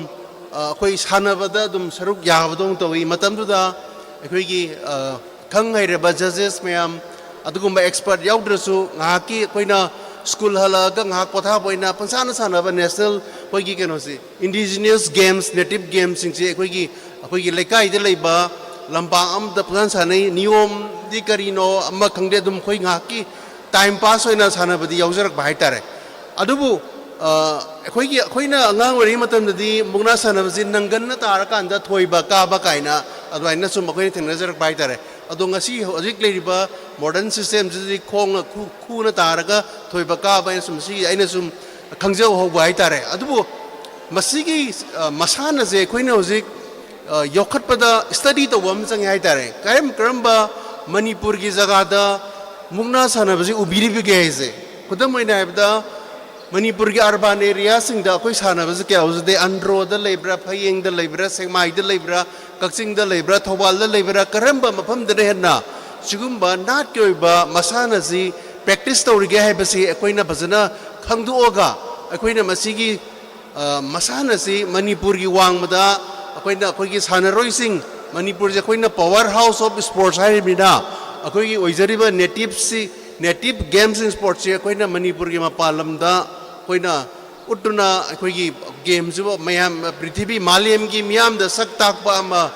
ꯑ, ꯑꯩꯈꯣꯏ ꯁꯥꯟꯅꯕꯗ ꯑꯗꯨꯝ ꯁꯔꯨꯛ ꯌꯥꯕꯗꯧꯅ ꯇꯧꯏ꯫ ꯃꯇꯝꯗꯨꯗ ꯑꯩꯈꯣꯏꯒꯤ, ꯑ, ꯈꯪ ꯍꯩꯔꯕ judges ꯃꯌꯥꯝ, ꯑꯗꯨꯒꯨꯝꯕ expert ꯌꯥꯎꯗ꯭ꯔꯁꯨ ꯉꯥꯏꯍꯥꯛꯀꯤ ꯑꯩꯈꯣꯏꯅ school ꯍꯜꯂꯛꯑꯒ ꯉꯥꯏꯍꯥꯛ ꯄꯣꯊꯥꯕ ꯑꯣꯏꯅ ꯄꯪꯁꯥꯟꯅ ꯁꯥꯟꯅꯕ national ꯑꯩꯈꯣꯏꯒꯤ ꯀꯩꯅꯣꯁꯤ, indigenous games, native gamesꯁꯤꯡꯁꯤ ꯑꯩꯈꯣꯏꯒꯤ, ꯑꯩꯈꯣꯏꯒꯤ ꯂꯩꯀꯥꯏꯗ ꯂꯩꯕ ꯂꯝꯄꯥꯛ ꯑꯃꯗ ꯄꯪꯁꯥꯟ ꯁꯥꯟꯅꯩ꯫ ꯅꯤꯌꯣꯝꯗꯤ ꯀꯔꯤꯅꯣ ꯑꯃ ꯈꯪꯗꯦ, ꯑꯗꯨꯝ ꯑꯩꯈꯣꯏ ꯉꯥꯏꯍꯥꯛꯀꯤ time pass ꯑꯣꯏꯅ ꯁꯥꯟꯅꯕꯗꯤ ꯌꯥꯎꯖꯔꯛꯄ ꯍꯥꯏꯇꯥꯔꯦ꯫ ꯑꯗꯨꯕꯨ, ꯑ, ꯑꯩꯈꯣꯏꯒꯤ, ꯑꯩꯈꯣꯏꯅ ꯑꯉꯥꯡ ꯑꯣꯏꯔꯤꯉꯩ ꯃꯇꯝꯗꯗꯤ ꯃꯨꯛꯅꯥ ꯁꯥꯟꯅꯕꯁꯤ ꯅꯪꯒꯟꯅ ꯇꯥꯔꯀꯥꯟꯗ ꯊꯣꯏꯕ ꯀꯥꯕ ꯀꯥꯏꯅ ꯑꯗꯨꯃꯥꯏꯅ ꯁꯨꯝ ꯑꯩꯈꯣꯏꯅ ꯊꯦꯡꯅꯖꯔꯛꯄ ꯍꯥꯏꯇꯥꯔꯦ꯫ ꯑꯗꯣ ꯉꯁꯤ ꯍꯧꯖꯤꯛ ꯂꯩꯔꯤꯕ modern systemꯁꯤꯗꯗꯤ ꯈꯣꯡꯅ ꯈꯨ-, ꯈꯨꯅ ꯇꯥꯔꯒ ꯊꯣꯏꯕ ꯀꯥꯕ ꯍꯥꯏꯅ ꯁꯨꯝ ꯁꯤ ꯑꯩꯅ ꯁꯨꯝ ꯈꯪꯖꯍꯧꯕ ꯍꯥꯏꯇꯥꯔꯦ꯫ ꯑꯗꯨꯕꯨ ꯃꯁꯤꯒꯤ, ꯑ, ꯃꯁꯥꯟꯅꯁꯦ ꯑꯩꯈꯣꯏꯅ ꯍꯧꯖꯤꯛ, ꯑ, ꯌꯣꯛꯈꯠꯄꯗ study ꯇꯧꯕ ꯑꯃ ꯆꯪꯉꯦ ꯍꯥꯏꯇꯥꯔꯦ꯫ ꯀꯔꯝ ꯀꯔꯝꯕ ꯃꯅꯤꯄꯨꯔꯒꯤ ꯖꯒꯥꯗ ꯃꯨꯛꯅꯥ ꯁꯥꯟꯅꯕꯁꯤ ꯎꯕꯤꯔꯤꯕꯒꯦ ꯍꯥꯏꯁꯦ꯫ ꯈꯨꯗꯝ ꯑꯣꯏꯅ ꯍꯥꯏꯔꯕꯗ, ꯃꯅꯤꯄꯨꯔꯒꯤ urban areaꯁꯤꯡꯗ ꯑꯩꯈꯣꯏ ꯁꯥꯟꯅꯕꯁꯤ ꯀꯌꯥ ꯎꯖꯗꯦ꯫ ꯑꯟꯗ꯭ꯔꯣꯗ ꯂꯩꯕ꯭ꯔꯥ, ꯐꯌꯦꯡꯗ ꯂꯩꯕ꯭ꯔꯥ, ꯁꯦꯛꯃꯥꯏꯗ ꯂꯩꯕ꯭ꯔꯥ, ꯀꯛꯆꯤꯡꯗ ꯂꯩꯕ꯭ꯔꯥ, ꯊꯧꯕꯥꯜꯗ ꯂꯩꯕ꯭ꯔꯥ, ꯀꯔꯝꯕ ꯃꯐꯝꯗꯅ ꯍꯦꯟꯅ ꯁꯤꯒꯨꯝꯕ ꯅꯥꯠꯀꯤ ꯑꯣꯏꯕ ꯃꯁꯥꯟꯅꯁꯤ practice ꯇꯧꯔꯤꯒꯦ ꯍꯥꯏꯕꯁꯤ ꯑꯩꯈꯣꯏꯅ ꯐꯖꯅ ꯈꯪꯗꯣꯛꯑꯒ, ꯑꯩꯈꯣꯏꯅ ꯃꯁꯤꯒꯤ, ꯑ, ꯃꯁꯥꯟꯅꯁꯤ ꯃꯅꯤꯄꯨꯔꯒꯤ ꯋꯥꯡꯃꯗ ꯑꯩꯈꯣꯏꯅ, ꯑꯩꯈꯣꯏꯒꯤ ꯁꯥꯟꯅꯔꯣꯏꯁꯤꯡ, ꯃꯅꯤꯄꯨꯔꯁꯦ ꯑꯩꯈꯣꯏꯅ power house of sports ꯍꯥꯏꯔꯤꯕꯅꯤꯅ, ꯑꯩꯈꯣꯏꯒꯤ ꯑꯣꯏꯖꯔꯤꯕ nativeꯁꯤ, native games and sportsꯁꯤ ꯑꯩꯈꯣꯏꯅ ꯃꯅꯤꯄꯨꯔꯒꯤ ꯃꯄꯥꯟ ꯂꯝꯗ ꯑꯩꯈꯣꯏꯅ ꯎꯠꯇꯨꯅ ꯑꯩꯈꯣꯏꯒꯤ gameꯁꯤꯕꯨ ꯃꯌꯥꯝ, ꯄ꯭ꯔꯤꯊꯤꯕꯤ ꯃꯥꯂꯦꯝꯒꯤ ꯃꯤꯌꯥꯝꯗ ꯁꯛ ꯇꯥꯛꯄ ꯑꯃ,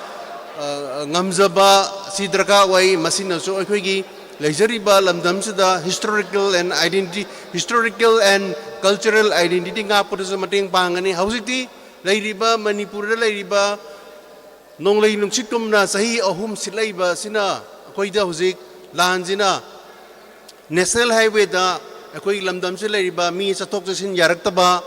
ꯑ, ꯉꯝꯖꯕ ꯁꯤ ꯗꯔꯀꯥꯔ ꯑꯣꯏ꯫ ꯃꯁꯤꯅꯁꯨ ꯑꯩꯈꯣꯏꯒꯤ ꯂꯩꯖꯔꯤꯕ ꯂꯝꯗꯝꯁꯤꯗ historical and identity, historical and cultural identity ꯉꯥꯛꯄꯗꯁꯨ ꯃꯇꯦꯡ ꯄꯥꯡꯒꯅꯤ꯫ ꯍꯧꯖꯤꯛꯇꯤ ꯂꯩꯔꯤꯕ ꯃꯅꯤꯄꯨꯔꯗ ꯂꯩꯔꯤꯕ ꯅꯣꯡꯂꯩ ꯅꯨꯡꯁꯤꯠꯀꯨꯝꯅ ꯆꯍꯤ ꯑꯍꯨꯝ ꯁꯤꯠꯂꯛꯏꯕ ꯑꯁꯤꯅ ꯑꯩꯈꯣꯏꯗ ꯍꯧꯖꯤꯛ ꯂꯥꯟꯁꯤꯅ ꯅꯦꯁꯅꯦꯜ ꯍꯥꯏꯋꯦꯗ ꯑꯩꯈꯣꯏꯒꯤ ꯂꯝꯗꯝꯁꯤꯗ ꯂꯩꯔꯤꯕ ꯃꯤ ꯆꯠꯊꯣꯛ ꯆꯠꯁꯤꯟ ꯌꯥꯔꯛꯇꯕ,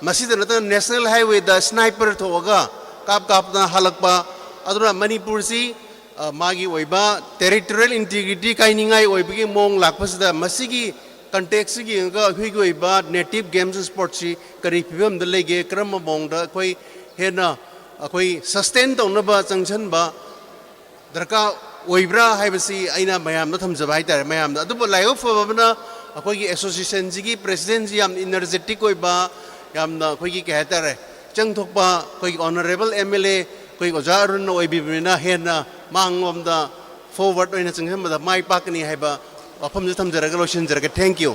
ꯃꯁꯤꯗ ꯅꯠꯇꯅ ꯅꯦꯁꯅꯦꯜ ꯍꯥꯏꯋꯦꯗ ꯁ꯭ꯅꯥꯏꯄꯔ ꯊꯣꯛꯑꯒ ꯀꯥꯞ ꯀꯥꯞꯇꯅ ꯍꯜꯂꯛꯄ, ꯑꯗꯨꯅ ꯃꯅꯤꯄꯨꯔꯁꯤ ꯑ, ꯃꯥꯒꯤ ꯑꯣꯏꯕ ꯇꯦꯔꯤꯇꯣꯔꯤꯌꯦꯜ ꯏꯟꯇꯤꯒ꯭ꯔꯤꯇꯤ ꯀꯥꯏꯅꯤꯡꯉꯥꯏ ꯑꯣꯏꯕꯒꯤ ꯃꯑꯣꯡ ꯂꯥꯛꯄꯁꯤꯗ ꯃꯁꯤꯒꯤ ꯀꯟꯇꯦꯛꯁꯁꯤ ꯌꯦꯡꯉꯒ ꯑꯩꯈꯣꯏꯒꯤ ꯑꯣꯏꯕ ꯅꯦꯇꯤꯚ ꯒꯦꯝꯁ ꯁ꯭ꯄꯣꯔꯠꯁꯤ ꯀꯔꯤ ꯐꯤꯕꯝꯗ ꯂꯩꯒꯦ, ꯀꯔꯝꯕ ꯃꯑꯣꯡꯗ ꯑꯩꯈꯣꯏ ꯍꯦꯟꯅ ꯑꯩꯈꯣꯏ ꯁꯁꯇꯦꯟ ꯇꯧꯅꯕ ꯆꯪꯁꯤꯟꯕ ꯗꯔꯀꯥꯔ ꯑꯣꯏꯕ꯭ꯔꯥ ꯍꯥꯏꯕꯁꯤ ꯑꯩꯅ ꯃꯌꯥꯝꯗ ꯊꯝꯖꯕ ꯍꯥꯏꯇꯥꯔꯦ꯫ ꯃꯌꯥꯝꯗ ꯑꯗꯨꯕꯨ ꯂꯥꯏꯕꯛ ꯐꯕ ꯑꯃꯅ ꯑꯩꯈꯣꯏꯒꯤ ꯑꯦꯁꯣꯁꯤꯌꯦꯁꯟꯁꯤꯒꯤ ꯄ꯭ꯔꯦꯁꯤꯗꯦꯟꯁꯤ ꯌꯥꯝ ꯏꯅꯔꯖꯦꯇꯤꯛ ꯑꯣꯏꯕ, ꯌꯥꯝꯅ ꯑꯩꯈꯣꯏꯒꯤ ꯀꯩ ꯍꯥꯏꯇꯥꯔꯦ, ꯆꯪꯊꯣꯛꯄ ꯑꯩꯈꯣꯏꯒꯤ ꯑꯣꯅꯔꯦꯕꯜ ꯑꯦꯝ ꯑꯦꯜ ꯑꯦ ꯑꯩꯈꯣꯏꯒꯤ ꯑꯣꯖꯥ ꯑꯔꯨꯟꯅ ꯑꯣꯏꯕꯤꯕꯅꯤꯅ ꯍꯦꯟꯅ ꯃꯥꯡꯂꯣꯝꯗ ꯐꯣꯔꯋꯥꯔꯗ ꯑꯣꯏꯅ ꯆꯪꯁꯤꯟꯕꯗ ꯃꯥꯏ ꯄꯥꯛꯀꯅꯤ ꯍꯥꯏꯕ ꯋꯥꯐꯝꯁꯤ ꯊꯝꯖꯔꯒ ꯂꯣꯏꯁꯤꯟꯖꯔꯒꯦ꯫ Thank you꯫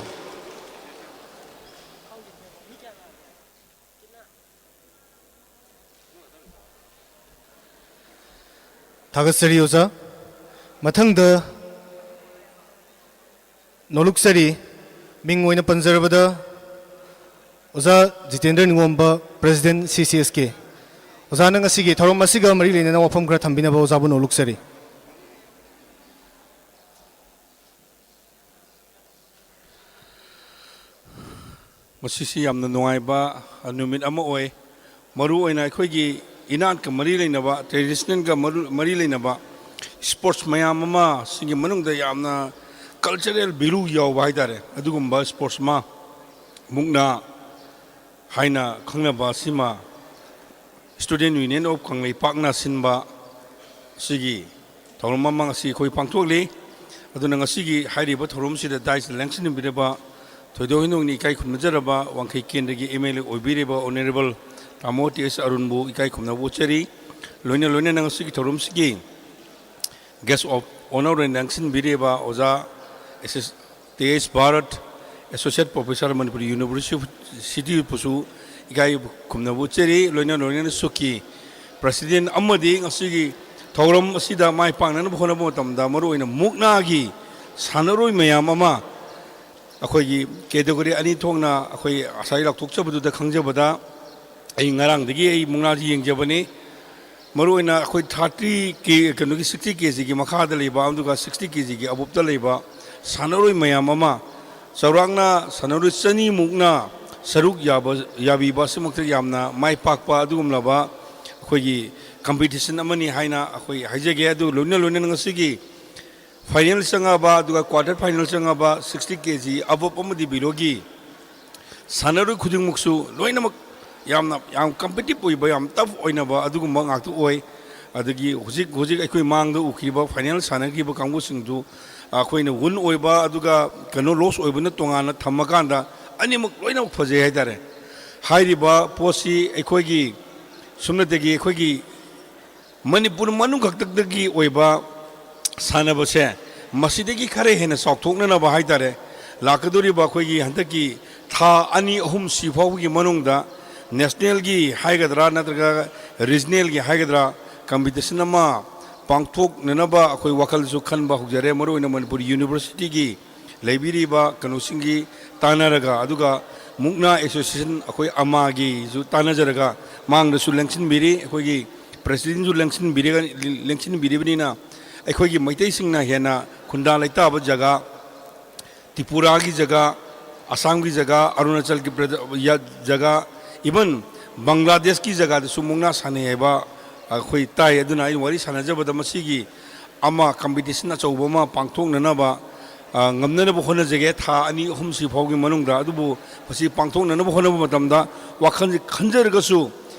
ꯊꯥꯒꯠꯆꯔꯤ ꯑꯣꯖꯥ꯫ ꯃꯊꯪꯗ ꯅꯣꯂꯨꯛꯆꯔꯤ꯫ ꯃꯤꯡ ꯑꯣꯏꯅ ꯄꯟꯖꯔꯕꯗ ꯑꯣꯖꯥ ꯖꯤꯇꯦꯟꯗ꯭ꯔ ꯅꯤꯉꯣꯝꯕ, ꯄ꯭ꯔꯦꯁꯤꯗꯦꯟ ꯁꯤ ꯁꯤ ꯑꯦꯁ ꯀꯦ꯫ ꯑꯣꯖꯥꯅ ꯉꯁꯤꯒꯤ ꯊꯧꯔꯝ ꯑꯁꯤꯒ ꯃꯔꯤ ꯂꯩꯅꯅ ꯋꯥꯐꯝ ꯈꯔ ꯊꯝꯕꯤꯅꯕ ꯑꯣꯖꯥꯕꯨ ꯅꯣꯂꯨꯛꯆꯔꯤ꯫ ꯃꯁꯤꯁꯤ ꯌꯥꯝꯅ ꯅꯨꯡꯉꯥꯏꯕ ꯅꯨꯃꯤꯠ ꯑꯃ ꯑꯣꯏ꯫ ꯃꯔꯨꯑꯣꯏꯅ ꯑꯩꯈꯣꯏꯒꯤ ꯏꯅꯥꯠꯀ ꯃꯔꯤ ꯂꯩꯅꯕ, ꯇ꯭ꯔꯦꯗꯤꯁꯅꯦꯜꯒ ꯃꯔꯨ- ꯃꯔꯤ ꯂꯩꯅꯕ ꯁ꯭ꯄꯣꯔꯠꯁ ꯃꯌꯥꯝ ꯑꯃ, ꯁꯤꯒꯤ ꯃꯅꯨꯡꯗ ꯌꯥꯝꯅ ꯀꯜꯆꯔꯦꯜ ꯚꯦꯂꯨ ꯌꯥꯎꯕ ꯍꯥꯏꯇꯥꯔꯦ, ꯑꯗꯨꯒꯨꯝꯕ ꯁ꯭ꯄꯣꯔꯠꯁ ꯑꯃ, ꯃꯨꯛꯅꯥ ꯍꯥꯏꯅ ꯈꯪꯅꯕ ꯑꯁꯤꯃ Student Union of ꯀꯪꯂꯩꯄꯥꯛꯅ ꯁꯤꯟꯕ ꯁꯤꯒꯤ ꯊꯧꯔꯝ ꯑꯃ ꯉꯁꯤ ꯑꯩꯈꯣꯏ ꯄꯥꯡꯊꯣꯛꯂꯤ꯫ ꯑꯗꯨꯅ ꯉꯁꯤꯒꯤ ꯍꯥꯏꯔꯤꯕ ꯊꯧꯔꯝꯁꯤꯗ ꯗꯥꯏꯁꯇ ꯂꯦꯡꯁꯤꯟꯕꯤꯔꯕ ꯊꯣꯏꯗꯣꯛ ꯍꯦꯟꯗꯣꯛꯅ ꯏꯀꯥꯏ ꯈꯨꯝꯅꯖꯔꯕ ꯋꯥꯡꯈꯩ ꯀꯦꯟꯗ꯭ꯔꯒꯤ ꯑꯦꯝ ꯑꯦꯜ ꯑꯦ ꯑꯣꯏꯕꯤꯔꯤꯕ ꯑꯣꯅꯔꯦꯕꯜ ꯇꯥꯃꯣ ꯇꯤ ꯑꯦꯁ ꯑꯔꯨꯟꯕꯨ ꯏꯀꯥꯏ ꯈꯨꯝꯅꯕ ꯎꯠꯆꯔꯤ꯫ ꯂꯣꯏꯅ ꯂꯣꯏꯅꯅ ꯉꯁꯤꯒꯤ ꯊꯧꯔꯝꯁꯤꯒꯤ guest of honour ꯑꯣꯏꯅ ꯂꯦꯡꯁꯤꯟꯕꯤꯔꯤꯕ ꯑꯣꯖꯥ ꯑꯦꯁ ꯑꯦꯁ ꯇꯤ ꯑꯦꯁ ꯚꯥꯔꯠ ꯑꯦꯁꯣꯁꯤꯌꯦꯠ ꯄ꯭ꯔꯣꯐꯦꯁꯔ ꯃꯅꯤꯄꯨꯔ ꯌꯨꯅꯤꯚꯔꯁꯤꯇꯤꯕꯨꯁꯨ ꯏꯀꯥꯏ ꯈꯨꯝꯅꯕ ꯎꯠꯆꯔꯤ꯫ ꯂꯣꯏꯅ ꯂꯣꯏꯅꯅ ꯁꯨꯛꯀꯤ ꯄ꯭ꯔꯁꯤꯗꯦꯟ ꯑꯃꯗꯤ ꯉꯁꯤꯒꯤ ꯊꯧꯔꯝ ꯑꯁꯤꯗ ꯃꯥꯏ ꯄꯥꯛꯅꯅꯕ ꯍꯣꯠꯅꯕ ꯃꯇꯝꯗ ꯃꯔꯨꯑꯣꯏꯅ ꯃꯨꯛꯅꯥꯒꯤ ꯁꯥꯟꯅꯔꯣꯏ ꯃꯌꯥꯝ ꯑꯃ ꯑꯩꯈꯣꯏꯒꯤ ꯀꯦꯇꯦꯒꯣꯔꯤ ꯑꯅꯤ ꯊꯣꯛꯅ ꯑꯩꯈꯣꯏ ꯉꯁꯥꯏ ꯂꯥꯎꯊꯣꯛꯆꯕꯗꯨꯗ ꯈꯪꯖꯕꯗ ꯑꯩ ꯉꯔꯥꯡꯗꯒꯤ ꯑꯩ ꯃꯨꯛꯅꯥꯁꯤ ꯌꯦꯡꯖꯕꯅꯤ꯫ ꯃꯔꯨꯑꯣꯏꯅ ꯑꯩꯈꯣꯏ ꯊꯥꯔꯇꯤ ꯀꯦ, ꯀꯩꯅꯣꯒꯤ, ꯁꯤꯛꯁꯇꯤ ꯀꯦ ꯖꯤꯒꯤ ꯃꯈꯥꯗ ꯂꯩꯕ, ꯑꯗꯨꯒ ꯁꯤꯛꯁꯇꯤ ꯀꯦ ꯖꯤꯒꯤ ꯑꯕꯞꯇ ꯂꯩꯕ ꯁꯥꯟꯅꯔꯣꯏ ꯃꯌꯥꯝ ꯑꯃ, ꯆꯥꯎꯔꯥꯛꯅ ꯁꯥꯟꯅꯔꯣꯏ ꯆꯅꯤꯃꯨꯛꯅ ꯁꯔꯨꯛ ꯌꯥꯕ, ꯌꯥꯕꯤꯕ ꯑꯁꯤꯃꯛꯇ ꯌꯥꯝꯅ ꯃꯥꯏ ꯄꯥꯛꯄ ꯑꯗꯨꯒꯨꯝꯂꯕ ꯑꯩꯈꯣꯏꯒꯤ ꯀꯝꯄꯤꯇꯤꯁꯟ ꯑꯃꯅꯤ ꯍꯥꯏꯅ ꯑꯩꯈꯣꯏ ꯍꯥꯏꯖꯒꯦ꯫ ꯑꯗꯨ ꯂꯣꯏꯅ ꯂꯣꯏꯅꯅ ꯉꯁꯤꯒꯤ ꯐꯥꯏꯅꯦꯜ ꯆꯪꯉꯕ, ꯑꯗꯨꯒ ꯀ꯭ꯋꯥꯇꯔ ꯐꯥꯏꯅꯦꯜ ꯆꯪꯉꯕ ꯁꯤꯛꯁꯇꯤ ꯀꯦ ꯖꯤ ꯑꯕꯞ ꯑꯃꯗꯤ ꯕꯤꯂꯣꯒꯤ ꯁꯥꯟꯅꯔꯣꯏ ꯈꯨꯗꯤꯡꯃꯛꯁꯨ ꯂꯣꯏꯅꯃꯛ ꯌꯥꯝꯅ, ꯌꯥꯝ ꯀꯝꯄꯤꯇꯤꯇꯤꯞ ꯑꯣꯏꯕ, ꯌꯥꯝ ꯇꯐ ꯑꯣꯏꯅꯕ ꯑꯗꯨꯒꯨꯝꯕ ꯉꯥꯛꯇ ꯑꯣꯏ꯫ ꯑꯗꯒꯤ ꯍꯧꯖꯤꯛ, ꯍꯧꯖꯤꯛ ꯑꯩꯈꯣꯏ ꯃꯥꯡꯗ ꯎꯈꯤꯕ ꯐꯥꯏꯅꯦꯜ ꯁꯥꯟꯅꯈꯤꯕ ꯀꯥꯡꯕꯨꯁꯤꯡꯗꯨ ꯑꯩꯈꯣꯏꯅ ꯋꯤꯟ ꯑꯣꯏꯕ ꯑꯗꯨꯒ ꯀꯩꯅꯣ ꯂꯣꯁ ꯑꯣꯏꯕꯅ ꯇꯣꯉꯥꯟꯅ ꯊꯝꯃꯀꯥꯟꯗ ꯑꯅꯤꯃꯛ ꯂꯣꯏꯅꯃꯛ ꯐꯖꯩ ꯍꯥꯏꯇꯥꯔꯦ꯫ ꯍꯥꯏꯔꯤꯕ ꯄꯣꯠꯁꯤ ꯑꯩꯈꯣꯏꯒꯤ ꯁꯨꯞꯅꯇꯒꯤ ꯑꯩꯈꯣꯏꯒꯤ ꯃꯅꯤꯄꯨꯔ ꯃꯅꯨꯡ ꯈꯛꯇꯗꯒꯤ ꯑꯣꯏꯕ ꯁꯥꯟꯅꯕꯁꯦ ꯃꯁꯤꯗꯒꯤ ꯈꯔ ꯍꯦꯟꯅ ꯆꯥꯎꯊꯣꯛꯅꯅꯕ ꯍꯥꯏꯇꯥꯔꯦ, ꯂꯥꯛꯀꯗꯧꯔꯤꯕ ꯑꯩꯈꯣꯏꯒꯤ ꯍꯟꯗꯛꯀꯤ ꯊꯥ ꯑꯅꯤ ꯑꯍꯨꯝ ꯁꯤ ꯐꯥꯎꯕꯒꯤ ꯃꯅꯨꯡꯗ ꯅꯦꯁꯅꯦꯜꯒꯤ ꯍꯥꯏꯒꯗ꯭ꯔꯥ ꯅꯠꯇ꯭ꯔꯒ ꯔꯤꯖꯅꯦꯜꯒꯤ ꯍꯥꯏꯒꯗ꯭ꯔꯥ ꯀꯝꯄꯤꯇꯤꯁꯟ ꯑꯃ ꯄꯥꯡꯊꯣꯛꯅꯅꯕ ꯑꯩꯈꯣꯏ ꯋꯥꯈꯜꯁꯨ ꯈꯟꯕ ꯍꯧꯖꯔꯦ꯫ ꯃꯔꯨꯑꯣꯏꯅ ꯃꯅꯤꯄꯨꯔ ꯌꯨꯅꯤꯚꯔꯁꯤꯇꯤꯒꯤ ꯂꯩꯕꯤꯔꯤꯕ ꯀꯩꯅꯣꯁꯤꯡꯒꯤ ꯇꯥꯟꯅꯔꯒ, ꯑꯗꯨꯒ ꯃꯨꯛꯅꯥ ꯑꯦꯁꯣꯁꯤꯌꯦꯁꯟ ꯑꯩꯈꯣꯏ ꯑꯃꯥꯒꯤꯁꯨ ꯇꯥꯟꯅꯖꯔꯒ, ꯃꯥꯡꯗꯁꯨ ꯂꯦꯡꯁꯤꯟꯕꯤꯔꯤ, ꯑꯩꯈꯣꯏꯒꯤ ꯄ꯭ꯔꯦꯁꯤꯗꯦꯟꯁꯨ ꯂꯦꯡꯁꯤꯟꯕꯤꯔꯒ, ꯂꯦꯡꯁꯤꯟꯕꯤꯔꯤꯕꯅꯤꯅ, ꯑꯩꯈꯣꯏꯒꯤ ꯃꯩꯇꯩꯁꯤꯡꯅ ꯍꯦꯟꯅ ꯈꯨꯟꯗꯥ ꯂꯩꯇꯥꯕ ꯖꯒꯥ, ꯇ꯭ꯔꯤꯄꯨꯔꯥꯒꯤ ꯖꯒꯥ, ꯑꯁꯥꯝꯒꯤ ꯖꯒꯥ, ꯑꯔꯨꯅꯥꯆꯜꯒꯤ ꯄ꯭ꯔꯗꯦ-, ꯌ-, ꯖꯒꯥ, ꯏꯚꯟ ꯕꯪꯒ꯭ꯂꯥꯗꯦꯁꯀꯤ ꯖꯒꯥꯗꯁꯨ ꯃꯨꯛꯅꯥ ꯁꯥꯟꯅꯩ ꯍꯥꯏꯕ ꯑꯩꯈꯣꯏ ꯇꯥꯏ꯫ ꯑꯗꯨꯅ ꯑꯩꯅ ꯋꯥꯔꯤ ꯁꯥꯟꯅꯖꯕꯗ ꯃꯁꯤꯒꯤ ꯑꯃ ꯀꯝꯄꯤꯇꯤꯁꯟ ꯑꯆꯧꯕ ꯑꯃ ꯄꯥꯡꯊꯣꯛꯅꯅꯕ, ꯑ, ꯉꯝꯅꯅꯕ ꯍꯣꯠꯅꯖꯒꯦ, ꯊꯥ ꯑꯅꯤ ꯑꯍꯨꯝꯁꯤ ꯐꯥꯎꯒꯤ ꯃꯅꯨꯡꯗ꯫ ꯑꯗꯨꯕꯨ ꯃꯁꯤ ꯄꯥꯡꯊꯣꯛꯅꯅꯕ ꯍꯣꯠꯅꯕ ꯃꯇꯝꯗ ꯋꯥꯈꯜꯁꯦ ꯈꯟꯖꯔꯒꯁꯨ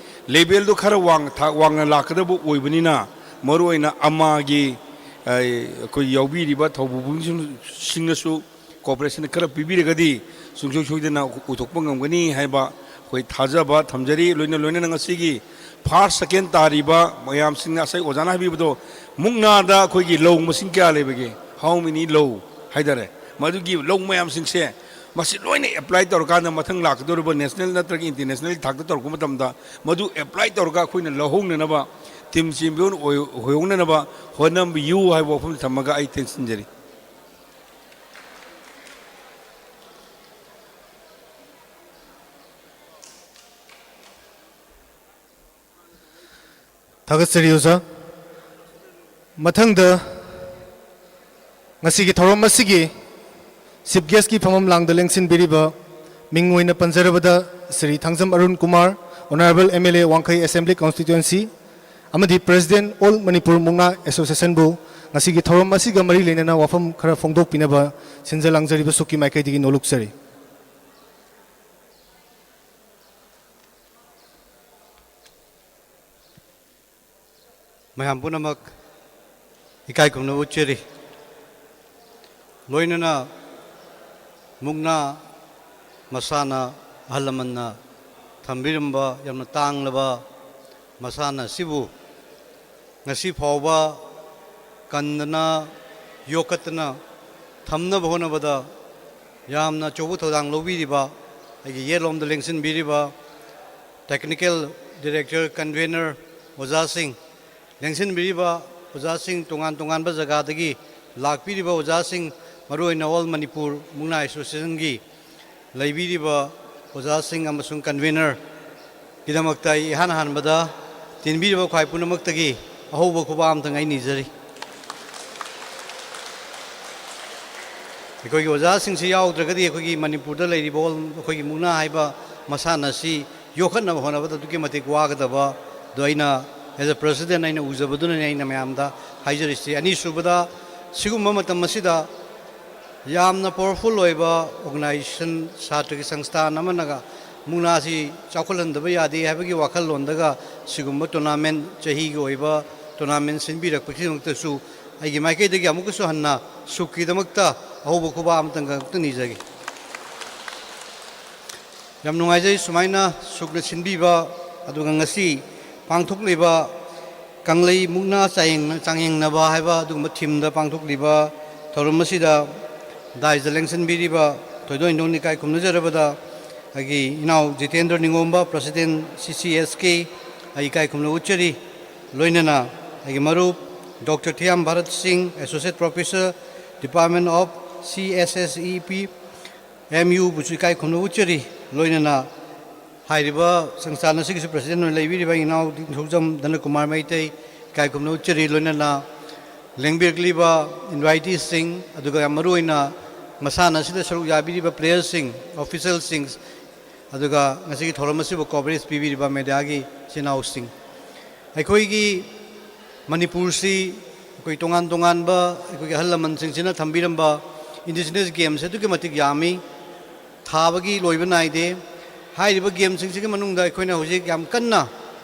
ꯂꯦꯚꯦꯜꯗꯣ ꯈꯔ ꯋꯥꯡ-, ꯊꯥꯛ ꯋꯥꯡꯅ ꯂꯥꯛꯀꯗꯕ ꯑꯣꯏꯕꯅꯤꯅ, ꯃꯔꯨꯑꯣꯏꯅ ꯑꯃꯥꯒꯤ, ꯑ, ꯑꯩꯈꯣꯏ ꯌꯥꯎꯕꯤꯔꯤꯕ ꯊꯧꯄꯨꯕꯝꯁꯤꯡꯅꯁꯨ ꯀꯣꯑꯣꯄꯔꯦꯁꯟ ꯈꯔ ꯄꯤꯕꯤꯔꯒꯗꯤ ꯁꯨꯡꯁꯣꯏ ꯁꯣꯏꯗꯅ ꯎꯊꯣꯛꯄ ꯉꯝꯒꯅꯤ ꯍꯥꯏꯕ ꯑꯩꯈꯣꯏ ꯊꯥꯖꯕ ꯊꯝꯖꯔꯤ꯫ ꯂꯣꯏꯅ ꯂꯣꯏꯅꯅ ꯉꯁꯤꯒꯤ ꯐꯥꯔꯁ, ꯁꯦꯀꯦꯟ ꯇꯥꯔꯤꯕ ꯃꯌꯥꯝꯁꯤꯡꯅ, ꯉꯁꯥꯏ ꯑꯣꯖꯥꯅ ꯍꯥꯏꯕꯤꯕꯗꯣ, ꯃꯨꯛꯅꯥꯗ ꯑꯩꯈꯣꯏꯒꯤ ꯂꯧ ꯃꯁꯤꯡ ꯀꯌꯥ ꯂꯩꯕꯒꯦ, how many ꯂꯧ ꯍꯥꯏꯇꯥꯔꯦ, ꯃꯗꯨꯒꯤ ꯂꯧ ꯃꯌꯥꯝꯁꯤꯡꯁꯦ ꯃꯁꯤ ꯂꯣꯏꯅ ꯑꯦꯄ꯭ꯂꯥꯏ ꯇꯧꯔꯀꯥꯟꯗ ꯃꯊꯪ ꯂꯥꯛꯀꯗꯧꯔꯤꯕ ꯅꯦꯁꯅꯦꯜ ꯅꯠꯇ꯭ꯔꯒ ꯏꯟꯇꯔꯅꯦꯁꯅꯦꯜꯒꯤ ꯊꯥꯛꯇ ꯇꯧꯔꯛꯄ ꯃꯇꯝꯗ ꯃꯗꯨ ꯑꯦꯄ꯭ꯂꯥꯏ ꯇꯧꯔꯒ ꯑꯩꯈꯣꯏꯅ ꯂꯧꯍꯧꯅꯅꯕ, ꯇꯤꯝ ꯆꯦꯝꯄꯤꯌꯟ ꯑꯣꯏ-, ꯑꯣꯏꯍꯧꯅꯅꯕ ꯍꯣꯠꯅꯕꯤꯌꯨ ꯍꯥꯏꯕ ꯋꯥꯐꯝ ꯊꯝꯃꯒ ꯑꯩ ꯇꯦꯟꯁꯤꯟꯖꯔꯤ꯫ ꯊꯥꯒꯠꯆꯔꯤ ꯑꯣꯖꯥ꯫ ꯃꯊꯪꯗ ꯉꯁꯤꯒꯤ ꯊꯧꯔꯝ ꯑꯁꯤꯒꯤ ꯆꯤꯐ ꯒꯦꯁꯀꯤ ꯐꯝꯐꯝ ꯂꯥꯡꯗ ꯂꯦꯡꯁꯤꯟꯕꯤꯔꯤꯕ ꯃꯤꯡ ꯑꯣꯏꯅ ꯄꯟꯖꯔꯕꯗ Shri Thangjam Arun Kumar, honourable M L A Wangkhei assembly ꯀꯣꯟꯁꯇꯤꯇ꯭ꯋꯦꯟꯁꯤ ꯑꯃꯗꯤ ꯄ꯭ꯔꯦꯁꯤꯗꯦꯟꯠ ꯑꯣꯜ ꯃꯅꯤꯄꯨꯔ ꯃꯨꯛꯅꯥ ꯑꯦꯁꯣꯁꯤꯌꯦꯁꯟꯕꯨ ꯉꯁꯤꯒꯤ ꯊꯧꯔꯝ ꯑꯁꯤꯒ ꯃꯔꯤ ꯂꯩꯅꯅ ꯋꯥꯐꯝ ꯈꯔ ꯐꯣꯡꯗꯣꯛꯄꯤꯅꯕ ꯁꯤꯟꯖ ꯂꯥꯡꯖꯔꯤꯕ ꯁꯨꯛꯀꯤ ꯃꯥꯏꯀꯩꯗꯒꯤ ꯅꯣꯂꯨꯛꯆꯔꯤ꯫ ꯃꯌꯥꯝ ꯄꯨꯝꯅꯃꯛ ꯏꯀꯥꯏ ꯈꯨꯝꯅꯕ ꯎꯠꯆꯔꯤ꯫ ꯂꯣꯏꯅꯅ ꯃꯨꯛꯅꯥ ꯃꯁꯥꯟꯅ ꯑꯍꯜ ꯂꯃꯟꯅ ꯊꯝꯕꯤꯔꯝꯕ ꯌꯥꯝꯅ ꯇꯥꯡꯂꯕ ꯃꯁꯥꯟꯅ ꯑꯁꯤꯕꯨ ꯉꯁꯤ ꯐꯥꯎꯕ ꯀꯟꯗꯅ ꯌꯣꯛꯈꯠꯇꯅ ꯊꯝꯅꯕ ꯍꯣꯠꯅꯕꯗ ꯌꯥꯝꯅ ꯑꯆꯧꯕ ꯊꯧꯗꯥꯡ ꯂꯧꯕꯤꯔꯤꯕ ꯑꯩꯒꯤ ꯌꯦꯠꯂꯣꯝꯗ ꯂꯦꯡꯁꯤꯟꯕꯤꯔꯤꯕ technical director, convener ꯑꯣꯖꯥꯁꯤꯡ, ꯂꯦꯡꯁꯤꯟꯕꯤꯔꯤꯕ ꯑꯣꯖꯥꯁꯤꯡ, ꯇꯣꯉꯥꯟ ꯇꯣꯉꯥꯟꯕ ꯖꯒꯥꯗꯒꯤ ꯂꯥꯛꯄꯤꯔꯤꯕ ꯑꯣꯖꯥꯁꯤꯡ, ꯃꯔꯨꯑꯣꯏꯅ ꯑꯣꯜ ꯃꯅꯤꯄꯨꯔ ꯃꯨꯛꯅꯥ ꯑꯦꯁꯣꯁꯤꯌꯦꯁꯟꯒꯤ ꯂꯩꯕꯤꯔꯤꯕ ꯑꯣꯖꯥꯁꯤꯡ ꯑꯃꯁꯨꯡ convener ꯒꯤꯗꯃꯛꯇ ꯑꯩ ꯏꯍꯥꯟ ꯍꯥꯟꯕꯗ ꯇꯤꯟꯕꯤꯔꯤꯕ ꯈ꯭ꯋꯥꯏ ꯄꯨꯝꯅꯃꯛꯇꯒꯤ ꯑꯍꯧꯕ ꯈꯨꯕꯥꯛ ꯑꯃꯇꯪ ꯑꯩ ꯅꯤꯖꯔꯤ꯫ ꯑꯩꯈꯣꯏꯒꯤ ꯑꯣꯖꯥꯁꯤꯡꯁꯤ ꯌꯥꯎꯗ꯭ꯔꯒꯗꯤ ꯑꯩꯈꯣꯏꯒꯤ ꯃꯅꯤꯄꯨꯔꯗ ꯂꯩꯔꯤꯕ ꯑꯣꯜ-, ꯑꯩꯈꯣꯏꯒꯤ ꯃꯨꯛꯅꯥ ꯍꯥꯏꯕ ꯃꯁꯥꯟꯅ ꯑꯁꯤ ꯌꯣꯛꯈꯠꯅꯕ ꯍꯣꯠꯅꯕꯗ ꯑꯗꯨꯛꯀꯤ ꯃꯇꯤꯛ ꯋꯥꯒꯗꯕ ꯑꯗꯣ ꯑꯩꯅ as a president ꯑꯩꯅ ꯎꯖꯕꯗꯨꯅꯅꯦ ꯑꯩꯅ ꯃꯌꯥꯝꯗ ꯍꯥꯏꯖꯔꯤꯁꯤ꯫ ꯑꯅꯤꯁꯨꯕꯗ, ꯁꯤꯒꯨꯝꯕ ꯃꯇꯝ ꯑꯁꯤꯗ ꯌꯥꯝꯅ powerful ꯑꯣꯏꯕ organization, ꯁꯥꯇ꯭ꯔꯒꯤ ꯁꯪꯁꯊꯥꯟ ꯑꯃꯅꯒ ꯃꯨꯛꯅꯥꯁꯤ ꯆꯥꯎꯈꯠꯍꯟꯗꯕ ꯌꯥꯗꯦ ꯍꯥꯏꯕꯒꯤ ꯋꯥꯈꯜꯂꯣꯟꯗꯒ ꯁꯤꯒꯨꯝꯕ tournament, ꯆꯍꯤꯒꯤ ꯑꯣꯏꯕ tournament ꯁꯤꯟꯕꯤꯔꯛꯄꯒꯤꯗꯃꯛꯇꯁꯨ ꯑꯩꯒꯤ ꯃꯥꯏꯀꯩꯗꯒꯤ ꯑꯃꯨꯛꯀꯁꯨ ꯍꯟꯅ ꯁꯨꯛꯀꯤꯗꯃꯛꯇ ꯑꯍꯧꯕ ꯈꯨꯕꯥꯛ ꯑꯃꯇꯪ ꯈꯛꯇ ꯅꯤꯖꯒꯦ꯫ ꯌꯥꯝ ꯅꯨꯡꯉꯥꯏꯖꯩ ꯁꯨꯃꯥꯏꯅ ꯁꯨꯛꯅ ꯁꯤꯟꯕꯤꯕ, ꯑꯗꯨꯒ ꯉꯁꯤ ꯄꯥꯡꯊꯣꯛꯂꯤꯕ ꯀꯪꯂꯩ ꯃꯨꯛꯅꯥ ꯆꯥꯌꯦꯡ-, ꯆꯥꯡꯌꯦꯡꯅꯕ ꯍꯥꯏꯕ ꯑꯗꯨꯒꯨꯝꯕ theme ꯗ ꯄꯥꯡꯊꯣꯛꯂꯤꯕ ꯊꯧꯔꯝ ꯑꯁꯤꯗ dais ꯗ ꯂꯦꯡꯁꯤꯟꯕꯤꯔꯤꯕ ꯊꯣꯏꯗꯣꯛ ꯍꯦꯟꯗꯣꯛꯅ ꯏꯀꯥꯏ ꯈꯨꯝꯅꯖꯔꯕꯗ ꯑꯩꯒꯤ ꯏꯅꯥꯎ Jitendra ꯅꯤꯉꯣꯝꯕ, president C C S K, ꯑꯩ ꯏꯀꯥꯏ ꯈꯨꯝꯅꯕ ꯎꯠꯆꯔꯤ꯫ ꯂꯣꯏꯅꯅ ꯑꯩꯒꯤ ꯃꯔꯨꯞ Doctor ꯊꯤꯌꯥꯝ ꯚꯥꯔꯠ ꯁꯤꯡ, associate professor, Department of C S S E P, M U ꯕꯨꯁꯨ ꯏꯀꯥꯏ ꯈꯨꯝꯅꯕ ꯎꯠꯆꯔꯤ꯫ ꯂꯣꯏꯅꯅ ꯍꯥꯏꯔꯤꯕ ꯁꯪꯁꯊꯥꯟ ꯑꯁꯤꯒꯤꯁꯨ ꯄ꯭ꯔꯁꯤꯗꯦꯟ ꯑꯣꯏꯅ ꯂꯩꯕꯤꯔꯤꯕ ꯏꯅꯥꯎ ꯅꯤꯡꯊꯧꯖꯝ ꯙꯅꯀꯨꯃꯥꯔ ꯃꯩꯇꯩ, ꯏꯀꯥꯏ ꯈꯨꯝꯅꯧ ꯆꯦꯔꯤ, ꯂꯣꯏꯅꯅ ꯂꯦꯡꯕꯤꯔꯛꯂꯤꯕ ꯏꯟꯚꯥꯏꯇꯤꯁꯁꯤꯡ, ꯑꯗꯨꯒ ꯌꯥꯝ ꯃꯔꯨꯑꯣꯏꯅ ꯃꯁꯥꯟꯅ ꯑꯁꯤꯗ ꯁꯔꯨꯛ ꯌꯥꯕꯤꯔꯤꯕ ꯄ꯭ꯂꯦꯌꯔꯁꯤꯡ, ꯑꯣꯐꯤꯁꯤꯌꯦꯜꯁꯤꯡ, ꯑꯗꯨꯒ ꯉꯁꯤꯒꯤ ꯊꯧꯔꯝ ꯑꯁꯤꯕꯨ ꯀꯣꯚꯔꯦꯖ ꯄꯤꯕꯤꯔꯤꯕ ꯃꯦꯗꯤꯌꯥꯒꯤ ꯏꯆꯤꯟ ꯏꯅꯥꯎꯁꯤꯡ, ꯑꯩꯈꯣꯏꯒꯤ ꯃꯅꯤꯄꯨꯔꯁꯤ ꯑꯩꯈꯣꯏ ꯇꯣꯉꯥꯟ ꯇꯣꯉꯥꯟꯕ ꯑꯩꯈꯣꯏꯒꯤ ꯑꯍꯜ ꯂꯃꯟꯁꯤꯡꯁꯤꯅ ꯊꯝꯕꯤꯔꯝꯕ ꯏꯟꯗꯤꯖꯤꯅꯁ ꯒꯦꯝꯁꯦ ꯑꯗꯨꯛꯀꯤ ꯃꯇꯤꯛ ꯌꯥꯝꯃꯤ, ꯊꯥꯕꯒꯤ ꯂꯣꯏꯕ ꯅꯥꯏꯗꯦ꯫ ꯍꯥꯏꯔꯤꯕ ꯒꯦꯝꯁꯤꯡꯁꯤꯒꯤ ꯃꯅꯨꯡꯗ ꯑꯩꯈꯣꯏꯅ ꯍꯧꯖꯤꯛ ꯌꯥꯝ ꯀꯟꯅ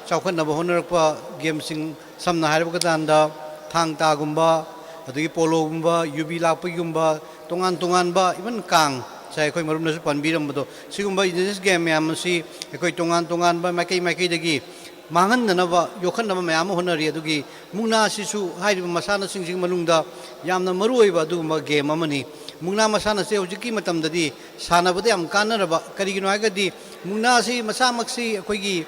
ꯆꯥꯎꯈꯠꯅꯕ ꯍꯣꯠꯅꯔꯛꯄ ꯒꯦꯝꯁꯤꯡ, ꯁꯝꯅ ꯍꯥꯏꯔꯕ ꯀꯥꯟꯗ ꯊꯥꯡ ꯇꯥꯒꯨꯝꯕ, ꯑꯗꯒꯤ ꯄꯣꯂꯣꯒꯨꯝꯕ, ꯌꯨꯕꯤ ꯂꯥꯛꯄꯒꯤꯒꯨꯝꯕ, ꯇꯣꯉꯥꯟ ꯇꯣꯉꯥꯟꯕ, ꯏꯚꯟ ꯀꯥꯡ, ꯉꯁꯥꯏ ꯑꯩꯈꯣꯏ ꯃꯔꯨꯞꯅꯁꯨ ꯄꯟꯕꯤꯔꯝꯕꯗꯣ, ꯁꯤꯒꯨꯝꯕ ꯏꯟꯗꯤꯖꯤꯅꯁ ꯒꯦꯝ ꯃꯌꯥꯝ ꯑꯁꯤ ꯑꯩꯈꯣꯏ ꯇꯣꯉꯥꯟ ꯇꯣꯉꯥꯟꯕ ꯃꯥꯏꯀꯩ ꯃꯥꯏꯀꯩꯗꯒꯤ ꯃꯥꯡꯍꯟꯗꯅꯕ, ꯌꯣꯛꯈꯠꯅꯕ ꯃꯌꯥꯝ ꯑꯃ ꯍꯣꯠꯅꯔꯤ꯫ ꯑꯗꯨꯒꯤ ꯃꯨꯛꯅꯥ ꯑꯁꯤꯁꯨ ꯍꯥꯏꯔꯤꯕ ꯃꯁꯥꯟꯅꯁꯤꯡꯁꯤꯒꯤ ꯃꯅꯨꯡꯗ ꯌꯥꯝꯅ ꯃꯔꯨꯑꯣꯏꯕ ꯑꯗꯨꯒꯨꯝꯕ ꯒꯦꯝ ꯑꯃꯅꯤ꯫ ꯃꯨꯛꯅꯥ ꯃꯁꯥꯟꯅꯁꯦ ꯍꯧꯖꯤꯛꯀꯤ ꯃꯇꯝꯗꯗꯤ ꯁꯥꯟꯅꯕꯗ ꯌꯥꯝ ꯀꯥꯟꯅꯔꯕ, ꯀꯔꯤꯒꯤꯅꯣ ꯍꯥꯏꯔꯒꯗꯤ ꯃꯨꯛꯅꯥ ꯑꯁꯤ ꯃꯁꯥꯃꯛꯁꯤ ꯑꯩꯈꯣꯏꯒꯤ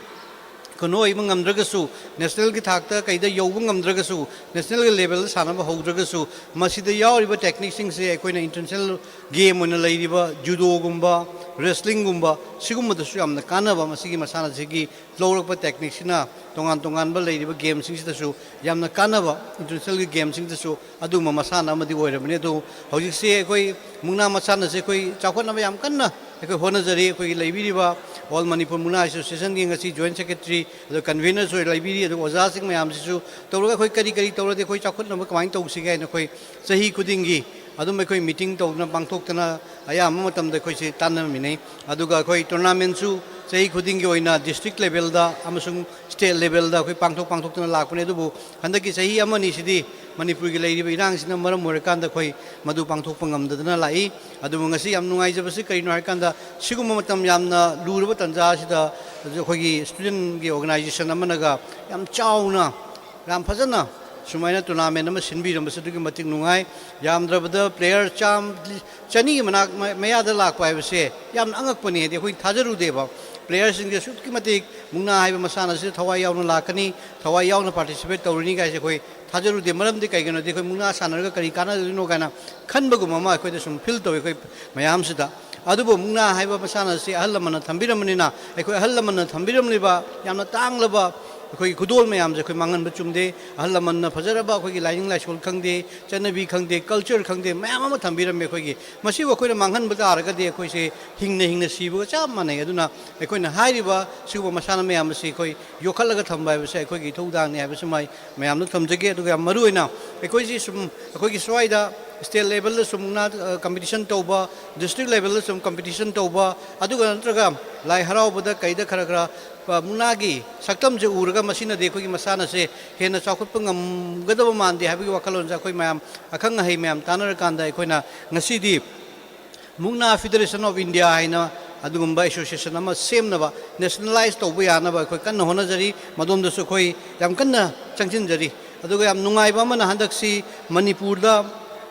ꯀꯩꯅꯣ ꯑꯣꯏꯕ ꯉꯝꯗ꯭ꯔꯒꯁꯨ, ꯅꯦꯁꯅꯦꯜꯒꯤ ꯊꯥꯛꯇ ꯀꯩꯗ ꯌꯧꯕ ꯉꯝꯗ꯭ꯔꯒꯁꯨ, ꯅꯦꯁꯅꯦꯜꯒꯤ ꯂꯦꯚꯦꯜꯗ ꯁꯥꯟꯅꯕ ꯍꯧꯗ꯭ꯔꯒꯁꯨ, ꯃꯁꯤꯗ ꯌꯥꯎꯔꯤꯕ ꯇꯦꯛꯅꯤꯛꯁꯤꯡꯁꯦ ꯑꯩꯈꯣꯏꯅ ꯏꯟꯇꯔꯅꯦꯁꯅꯦꯜ ꯒꯦꯝ ꯑꯣꯏꯅ ꯂꯩꯔꯤꯕ ꯖꯨꯗꯣꯒꯨꯝꯕ, ꯔꯦꯁꯂꯤꯡꯒꯨꯝꯕ, ꯁꯤꯒꯨꯝꯕꯗꯁꯨ ꯌꯥꯝꯅ ꯀꯥꯟꯅꯕ, ꯃꯁꯤꯒꯤ ꯃꯁꯥꯟꯅꯁꯤꯒꯤ ꯂꯧꯔꯛꯄ ꯇꯦꯛꯅꯤꯛꯁꯤꯅ ꯇꯣꯉꯥꯟ ꯇꯣꯉꯥꯟꯕ ꯂꯩꯔꯤꯕ ꯒꯦꯝꯁꯤꯡꯁꯤꯗꯁꯨ ꯌꯥꯝꯅ ꯀꯥꯟꯅꯕ, ꯏꯟꯇꯔꯅꯦꯁꯅꯦꯜꯒꯤ ꯒꯦꯝꯁꯤꯡꯗꯁꯨ ꯑꯗꯨꯒꯨꯝꯕ ꯃꯁꯥꯟꯅ ꯑꯃꯗꯤ ꯑꯣꯏꯔꯕꯅꯤ꯫ ꯑꯗꯨ ꯍꯧꯖꯤꯛꯁꯦ ꯑꯩꯈꯣꯏ ꯃꯨꯛꯅꯥ ꯃꯁꯥꯟꯅꯁꯦ ꯑꯩꯈꯣꯏ ꯆꯥꯎꯈꯠꯅꯕ ꯌꯥꯝ ꯀꯟꯅ ꯑꯩꯈꯣꯏ ꯍꯣꯠꯅꯖꯔꯤ꯫ ꯑꯩꯈꯣꯏꯒꯤ ꯂꯩꯕꯤꯔꯤꯕ ꯑꯣꯜ ꯃꯅꯤꯄꯨꯔ ꯃꯨꯛꯅꯥ ꯑꯦꯁꯣꯁꯤꯌꯦꯁꯟꯒꯤ ꯉꯁꯤ ꯖꯣꯏꯟ ꯁꯦꯀ꯭ꯔꯦꯇꯔꯤ, ꯑꯗꯨꯒ ꯀꯟꯚꯤꯅꯔꯁꯨ ꯂꯩꯕꯤꯔꯤ, ꯑꯗꯨꯒ ꯑꯣꯖꯥꯁꯤꯡ ꯃꯌꯥꯝꯁꯤꯁꯨ ꯇꯧꯔꯒ ꯑꯩꯈꯣꯏ ꯀꯔꯤ ꯀꯔꯤ ꯇꯧꯔꯗꯤ ꯑꯩꯈꯣꯏ ꯆꯥꯎꯈꯠꯅꯕ ꯀꯃꯥꯏꯅ ꯇꯧꯁꯤꯒꯦ ꯍꯥꯏꯅ ꯑꯩꯈꯣꯏ ꯆꯍꯤ ꯈꯨꯗꯤꯡꯒꯤ ꯑꯗꯨꯝ ꯑꯩꯈꯣꯏ ꯃꯤꯇꯤꯡ ꯇꯧꯗꯅ ꯄꯥꯡꯊꯣꯛꯇꯅ ꯑꯌꯥꯝꯕ ꯃꯇꯝꯗ ꯑꯩꯈꯣꯏꯁꯤ ꯇꯥꯟꯅꯃꯤꯟꯅꯩ꯫ ꯑꯗꯨꯒ ꯑꯩꯈꯣꯏ ꯇꯣꯔꯅꯥꯃꯦꯟꯁꯨ ꯆꯍꯤ ꯈꯨꯗꯤꯡꯒꯤ ꯑꯣꯏꯅ ꯗꯤꯁꯇ꯭ꯔꯤꯛ ꯂꯦꯚꯦꯜꯗ ꯑꯃꯁꯨꯡ ꯁ꯭ꯇꯦꯠ ꯂꯦꯚꯦꯜꯗ ꯑꯩꯈꯣꯏ ꯄꯥꯡꯊꯣꯛ ꯄꯥꯡꯊꯣꯛꯇꯅ ꯂꯥꯛꯄꯅꯦ꯫ ꯑꯗꯨꯕꯨ ꯍꯟꯗꯛꯀꯤ ꯆꯍꯤ ꯑꯃꯅꯤꯁꯤꯗꯤ ꯃꯅꯤꯄꯨꯔꯒꯤ ꯂꯩꯔꯤꯕ ꯏꯔꯥꯡꯁꯤꯅ ꯃꯔꯝ ꯑꯣꯏꯔꯀꯥꯟꯗ ꯑꯩꯈꯣꯏ ꯃꯗꯨ ꯄꯥꯡꯊꯣꯛꯄ ꯉꯝꯗꯗꯅ ꯂꯥꯛꯏ꯫ ꯑꯗꯨꯕꯨ ꯉꯁꯤ ꯌꯥꯝ ꯅꯨꯡꯉꯥꯏꯖꯕꯁꯤ ꯀꯔꯤꯅꯣ ꯍꯥꯏꯔꯀꯥꯟꯗ, ꯁꯤꯒꯨꯝꯕ ꯃꯇꯝ ꯌꯥꯝꯅ ꯂꯨꯔꯕ ꯇꯥꯟꯖꯥ ꯑꯁꯤꯗ ꯑꯩꯈꯣꯏꯒꯤ ꯁ꯭ꯇꯨꯗꯦꯟꯒꯤ ꯑꯣꯔꯒꯅꯥꯏꯖꯦꯁꯟ ꯑꯃꯅꯒ ꯌꯥꯝ ꯆꯥꯎꯅ, ꯌꯥꯝ ꯐꯖꯅ ꯁꯨꯃꯥꯏꯅ ꯇꯣꯔꯅꯥꯃꯦꯟ ꯑꯃ ꯁꯤꯟꯕꯤꯔꯝꯕꯁꯦ ꯑꯗꯨꯛꯀꯤ ꯃꯇꯤꯛ ꯅꯨꯡꯉꯥꯏ꯫ ꯌꯥꯝꯗ꯭ꯔꯕꯗ ꯄ꯭ꯂꯦꯌꯔ ꯆꯥꯝ, ꯆꯅꯤꯒꯤ ꯃꯅꯥꯛ ꯃ-, ꯃꯌꯥꯗ ꯂꯥꯛꯄ ꯍꯥꯏꯕꯁꯦ ꯌꯥꯝꯅ ꯑꯉꯛꯄꯅꯤ꯫ ꯍꯥꯏꯗꯤ ꯑꯩꯈꯣꯏ ꯊꯥꯖꯔꯨꯗꯦꯕ, ꯄ꯭ꯂꯦꯌꯔꯁꯤꯡꯁꯦ ꯑꯁꯨꯛꯀꯤ ꯃꯇꯤꯛ ꯃꯨꯛꯅꯥ ꯍꯥꯏꯕ ꯃꯁꯥꯟꯅ ꯑꯁꯤꯗ ꯊꯋꯥꯏ ꯌꯥꯎꯅ ꯂꯥꯛꯀꯅꯤ, ꯊꯋꯥꯏ ꯌꯥꯎꯅ ꯄꯥꯔꯇꯤꯁꯤꯄꯦꯠ ꯇꯧꯔꯅꯤ ꯀꯥꯏꯁꯦ ꯑꯩꯈꯣꯏ ꯊꯥꯖꯔꯨꯗꯦ꯫ ꯃꯔꯝꯗꯤ ꯀꯩꯒꯤꯅꯣꯗꯤ ꯑꯩꯈꯣꯏ ꯃꯨꯛꯅꯥ ꯁꯥꯟꯅꯔꯒ ꯀꯔꯤ ꯀꯥꯟꯅꯗꯣꯏꯅꯣ ꯀꯥꯏꯅ ꯈꯟꯕꯒꯨꯝꯕ ꯑꯃ ꯑꯩꯈꯣꯏꯗ ꯁꯨꯝ ꯐꯤꯜ ꯇꯧꯏ ꯑꯩꯈꯣꯏ ꯃꯌꯥꯝꯁꯤꯗ꯫ ꯑꯗꯨꯕꯨ ꯃꯨꯛꯅꯥ ꯍꯥꯏꯕ ꯃꯁꯥꯟꯅ ꯑꯁꯤ ꯑꯍꯜ ꯂꯃꯟꯅ ꯊꯝꯕꯤꯔꯝꯕꯅꯤꯅ, ꯑꯩꯈꯣꯏ ꯑꯍꯜ ꯂꯃꯟꯅ ꯊꯝꯕꯤꯔꯝꯂꯤꯕ ꯌꯥꯝꯅ ꯇꯥꯡꯂꯕ ꯑꯩꯈꯣꯏꯒꯤ ꯈꯨꯗꯣꯜ ꯃꯌꯥꯝꯁꯦ ꯑꯩꯈꯣꯏ ꯃꯥꯡꯍꯟꯕ ꯆꯨꯝꯗꯦ꯫ ꯑꯍꯜ ꯂꯃꯟꯅ ꯐꯖꯔꯕ ꯑꯩꯈꯣꯏꯒꯤ ꯂꯥꯏꯅꯤꯡ ꯂꯥꯏꯁꯣꯜ ꯈꯪꯗꯦ, ꯆꯠꯅꯕꯤ ꯈꯪꯗꯦ, ꯀꯜꯆꯔ ꯈꯪꯗꯦ, ꯃꯌꯥꯝ ꯑꯃ ꯊꯝꯕꯤꯔꯝꯃꯦ ꯑꯩꯈꯣꯏꯒꯤ꯫ ꯃꯁꯤꯕꯨ ꯑꯩꯈꯣꯏꯅ ꯃꯥꯡꯍꯟꯕ ꯇꯥꯔꯒꯗꯤ ꯑꯩꯈꯣꯏꯁꯦ ꯍꯤꯡꯅ ꯍꯤꯡꯅ ꯁꯤꯕꯒ ꯆꯞ ꯃꯥꯟꯅꯩ꯫ ꯑꯗꯨꯅ ꯑꯩꯈꯣꯏꯅ ꯍꯥꯏꯔꯤꯕ ꯁꯤꯒꯨꯝꯕ ꯃꯁꯥꯟꯅ ꯃꯌꯥꯝ ꯑꯁꯤ ꯑꯩꯈꯣꯏ ꯌꯣꯛꯈꯠꯂꯒ ꯊꯝꯕ ꯍꯥꯏꯕꯁꯦ ꯑꯩꯈꯣꯏꯒꯤ ꯏꯊꯧꯗꯥꯡꯅꯤ ꯍꯥꯏꯕꯁꯤꯃ ꯑꯩ ꯃꯌꯥꯝꯗ ꯊꯝꯖꯒꯦ꯫ ꯑꯗꯨꯒ ꯌꯥꯝ ꯃꯔꯨꯑꯣꯏꯅ ꯑꯩꯈꯣꯏꯁꯤ ꯁꯨꯝ ꯑꯩꯈꯣꯏꯒꯤ ꯁ꯭ꯋꯥꯏꯗ ꯁ꯭ꯇꯦꯠ ꯂꯦꯕꯦꯜꯗ ꯁꯨꯝ ꯃꯨꯛꯅꯥ, ꯑ, ꯀꯝꯄꯤꯇꯤꯁꯟ ꯇꯧꯕ, ꯗꯤꯁꯇ꯭ꯔꯤꯛ ꯂꯦꯕꯦꯜꯗ ꯁꯨꯝ ꯀꯝꯄꯤꯇꯤꯁꯟ ꯇꯧꯕ, ꯑꯗꯨꯒ ꯅꯠꯇ꯭ꯔꯒ ꯂꯥꯏ ꯍꯔꯥꯎꯕꯗ ꯀꯩꯗ ꯈꯔ ꯈꯔ, ꯑ, ꯃꯨꯛꯅꯥꯒꯤ ꯁꯛꯇꯝꯁꯦ ꯎꯔꯒ ꯃꯁꯤꯅꯗꯤ ꯑꯩꯈꯣꯏꯒꯤ ꯃꯁꯥꯟꯅꯁꯦ ꯍꯦꯟꯅ ꯆꯥꯎꯈꯠꯄ ꯉꯝꯒꯗꯕ ꯃꯥꯟꯗꯦ ꯍꯥꯏꯕꯒꯤ ꯋꯥꯈꯜꯂꯣꯟꯁꯦ ꯑꯩꯈꯣꯏ ꯃꯌꯥꯝ ꯑꯈꯪ ꯑꯍꯩ ꯃꯌꯥꯝ ꯇꯥꯟꯅꯔꯀꯥꯟꯗ ꯑꯩꯈꯣꯏꯅ ꯉꯁꯤꯗꯤ ꯃꯨꯛꯅꯥ ꯐꯦꯗꯔꯦꯁꯟ ꯑꯣꯐ ꯏꯟꯗꯤꯌꯥ ꯍꯥꯏꯅ ꯑꯗꯨꯒꯨꯝꯕ ꯑꯦꯁꯣꯁꯤꯌꯦꯁꯟ ꯑꯃ ꯁꯦꯝꯅꯕ, ꯅꯦꯁꯅꯦꯂꯥꯏꯁ ꯇꯧꯕ ꯌꯥꯅꯕ ꯑꯩꯈꯣꯏ ꯀꯟꯅ ꯍꯣꯠꯅꯖꯔꯤ꯫ ꯃꯗꯣꯝꯗꯁꯨ ꯑꯩꯈꯣꯏ ꯌꯥꯝ ꯀꯟꯅ ꯆꯪꯁꯤꯟꯖꯔꯤ꯫ ꯑꯗꯨꯒ ꯌꯥꯝ ꯅꯨꯡꯉꯥꯏꯕ ꯑꯃꯅ ꯍꯟꯗꯛꯁꯤ ꯃꯅꯤꯄꯨꯔꯗ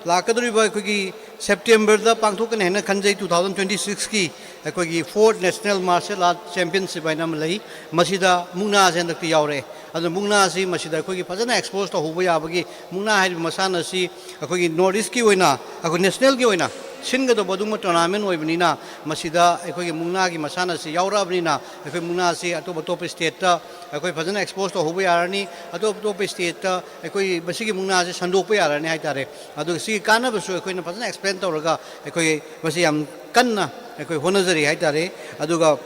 ꯂꯥꯛꯀꯗꯧꯔꯤꯕ ꯑꯩꯈꯣꯏꯒꯤ ꯁꯦꯞꯇꯦꯝꯕꯔꯗ ꯄꯥꯡꯊꯣꯛꯀꯅꯤ ꯍꯥꯏꯅ ꯈꯟꯖꯩ, two thousand twenty sixꯀꯤ ꯑꯩꯈꯣꯏꯒꯤ fourth National Martial Art Championship ꯍꯥꯏꯅ ꯑꯃ ꯂꯩ꯫ ꯃꯁꯤꯗ ꯃꯨꯛꯅꯥꯁꯦ ꯍꯟꯗꯛꯇꯤ ꯌꯥꯎꯔꯛꯑꯦ꯫ ꯑꯗꯨꯅ ꯃꯨꯛꯅꯥꯁꯤ ꯃꯁꯤꯗ ꯑꯩꯈꯣꯏꯒꯤ ꯐꯖꯅ ꯑꯦꯛꯁꯄꯣꯖ ꯇꯧꯍꯧꯕ ꯌꯥꯕꯒꯤ, ꯃꯨꯛꯅꯥ ꯍꯥꯏꯔꯤꯕ ꯃꯁꯥꯟꯅ ꯑꯁꯤ ꯑꯩꯈꯣꯏꯒꯤ ꯅꯣꯔꯠ ꯏꯁꯀꯤ ꯑꯣꯏꯅ, ꯑꯩꯈꯣꯏ ꯅꯦꯁꯅꯦꯜꯒꯤ ꯑꯣꯏꯅ ꯁꯤꯟꯒꯗꯧꯕ ꯑꯗꯨꯒꯨꯝꯕ ꯇꯣꯔꯅꯥꯃꯦꯟ ꯑꯣꯏꯕꯅꯤꯅ, ꯃꯁꯤꯗ ꯑꯩꯈꯣꯏꯒꯤ ꯃꯨꯛꯅꯥꯒꯤ ꯃꯁꯥꯟꯅ ꯑꯁꯤ ꯌꯥꯎꯔꯛꯑꯕꯅꯤꯅ, ꯑꯩꯈꯣꯏ ꯃꯨꯛꯅꯥ ꯑꯁꯤ ꯑꯇꯣꯞ ꯑꯇꯣꯞꯄ ꯁ꯭ꯇꯦꯠꯇ ꯑꯩꯈꯣꯏ ꯐꯖꯅ ꯑꯦꯛꯁꯄꯣꯖ ꯇꯧꯍꯧꯕ ꯌꯥꯔꯅꯤ꯫ ꯑꯇꯣꯞ ꯑꯇꯣꯞꯄ ꯁ꯭ꯇꯦꯠꯇ ꯑꯩꯈꯣꯏ ꯃꯁꯤꯒꯤ ꯃꯨꯛꯅꯥꯁꯤ ꯁꯟꯗꯣꯛꯄ ꯌꯥꯔꯅꯤ ꯍꯥꯏꯇꯥꯔꯦ꯫ ꯑꯗꯨꯒ ꯁꯤꯒꯤ ꯀꯥꯟꯅꯕꯁꯨ ꯑꯩꯈꯣꯏꯅ ꯐꯖꯅ ꯑꯦꯛꯁꯄ꯭ꯂꯦꯟ ꯇꯧꯔꯒ ꯑꯩꯈꯣꯏ ꯃꯁꯤ ꯌꯥꯝ ꯀꯟꯅ ꯑꯩꯈꯣꯏ ꯍꯣꯠꯅꯖꯔꯤ ꯍꯥꯏꯇꯥꯔꯦ꯫ ꯑꯗꯨꯒ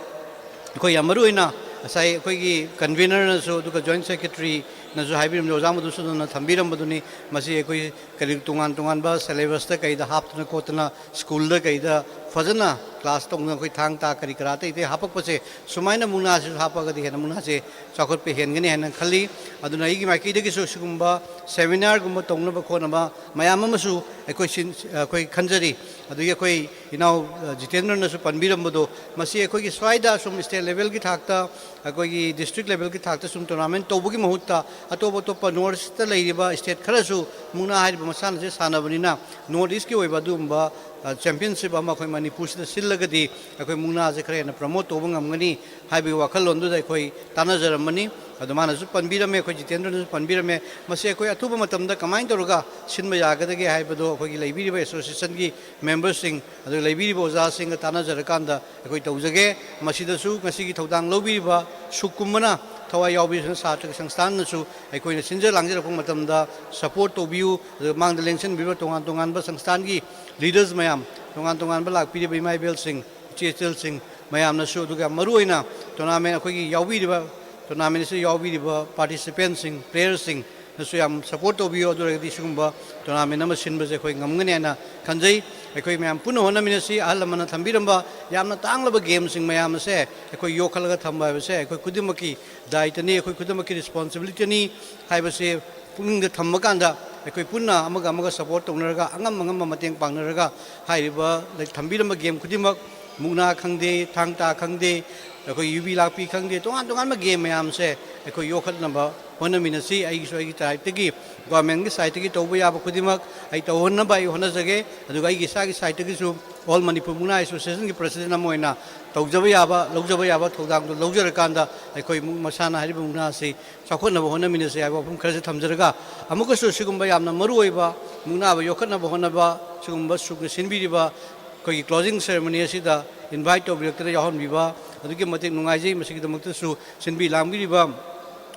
ꯑꯩꯈꯣꯏ ꯌꯥꯝ ꯃꯔꯨꯑꯣꯏꯅ ꯉꯁꯥꯏ ꯑꯩꯈꯣꯏꯒꯤ ꯀꯟꯚꯤꯅꯔꯅꯁꯨ ꯑꯗꯨꯒ ꯖꯣꯏꯟꯠ ꯁꯦꯀ꯭ꯔꯦꯇꯔꯤꯅꯁꯨ ꯍꯥꯏꯕꯤꯔꯝꯃꯤ, ꯑꯣꯖꯥ ꯃꯙꯨꯁꯨꯗꯟꯅ ꯊꯝꯕꯤꯔꯝꯕꯗꯨꯅꯤ꯫ ꯃꯁꯤ ꯑꯩꯈꯣꯏ ꯀꯔꯤ ꯇꯣꯉꯥꯟ ꯇꯣꯉꯥꯟꯕ ꯁꯦꯂꯦꯕꯁꯇ ꯀꯩꯗ ꯍꯥꯞꯇꯅ ꯈꯣꯠꯇꯅ ꯁ꯭ꯀꯨꯜꯗ ꯀꯩꯗ ꯐꯖꯅ ꯀ꯭ꯂꯥꯁ ꯇꯧꯗꯅ ꯑꯩꯈꯣꯏ ꯊꯥꯡ ꯇꯥ ꯀꯔꯤ ꯀꯔꯥ ꯑꯇꯩ ꯑꯇꯩ ꯍꯥꯞꯄꯛꯄꯁꯦ, ꯁꯨꯃꯥꯏꯅ ꯃꯨꯛꯅꯥꯁꯤꯁꯨ ꯍꯥꯞꯄꯒꯗꯤ ꯍꯦꯟꯅ ꯃꯨꯛꯅꯥꯁꯦ ꯆꯥꯎꯈꯠꯄ ꯍꯦꯟꯒꯅꯤ ꯍꯥꯏꯅ ꯈꯜꯂꯤ꯫ ꯑꯗꯨꯅ ꯑꯩꯒꯤ ꯃꯥꯏꯀꯩꯗꯒꯤꯁꯨ ꯁꯤꯒꯨꯝꯕ ꯁꯦꯃꯤꯅꯥꯔꯒꯨꯝꯕ ꯇꯧꯅꯕ ꯈꯣꯠꯅꯕ ꯃꯌꯥꯝ ꯑꯃꯁꯨ ꯑꯩꯈꯣꯏ ꯁꯤꯟ-, ꯑꯩꯈꯣꯏ ꯈꯟꯖꯔꯤ꯫ ꯑꯗꯒꯤ ꯑꯩꯈꯣꯏ ꯏꯅꯥꯎ, ꯑ, ꯖꯤꯇꯦꯟꯗ꯭ꯔꯅꯁꯨ ꯄꯟꯕꯤꯔꯝꯕꯗꯣ, ꯃꯁꯤ ꯑꯩꯈꯣꯏꯒꯤ ꯁ꯭ꯋꯥꯏꯗ ꯁꯨꯝ ꯁ꯭ꯇꯦꯠ ꯂꯦꯚꯦꯜꯒꯤ ꯊꯥꯛꯇ, ꯑꯩꯈꯣꯏꯒꯤ ꯗꯤꯁꯇ꯭ꯔꯤꯛ ꯂꯦꯚꯦꯜꯒꯤ ꯊꯥꯛꯇ ꯁꯨꯝ ꯇꯣꯔꯅꯥꯃꯦꯟ ꯇꯧꯕꯒꯤ ꯃꯍꯨꯠꯇ ꯑꯇꯣꯞ ꯑꯇꯣꯞꯄ ꯅꯣꯔꯠ ꯏꯁꯇ ꯂꯩꯔꯤꯕ ꯁ꯭ꯇꯦꯠ ꯈꯔꯁꯨ ꯃꯨꯛꯅꯥ ꯍꯥꯏꯔꯤꯕ ꯃꯁꯥꯟꯅꯁꯦ ꯁꯥꯟꯅꯕꯅꯤꯅ ꯅꯣꯔꯠ ꯏꯁꯀꯤ ꯑꯣꯏꯕ ꯑꯗꯨꯒꯨꯝꯕ, ꯑ, ꯆꯦꯝꯄꯤꯌꯟꯁꯤꯞ ꯑꯃ ꯑꯩꯈꯣꯏ ꯃꯅꯤꯄꯨꯔꯁꯤꯗ ꯁꯤꯜ- ꯂꯒꯗꯤ ꯑꯩꯈꯣꯏ ꯃꯨꯛꯅꯥꯁꯦ ꯈꯔ ꯍꯦꯟꯅ ꯄ꯭ꯔꯃꯣꯠ ꯇꯧꯕ ꯉꯝꯒꯅꯤ ꯍꯥꯏꯕꯒꯤ ꯋꯥꯈꯜꯂꯣꯟꯗꯨꯗ ꯑꯩꯈꯣꯏ ꯇꯥꯟꯅꯖꯔꯝꯕꯅꯤ꯫ ꯑꯗꯣ ꯃꯥꯅꯁꯨ ꯄꯟꯕꯤꯔꯝꯃꯦ, ꯑꯩꯈꯣꯏ ꯖꯤꯇꯦꯟꯗ꯭ꯔꯅꯁꯨ ꯄꯟꯕꯤꯔꯝꯃꯦ꯫ ꯃꯁꯤ ꯑꯩꯈꯣꯏ ꯑꯊꯨꯕ ꯃꯇꯝꯗ ꯀꯃꯥꯏꯅ ꯇꯧꯔꯒ ꯁꯤꯟꯕ ꯌꯥꯒꯗꯒꯦ ꯍꯥꯏꯕꯗꯣ ꯑꯩꯈꯣꯏꯒꯤ ꯂꯩꯕꯤꯔꯤꯕ ꯑꯦꯁꯣꯁꯤꯌꯦꯁꯟꯒꯤ ꯃꯦꯝꯕꯔꯁꯤꯡ ꯑꯗꯨꯒ ꯂꯩꯕꯤꯔꯤꯕ ꯑꯣꯖꯥꯁꯤꯡꯒ ꯇꯥꯟꯅꯖꯔꯀꯥꯟꯗ ꯑꯩꯈꯣꯏ ꯇꯧꯖꯒꯦ꯫ ꯃꯁꯤꯗꯁꯨ ꯉꯁꯤꯒꯤ ꯊꯧꯗꯥꯡ ꯂꯧꯕꯤꯔꯤꯕ ꯁꯨꯛꯀꯨꯝꯕꯅ ꯊꯋꯥꯏ ꯌꯥꯎꯕꯤꯔꯤꯕ ꯁꯥꯇ꯭ꯔ ꯁꯪꯁꯊꯥꯟꯅꯁꯨ ꯑꯩꯈꯣꯏꯅ ꯁꯤꯟꯖ ꯂꯥꯡꯖꯔꯛꯄ ꯃꯇꯝꯗ ꯁꯄꯣꯔꯠ ꯇꯧꯕꯤꯌꯨ꯫ ꯑꯗꯨꯒ ꯃꯥꯡꯗ ꯂꯦꯡꯁꯤꯟꯕꯤꯔꯤꯕ ꯇꯣꯉꯥꯟ ꯇꯣꯉꯥꯟꯕ ꯁꯪꯁꯊꯥꯟꯒꯤ ꯂꯤꯗꯔꯁ ꯃꯌꯥꯝ, ꯇꯣꯉꯥꯟ ꯇꯣꯉꯥꯟꯕ ꯂꯥꯛꯄꯤꯔꯤꯕ ꯏꯃꯥ ꯏꯕꯦꯜꯁꯤꯡ, ꯏꯆꯦ ꯏꯆꯜꯁꯤꯡ ꯃꯌꯥꯝꯅꯁꯨ, ꯑꯗꯨꯒ ꯌꯥꯝ ꯃꯔꯨꯑꯣꯏꯅ ꯇꯣꯔꯅꯥꯃꯦꯟ ꯑꯩꯈꯣꯏꯒꯤ ꯌꯥꯎꯕꯤꯔꯤꯕ, ꯇꯣꯔꯅꯥꯃꯦꯟ ꯑꯁꯤꯗ ꯌꯥꯎꯕꯤꯔꯤꯕ ꯄꯥꯔꯇꯤꯁꯤꯄꯦꯟꯁꯤꯡ, ꯄ꯭ꯂꯦꯌꯔꯁꯤꯡꯅꯁꯨ ꯌꯥꯝ ꯁꯄꯣꯔꯠ ꯇꯧꯕꯤꯌꯨ꯫ ꯑꯗꯨ ꯑꯣꯏꯔꯒꯗꯤ ꯁꯤꯒꯨꯝꯕ ꯇꯣꯔꯅꯥꯃꯦꯟ ꯑꯃ ꯁꯤꯟꯕꯁꯦ ꯑꯩꯈꯣꯏ ꯉꯝꯒꯅꯤ ꯍꯥꯏꯅ ꯈꯟꯖꯩ꯫ ꯑꯩꯈꯣꯏ ꯃꯌꯥꯝ ꯄꯨꯟꯅ ꯍꯣꯠꯅꯃꯤꯟꯅꯁꯤ꯫ ꯑꯍꯜ ꯂꯃꯟꯅ ꯊꯝꯕꯤꯔꯝꯕ ꯌꯥꯝꯅ ꯇꯥꯡꯂꯕ ꯒꯦꯝꯁꯤꯡ ꯃꯌꯥꯝ ꯑꯁꯦ ꯑꯩꯈꯣꯏ ꯌꯣꯛꯈꯠꯂꯒ ꯊꯝꯕ ꯍꯥꯏꯕꯁꯦ ꯑꯩꯈꯣꯏ ꯈꯨꯗꯤꯡꯃꯛꯀꯤ ꯗꯥꯏꯇꯅꯤ, ꯑꯩꯈꯣꯏ ꯈꯨꯗꯤꯡꯃꯛꯀꯤ ꯔꯦꯁꯄꯣꯟꯁꯤꯕꯤꯂꯤꯇꯤꯅꯤ ꯍꯥꯏꯕꯁꯦ ꯄꯨꯛꯅꯤꯡꯗ ꯊꯝꯕ ꯀꯥꯟꯗ ꯑꯩꯈꯣꯏ ꯄꯨꯟꯅ ꯑꯃꯒ ꯑꯃꯒ ꯁꯄꯣꯔꯠ ꯇꯧꯅꯔꯒ, ꯑꯉꯝ ꯑꯉꯝꯕ ꯃꯇꯦꯡ ꯄꯥꯡꯅꯔꯒ ꯍꯥꯏꯔꯤꯕ ꯂꯩ-, ꯊꯝꯕꯤꯔꯝꯕ ꯒꯦꯝ ꯈꯨꯗꯤꯡꯃꯛ, ꯃꯨꯛꯅꯥ ꯈꯪꯗꯦ, ꯊꯥꯡ ꯇꯥ ꯈꯪꯗꯦ, ꯑꯩꯈꯣꯏ ꯌꯨꯕꯤ ꯂꯥꯛꯄꯤ ꯈꯪꯗꯦ, ꯇꯣꯉꯥꯟ ꯇꯣꯉꯥꯟꯕ ꯒꯦꯝ ꯃꯌꯥꯝꯁꯦ ꯑꯩꯈꯣꯏ ꯌꯣꯛꯈꯠꯅꯕ ꯍꯣꯠꯅꯃꯤꯟꯅꯁꯤ꯫ ꯑꯩꯒꯤꯁꯨ ꯑꯩꯒꯤ ꯁꯥꯏꯠꯇꯒꯤ, ꯒꯣꯔꯃꯦꯟꯒꯤ ꯁꯥꯏꯠꯇꯒꯤ ꯇꯧꯕ ꯌꯥꯕ ꯈꯨꯗꯤꯡꯃꯛ ꯑꯩ ꯇꯧꯍꯟꯅꯕ ꯑꯩ ꯍꯣꯠꯅꯖꯒꯦ꯫ ꯑꯗꯨꯒ ꯑꯩꯒꯤ ꯏꯁꯥꯒꯤ ꯁꯥꯏꯠꯇꯒꯤꯁꯨ ꯑꯣꯜ ꯃꯅꯤꯄꯨꯔ ꯃꯨꯛꯅꯥ ꯑꯦꯁꯣꯁꯤꯌꯦꯁꯟꯒꯤ ꯄ꯭ꯔꯁꯤꯗꯦꯟ ꯑꯃ ꯑꯣꯏꯅ ꯇꯧꯖꯕ ꯌꯥꯕ, ꯂꯧꯖꯕ ꯌꯥꯕ ꯊꯧꯗꯥꯡꯗꯨ ꯂꯧꯖꯔꯀꯥꯟꯗ ꯑꯩꯈꯣꯏ ꯃꯨꯛ-, ꯃꯁꯥꯟꯅ ꯍꯥꯏꯔꯤꯕ ꯃꯨꯛꯅꯥ ꯑꯁꯤ ꯆꯥꯎꯈꯠꯅꯕ ꯍꯣꯠꯅꯃꯤꯟꯅꯁꯤ ꯍꯥꯏꯕ ꯋꯥꯐꯝ ꯈꯔꯁꯨ ꯊꯝꯖꯔꯒ, ꯑꯃꯨꯛꯀꯁꯨ ꯁꯤꯒꯨꯝꯕ ꯌꯥꯝꯅ ꯃꯔꯨꯑꯣꯏꯕ ꯃꯨꯛꯅꯥꯕ ꯌꯣꯛꯈꯠꯅꯕ ꯍꯣꯠꯅꯕ ꯁꯤꯒꯨꯝꯕ ꯁꯨꯛꯅ ꯁꯤꯟꯕꯤꯔꯤꯕ ꯑꯩꯈꯣꯏꯒꯤ ꯀ꯭ꯂꯣꯖꯤꯡ ꯁꯦꯔꯦꯃꯣꯅꯤ ꯑꯁꯤꯗ ꯏꯟꯚꯥꯏꯠ ꯇꯧꯕꯤꯔꯛꯇꯅ ꯌꯥꯎꯍꯟꯕꯤꯕ ꯑꯗꯨꯛꯀꯤ ꯃꯇꯤꯛ ꯅꯨꯡꯉꯥꯏꯖꯩ꯫ ꯃꯁꯤꯒꯤꯗꯃꯛꯇꯁꯨ ꯁꯤꯟꯕꯤ ꯂꯥꯡꯕꯤꯔꯤꯕ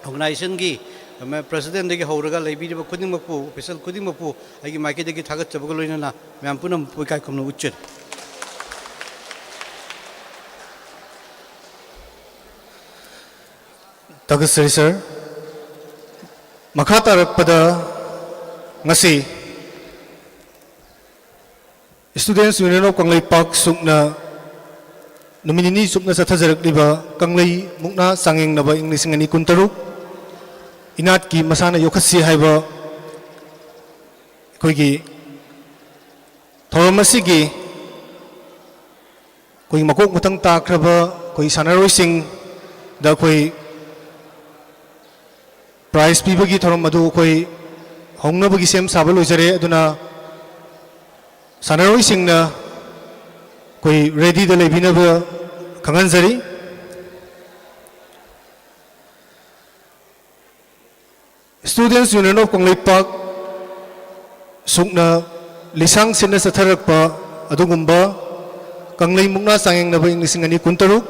ꯑꯣꯔꯒꯅꯥꯏꯖꯦꯁꯟꯒꯤ ꯄ꯭ꯔꯁꯤꯗꯦꯟꯗꯒꯤ ꯍꯧꯔꯒ ꯂꯩꯕꯤꯔꯤꯕ ꯈꯨꯗꯤꯡꯃꯛꯄꯨ, ꯑꯣꯐꯤꯁꯦꯜ ꯈꯨꯗꯤꯡꯃꯛꯄꯨ ꯑꯩꯒꯤ ꯃꯥꯏꯀꯩꯗꯒꯤ ꯊꯥꯒꯠꯆꯕꯒ ꯂꯣꯏꯅꯅ ꯃꯌꯥꯝ ꯄꯨꯝꯅꯃꯛꯄꯨ ꯏꯀꯥꯏ ꯈꯨꯝꯅꯕ ꯎꯠꯆꯔꯤ꯫ ꯊꯥꯒꯠꯆꯔꯤ, ꯁꯥꯔ꯫ ꯃꯈꯥ ꯇꯥꯔꯛꯄꯗ ꯉꯁꯤ Students' Union of ꯀꯪꯂꯩꯄꯥꯛ ꯁꯨꯛꯅ ꯅꯨꯃꯤꯠ ꯅꯤꯅꯤ ꯆꯨꯞꯅ ꯆꯠꯊꯖꯔꯛꯂꯤꯕ ꯀꯪꯂꯩ ꯃꯨꯛꯅꯥ ꯆꯥꯡꯌꯦꯡꯅꯕ ꯏꯪ ꯂꯤꯁꯤꯡ ꯑꯅꯤ ꯀꯨꯟꯇꯔꯨꯛ ꯏꯅꯥꯠꯀꯤ ꯃꯁꯥꯟꯅ ꯌꯣꯛꯈꯠꯁꯤ ꯍꯥꯏꯕ ꯑꯩꯈꯣꯏꯒꯤ ꯊꯧꯔꯝ ꯑꯁꯤꯒꯤ ꯑꯩꯈꯣꯏꯒꯤ ꯃꯀꯣꯛ ꯃꯊꯪ ꯇꯥꯈ꯭ꯔꯕ ꯑꯩꯈꯣꯏ ꯁꯥꯟꯅꯔꯣꯏꯁꯤꯡꯗ ꯑꯩꯈꯣꯏ ꯄ꯭ꯔꯥꯏꯖ ꯄꯤꯕꯒꯤ ꯊꯧꯔꯝ ꯑꯗꯨ ꯑꯩꯈꯣꯏ ꯍꯧꯅꯕꯒꯤ ꯁꯦꯝ ꯁꯥꯕ ꯂꯣꯏꯖꯔꯦ꯫ ꯑꯗꯨꯅ ꯁꯥꯟꯅꯔꯣꯏꯁꯤꯡꯅ ꯑꯩꯈꯣꯏ readyꯗ ꯂꯩꯕꯤꯅꯕ ꯈꯪꯍꯟꯖꯔꯤ꯫ Students Union of ꯀꯪꯂꯩꯄꯥꯛ ꯁꯨꯛꯅ ꯂꯤꯁꯥꯡ ꯁꯤꯠꯅ ꯆꯠꯊꯔꯛꯄ ꯑꯗꯨꯒꯨꯝꯕ ꯀꯪꯂꯩ ꯃꯨꯛꯅꯥ ꯆꯥꯡꯌꯦꯡꯅꯕ ꯏꯪ ꯂꯤꯁꯤꯡ ꯑꯅꯤ ꯀꯨꯟꯇꯔꯨꯛ꯫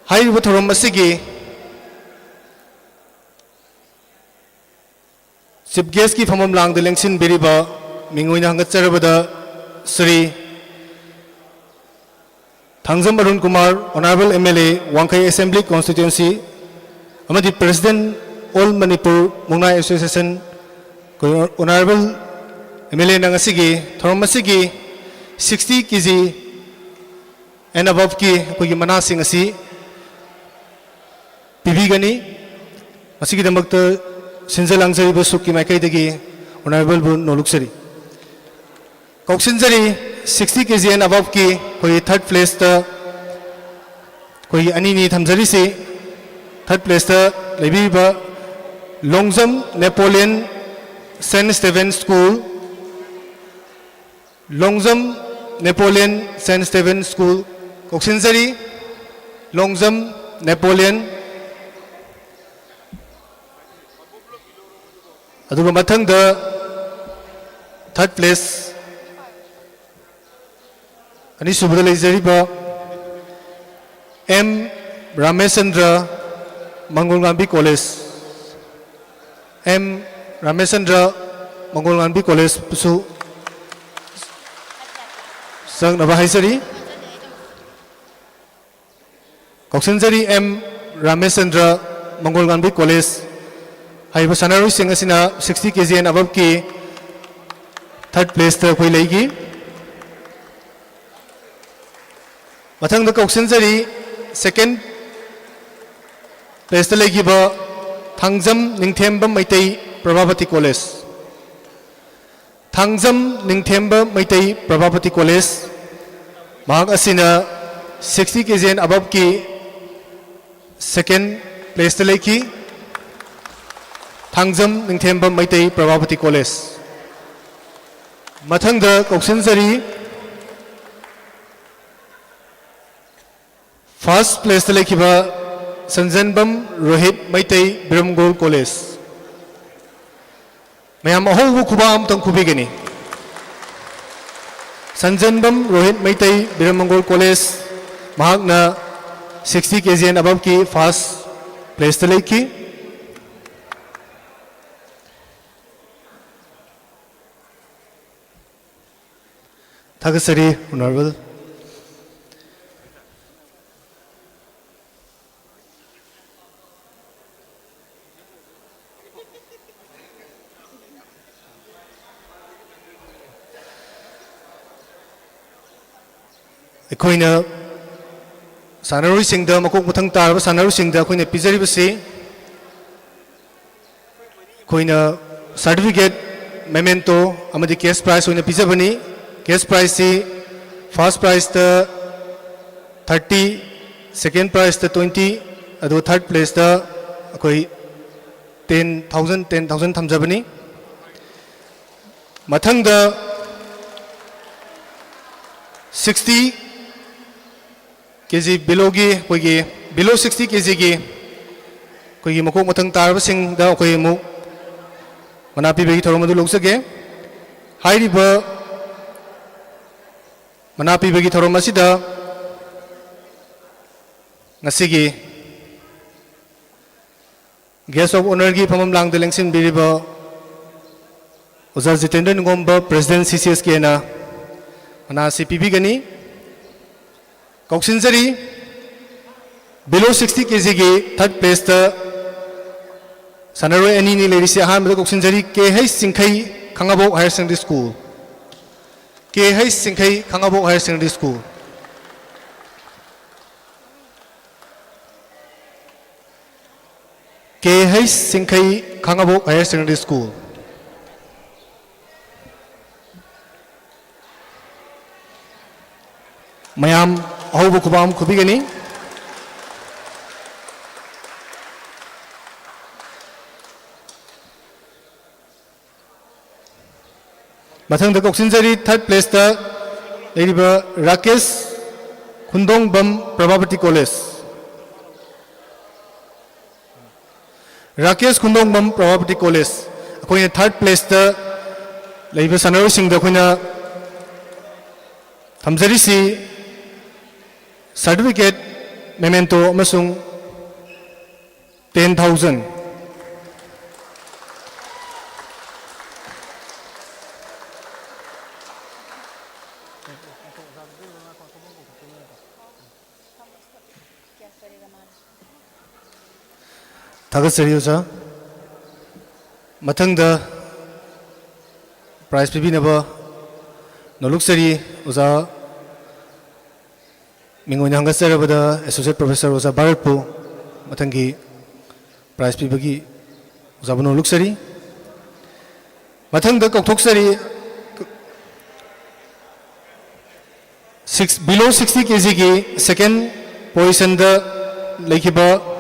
ꯍꯥꯏꯔꯤꯕ ꯊꯧꯔꯝ ꯑꯁꯤꯒꯤ Chief Guestꯀꯤ ꯐꯝꯐꯝ ꯂꯥꯡꯗ ꯂꯦꯡꯁꯤꯟꯕꯤꯔꯤꯕ ꯃꯤꯡ ꯑꯣꯏꯅ ꯍꯪꯒꯠꯆꯔꯕꯗ ꯁ꯭ꯔꯤ ꯊꯥꯡꯖꯝ ꯑꯔꯨꯟ ꯀꯨꯃꯥꯔ, Honourable MLA, ꯋꯥꯡꯈꯩ Assembly Constituency ꯑꯃꯗꯤ President, All Manipur Mukna Association, ꯑꯩꯈꯣꯏ Honourable MLAꯅ ꯉꯁꯤꯒꯤ ꯊꯧꯔꯝ ꯑꯁꯤꯒꯤ sixty kg and aboveꯀꯤ ꯑꯩꯈꯣꯏꯒꯤ ꯃꯅꯥꯁꯤꯡ ꯑꯁꯤ ꯄꯤꯕꯤꯒꯅꯤ꯫ ꯃꯁꯤꯒꯤꯗꯃꯛꯇ ꯁꯤꯟꯖ ꯂꯥꯡꯖꯔꯤꯕ ꯁꯨꯛꯀꯤ ꯃꯥꯏꯀꯩꯗꯒꯤ Honourableꯕꯨ ꯅꯣꯂꯨꯛꯆꯔꯤ꯫ ꯀꯧꯁꯤꯟꯖꯔꯤ, sixty kg and aboveꯀꯤ ꯑꯩꯈꯣꯏꯒꯤ third placeꯇ ꯑꯩꯈꯣꯏꯒꯤ ꯑꯅꯤꯅꯤ ꯊꯝꯖꯔꯤꯁꯤ꯫ Third placeꯇ ꯂꯩꯕꯤꯔꯤꯕ Longjam Napoleon Saint Stephen School, Longjam Napoleon Saint Stephen School ꯀꯧꯁꯤꯟꯖꯔꯤ꯫ Longjam Napoleon꯫ ꯑꯗꯨꯒ ꯃꯊꯪꯗ third place ꯑꯅꯤꯁꯨꯕꯗ ꯂꯩꯖꯔꯤꯕ M Rameshchandra, ꯃꯪꯒꯣꯜꯉꯥꯟꯕꯤ College꯫ M Rameshchandra, ꯃꯪꯒꯣꯜꯉꯥꯟꯕꯤ Collegeꯕꯨꯁꯨ ꯆꯪꯅꯕ ꯍꯥꯏꯖꯔꯤ꯫ ꯀꯧꯁꯤꯟꯖꯔꯤ, M ꯔꯥꯃꯦꯁꯆꯟꯗ꯭ꯔ, ꯃꯪꯒꯣꯜꯉꯥꯟꯕꯤ College꯫ ꯍꯥꯏꯔꯤꯕ ꯁꯥꯟꯅꯔꯣꯏꯁꯤꯡ ꯑꯁꯤꯅ sixty kg and aboveꯀꯤ third placeꯇ ꯑꯩꯈꯣꯏ ꯂꯩꯈꯤ꯫ ꯃꯊꯪꯗ ꯀꯧꯁꯤꯟꯖꯔꯤ, second placeꯇ ꯂꯩꯈꯤꯕ ꯊꯥꯡꯖꯝ ꯅꯤꯡꯊꯦꯝꯕꯝ ꯃꯩꯇꯩ ꯄ꯭ꯔꯚꯥꯕꯇꯤ College꯫ ꯊꯥꯡꯖꯝ ꯅꯤꯡꯊꯦꯝꯕ ꯃꯩꯇꯩ ꯄ꯭ꯔꯚꯥꯕꯇꯤ College, ꯃꯍꯥꯛ ꯑꯁꯤꯅ sixty kg and aboveꯀꯤ second placeꯇ ꯂꯩꯈꯤ꯫ ꯊꯥꯡꯖꯝ ꯅꯤꯡꯊꯦꯝꯕ ꯃꯩꯇꯩ ꯄ꯭ꯔꯚꯥꯕꯇꯤ College꯫ ꯃꯊꯪꯗ ꯀꯧꯁꯤꯟꯖꯔꯤ, First placeꯇ ꯂꯩꯈꯤꯕ ꯁꯟꯖꯦꯟꯕꯝ ꯔꯣꯍꯤꯠ ꯃꯩꯇꯩ, ꯕꯤꯔꯝꯒꯣꯜ ꯀꯣꯂꯦꯖ꯫ ꯃꯌꯥꯝ ꯑꯍꯧꯕ ꯈꯨꯕꯥꯛ ꯑꯃꯇꯪ ꯈꯨꯕꯤꯒꯅꯤ꯫ ꯁꯟꯖꯦꯟꯕꯝ ꯔꯣꯍꯤꯠ ꯃꯩꯇꯩ, ꯕꯤꯔꯝꯒꯣꯜ ꯀꯣꯂꯦꯖ, ꯃꯍꯥꯛꯅ sixty K G and aboveꯀꯤ first placeꯇ ꯂꯩꯈꯤ꯫ ꯊꯥꯒꯠꯆꯔꯤ, Honourable꯫ ꯑꯩꯈꯣꯏꯅ ꯁꯥꯟꯅꯔꯣꯏꯁꯤꯡꯗ, ꯃꯀꯣꯛ ꯃꯊꯪ ꯇꯥꯔꯕ ꯁꯥꯟꯅꯔꯣꯏꯁꯤꯡꯗ ꯑꯩꯈꯣꯏꯅ ꯄꯤꯖꯔꯤꯕꯁꯤ, ꯑꯩꯈꯣꯏꯅ certificate, memento ꯑꯃꯗꯤ cash prize ꯑꯣꯏꯅ ꯄꯤꯖꯕꯅꯤ꯫ Cash prizeꯁꯤ first prizeꯇ thirty, second prizeꯇ twenty, ꯑꯗꯨꯒ third placeꯇ ꯑꯩꯈꯣꯏ ten thousand, ten thousand ꯊꯝꯖꯕꯅꯤ꯫ ꯃꯊꯪꯗ sixty K G belowꯒꯤ, ꯑꯩꯈꯣꯏꯒꯤ below sixty K Gꯒꯤ ꯑꯩꯈꯣꯏꯒꯤ ꯃꯀꯣꯛ ꯃꯊꯪ ꯇꯥꯔꯕꯁꯤꯡꯗ ꯑꯩꯈꯣꯏ ꯑꯃꯨꯛ ꯃꯅꯥ ꯄꯤꯕꯒꯤ ꯊꯧꯔꯝ ꯑꯗꯨ ꯂꯧꯖꯒꯦ꯫ ꯍꯥꯏꯔꯤꯕ ꯃꯅꯥ ꯄꯤꯕꯒꯤ ꯊꯧꯔꯝ ꯑꯁꯤꯗ ꯉꯁꯤꯒꯤ Guest of Honourꯒꯤ ꯐꯝꯐꯝ ꯂꯥꯡꯗ ꯂꯦꯡꯁꯤꯟꯕꯤꯔꯤꯕ ꯑꯣꯖꯥ Jitendra ꯅꯤꯡꯒꯣꯝꯕ, President C C S Kꯅ ꯃꯅꯥ ꯑꯁꯤ ꯄꯤꯕꯤꯒꯅꯤ꯫ ꯀꯧꯁꯤꯟꯖꯔꯤ, below sixty K Gꯒꯤ third placeꯇ ꯁꯥꯟꯅꯔꯣꯏ ꯑꯅꯤꯅꯤ ꯂꯩꯔꯤꯁꯤ꯫ ꯑꯍꯥꯟꯕꯗ ꯀꯧꯁꯤꯟꯖꯔꯤ, K H ꯆꯤꯡꯈꯩ, Khangabok Higher Secondary School꯫ K H ꯆꯤꯡꯈꯩ, Khangabok Higher Secondary School꯫ K H ꯆꯤꯡꯈꯩ, Khangabok Higher Secondary School꯫ ꯃꯌꯥꯝ ꯑꯍꯧꯕ ꯈꯨꯕꯥꯛ ꯑꯃ ꯈꯨꯕꯤꯒꯅꯤ꯫ ꯃꯊꯪꯗ ꯀꯧꯁꯤꯟꯖꯔꯤ, third placeꯇ ꯂꯩꯔꯤꯕ ꯔꯥꯀꯦꯁ ꯈꯨꯟꯗꯣꯡꯕꯝ ꯄ꯭ꯔꯚꯥꯕꯇꯤ ꯀꯣꯂꯦꯖ꯫ ꯔꯥꯀꯦꯁ ꯈꯨꯟꯗꯣꯡꯕꯝ ꯄ꯭ꯔꯚꯥꯕꯇꯤ ꯀꯣꯂꯦꯖ꯫ ꯑꯩꯈꯣꯏꯅ ꯊꯥꯔꯠ ꯄ꯭ꯂꯦꯁꯇ ꯂꯩꯕ ꯁꯥꯟꯅꯔꯣꯏꯁꯤꯡꯗ ꯑꯩꯈꯣꯏꯅ ꯊꯝꯖꯔꯤꯁꯤ ꯁꯥꯔꯇꯤꯐꯤꯀꯦꯠ, ꯃꯦꯃꯦꯟꯇꯣ ꯑꯃꯁꯨꯡ ten thousand꯫ ꯊꯥꯒꯠꯆꯔꯤ ꯑꯣꯖꯥ꯫ ꯃꯊꯪꯗ ꯄ꯭ꯔꯥꯏꯖ ꯄꯤꯕꯤꯅꯕ ꯅꯣꯂꯨꯛꯆꯔꯤ ꯑꯣꯖꯥ꯫ ꯃꯤꯡ ꯑꯣꯏꯅ ꯍꯪꯒꯠꯆꯔꯕꯗ ꯑꯦꯁꯣꯁꯤꯌꯦꯠ ꯄ꯭ꯔꯣꯐꯦꯁꯔ ꯑꯣꯖꯥ ꯚꯥꯔꯠꯄꯨ ꯃꯊꯪꯒꯤ ꯄ꯭ꯔꯥꯏꯖ ꯄꯤꯕꯒꯤ ꯑꯣꯖꯥꯕꯨ ꯅꯣꯂꯨꯛꯆꯔꯤ꯫ ꯃꯊꯪꯗ ꯀꯧꯊꯣꯛꯆꯔꯤ, six, below sixty ꯀꯦꯖꯤꯒꯤ ꯁꯦꯀꯦꯟ ꯄꯣꯖꯤꯁꯟꯗ ꯂꯩꯈꯤꯕ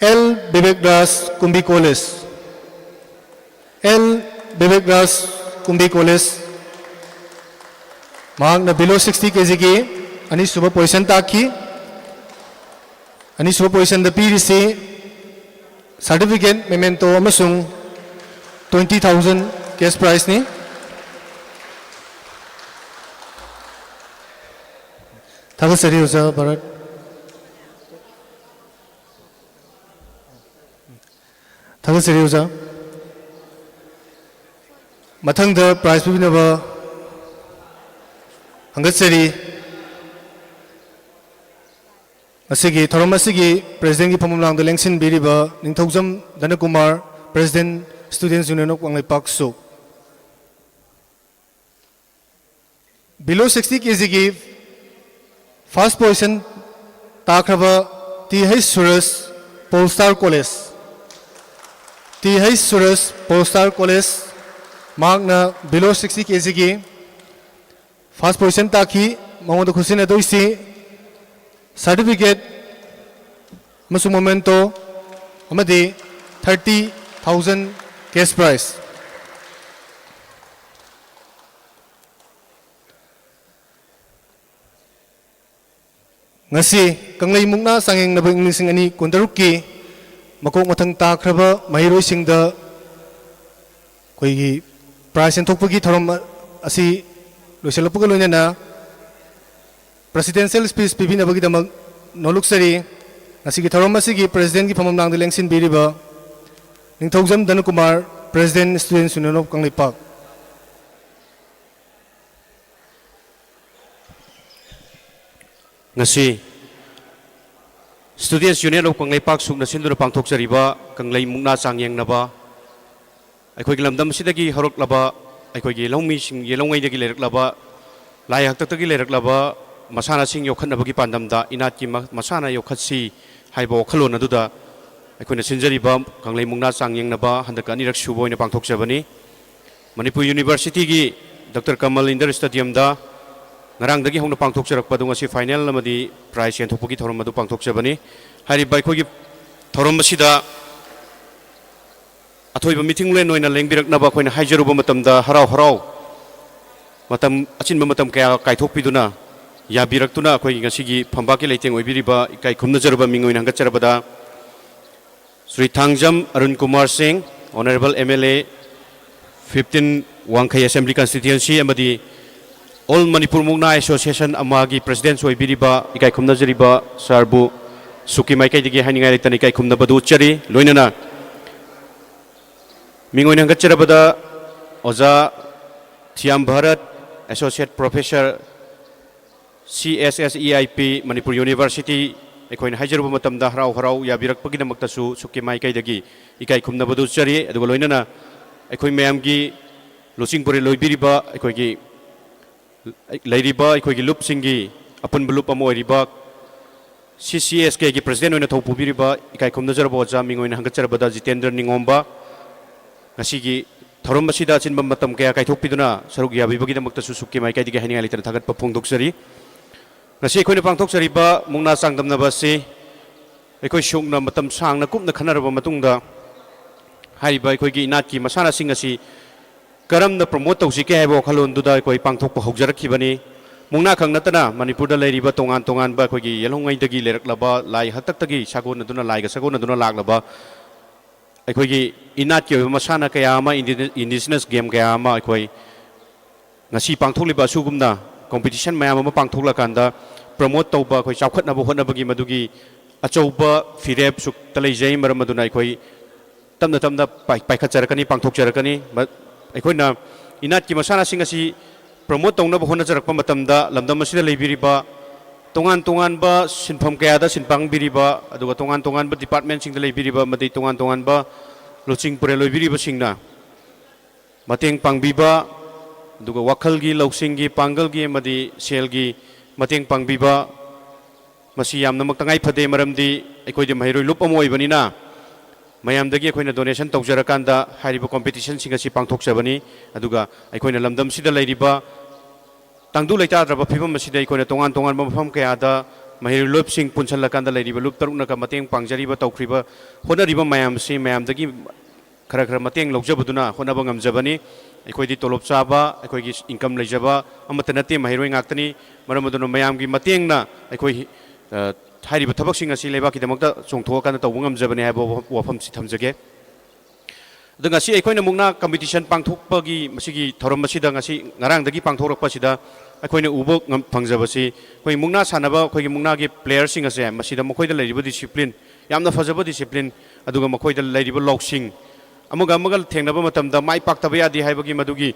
L Bibek Raj, ꯀꯨꯝꯕꯤ college. L Bibek Raj, ꯀꯨꯝꯕꯤ college. ꯃꯍꯥꯛꯅ below sixty ꯀꯦꯖꯤꯒꯤ ꯑꯅꯤꯁꯨꯕ ꯄꯣꯖꯤꯁꯟ ꯇꯥꯈꯤ꯫ ꯑꯅꯤꯁꯨꯕ ꯄꯣꯖꯤꯁꯟꯗ ꯄꯤꯔꯤꯁꯤ ꯁꯥꯔꯇꯤꯐꯤꯀꯦꯠ, ꯃꯦꯃꯦꯟꯇꯣ ꯑꯃꯁꯨꯡ twenty thousand cash prizeꯅꯤ꯫ ꯊꯥꯒꯠꯆꯔꯤ ꯑꯣꯖꯥ ꯚꯥꯔꯠ꯫ ꯊꯥꯒꯠꯆꯔꯤ ꯑꯣꯖꯥ꯫ ꯃꯊꯪꯗ ꯄ꯭ꯔꯥꯏꯖ ꯄꯤꯕꯤꯅꯕ ꯍꯪꯒꯠꯆꯔꯤ꯫ ꯉꯁꯤꯒꯤ ꯊꯧꯔꯝ ꯑꯁꯤꯒꯤ ꯄ꯭ꯔꯦꯁꯤꯗꯦꯟꯒꯤ ꯐꯝꯐꯝ ꯂꯥꯡꯗ ꯂꯦꯡꯁꯤꯟꯕꯤꯔꯤꯕ ꯅꯤꯡꯊꯧꯖꯝ ꯙꯅꯀꯨꯃꯥꯔ, President Students Union of Kangleipak ꯁꯨꯛ꯫ Below sixty ꯀꯦꯖꯤꯒꯤ first position ꯇꯥꯈ꯭ꯔꯕ T H Suraj, poly star college. T H Suraj, poly star college. ꯃꯍꯥꯛꯅ below sixty ꯀꯦꯖꯤꯒꯤ first position ꯇꯥꯈꯤ꯫ ꯃꯉꯣꯟꯗ ꯈꯨꯠꯁꯤꯟꯅꯗꯣꯏꯁꯤ ꯁꯥꯔꯇꯤꯐꯤꯀꯦꯠ ꯑꯃꯁꯨꯡ ꯃꯣꯃꯦꯟꯇꯣ ꯑꯃꯗꯤ thirty thousand cash prize꯫ ꯉꯁꯤ ꯀꯪꯂꯩ ꯃꯨꯛꯅꯥ ꯆꯥꯡꯌꯦꯡꯅꯕ ꯏꯪ ꯂꯤꯁꯤꯡ ꯑꯅꯤ ꯀꯨꯟꯇꯔꯨꯛꯀꯤ ꯃꯀꯣꯛ ꯃꯊꯪ ꯇꯥꯈ꯭ꯔꯕ ꯃꯍꯩꯔꯣꯏꯁꯤꯡꯗ ꯑꯩꯈꯣꯏꯒꯤ ꯄ꯭ꯔꯥꯏꯖ ꯌꯦꯟꯊꯣꯛꯄꯒꯤ ꯊꯧꯔꯝ ꯑꯁꯤ ꯂꯣꯏꯁꯤꯜꯂꯛꯄꯒ ꯂꯣꯏꯅꯅ presidential speech ꯄꯤꯕꯤꯅꯕꯒꯤꯗꯃꯛ ꯅꯣꯂꯨꯛꯆꯔꯤ꯫ ꯉꯁꯤꯒꯤ ꯊꯧꯔꯝ ꯑꯁꯤꯒꯤ presidentꯀꯤ ꯐꯝꯐꯝ ꯂꯥꯡꯗ ꯂꯦꯡꯁꯤꯟꯕꯤꯔꯤꯕ ꯅꯤꯡꯊꯧꯖꯝ ꯙꯅꯀꯨꯃꯥꯔ, President, Students' Union of Kangleipak. ꯉꯁꯤ Students' Union of ꯀꯪꯂꯩꯄꯥꯛ ꯁꯨꯛꯅ ꯁꯤꯟꯗꯨꯅ ꯄꯥꯡꯊꯣꯛꯆꯔꯤꯕ ꯀꯪꯂꯩ ꯃꯨꯛꯅꯥ ꯆꯥꯡꯌꯦꯡꯅꯕ, ꯑꯩꯈꯣꯏꯒꯤ ꯂꯝꯗꯝ ꯑꯁꯤꯗꯒꯤ ꯍꯧꯔꯛꯂꯕ ꯑꯩꯈꯣꯏꯒꯤ ꯂꯧꯃꯤꯁꯤꯡ, ꯌꯦꯜꯍꯧꯉꯩꯗꯒꯤ ꯂꯩꯔꯛꯂꯕ, ꯂꯥꯏ ꯍꯥꯛꯇꯛꯇꯒꯤ ꯂꯩꯔꯛꯂꯕ ꯃꯁꯥꯟꯅꯁꯤꯡ ꯌꯣꯛꯈꯠꯅꯕꯒꯤ ꯄꯥꯟꯗꯝꯗ ꯏꯅꯥꯠꯀꯤ ꯃ-, ꯃꯁꯥꯟꯅ ꯌꯣꯛꯈꯠꯁꯤ ꯍꯥꯏꯕ ꯋꯥꯈꯜꯂꯣꯟ ꯑꯗꯨꯗ ꯑꯩꯈꯣꯏꯅ ꯁꯤꯟꯖꯔꯤꯕ ꯀꯪꯂꯩ ꯃꯨꯛꯅꯥ ꯆꯥꯡꯌꯦꯡꯅꯕ ꯍꯟꯗꯛꯀ ꯑꯅꯤꯔꯛ ꯁꯨꯕ ꯑꯣꯏꯅ ꯄꯥꯡꯊꯣꯛꯆꯕꯅꯤ꯫ ꯃꯅꯤꯄꯨꯔ Universityꯒꯤ ꯗꯣꯛꯇꯔ ꯀꯃꯜ Indoor Stadiumꯗ ꯉꯔꯥꯡꯗꯒꯤ ꯍꯧꯅ ꯄꯥꯡꯊꯣꯛꯆꯔꯛꯄ ꯑꯗꯨ ꯉꯁꯤ final ꯑꯃꯗꯤ prize ꯌꯦꯟꯊꯣꯛꯄꯒꯤ ꯊꯧꯔꯝ ꯑꯗꯨ ꯄꯥꯡꯊꯣꯛꯆꯕꯅꯤ꯫ ꯍꯥꯏꯔꯤꯕ ꯑꯩꯈꯣꯏꯒꯤ ꯊꯧꯔꯝ ꯑꯁꯤꯗ ꯑꯊꯣꯏꯕ ꯃꯤꯊꯨꯡꯂꯦꯟ ꯑꯣꯏꯅ ꯂꯦꯡꯕꯤꯔꯛꯅꯕ ꯑꯩꯈꯣꯏꯅ ꯍꯥꯏꯖꯔꯨꯕ ꯃꯇꯝꯗ, ꯍꯔꯥꯎ ꯍꯔꯥꯎ ꯃꯇꯝ, ꯑꯆꯤꯟꯕ ꯃꯇꯝ ꯀꯌꯥ ꯀꯥꯏꯊꯣꯛꯄꯤꯗꯨꯅ ꯌꯥꯕꯤꯔꯛꯇꯨꯅ ꯑꯩꯈꯣꯏꯒꯤ ꯉꯁꯤꯒꯤ ꯐꯝꯕꯥꯛꯀꯤ ꯂꯩꯇꯦꯡ ꯑꯣꯏꯕꯤꯔꯤꯕ ꯏꯀꯥꯏ ꯈꯨꯝꯅꯖꯔꯕ ꯃꯤꯡ ꯑꯣꯏꯅ ꯍꯪꯒꯠꯆꯔꯕꯗ, ꯁ꯭ꯔꯤ ꯊꯥꯡꯖꯝ ꯑꯔꯨꯟ ꯀꯨꯃꯥꯔ ꯁꯤꯡ, Honourable MLA fifteen ꯋꯥꯡꯈꯩ Assembly Constituency ꯑꯃꯗꯤ All Manipur Mukna Association ꯑꯃꯒꯤ President ꯑꯣꯏꯕꯤꯔꯤꯕ ꯏꯀꯥꯏ ꯈꯨꯝꯅꯖꯔꯤꯕ sirꯕꯨ ꯁꯨꯛꯀꯤ ꯃꯥꯏꯀꯩꯗꯒꯤ ꯍꯥꯏꯅꯤꯡꯉꯥꯏ ꯂꯩꯇꯅ ꯏꯀꯥꯏ ꯈꯨꯝꯅꯕꯗꯨ ꯎꯠꯆꯔꯤ꯫ ꯂꯣꯏꯅꯅ ꯃꯤꯡ ꯑꯣꯏꯅ ꯍꯪꯒꯠꯆꯔꯕꯗ ꯑꯣꯖꯥ ꯊꯤꯌꯥꯝ Bharat, Associate Professor, CSSEIP, Manipur University, ꯑꯩꯈꯣꯏꯅ ꯍꯥꯏꯖꯔꯨꯕ ꯃꯇꯝꯗ ꯍꯔꯥꯎ ꯍꯔꯥꯎ ꯌꯥꯕꯤꯔꯛꯄꯒꯤꯗꯃꯛꯇꯁꯨ ꯁꯨꯛꯀꯤ ꯃꯥꯏꯀꯩꯗꯒꯤ ꯏꯀꯥꯏ ꯈꯨꯝꯅꯕꯗꯨ ꯎꯠꯆꯔꯤ꯫ ꯑꯗꯨꯒ ꯂꯣꯏꯅꯅ ꯑꯩꯈꯣꯏ ꯃꯌꯥꯝꯒꯤ ꯂꯨꯆꯤꯡ ꯄꯨꯔꯦꯜ ꯑꯣꯏꯕꯤꯔꯤꯕ ꯑꯩꯈꯣꯏꯒꯤ ꯂꯩꯔꯤꯕ ꯑꯩꯈꯣꯏꯒꯤ ꯂꯨꯞꯁꯤꯡꯒꯤ ꯑꯄꯨꯟꯕ ꯂꯨꯞ ꯑꯃ ꯑꯣꯏꯔꯤꯕ CCSKꯒꯤ President ꯑꯣꯏꯅ ꯊꯧ ꯄꯨꯕꯤꯔꯤꯕ ꯏꯀꯥꯏ ꯈꯨꯝꯅꯖꯔꯕ ꯑꯣꯖꯥ ꯃꯤꯡ ꯑꯣꯏꯅ ꯍꯪꯒꯠꯆꯔꯕꯗ ꯖꯤꯇꯦꯟꯗ꯭ꯔ ꯅꯤꯉꯣꯝꯕ, ꯉꯁꯤꯒꯤ ꯊꯧꯔꯝ ꯑꯁꯤꯗ ꯑꯆꯤꯟꯕ ꯃꯇꯝ ꯀꯌꯥ ꯀꯥꯏꯊꯣꯛꯄꯤꯗꯨꯅ ꯁꯔꯨꯛ ꯌꯥꯕꯤꯕꯒꯤꯗꯃꯛꯇꯁꯨ ꯁꯨꯛꯀꯤ ꯃꯥꯏꯀꯩꯗꯒꯤ ꯍꯥꯏꯅꯤꯡꯉꯥꯏ ꯂꯩꯇꯅ ꯊꯥꯒꯠꯄ ꯐꯣꯡꯗꯣꯛꯆꯔꯤ꯫ ꯉꯁꯤ ꯑꯩꯈꯣꯏꯅ ꯄꯥꯡꯊꯣꯛꯆꯔꯤꯕ ꯃꯨꯛꯅꯥ ꯆꯥꯡꯗꯝꯅꯕ ꯑꯁꯤ ꯑꯩꯈꯣꯏ ꯁꯨꯛꯅ ꯃꯇꯝ ꯁꯥꯡꯅ ꯀꯨꯞꯅ ꯈꯟꯅꯔꯕ ꯃꯇꯨꯡꯗ, ꯍꯥꯏꯔꯤꯕ ꯑꯩꯈꯣꯏꯒꯤ ꯏꯅꯥꯠꯀꯤ ꯃꯁꯥꯟꯅꯁꯤꯡ ꯑꯁꯤ ꯀꯔꯝꯅ promote ꯇꯧꯁꯤꯒꯦ ꯍꯥꯏꯕ ꯋꯥꯈꯜꯂꯣꯟꯗꯨꯗ ꯑꯩꯈꯣꯏ ꯄꯥꯡꯊꯣꯛꯄ ꯍꯧꯖꯔꯛꯈꯤꯕꯅꯤ꯫ ꯃꯨꯛꯅꯥ ꯈꯛ ꯅꯠꯇꯅ ꯃꯅꯤꯄꯨꯔꯗ ꯂꯩꯔꯤꯕ ꯇꯣꯉꯥꯟ ꯇꯣꯉꯥꯟꯕ ꯑꯩꯈꯣꯏꯒꯤ ꯌꯦꯜꯍꯧꯉꯩꯗꯒꯤ ꯂꯩꯔꯛꯂꯕ, ꯂꯥꯏ ꯍꯥꯛꯇꯛꯇꯒꯤ ꯁꯥꯒꯣꯟꯅꯗꯨꯅ, ꯂꯥꯏꯒ ꯁꯥꯒꯣꯟꯅꯗꯨꯅ ꯂꯥꯛꯂꯕ ꯑꯩꯈꯣꯏꯒꯤ ꯏꯅꯥꯠꯀꯤ ꯑꯣꯏꯕ ꯃꯁꯥꯟꯅ ꯀꯌꯥ ꯑꯃ, ꯏꯟꯗꯤ-, indigenous game ꯀꯌꯥ ꯑꯃ ꯑꯩꯈꯣꯏ ꯉꯁꯤ ꯄꯥꯡꯊꯣꯛꯂꯤꯕ ꯑꯁꯤꯒꯨꯝꯅ competition ꯃꯌꯥꯝ ꯑꯃ ꯄꯥꯡꯊꯣꯛꯂꯀꯥꯟꯗ promote ꯇꯧꯕ, ꯑꯩꯈꯣꯏ ꯆꯥꯎꯈꯠꯅꯕ ꯍꯣꯠꯅꯕꯒꯤ ꯃꯗꯨꯒꯤ ꯑꯆꯧꯕ ꯐꯤꯔꯦꯞ ꯁꯨꯛꯇ ꯂꯩꯖꯩ꯫ ꯃꯔꯝ ꯑꯗꯨꯅ ꯑꯩꯈꯣꯏ ꯇꯞꯅ ꯇꯞꯅ ꯄꯥꯏ-, ꯄꯥꯏꯈꯠꯆꯔꯛꯀꯅꯤ, ꯄꯥꯡꯊꯣꯛꯆꯔꯛꯀꯅꯤ꯫ ꯃ-, ꯑꯩꯈꯣꯏꯅ ꯏꯅꯥꯠꯀꯤ ꯃꯁꯥꯟꯅꯁꯤꯡ ꯑꯁꯤ promote ꯇꯧꯅꯕ ꯍꯣꯠꯅꯖꯔꯛꯄ ꯃꯇꯝꯗ ꯂꯝꯗꯝ ꯑꯁꯤꯗ ꯂꯩꯕꯤꯔꯤꯕ ꯇꯣꯉꯥꯟ ꯇꯣꯉꯥꯟꯕ ꯁꯤꯟꯐꯝ ꯀꯌꯥꯗ ꯁꯤꯟ ꯄꯥꯡꯕꯤꯔꯤꯕ, ꯑꯗꯨꯒ ꯇꯣꯉꯥꯟ ꯇꯣꯉꯥꯟꯕ department ꯁꯤꯡꯗ ꯂꯩꯕꯤꯔꯤꯕ ꯑꯃꯗꯤ ꯇꯣꯉꯥꯟ ꯇꯣꯉꯥꯟꯕ ꯂꯨꯆꯤꯡ ꯄꯨꯔꯦꯜ ꯑꯣꯏꯕꯤꯔꯤꯕꯁꯤꯡꯅ ꯃꯇꯦꯡ ꯄꯥꯡꯕꯤꯕ, ꯑꯗꯨꯒ ꯋꯥꯈꯜꯒꯤ, ꯂꯧꯁꯤꯡꯒꯤ, ꯄꯥꯡꯒꯜꯒꯤ ꯑꯃꯗꯤ ꯁꯦꯜꯒꯤ ꯃꯇꯦꯡ ꯄꯥꯡꯕꯤꯕ, ꯃꯁꯤ ꯌꯥꯝꯅꯃꯛ ꯇꯉꯥꯏ ꯐꯗꯦ꯫ ꯃꯔꯝꯗꯤ ꯑꯩꯈꯣꯏꯗꯤ ꯃꯍꯩꯔꯣꯏ ꯂꯨꯞ ꯑꯃ ꯑꯣꯏꯕꯅꯤꯅ ꯃꯌꯥꯝꯗꯒꯤ ꯑꯩꯈꯣꯏꯅ donation ꯇꯧꯖꯔꯀꯥꯟꯗ ꯍꯥꯏꯔꯤꯕ competition ꯁꯤꯡ ꯑꯁꯤ ꯄꯥꯡꯊꯣꯛꯆꯕꯅꯤ꯫ ꯑꯗꯨꯒ ꯑꯩꯈꯣꯏꯅ ꯂꯝꯗꯝꯁꯤꯗ ꯂꯩꯔꯤꯕ ꯇꯪꯗꯨ ꯂꯩꯇꯥꯗ꯭ꯔꯕ ꯐꯤꯕꯝ ꯑꯁꯤꯗ ꯑꯩꯈꯣꯏꯅ ꯇꯣꯉꯥꯟ ꯇꯣꯉꯥꯟꯕ ꯃꯐꯝ ꯀꯌꯥꯗ ꯃꯍꯩꯔꯣꯏ ꯂꯨꯞꯁꯤꯡ ꯄꯨꯟꯁꯤꯜꯂꯀꯥꯟꯗ ꯂꯩꯔꯤꯕ ꯂꯨꯞ ꯇꯔꯨꯛꯅꯒ ꯃꯇꯦꯡ ꯄꯥꯡꯖꯔꯤꯕ, ꯇꯧꯈ꯭ꯔꯤꯕ, ꯍꯣꯠꯅꯔꯤꯕ ꯃꯌꯥꯝ ꯑꯁꯤ ꯃꯌꯥꯝꯗꯒꯤ ꯈꯔ ꯈꯔ ꯃꯇꯦꯡ ꯂꯧꯖꯕꯗꯨꯅ ꯍꯣꯠꯅꯕ ꯉꯝꯖꯕꯅꯤ꯫ ꯑꯩꯈꯣꯏꯗꯤ ꯇꯣꯂꯣꯞ ꯆꯥꯕ, ꯑꯩꯈꯣꯏꯒꯤ income ꯂꯩꯖꯕ ꯑꯃꯠꯇ ꯅꯠꯇꯦ, ꯃꯍꯩꯔꯣꯏ ꯉꯥꯛꯇꯅꯤ꯫ ꯃꯔꯝ ꯑꯗꯨꯅ ꯃꯌꯥꯝꯒꯤ ꯃꯇꯦꯡꯅ ꯑꯩꯈꯣꯏ, ꯑ, ꯍꯥꯏꯔꯤꯕ ꯊꯕꯛꯁꯤꯡ ꯑꯁꯤ ꯂꯩꯕꯥꯛꯀꯤꯗꯃꯛꯇ ꯆꯣꯡꯊꯣꯛꯑꯀꯥꯟꯗ ꯇꯧꯕ ꯉꯝꯖꯕꯅꯤ ꯍꯥꯏꯕ ꯋꯥ-, ꯋꯥꯐꯝꯁꯤ ꯊꯝꯖꯒꯦ꯫ ꯑꯗꯣ ꯉꯁꯤ ꯑꯩꯈꯣꯏꯅ ꯃꯨꯛꯅꯥ competition ꯄꯥꯡꯊꯣꯛꯄꯒꯤ ꯃꯁꯤꯒꯤ ꯊꯧꯔꯝ ꯑꯁꯤꯗ, ꯉꯁꯤ ꯉꯔꯥꯡꯗꯒꯤ ꯄꯥꯡꯊꯣꯛꯂꯛꯄꯁꯤꯗ ꯑꯩꯈꯣꯏꯅ ꯎꯕ ꯉꯝ-, ꯐꯪꯖꯕꯁꯤ, ꯑꯩꯈꯣꯏ ꯃꯨꯛꯅꯥ ꯁꯥꯟꯅꯕ ꯑꯩꯈꯣꯏꯒꯤ ꯃꯨꯛꯅꯥꯒꯤ player ꯁꯤꯡ ꯑꯁꯦ ꯃꯁꯤꯗ ꯃꯈꯣꯏꯗ ꯂꯩꯔꯤꯕ discipline, ꯌꯥꯝꯅ ꯐꯖꯕ discipline, ꯑꯗꯨꯒ ꯃꯈꯣꯏꯗ ꯂꯩꯔꯤꯕ ꯂꯧꯁꯤꯡ, ꯑꯃꯒ ꯑꯃꯒ ꯊꯦꯡꯅꯕ ꯃꯇꯝꯗ ꯃꯥꯏ ꯄꯥꯛꯇꯕ ꯌꯥꯗꯦ ꯍꯥꯏꯕꯒꯤ ꯃꯗꯨꯒꯤ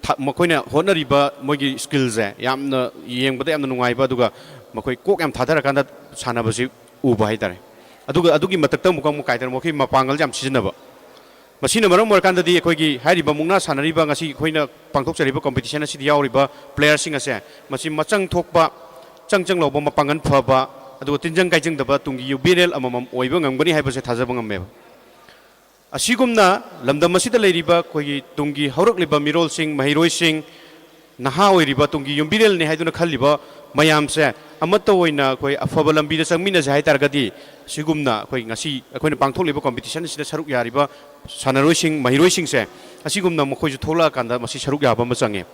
ꯊ-, ꯃꯈꯣꯏꯅ ꯍꯣꯠꯅꯔꯤꯕ ꯃꯣꯏꯒꯤ skill ꯁꯦ ꯌꯥꯝꯅ ꯌꯦꯡꯕꯗ ꯌꯥꯝꯅ ꯅꯨꯡꯉꯥꯏꯕ, ꯑꯗꯨꯒ ꯃꯈꯣꯏ ꯀꯣꯛ ꯌꯥꯝ ꯊꯥꯗꯔꯀꯥꯟꯗ ꯁꯥꯟꯅꯕꯁꯤ ꯎꯕ ꯍꯥꯏꯇꯥꯔꯦ꯫ ꯑꯗꯨꯒ ꯑꯗꯨꯒꯤ ꯃꯊꯛꯇ ꯑꯃꯨꯛꯀ ꯑꯃꯨꯛ ꯀꯥꯏꯗꯅ ꯃꯈꯣꯏ ꯃꯄꯥꯡꯒꯜ ꯌꯥꯝ ꯁꯤꯖꯤꯟꯅꯕ꯫ ꯃꯁꯤꯅ ꯃꯔꯝ ꯑꯣꯏꯔꯀꯥꯟꯗꯗꯤ ꯑꯩꯈꯣꯏꯒꯤ ꯍꯥꯏꯔꯤꯕ ꯃꯨꯛꯅꯥ ꯁꯥꯟꯅꯔꯤꯕ, ꯉꯁꯤ ꯑꯩꯈꯣꯏꯅ ꯄꯥꯡꯊꯣꯛꯆꯔꯤꯕ competition ꯑꯁꯤꯗ ꯌꯥꯎꯔꯤꯕ player ꯁꯤꯡ ꯑꯁꯦ ꯃꯁꯤ ꯃꯆꯪ ꯊꯣꯛꯄ, ꯆꯪ ꯆꯪ ꯂꯧꯕ, ꯃꯄꯥꯡꯒꯜ ꯐꯕ, ꯑꯗꯨꯒ ꯇꯤꯟꯖꯪ ꯀꯥꯏꯖꯪꯗꯕ ꯇꯨꯡꯒꯤ ꯌꯨꯝꯕꯤꯔꯦꯜ ꯑꯃꯃꯝ ꯑꯣꯏꯕ ꯉꯝꯒꯅꯤ ꯍꯥꯏꯕꯁꯦ ꯊꯥꯖꯕ ꯉꯝꯃꯦꯕ꯫ ꯑꯁꯤꯒꯨꯝꯅ ꯂꯝꯗꯝ ꯑꯁꯤꯗ ꯂꯩꯔꯤꯕ ꯑꯩꯈꯣꯏꯒꯤ ꯇꯨꯡꯒꯤ ꯍꯧꯔꯛꯂꯤꯕ ꯃꯤꯔꯣꯜꯁꯤꯡ, ꯃꯍꯩꯔꯣꯏꯁꯤꯡ, ꯅꯍꯥ ꯑꯣꯏꯔꯤꯕ ꯇꯨꯡꯒꯤ ꯌꯨꯝꯕꯤꯔꯦꯜꯅꯤ ꯍꯥꯏꯗꯨꯅ ꯈꯜꯂꯤꯕ ꯃꯌꯥꯝꯁꯦ ꯑꯃꯠꯇ ꯑꯣꯏꯅ ꯑꯩꯈꯣꯏ ꯑꯐꯕ ꯂꯝꯕꯤꯗ ꯆꯪꯃꯤꯟꯅꯁꯦ ꯍꯥꯏ ꯇꯥꯔꯒꯗꯤ, ꯁꯤꯒꯨꯝꯅ ꯑꯩꯈꯣꯏ ꯉꯁꯤ ꯑꯩꯈꯣꯏꯅ ꯄꯥꯡꯊꯣꯛꯂꯤꯕ competition ꯑꯁꯤꯗ ꯁꯔꯨꯛ ꯌꯥꯔꯤꯕ ꯁꯥꯟꯅꯔꯣꯏꯁꯤꯡ, ꯃꯍꯩꯔꯣꯏꯁꯤꯡꯁꯦ ꯑꯁꯤꯒꯨꯝꯅ ꯃꯈꯣꯏꯁꯨ ꯊꯣꯛꯂꯛꯑꯀꯥꯟꯗ ꯃꯁꯤ ꯁꯔꯨꯛ ꯌꯥꯕ ꯑꯃ ꯆꯪꯉꯦ꯫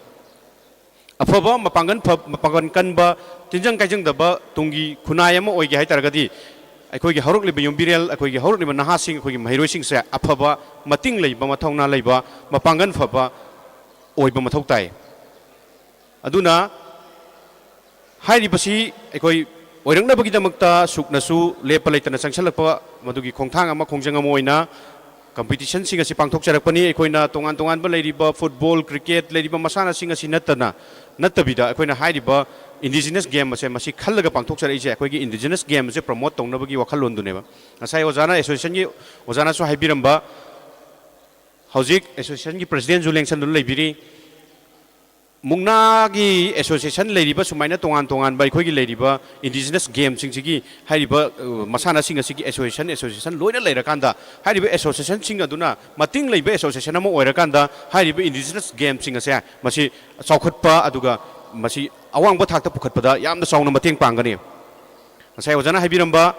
ꯑꯐꯕ, ꯃꯄꯥꯡꯒꯜ ꯐ-, ꯃꯄꯥꯡꯒꯜ ꯀꯟꯕ, ꯇꯤꯟꯖꯪ ꯀꯥꯏꯖꯪꯗꯕ ꯇꯨꯡꯒꯤ ꯈꯨꯟꯅꯥꯏ ꯑꯃ ꯑꯣꯏꯒꯦ ꯍꯥꯏ ꯇꯥꯔꯒꯗꯤ, ꯑꯩꯈꯣꯏꯒꯤ ꯍꯧꯔꯛꯂꯤꯕ ꯌꯨꯝꯕꯤꯔꯦꯜ, ꯑꯩꯈꯣꯏꯒꯤ ꯍꯧꯔꯛꯂꯤꯕ ꯅꯍꯥꯁꯤꯡ, ꯑꯩꯈꯣꯏꯒꯤ ꯃꯍꯩꯔꯣꯏꯁꯤꯡꯁꯦ ꯑꯐꯕ, ꯃꯇꯤꯡ ꯂꯩꯕ, ꯃꯊꯧꯅꯥ ꯂꯩꯕ, ꯃꯄꯥꯡꯒꯜ ꯐꯕ ꯑꯣꯏꯕ ꯃꯊꯧ ꯇꯥꯏ꯫ ꯑꯗꯨꯅ ꯍꯥꯏꯔꯤꯕꯁꯤ ꯑꯩꯈꯣꯏ ꯑꯣꯏꯔꯛꯅꯕꯒꯤꯗꯃꯛꯇ ꯁꯨꯛꯅꯁꯨ ꯂꯦꯞꯄ ꯂꯩꯇꯅ ꯆꯪꯁꯤꯜꯂꯛꯄ ꯃꯗꯨꯒꯤ ꯈꯣꯡꯊꯥꯡ ꯑꯃ, ꯈꯣꯡꯖꯪ ꯑꯃ ꯑꯣꯏꯅ competitionꯁꯤꯡ ꯑꯁꯤ ꯄꯥꯡꯊꯣꯛꯆꯔꯛꯄꯅꯤ꯫ ꯑꯩꯈꯣꯏꯅ ꯇꯣꯉꯥꯟ ꯇꯣꯉꯥꯟꯕ ꯂꯩꯔꯤꯕ football, cricket ꯂꯩꯔꯤꯕ ꯃꯁꯥꯟꯅꯁꯤꯡ ꯑꯁꯤ ꯅꯠꯇꯅ, ꯅꯠꯇꯕꯤꯗ ꯑꯩꯈꯣꯏꯅ ꯍꯥꯏꯔꯤꯕ indigenous game ꯑꯁꯦ ꯃꯁꯤ ꯈꯜꯂꯒ ꯄꯥꯡꯊꯣꯛꯆꯔꯛꯏꯁꯦ ꯑꯩꯈꯣꯏꯒꯤ indigenous game ꯑꯁꯦ promote ꯇꯧꯅꯕꯒꯤ ꯋꯥꯈꯜꯂꯣꯟꯗꯨꯅꯦꯕ꯫ ꯉꯁꯥꯏ ꯑꯣꯖꯥꯅ, associationꯒꯤ ꯑꯣꯖꯥꯅꯁꯨ ꯍꯥꯏꯕꯤꯔꯝꯕ, ꯍꯧꯖꯤꯛ associationꯒꯤ presidentꯁꯨ ꯂꯦꯡꯁꯟꯗꯨꯅ ꯂꯩꯕꯤꯔꯤ꯫ ꯃꯨꯛꯅꯥꯒꯤ association ꯂꯩꯔꯤꯕ ꯁꯨꯃꯥꯏꯅ ꯇꯣꯉꯥꯟ ꯇꯣꯉꯥꯟꯕ ꯑꯩꯈꯣꯏꯒꯤ ꯂꯩꯔꯤꯕ indigenous gameꯁꯤꯡꯁꯤꯒꯤ ꯍꯥꯏꯔꯤꯕ, ꯑ, ꯃꯁꯥꯟꯅꯁꯤꯡ ꯑꯁꯤꯒꯤ association, association ꯂꯣꯏꯅ ꯂꯩꯔꯀꯥꯟꯗ, ꯍꯥꯏꯔꯤꯕ associationꯁꯤꯡ ꯑꯗꯨꯅ ꯃꯇꯤꯡ ꯂꯩꯕ association ꯑꯃ ꯑꯣꯏꯔꯀꯥꯟꯗ, ꯍꯥꯏꯔꯤꯕ indigenous gameꯁꯤꯡ ꯑꯁꯦ ꯃꯁꯤ ꯆꯥꯎꯈꯠꯄ ꯑꯗꯨꯒ ꯃꯁꯤ ꯑꯋꯥꯡꯕ ꯊꯥꯛꯇ ꯄꯨꯈꯠꯄꯗ ꯌꯥꯝꯅ ꯆꯥꯎꯅ ꯃꯇꯦꯡ ꯄꯥꯡꯒꯅꯤ꯫ ꯉꯁꯥꯏ ꯑꯣꯖꯥꯅ ꯍꯥꯏꯕꯤꯔꯝꯕ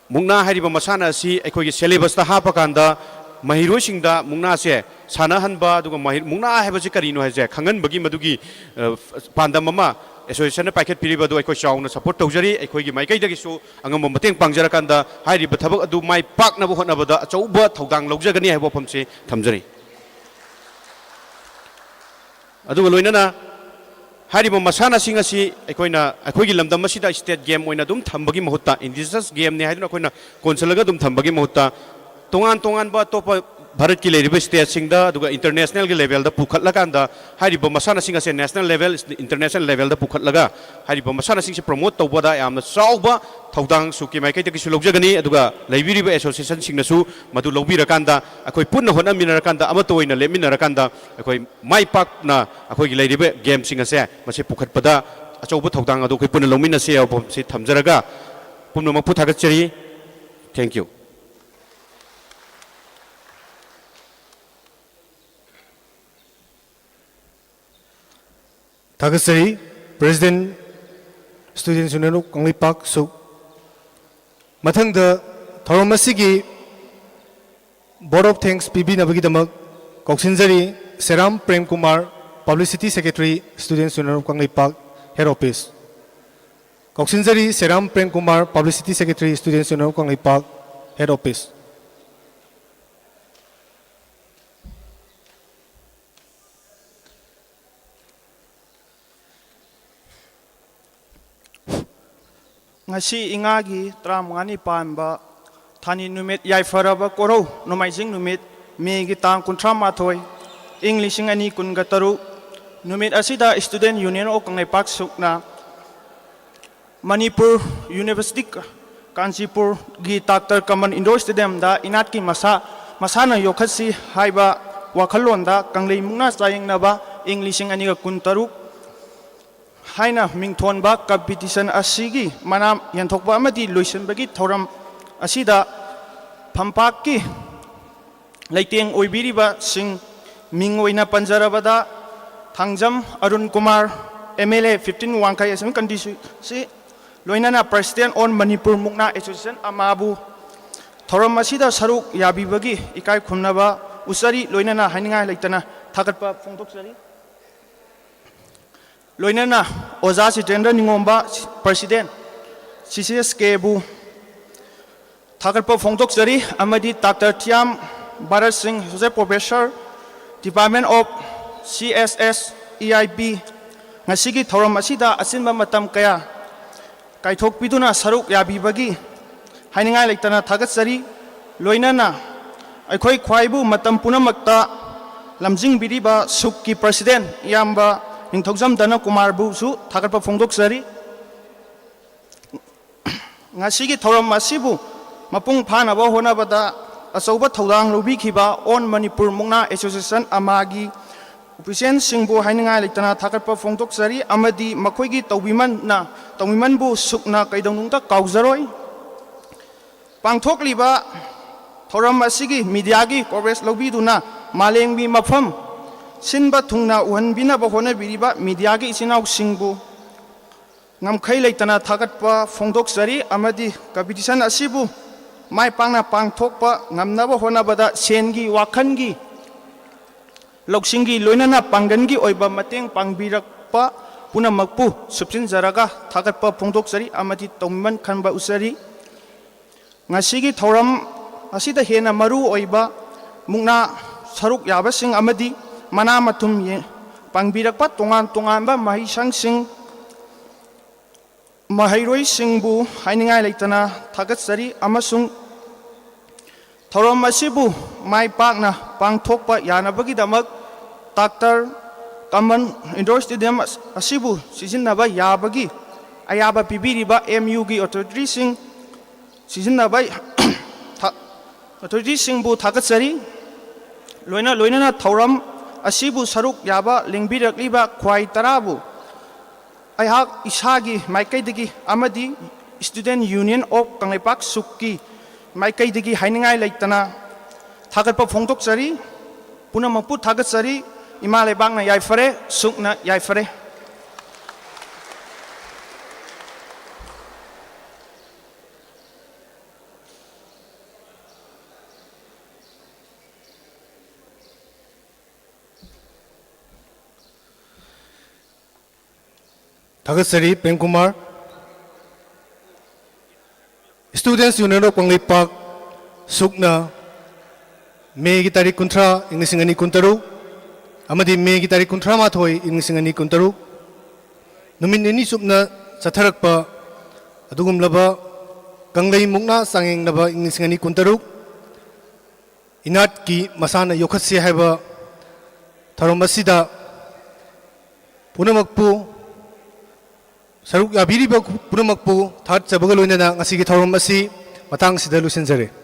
ꯃꯨꯛꯅꯥ ꯍꯥꯏꯔꯤꯕ ꯃꯁꯥꯟꯅ ꯑꯁꯤ ꯑꯩꯈꯣꯏꯒꯤ syllabusꯇ ꯍꯥꯞꯄꯀꯥꯟꯗ ꯃꯍꯩꯔꯣꯏꯁꯤꯡꯗ ꯃꯨꯛꯅꯥꯁꯦ ꯁꯥꯟꯅꯍꯟꯕ, ꯑꯗꯨꯒ ꯃꯍꯩ-, ꯃꯨꯛꯅꯥ ꯍꯥꯏꯕꯁꯤ ꯀꯔꯤꯅꯣ ꯍꯥꯏꯁꯦ ꯈꯪꯍꯟꯕꯒꯤ ꯃꯗꯨꯒꯤ, ꯑ, ꯄꯥꯟꯗꯝ ꯑꯃ associationꯅ ꯄꯥꯏꯈꯠꯄꯤꯔꯤꯕ ꯑꯗꯨ ꯑꯩꯈꯣꯏ ꯆꯥꯎꯅ support ꯇꯧꯖꯔꯤ꯫ ꯑꯩꯈꯣꯏꯒꯤ ꯃꯥꯏꯀꯩꯗꯒꯤꯁꯨ ꯑꯉꯝꯕ ꯃꯇꯦꯡ ꯄꯥꯡꯖꯔꯀꯥꯟꯗ ꯍꯥꯏꯔꯤꯕ ꯊꯕꯛ ꯑꯗꯨ ꯃꯥꯏ ꯄꯥꯛꯅꯕ ꯍꯣꯠꯅꯕꯗ ꯑꯆꯧꯕ ꯊꯧꯗꯥꯡ ꯂꯧꯖꯒꯅꯤ ꯍꯥꯏꯕ ꯋꯥꯐꯝꯁꯤ ꯊꯝꯖꯔꯤ꯫ ꯑꯗꯨꯒ ꯂꯣꯏꯅꯅ ꯍꯥꯏꯔꯤꯕ ꯃꯁꯥꯟꯅꯁꯤꯡ ꯑꯁꯤ ꯑꯩꯈꯣꯏꯅ ꯑꯩꯈꯣꯏꯒꯤ ꯂꯝꯗꯝ ꯑꯁꯤꯗ state game ꯑꯣꯏꯅ ꯑꯗꯨꯝ ꯊꯝꯕꯒꯤ ꯃꯍꯨꯠꯇ, indigenous gameꯅꯤ ꯍꯥꯏꯗꯨꯅ ꯑꯩꯈꯣꯏꯅ ꯀꯣꯟꯁꯤꯜꯂꯒ ꯑꯗꯨꯝ ꯊꯝꯕꯒꯤ ꯃꯍꯨꯠꯇ, ꯇꯣꯉꯥꯟ ꯇꯣꯉꯥꯟꯕ ꯑꯇꯣꯞꯄ ꯚꯥꯔꯠꯀꯤ ꯂꯩꯔꯤꯕ stateꯁꯤꯡꯗ ꯑꯗꯨꯒ internationalꯒꯤ levelꯗ ꯄꯨꯈꯠꯂꯀꯥꯟꯗ ꯍꯥꯏꯔꯤꯕ ꯃꯁꯥꯟꯅꯁꯤꯡ ꯑꯁꯦ national level, international levelꯗ ꯄꯨꯈꯠꯂꯒ ꯍꯥꯏꯔꯤꯕ ꯃꯁꯥꯟꯅꯁꯤꯡꯁꯤ promote ꯇꯧꯕꯗ ꯌꯥꯝꯅ ꯆꯥꯎꯕ ꯊꯧꯗꯥꯡ ꯁꯨꯛꯀꯤ ꯃꯥꯏꯀꯩꯗꯒꯤꯁꯨ ꯂꯧꯖꯒꯅꯤ꯫ ꯑꯗꯨꯒ ꯂꯩꯕꯤꯔꯤꯕ associationꯁꯤꯡꯅꯁꯨ ꯃꯗꯨ ꯂꯧꯕꯤꯔꯀꯥꯟꯗ ꯑꯩꯈꯣꯏ ꯄꯨꯟꯅ ꯍꯣꯠꯅꯃꯤꯟꯅꯔꯀꯥꯟꯗ, ꯑꯃꯠꯇ ꯑꯣꯏꯅ ꯂꯦꯞꯃꯤꯟꯅꯔꯀꯥꯟꯗ ꯑꯩꯈꯣꯏ ꯃꯥꯏ ꯄꯥꯛꯅ ꯑꯩꯈꯣꯏꯒꯤ ꯂꯩꯔꯤꯕ gameꯁꯤꯡ ꯑꯁꯦ ꯃꯁꯤ ꯄꯨꯈꯠꯄꯗ ꯑꯆꯧꯕ ꯊꯧꯗꯥꯡ ꯑꯗꯨ ꯑꯩꯈꯣꯏ ꯄꯨꯟꯅ ꯂꯧꯃꯤꯟꯅꯁꯤ ꯍꯥꯏꯕ ꯋꯥꯐꯝꯁꯤ ꯊꯝꯖꯔꯒ ꯄꯨꯝꯅꯃꯛꯄꯨ ꯊꯥꯒꯠꯆꯔꯤ꯫ Thank you꯫ ꯊꯥꯒꯠꯆꯔꯤ, President, Students' Union of Kangleipak ꯁꯨꯛ꯫ ꯃꯊꯪꯗ ꯊꯧꯔꯝ ꯑꯁꯤꯒꯤ vote of thanks ꯄꯤꯕꯤꯅꯕꯒꯤꯗꯃꯛ ꯀꯧꯁꯤꯟꯖꯔꯤ ꯁꯦꯔꯥꯝ Prem Kumar, Publicity Secretary, Students' Union of Kangleipak, Head Office. ꯀꯧꯁꯤꯟꯖꯔꯤ ꯁꯦꯔꯥꯝ Prem Kumar, Publicity Secretary, Students' Union of Kangleipak, Head Office꯫ ꯉꯁꯤ ꯏꯉꯥꯒꯤ ꯇꯔꯥꯃꯉꯥꯅꯤ ꯄꯥꯟꯕ ꯊꯥꯅꯤ ꯅꯨꯃꯤꯠ, ꯌꯥꯏꯐꯔꯕ ꯀꯣꯔꯧ ꯅꯣꯡꯃꯥꯏꯖꯤꯡ ꯅꯨꯃꯤꯠ, ꯃꯦꯒꯤ ꯇꯥꯡ ꯀꯨꯟꯊ꯭ꯔꯥ ꯃꯥꯊꯣꯏ, ꯏꯪ ꯂꯤꯁꯤꯡ ꯑꯅꯤ ꯀꯨꯟꯒ ꯇꯔꯨꯛ ꯅꯨꯃꯤꯠ ꯑꯁꯤꯗ Student Union of ꯀꯪꯂꯩꯄꯥꯛ ꯁꯨꯛꯅ ꯃꯅꯤꯄꯨꯔ University ꯀꯥꯟꯆꯤꯄꯨꯔꯒꯤ ꯗꯥꯛꯇꯔ ꯀꯃꯜ Indoor Stadiumꯗ ꯏꯅꯥꯠꯀꯤ ꯃꯁꯥ-, ꯃꯁꯥꯟꯅ ꯌꯣꯛꯈꯠꯁꯤ ꯍꯥꯏꯕ ꯋꯥꯈꯜꯂꯣꯟꯗ ꯀꯪꯂꯩ ꯃꯨꯛꯅꯥ ꯆꯥꯌꯦꯡꯅꯕ ꯏꯪ ꯂꯤꯁꯤꯡ ꯑꯅꯤꯒ ꯀꯨꯟꯇꯔꯨꯛ ꯍꯥꯏꯅ ꯃꯤꯡꯊꯣꯟꯕ competition ꯑꯁꯤꯒꯤ ꯃꯅꯥ ꯌꯦꯟꯊꯣꯛꯄ ꯑꯃꯗꯤ ꯂꯣꯏꯁꯤꯟꯕꯒꯤ ꯊꯧꯔꯝ ꯑꯁꯤꯗ ꯐꯝꯄꯥꯛꯀꯤ ꯂꯩꯇꯦꯡ ꯑꯣꯏꯕꯤꯔꯤꯕꯁꯤꯡ ꯃꯤꯡ ꯑꯣꯏꯅ ꯄꯟꯖꯔꯕꯗ, Thangjam Arun Kumar, M L A fifteen ꯋꯥꯡꯈꯩ Assembly Constituency, ꯂꯣꯏꯅꯅ President of Manipur Mukna Association ꯑꯃꯥꯕꯨ ꯊꯧꯔꯝ ꯑꯁꯤꯗ ꯁꯔꯨꯛ ꯌꯥꯕꯤꯕꯒꯤ ꯏꯀꯥꯏ ꯈꯨꯝꯅꯕ ꯎꯠꯆꯔꯤ, ꯂꯣꯏꯅꯅ ꯍꯥꯏꯅꯤꯡꯉꯥꯏ ꯂꯩꯇꯅ ꯊꯥꯒꯠꯄ ꯐꯣꯡꯗꯣꯛꯆꯔꯤ꯫ ꯂꯣꯏꯅꯅ ꯑꯣꯖꯥ Jitendra ꯅꯤꯉꯣꯝꯕ, President, C C S Kꯕꯨ ꯊꯥꯒꯠꯄ ꯐꯣꯡꯗꯣꯛꯆꯔꯤ, ꯑꯃꯗꯤ ꯗꯥꯛꯇꯔ ꯊꯤꯌꯥꯝ ꯚꯥꯔꯠ ꯁꯤꯡ, Associate Professor, Department of C S S E I B, ꯉꯁꯤꯒꯤ ꯊꯧꯔꯝ ꯑꯁꯤꯗ ꯑꯆꯤꯟꯕ ꯃꯇꯝ ꯀꯌꯥ ꯀꯥꯏꯊꯣꯛꯄꯤꯗꯨꯅ ꯁꯔꯨꯛ ꯌꯥꯕꯤꯕꯒꯤ ꯍꯥꯏꯅꯤꯡꯉꯥꯏ ꯂꯩꯇꯅ ꯊꯥꯒꯠꯆꯔꯤ꯫ ꯂꯣꯏꯅꯅ ꯑꯩꯈꯣꯏ ꯈ꯭ꯋꯥꯏꯕꯨ ꯃꯇꯝ ꯄꯨꯝꯅꯃꯛꯇ ꯂꯝꯖꯤꯡꯕꯤꯔꯤꯕ ꯁꯨꯛꯀꯤ President ꯏꯌꯥꯝꯕ ꯅꯤꯡꯊꯧꯖꯝ ꯙꯅꯀꯨꯃꯥꯔꯕꯨꯁꯨ ꯊꯥꯒꯠꯄ ꯐꯣꯡꯗꯣꯛꯆꯔꯤ꯫ ꯉꯁꯤꯒꯤ ꯊꯧꯔꯝ ꯑꯁꯤꯕꯨ ꯃꯄꯨꯡ ꯐꯥꯅꯕ ꯍꯣꯠꯅꯕꯗ ꯑꯆꯧꯕ ꯊꯧꯗꯥꯡ ꯂꯧꯕꯤꯈꯤꯕ All Manipur Mukna Association ꯑꯃꯥꯒꯤ officialꯁꯤꯡꯕꯨ ꯍꯥꯏꯅꯤꯡꯉꯥꯏ ꯂꯩꯇꯅ ꯊꯥꯒꯠꯄ ꯐꯣꯡꯗꯣꯛꯆꯔꯤ, ꯑꯃꯗꯤ ꯃꯈꯣꯏꯒꯤ ꯇꯧꯕꯤꯃꯜꯅ, ꯇꯧꯕꯤꯃꯜꯕꯨ ꯁꯨꯛꯅ ꯀꯩꯗꯧꯅꯨꯡꯗ ꯀꯥꯎꯖꯔꯣꯏ꯫ ꯄꯥꯡꯊꯣꯛꯂꯤꯕ ꯊꯧꯔꯝ ꯑꯁꯤꯒꯤ mediaꯒꯤ coverage ꯂꯧꯕꯤꯗꯨꯅ ꯃꯥꯂꯦꯝꯒꯤ ꯃꯐꯝ ꯁꯤꯟꯕ ꯊꯨꯡꯅ ꯎꯍꯟꯕꯤꯅꯕ ꯍꯣꯠꯅꯕꯤꯔꯤꯕ mediaꯒꯤ ꯏꯆꯤꯟ ꯏꯅꯥꯎꯁꯤꯡꯕꯨ ꯉꯝꯈꯩ ꯂꯩꯇꯅ ꯊꯥꯒꯠꯄ ꯐꯣꯡꯗꯣꯛꯆꯔꯤ, ꯑꯃꯗꯤ competition ꯑꯁꯤꯕꯨ ꯃꯥꯏ ꯄꯥꯛꯅ ꯄꯥꯡꯊꯣꯛꯄ ꯉꯝꯅꯕ ꯍꯣꯠꯅꯕꯗ ꯁꯦꯟꯒꯤ, ꯋꯥꯈꯜꯒꯤ, ꯂꯧꯁꯤꯡꯒꯤ ꯂꯣꯏꯅꯅ ꯄꯥꯡꯒꯜꯒꯤ ꯑꯣꯏꯕ ꯃꯇꯦꯡ ꯄꯥꯡꯕꯤꯔꯛꯄ ꯄꯨꯝꯅꯃꯛꯄꯨ ꯁꯨꯞꯆꯤꯟꯖꯔꯒ ꯊꯥꯒꯠꯄ ꯐꯣꯡꯗꯣꯛꯆꯔꯤ ꯑꯃꯗꯤ ꯇꯧꯃꯤꯃꯟ ꯈꯟꯕ ꯎꯠꯆꯔꯤ꯫ ꯉꯁꯤꯒꯤ ꯊꯧꯔꯝ ꯑꯁꯤꯗ ꯍꯦꯟꯅ ꯃꯔꯨ ꯑꯣꯏꯕ ꯃꯨꯛꯅꯥ ꯁꯔꯨꯛ ꯌꯥꯕꯁꯤꯡ ꯑꯃꯗꯤ ꯃꯅꯥ ꯃꯊꯨꯝ ꯌꯦ-, ꯄꯥꯡꯕꯤꯔꯛꯄ ꯇꯣꯉꯥꯟ ꯇꯣꯉꯥꯟꯕ ꯃꯍꯩꯁꯪꯁꯤꯡ, ꯃꯍꯩꯔꯣꯏꯁꯤꯡꯕꯨ ꯍꯥꯏꯅꯤꯡꯉꯥꯏ ꯂꯩꯇꯅ ꯊꯥꯒꯠꯆꯔꯤ ꯑꯃꯁꯨꯡ ꯊꯧꯔꯝ ꯑꯁꯤꯕꯨ ꯃꯥꯏ ꯄꯥꯛꯅ ꯄꯥꯡꯊꯣꯛꯄ ꯌꯥꯅꯕꯒꯤꯗꯃꯛ ꯗꯥꯛꯇꯔ ꯀꯃꯟ ꯏꯟꯗꯣꯔ ꯁ꯭ꯇꯦꯗꯤꯌꯝ ꯑꯁꯤꯕꯨ ꯁꯤꯖꯤꯟꯅꯕ ꯌꯥꯕꯒꯤ ꯑꯌꯥꯕ ꯄꯤꯕꯤꯔꯤꯕ ꯑꯦꯝ ꯌꯨꯒꯤ ꯑꯣꯊꯣꯔꯤꯇꯤꯁꯤꯡ ꯁꯤꯖꯤꯟꯅꯕ ꯊꯥ-, ꯑꯣꯊꯣꯔꯤꯇꯤꯁꯤꯡꯕꯨ ꯊꯥꯒꯠꯆꯔꯤ꯫ ꯂꯣꯏꯅ ꯂꯣꯏꯅꯅ ꯊꯧꯔꯝ ꯑꯁꯤꯕꯨ ꯁꯔꯨꯛ ꯌꯥꯕ ꯂꯦꯡꯕꯤꯔꯛꯂꯤꯕ ꯈ꯭ꯋꯥꯏ ꯇꯔꯥꯕꯨ ꯑꯩꯍꯥꯛ ꯏꯁꯥꯒꯤ ꯃꯥꯏꯀꯩꯗꯒꯤ ꯑꯃꯗꯤ Student Union of ꯀꯪꯂꯩꯄꯥꯛ ꯁꯨꯛꯀꯤ ꯃꯥꯏꯀꯩꯗꯒꯤ ꯍꯥꯏꯅꯤꯡꯉꯥꯏ ꯂꯩꯇꯅ ꯊꯥꯒꯠꯄ ꯐꯣꯡꯗꯣꯛꯆꯔꯤ꯫ ꯄꯨꯝꯅꯃꯛꯄꯨ ꯊꯥꯒꯠꯆꯔꯤ꯫ ꯏꯃꯥ ꯂꯩꯕꯥꯛꯅ ꯌꯥꯏꯐꯔꯦ, ꯁꯨꯛꯅ ꯌꯥꯏꯐꯔꯦ꯫ ꯊꯥꯒꯠꯆꯔꯤ Prem Kumar. Students Union of Kangleipak ꯁꯨꯛꯅ ꯃꯦꯒꯤ ꯇꯥꯔꯤꯛ ꯀꯨꯟꯊ꯭ꯔꯥ, ꯏꯪ ꯂꯤꯁꯤꯡ ꯑꯅꯤ ꯀꯨꯟꯇꯔꯨꯛ ꯑꯃꯗꯤ ꯃꯦꯒꯤ ꯇꯥꯔꯤꯛ ꯀꯨꯟꯊ꯭ꯔꯥ ꯃꯥꯊꯣꯏ, ꯏꯪ ꯂꯤꯁꯤꯡ ꯑꯅꯤ ꯀꯨꯟꯇꯔꯨꯛ ꯅꯨꯃꯤꯠ ꯅꯤꯅꯤ ꯆꯨꯞꯅ ꯆꯠꯊꯔꯛꯄ ꯑꯗꯨꯒꯨꯝꯂꯕ ꯀꯪꯂꯩ ꯃꯨꯛꯅꯥ ꯆꯥꯡꯌꯦꯡꯅꯕ ꯏꯪ ꯂꯤꯁꯤꯡ ꯑꯅꯤ ꯀꯨꯟꯇꯔꯨꯛ ꯏꯅꯥꯠꯀꯤ ꯃꯁꯥꯟꯅ ꯌꯣꯛꯈꯠꯁꯤ ꯍꯥꯏꯕ ꯊꯧꯔꯝ ꯑꯁꯤꯗ ꯄꯨꯝꯅꯃꯛꯄꯨ, ꯁꯔꯨꯛ ꯌꯥꯕꯤꯔꯤꯕ ꯄꯨꯝꯅꯃꯛꯄꯨ ꯊꯥꯒꯠꯆꯕꯒ ꯂꯣꯏꯅꯅ ꯉꯁꯤꯒꯤ ꯊꯧꯔꯝ ꯑꯁꯤ ꯃꯇꯥꯡ ꯑꯁꯤꯗ ꯂꯣꯏꯁꯤꯟꯖꯔꯦ꯫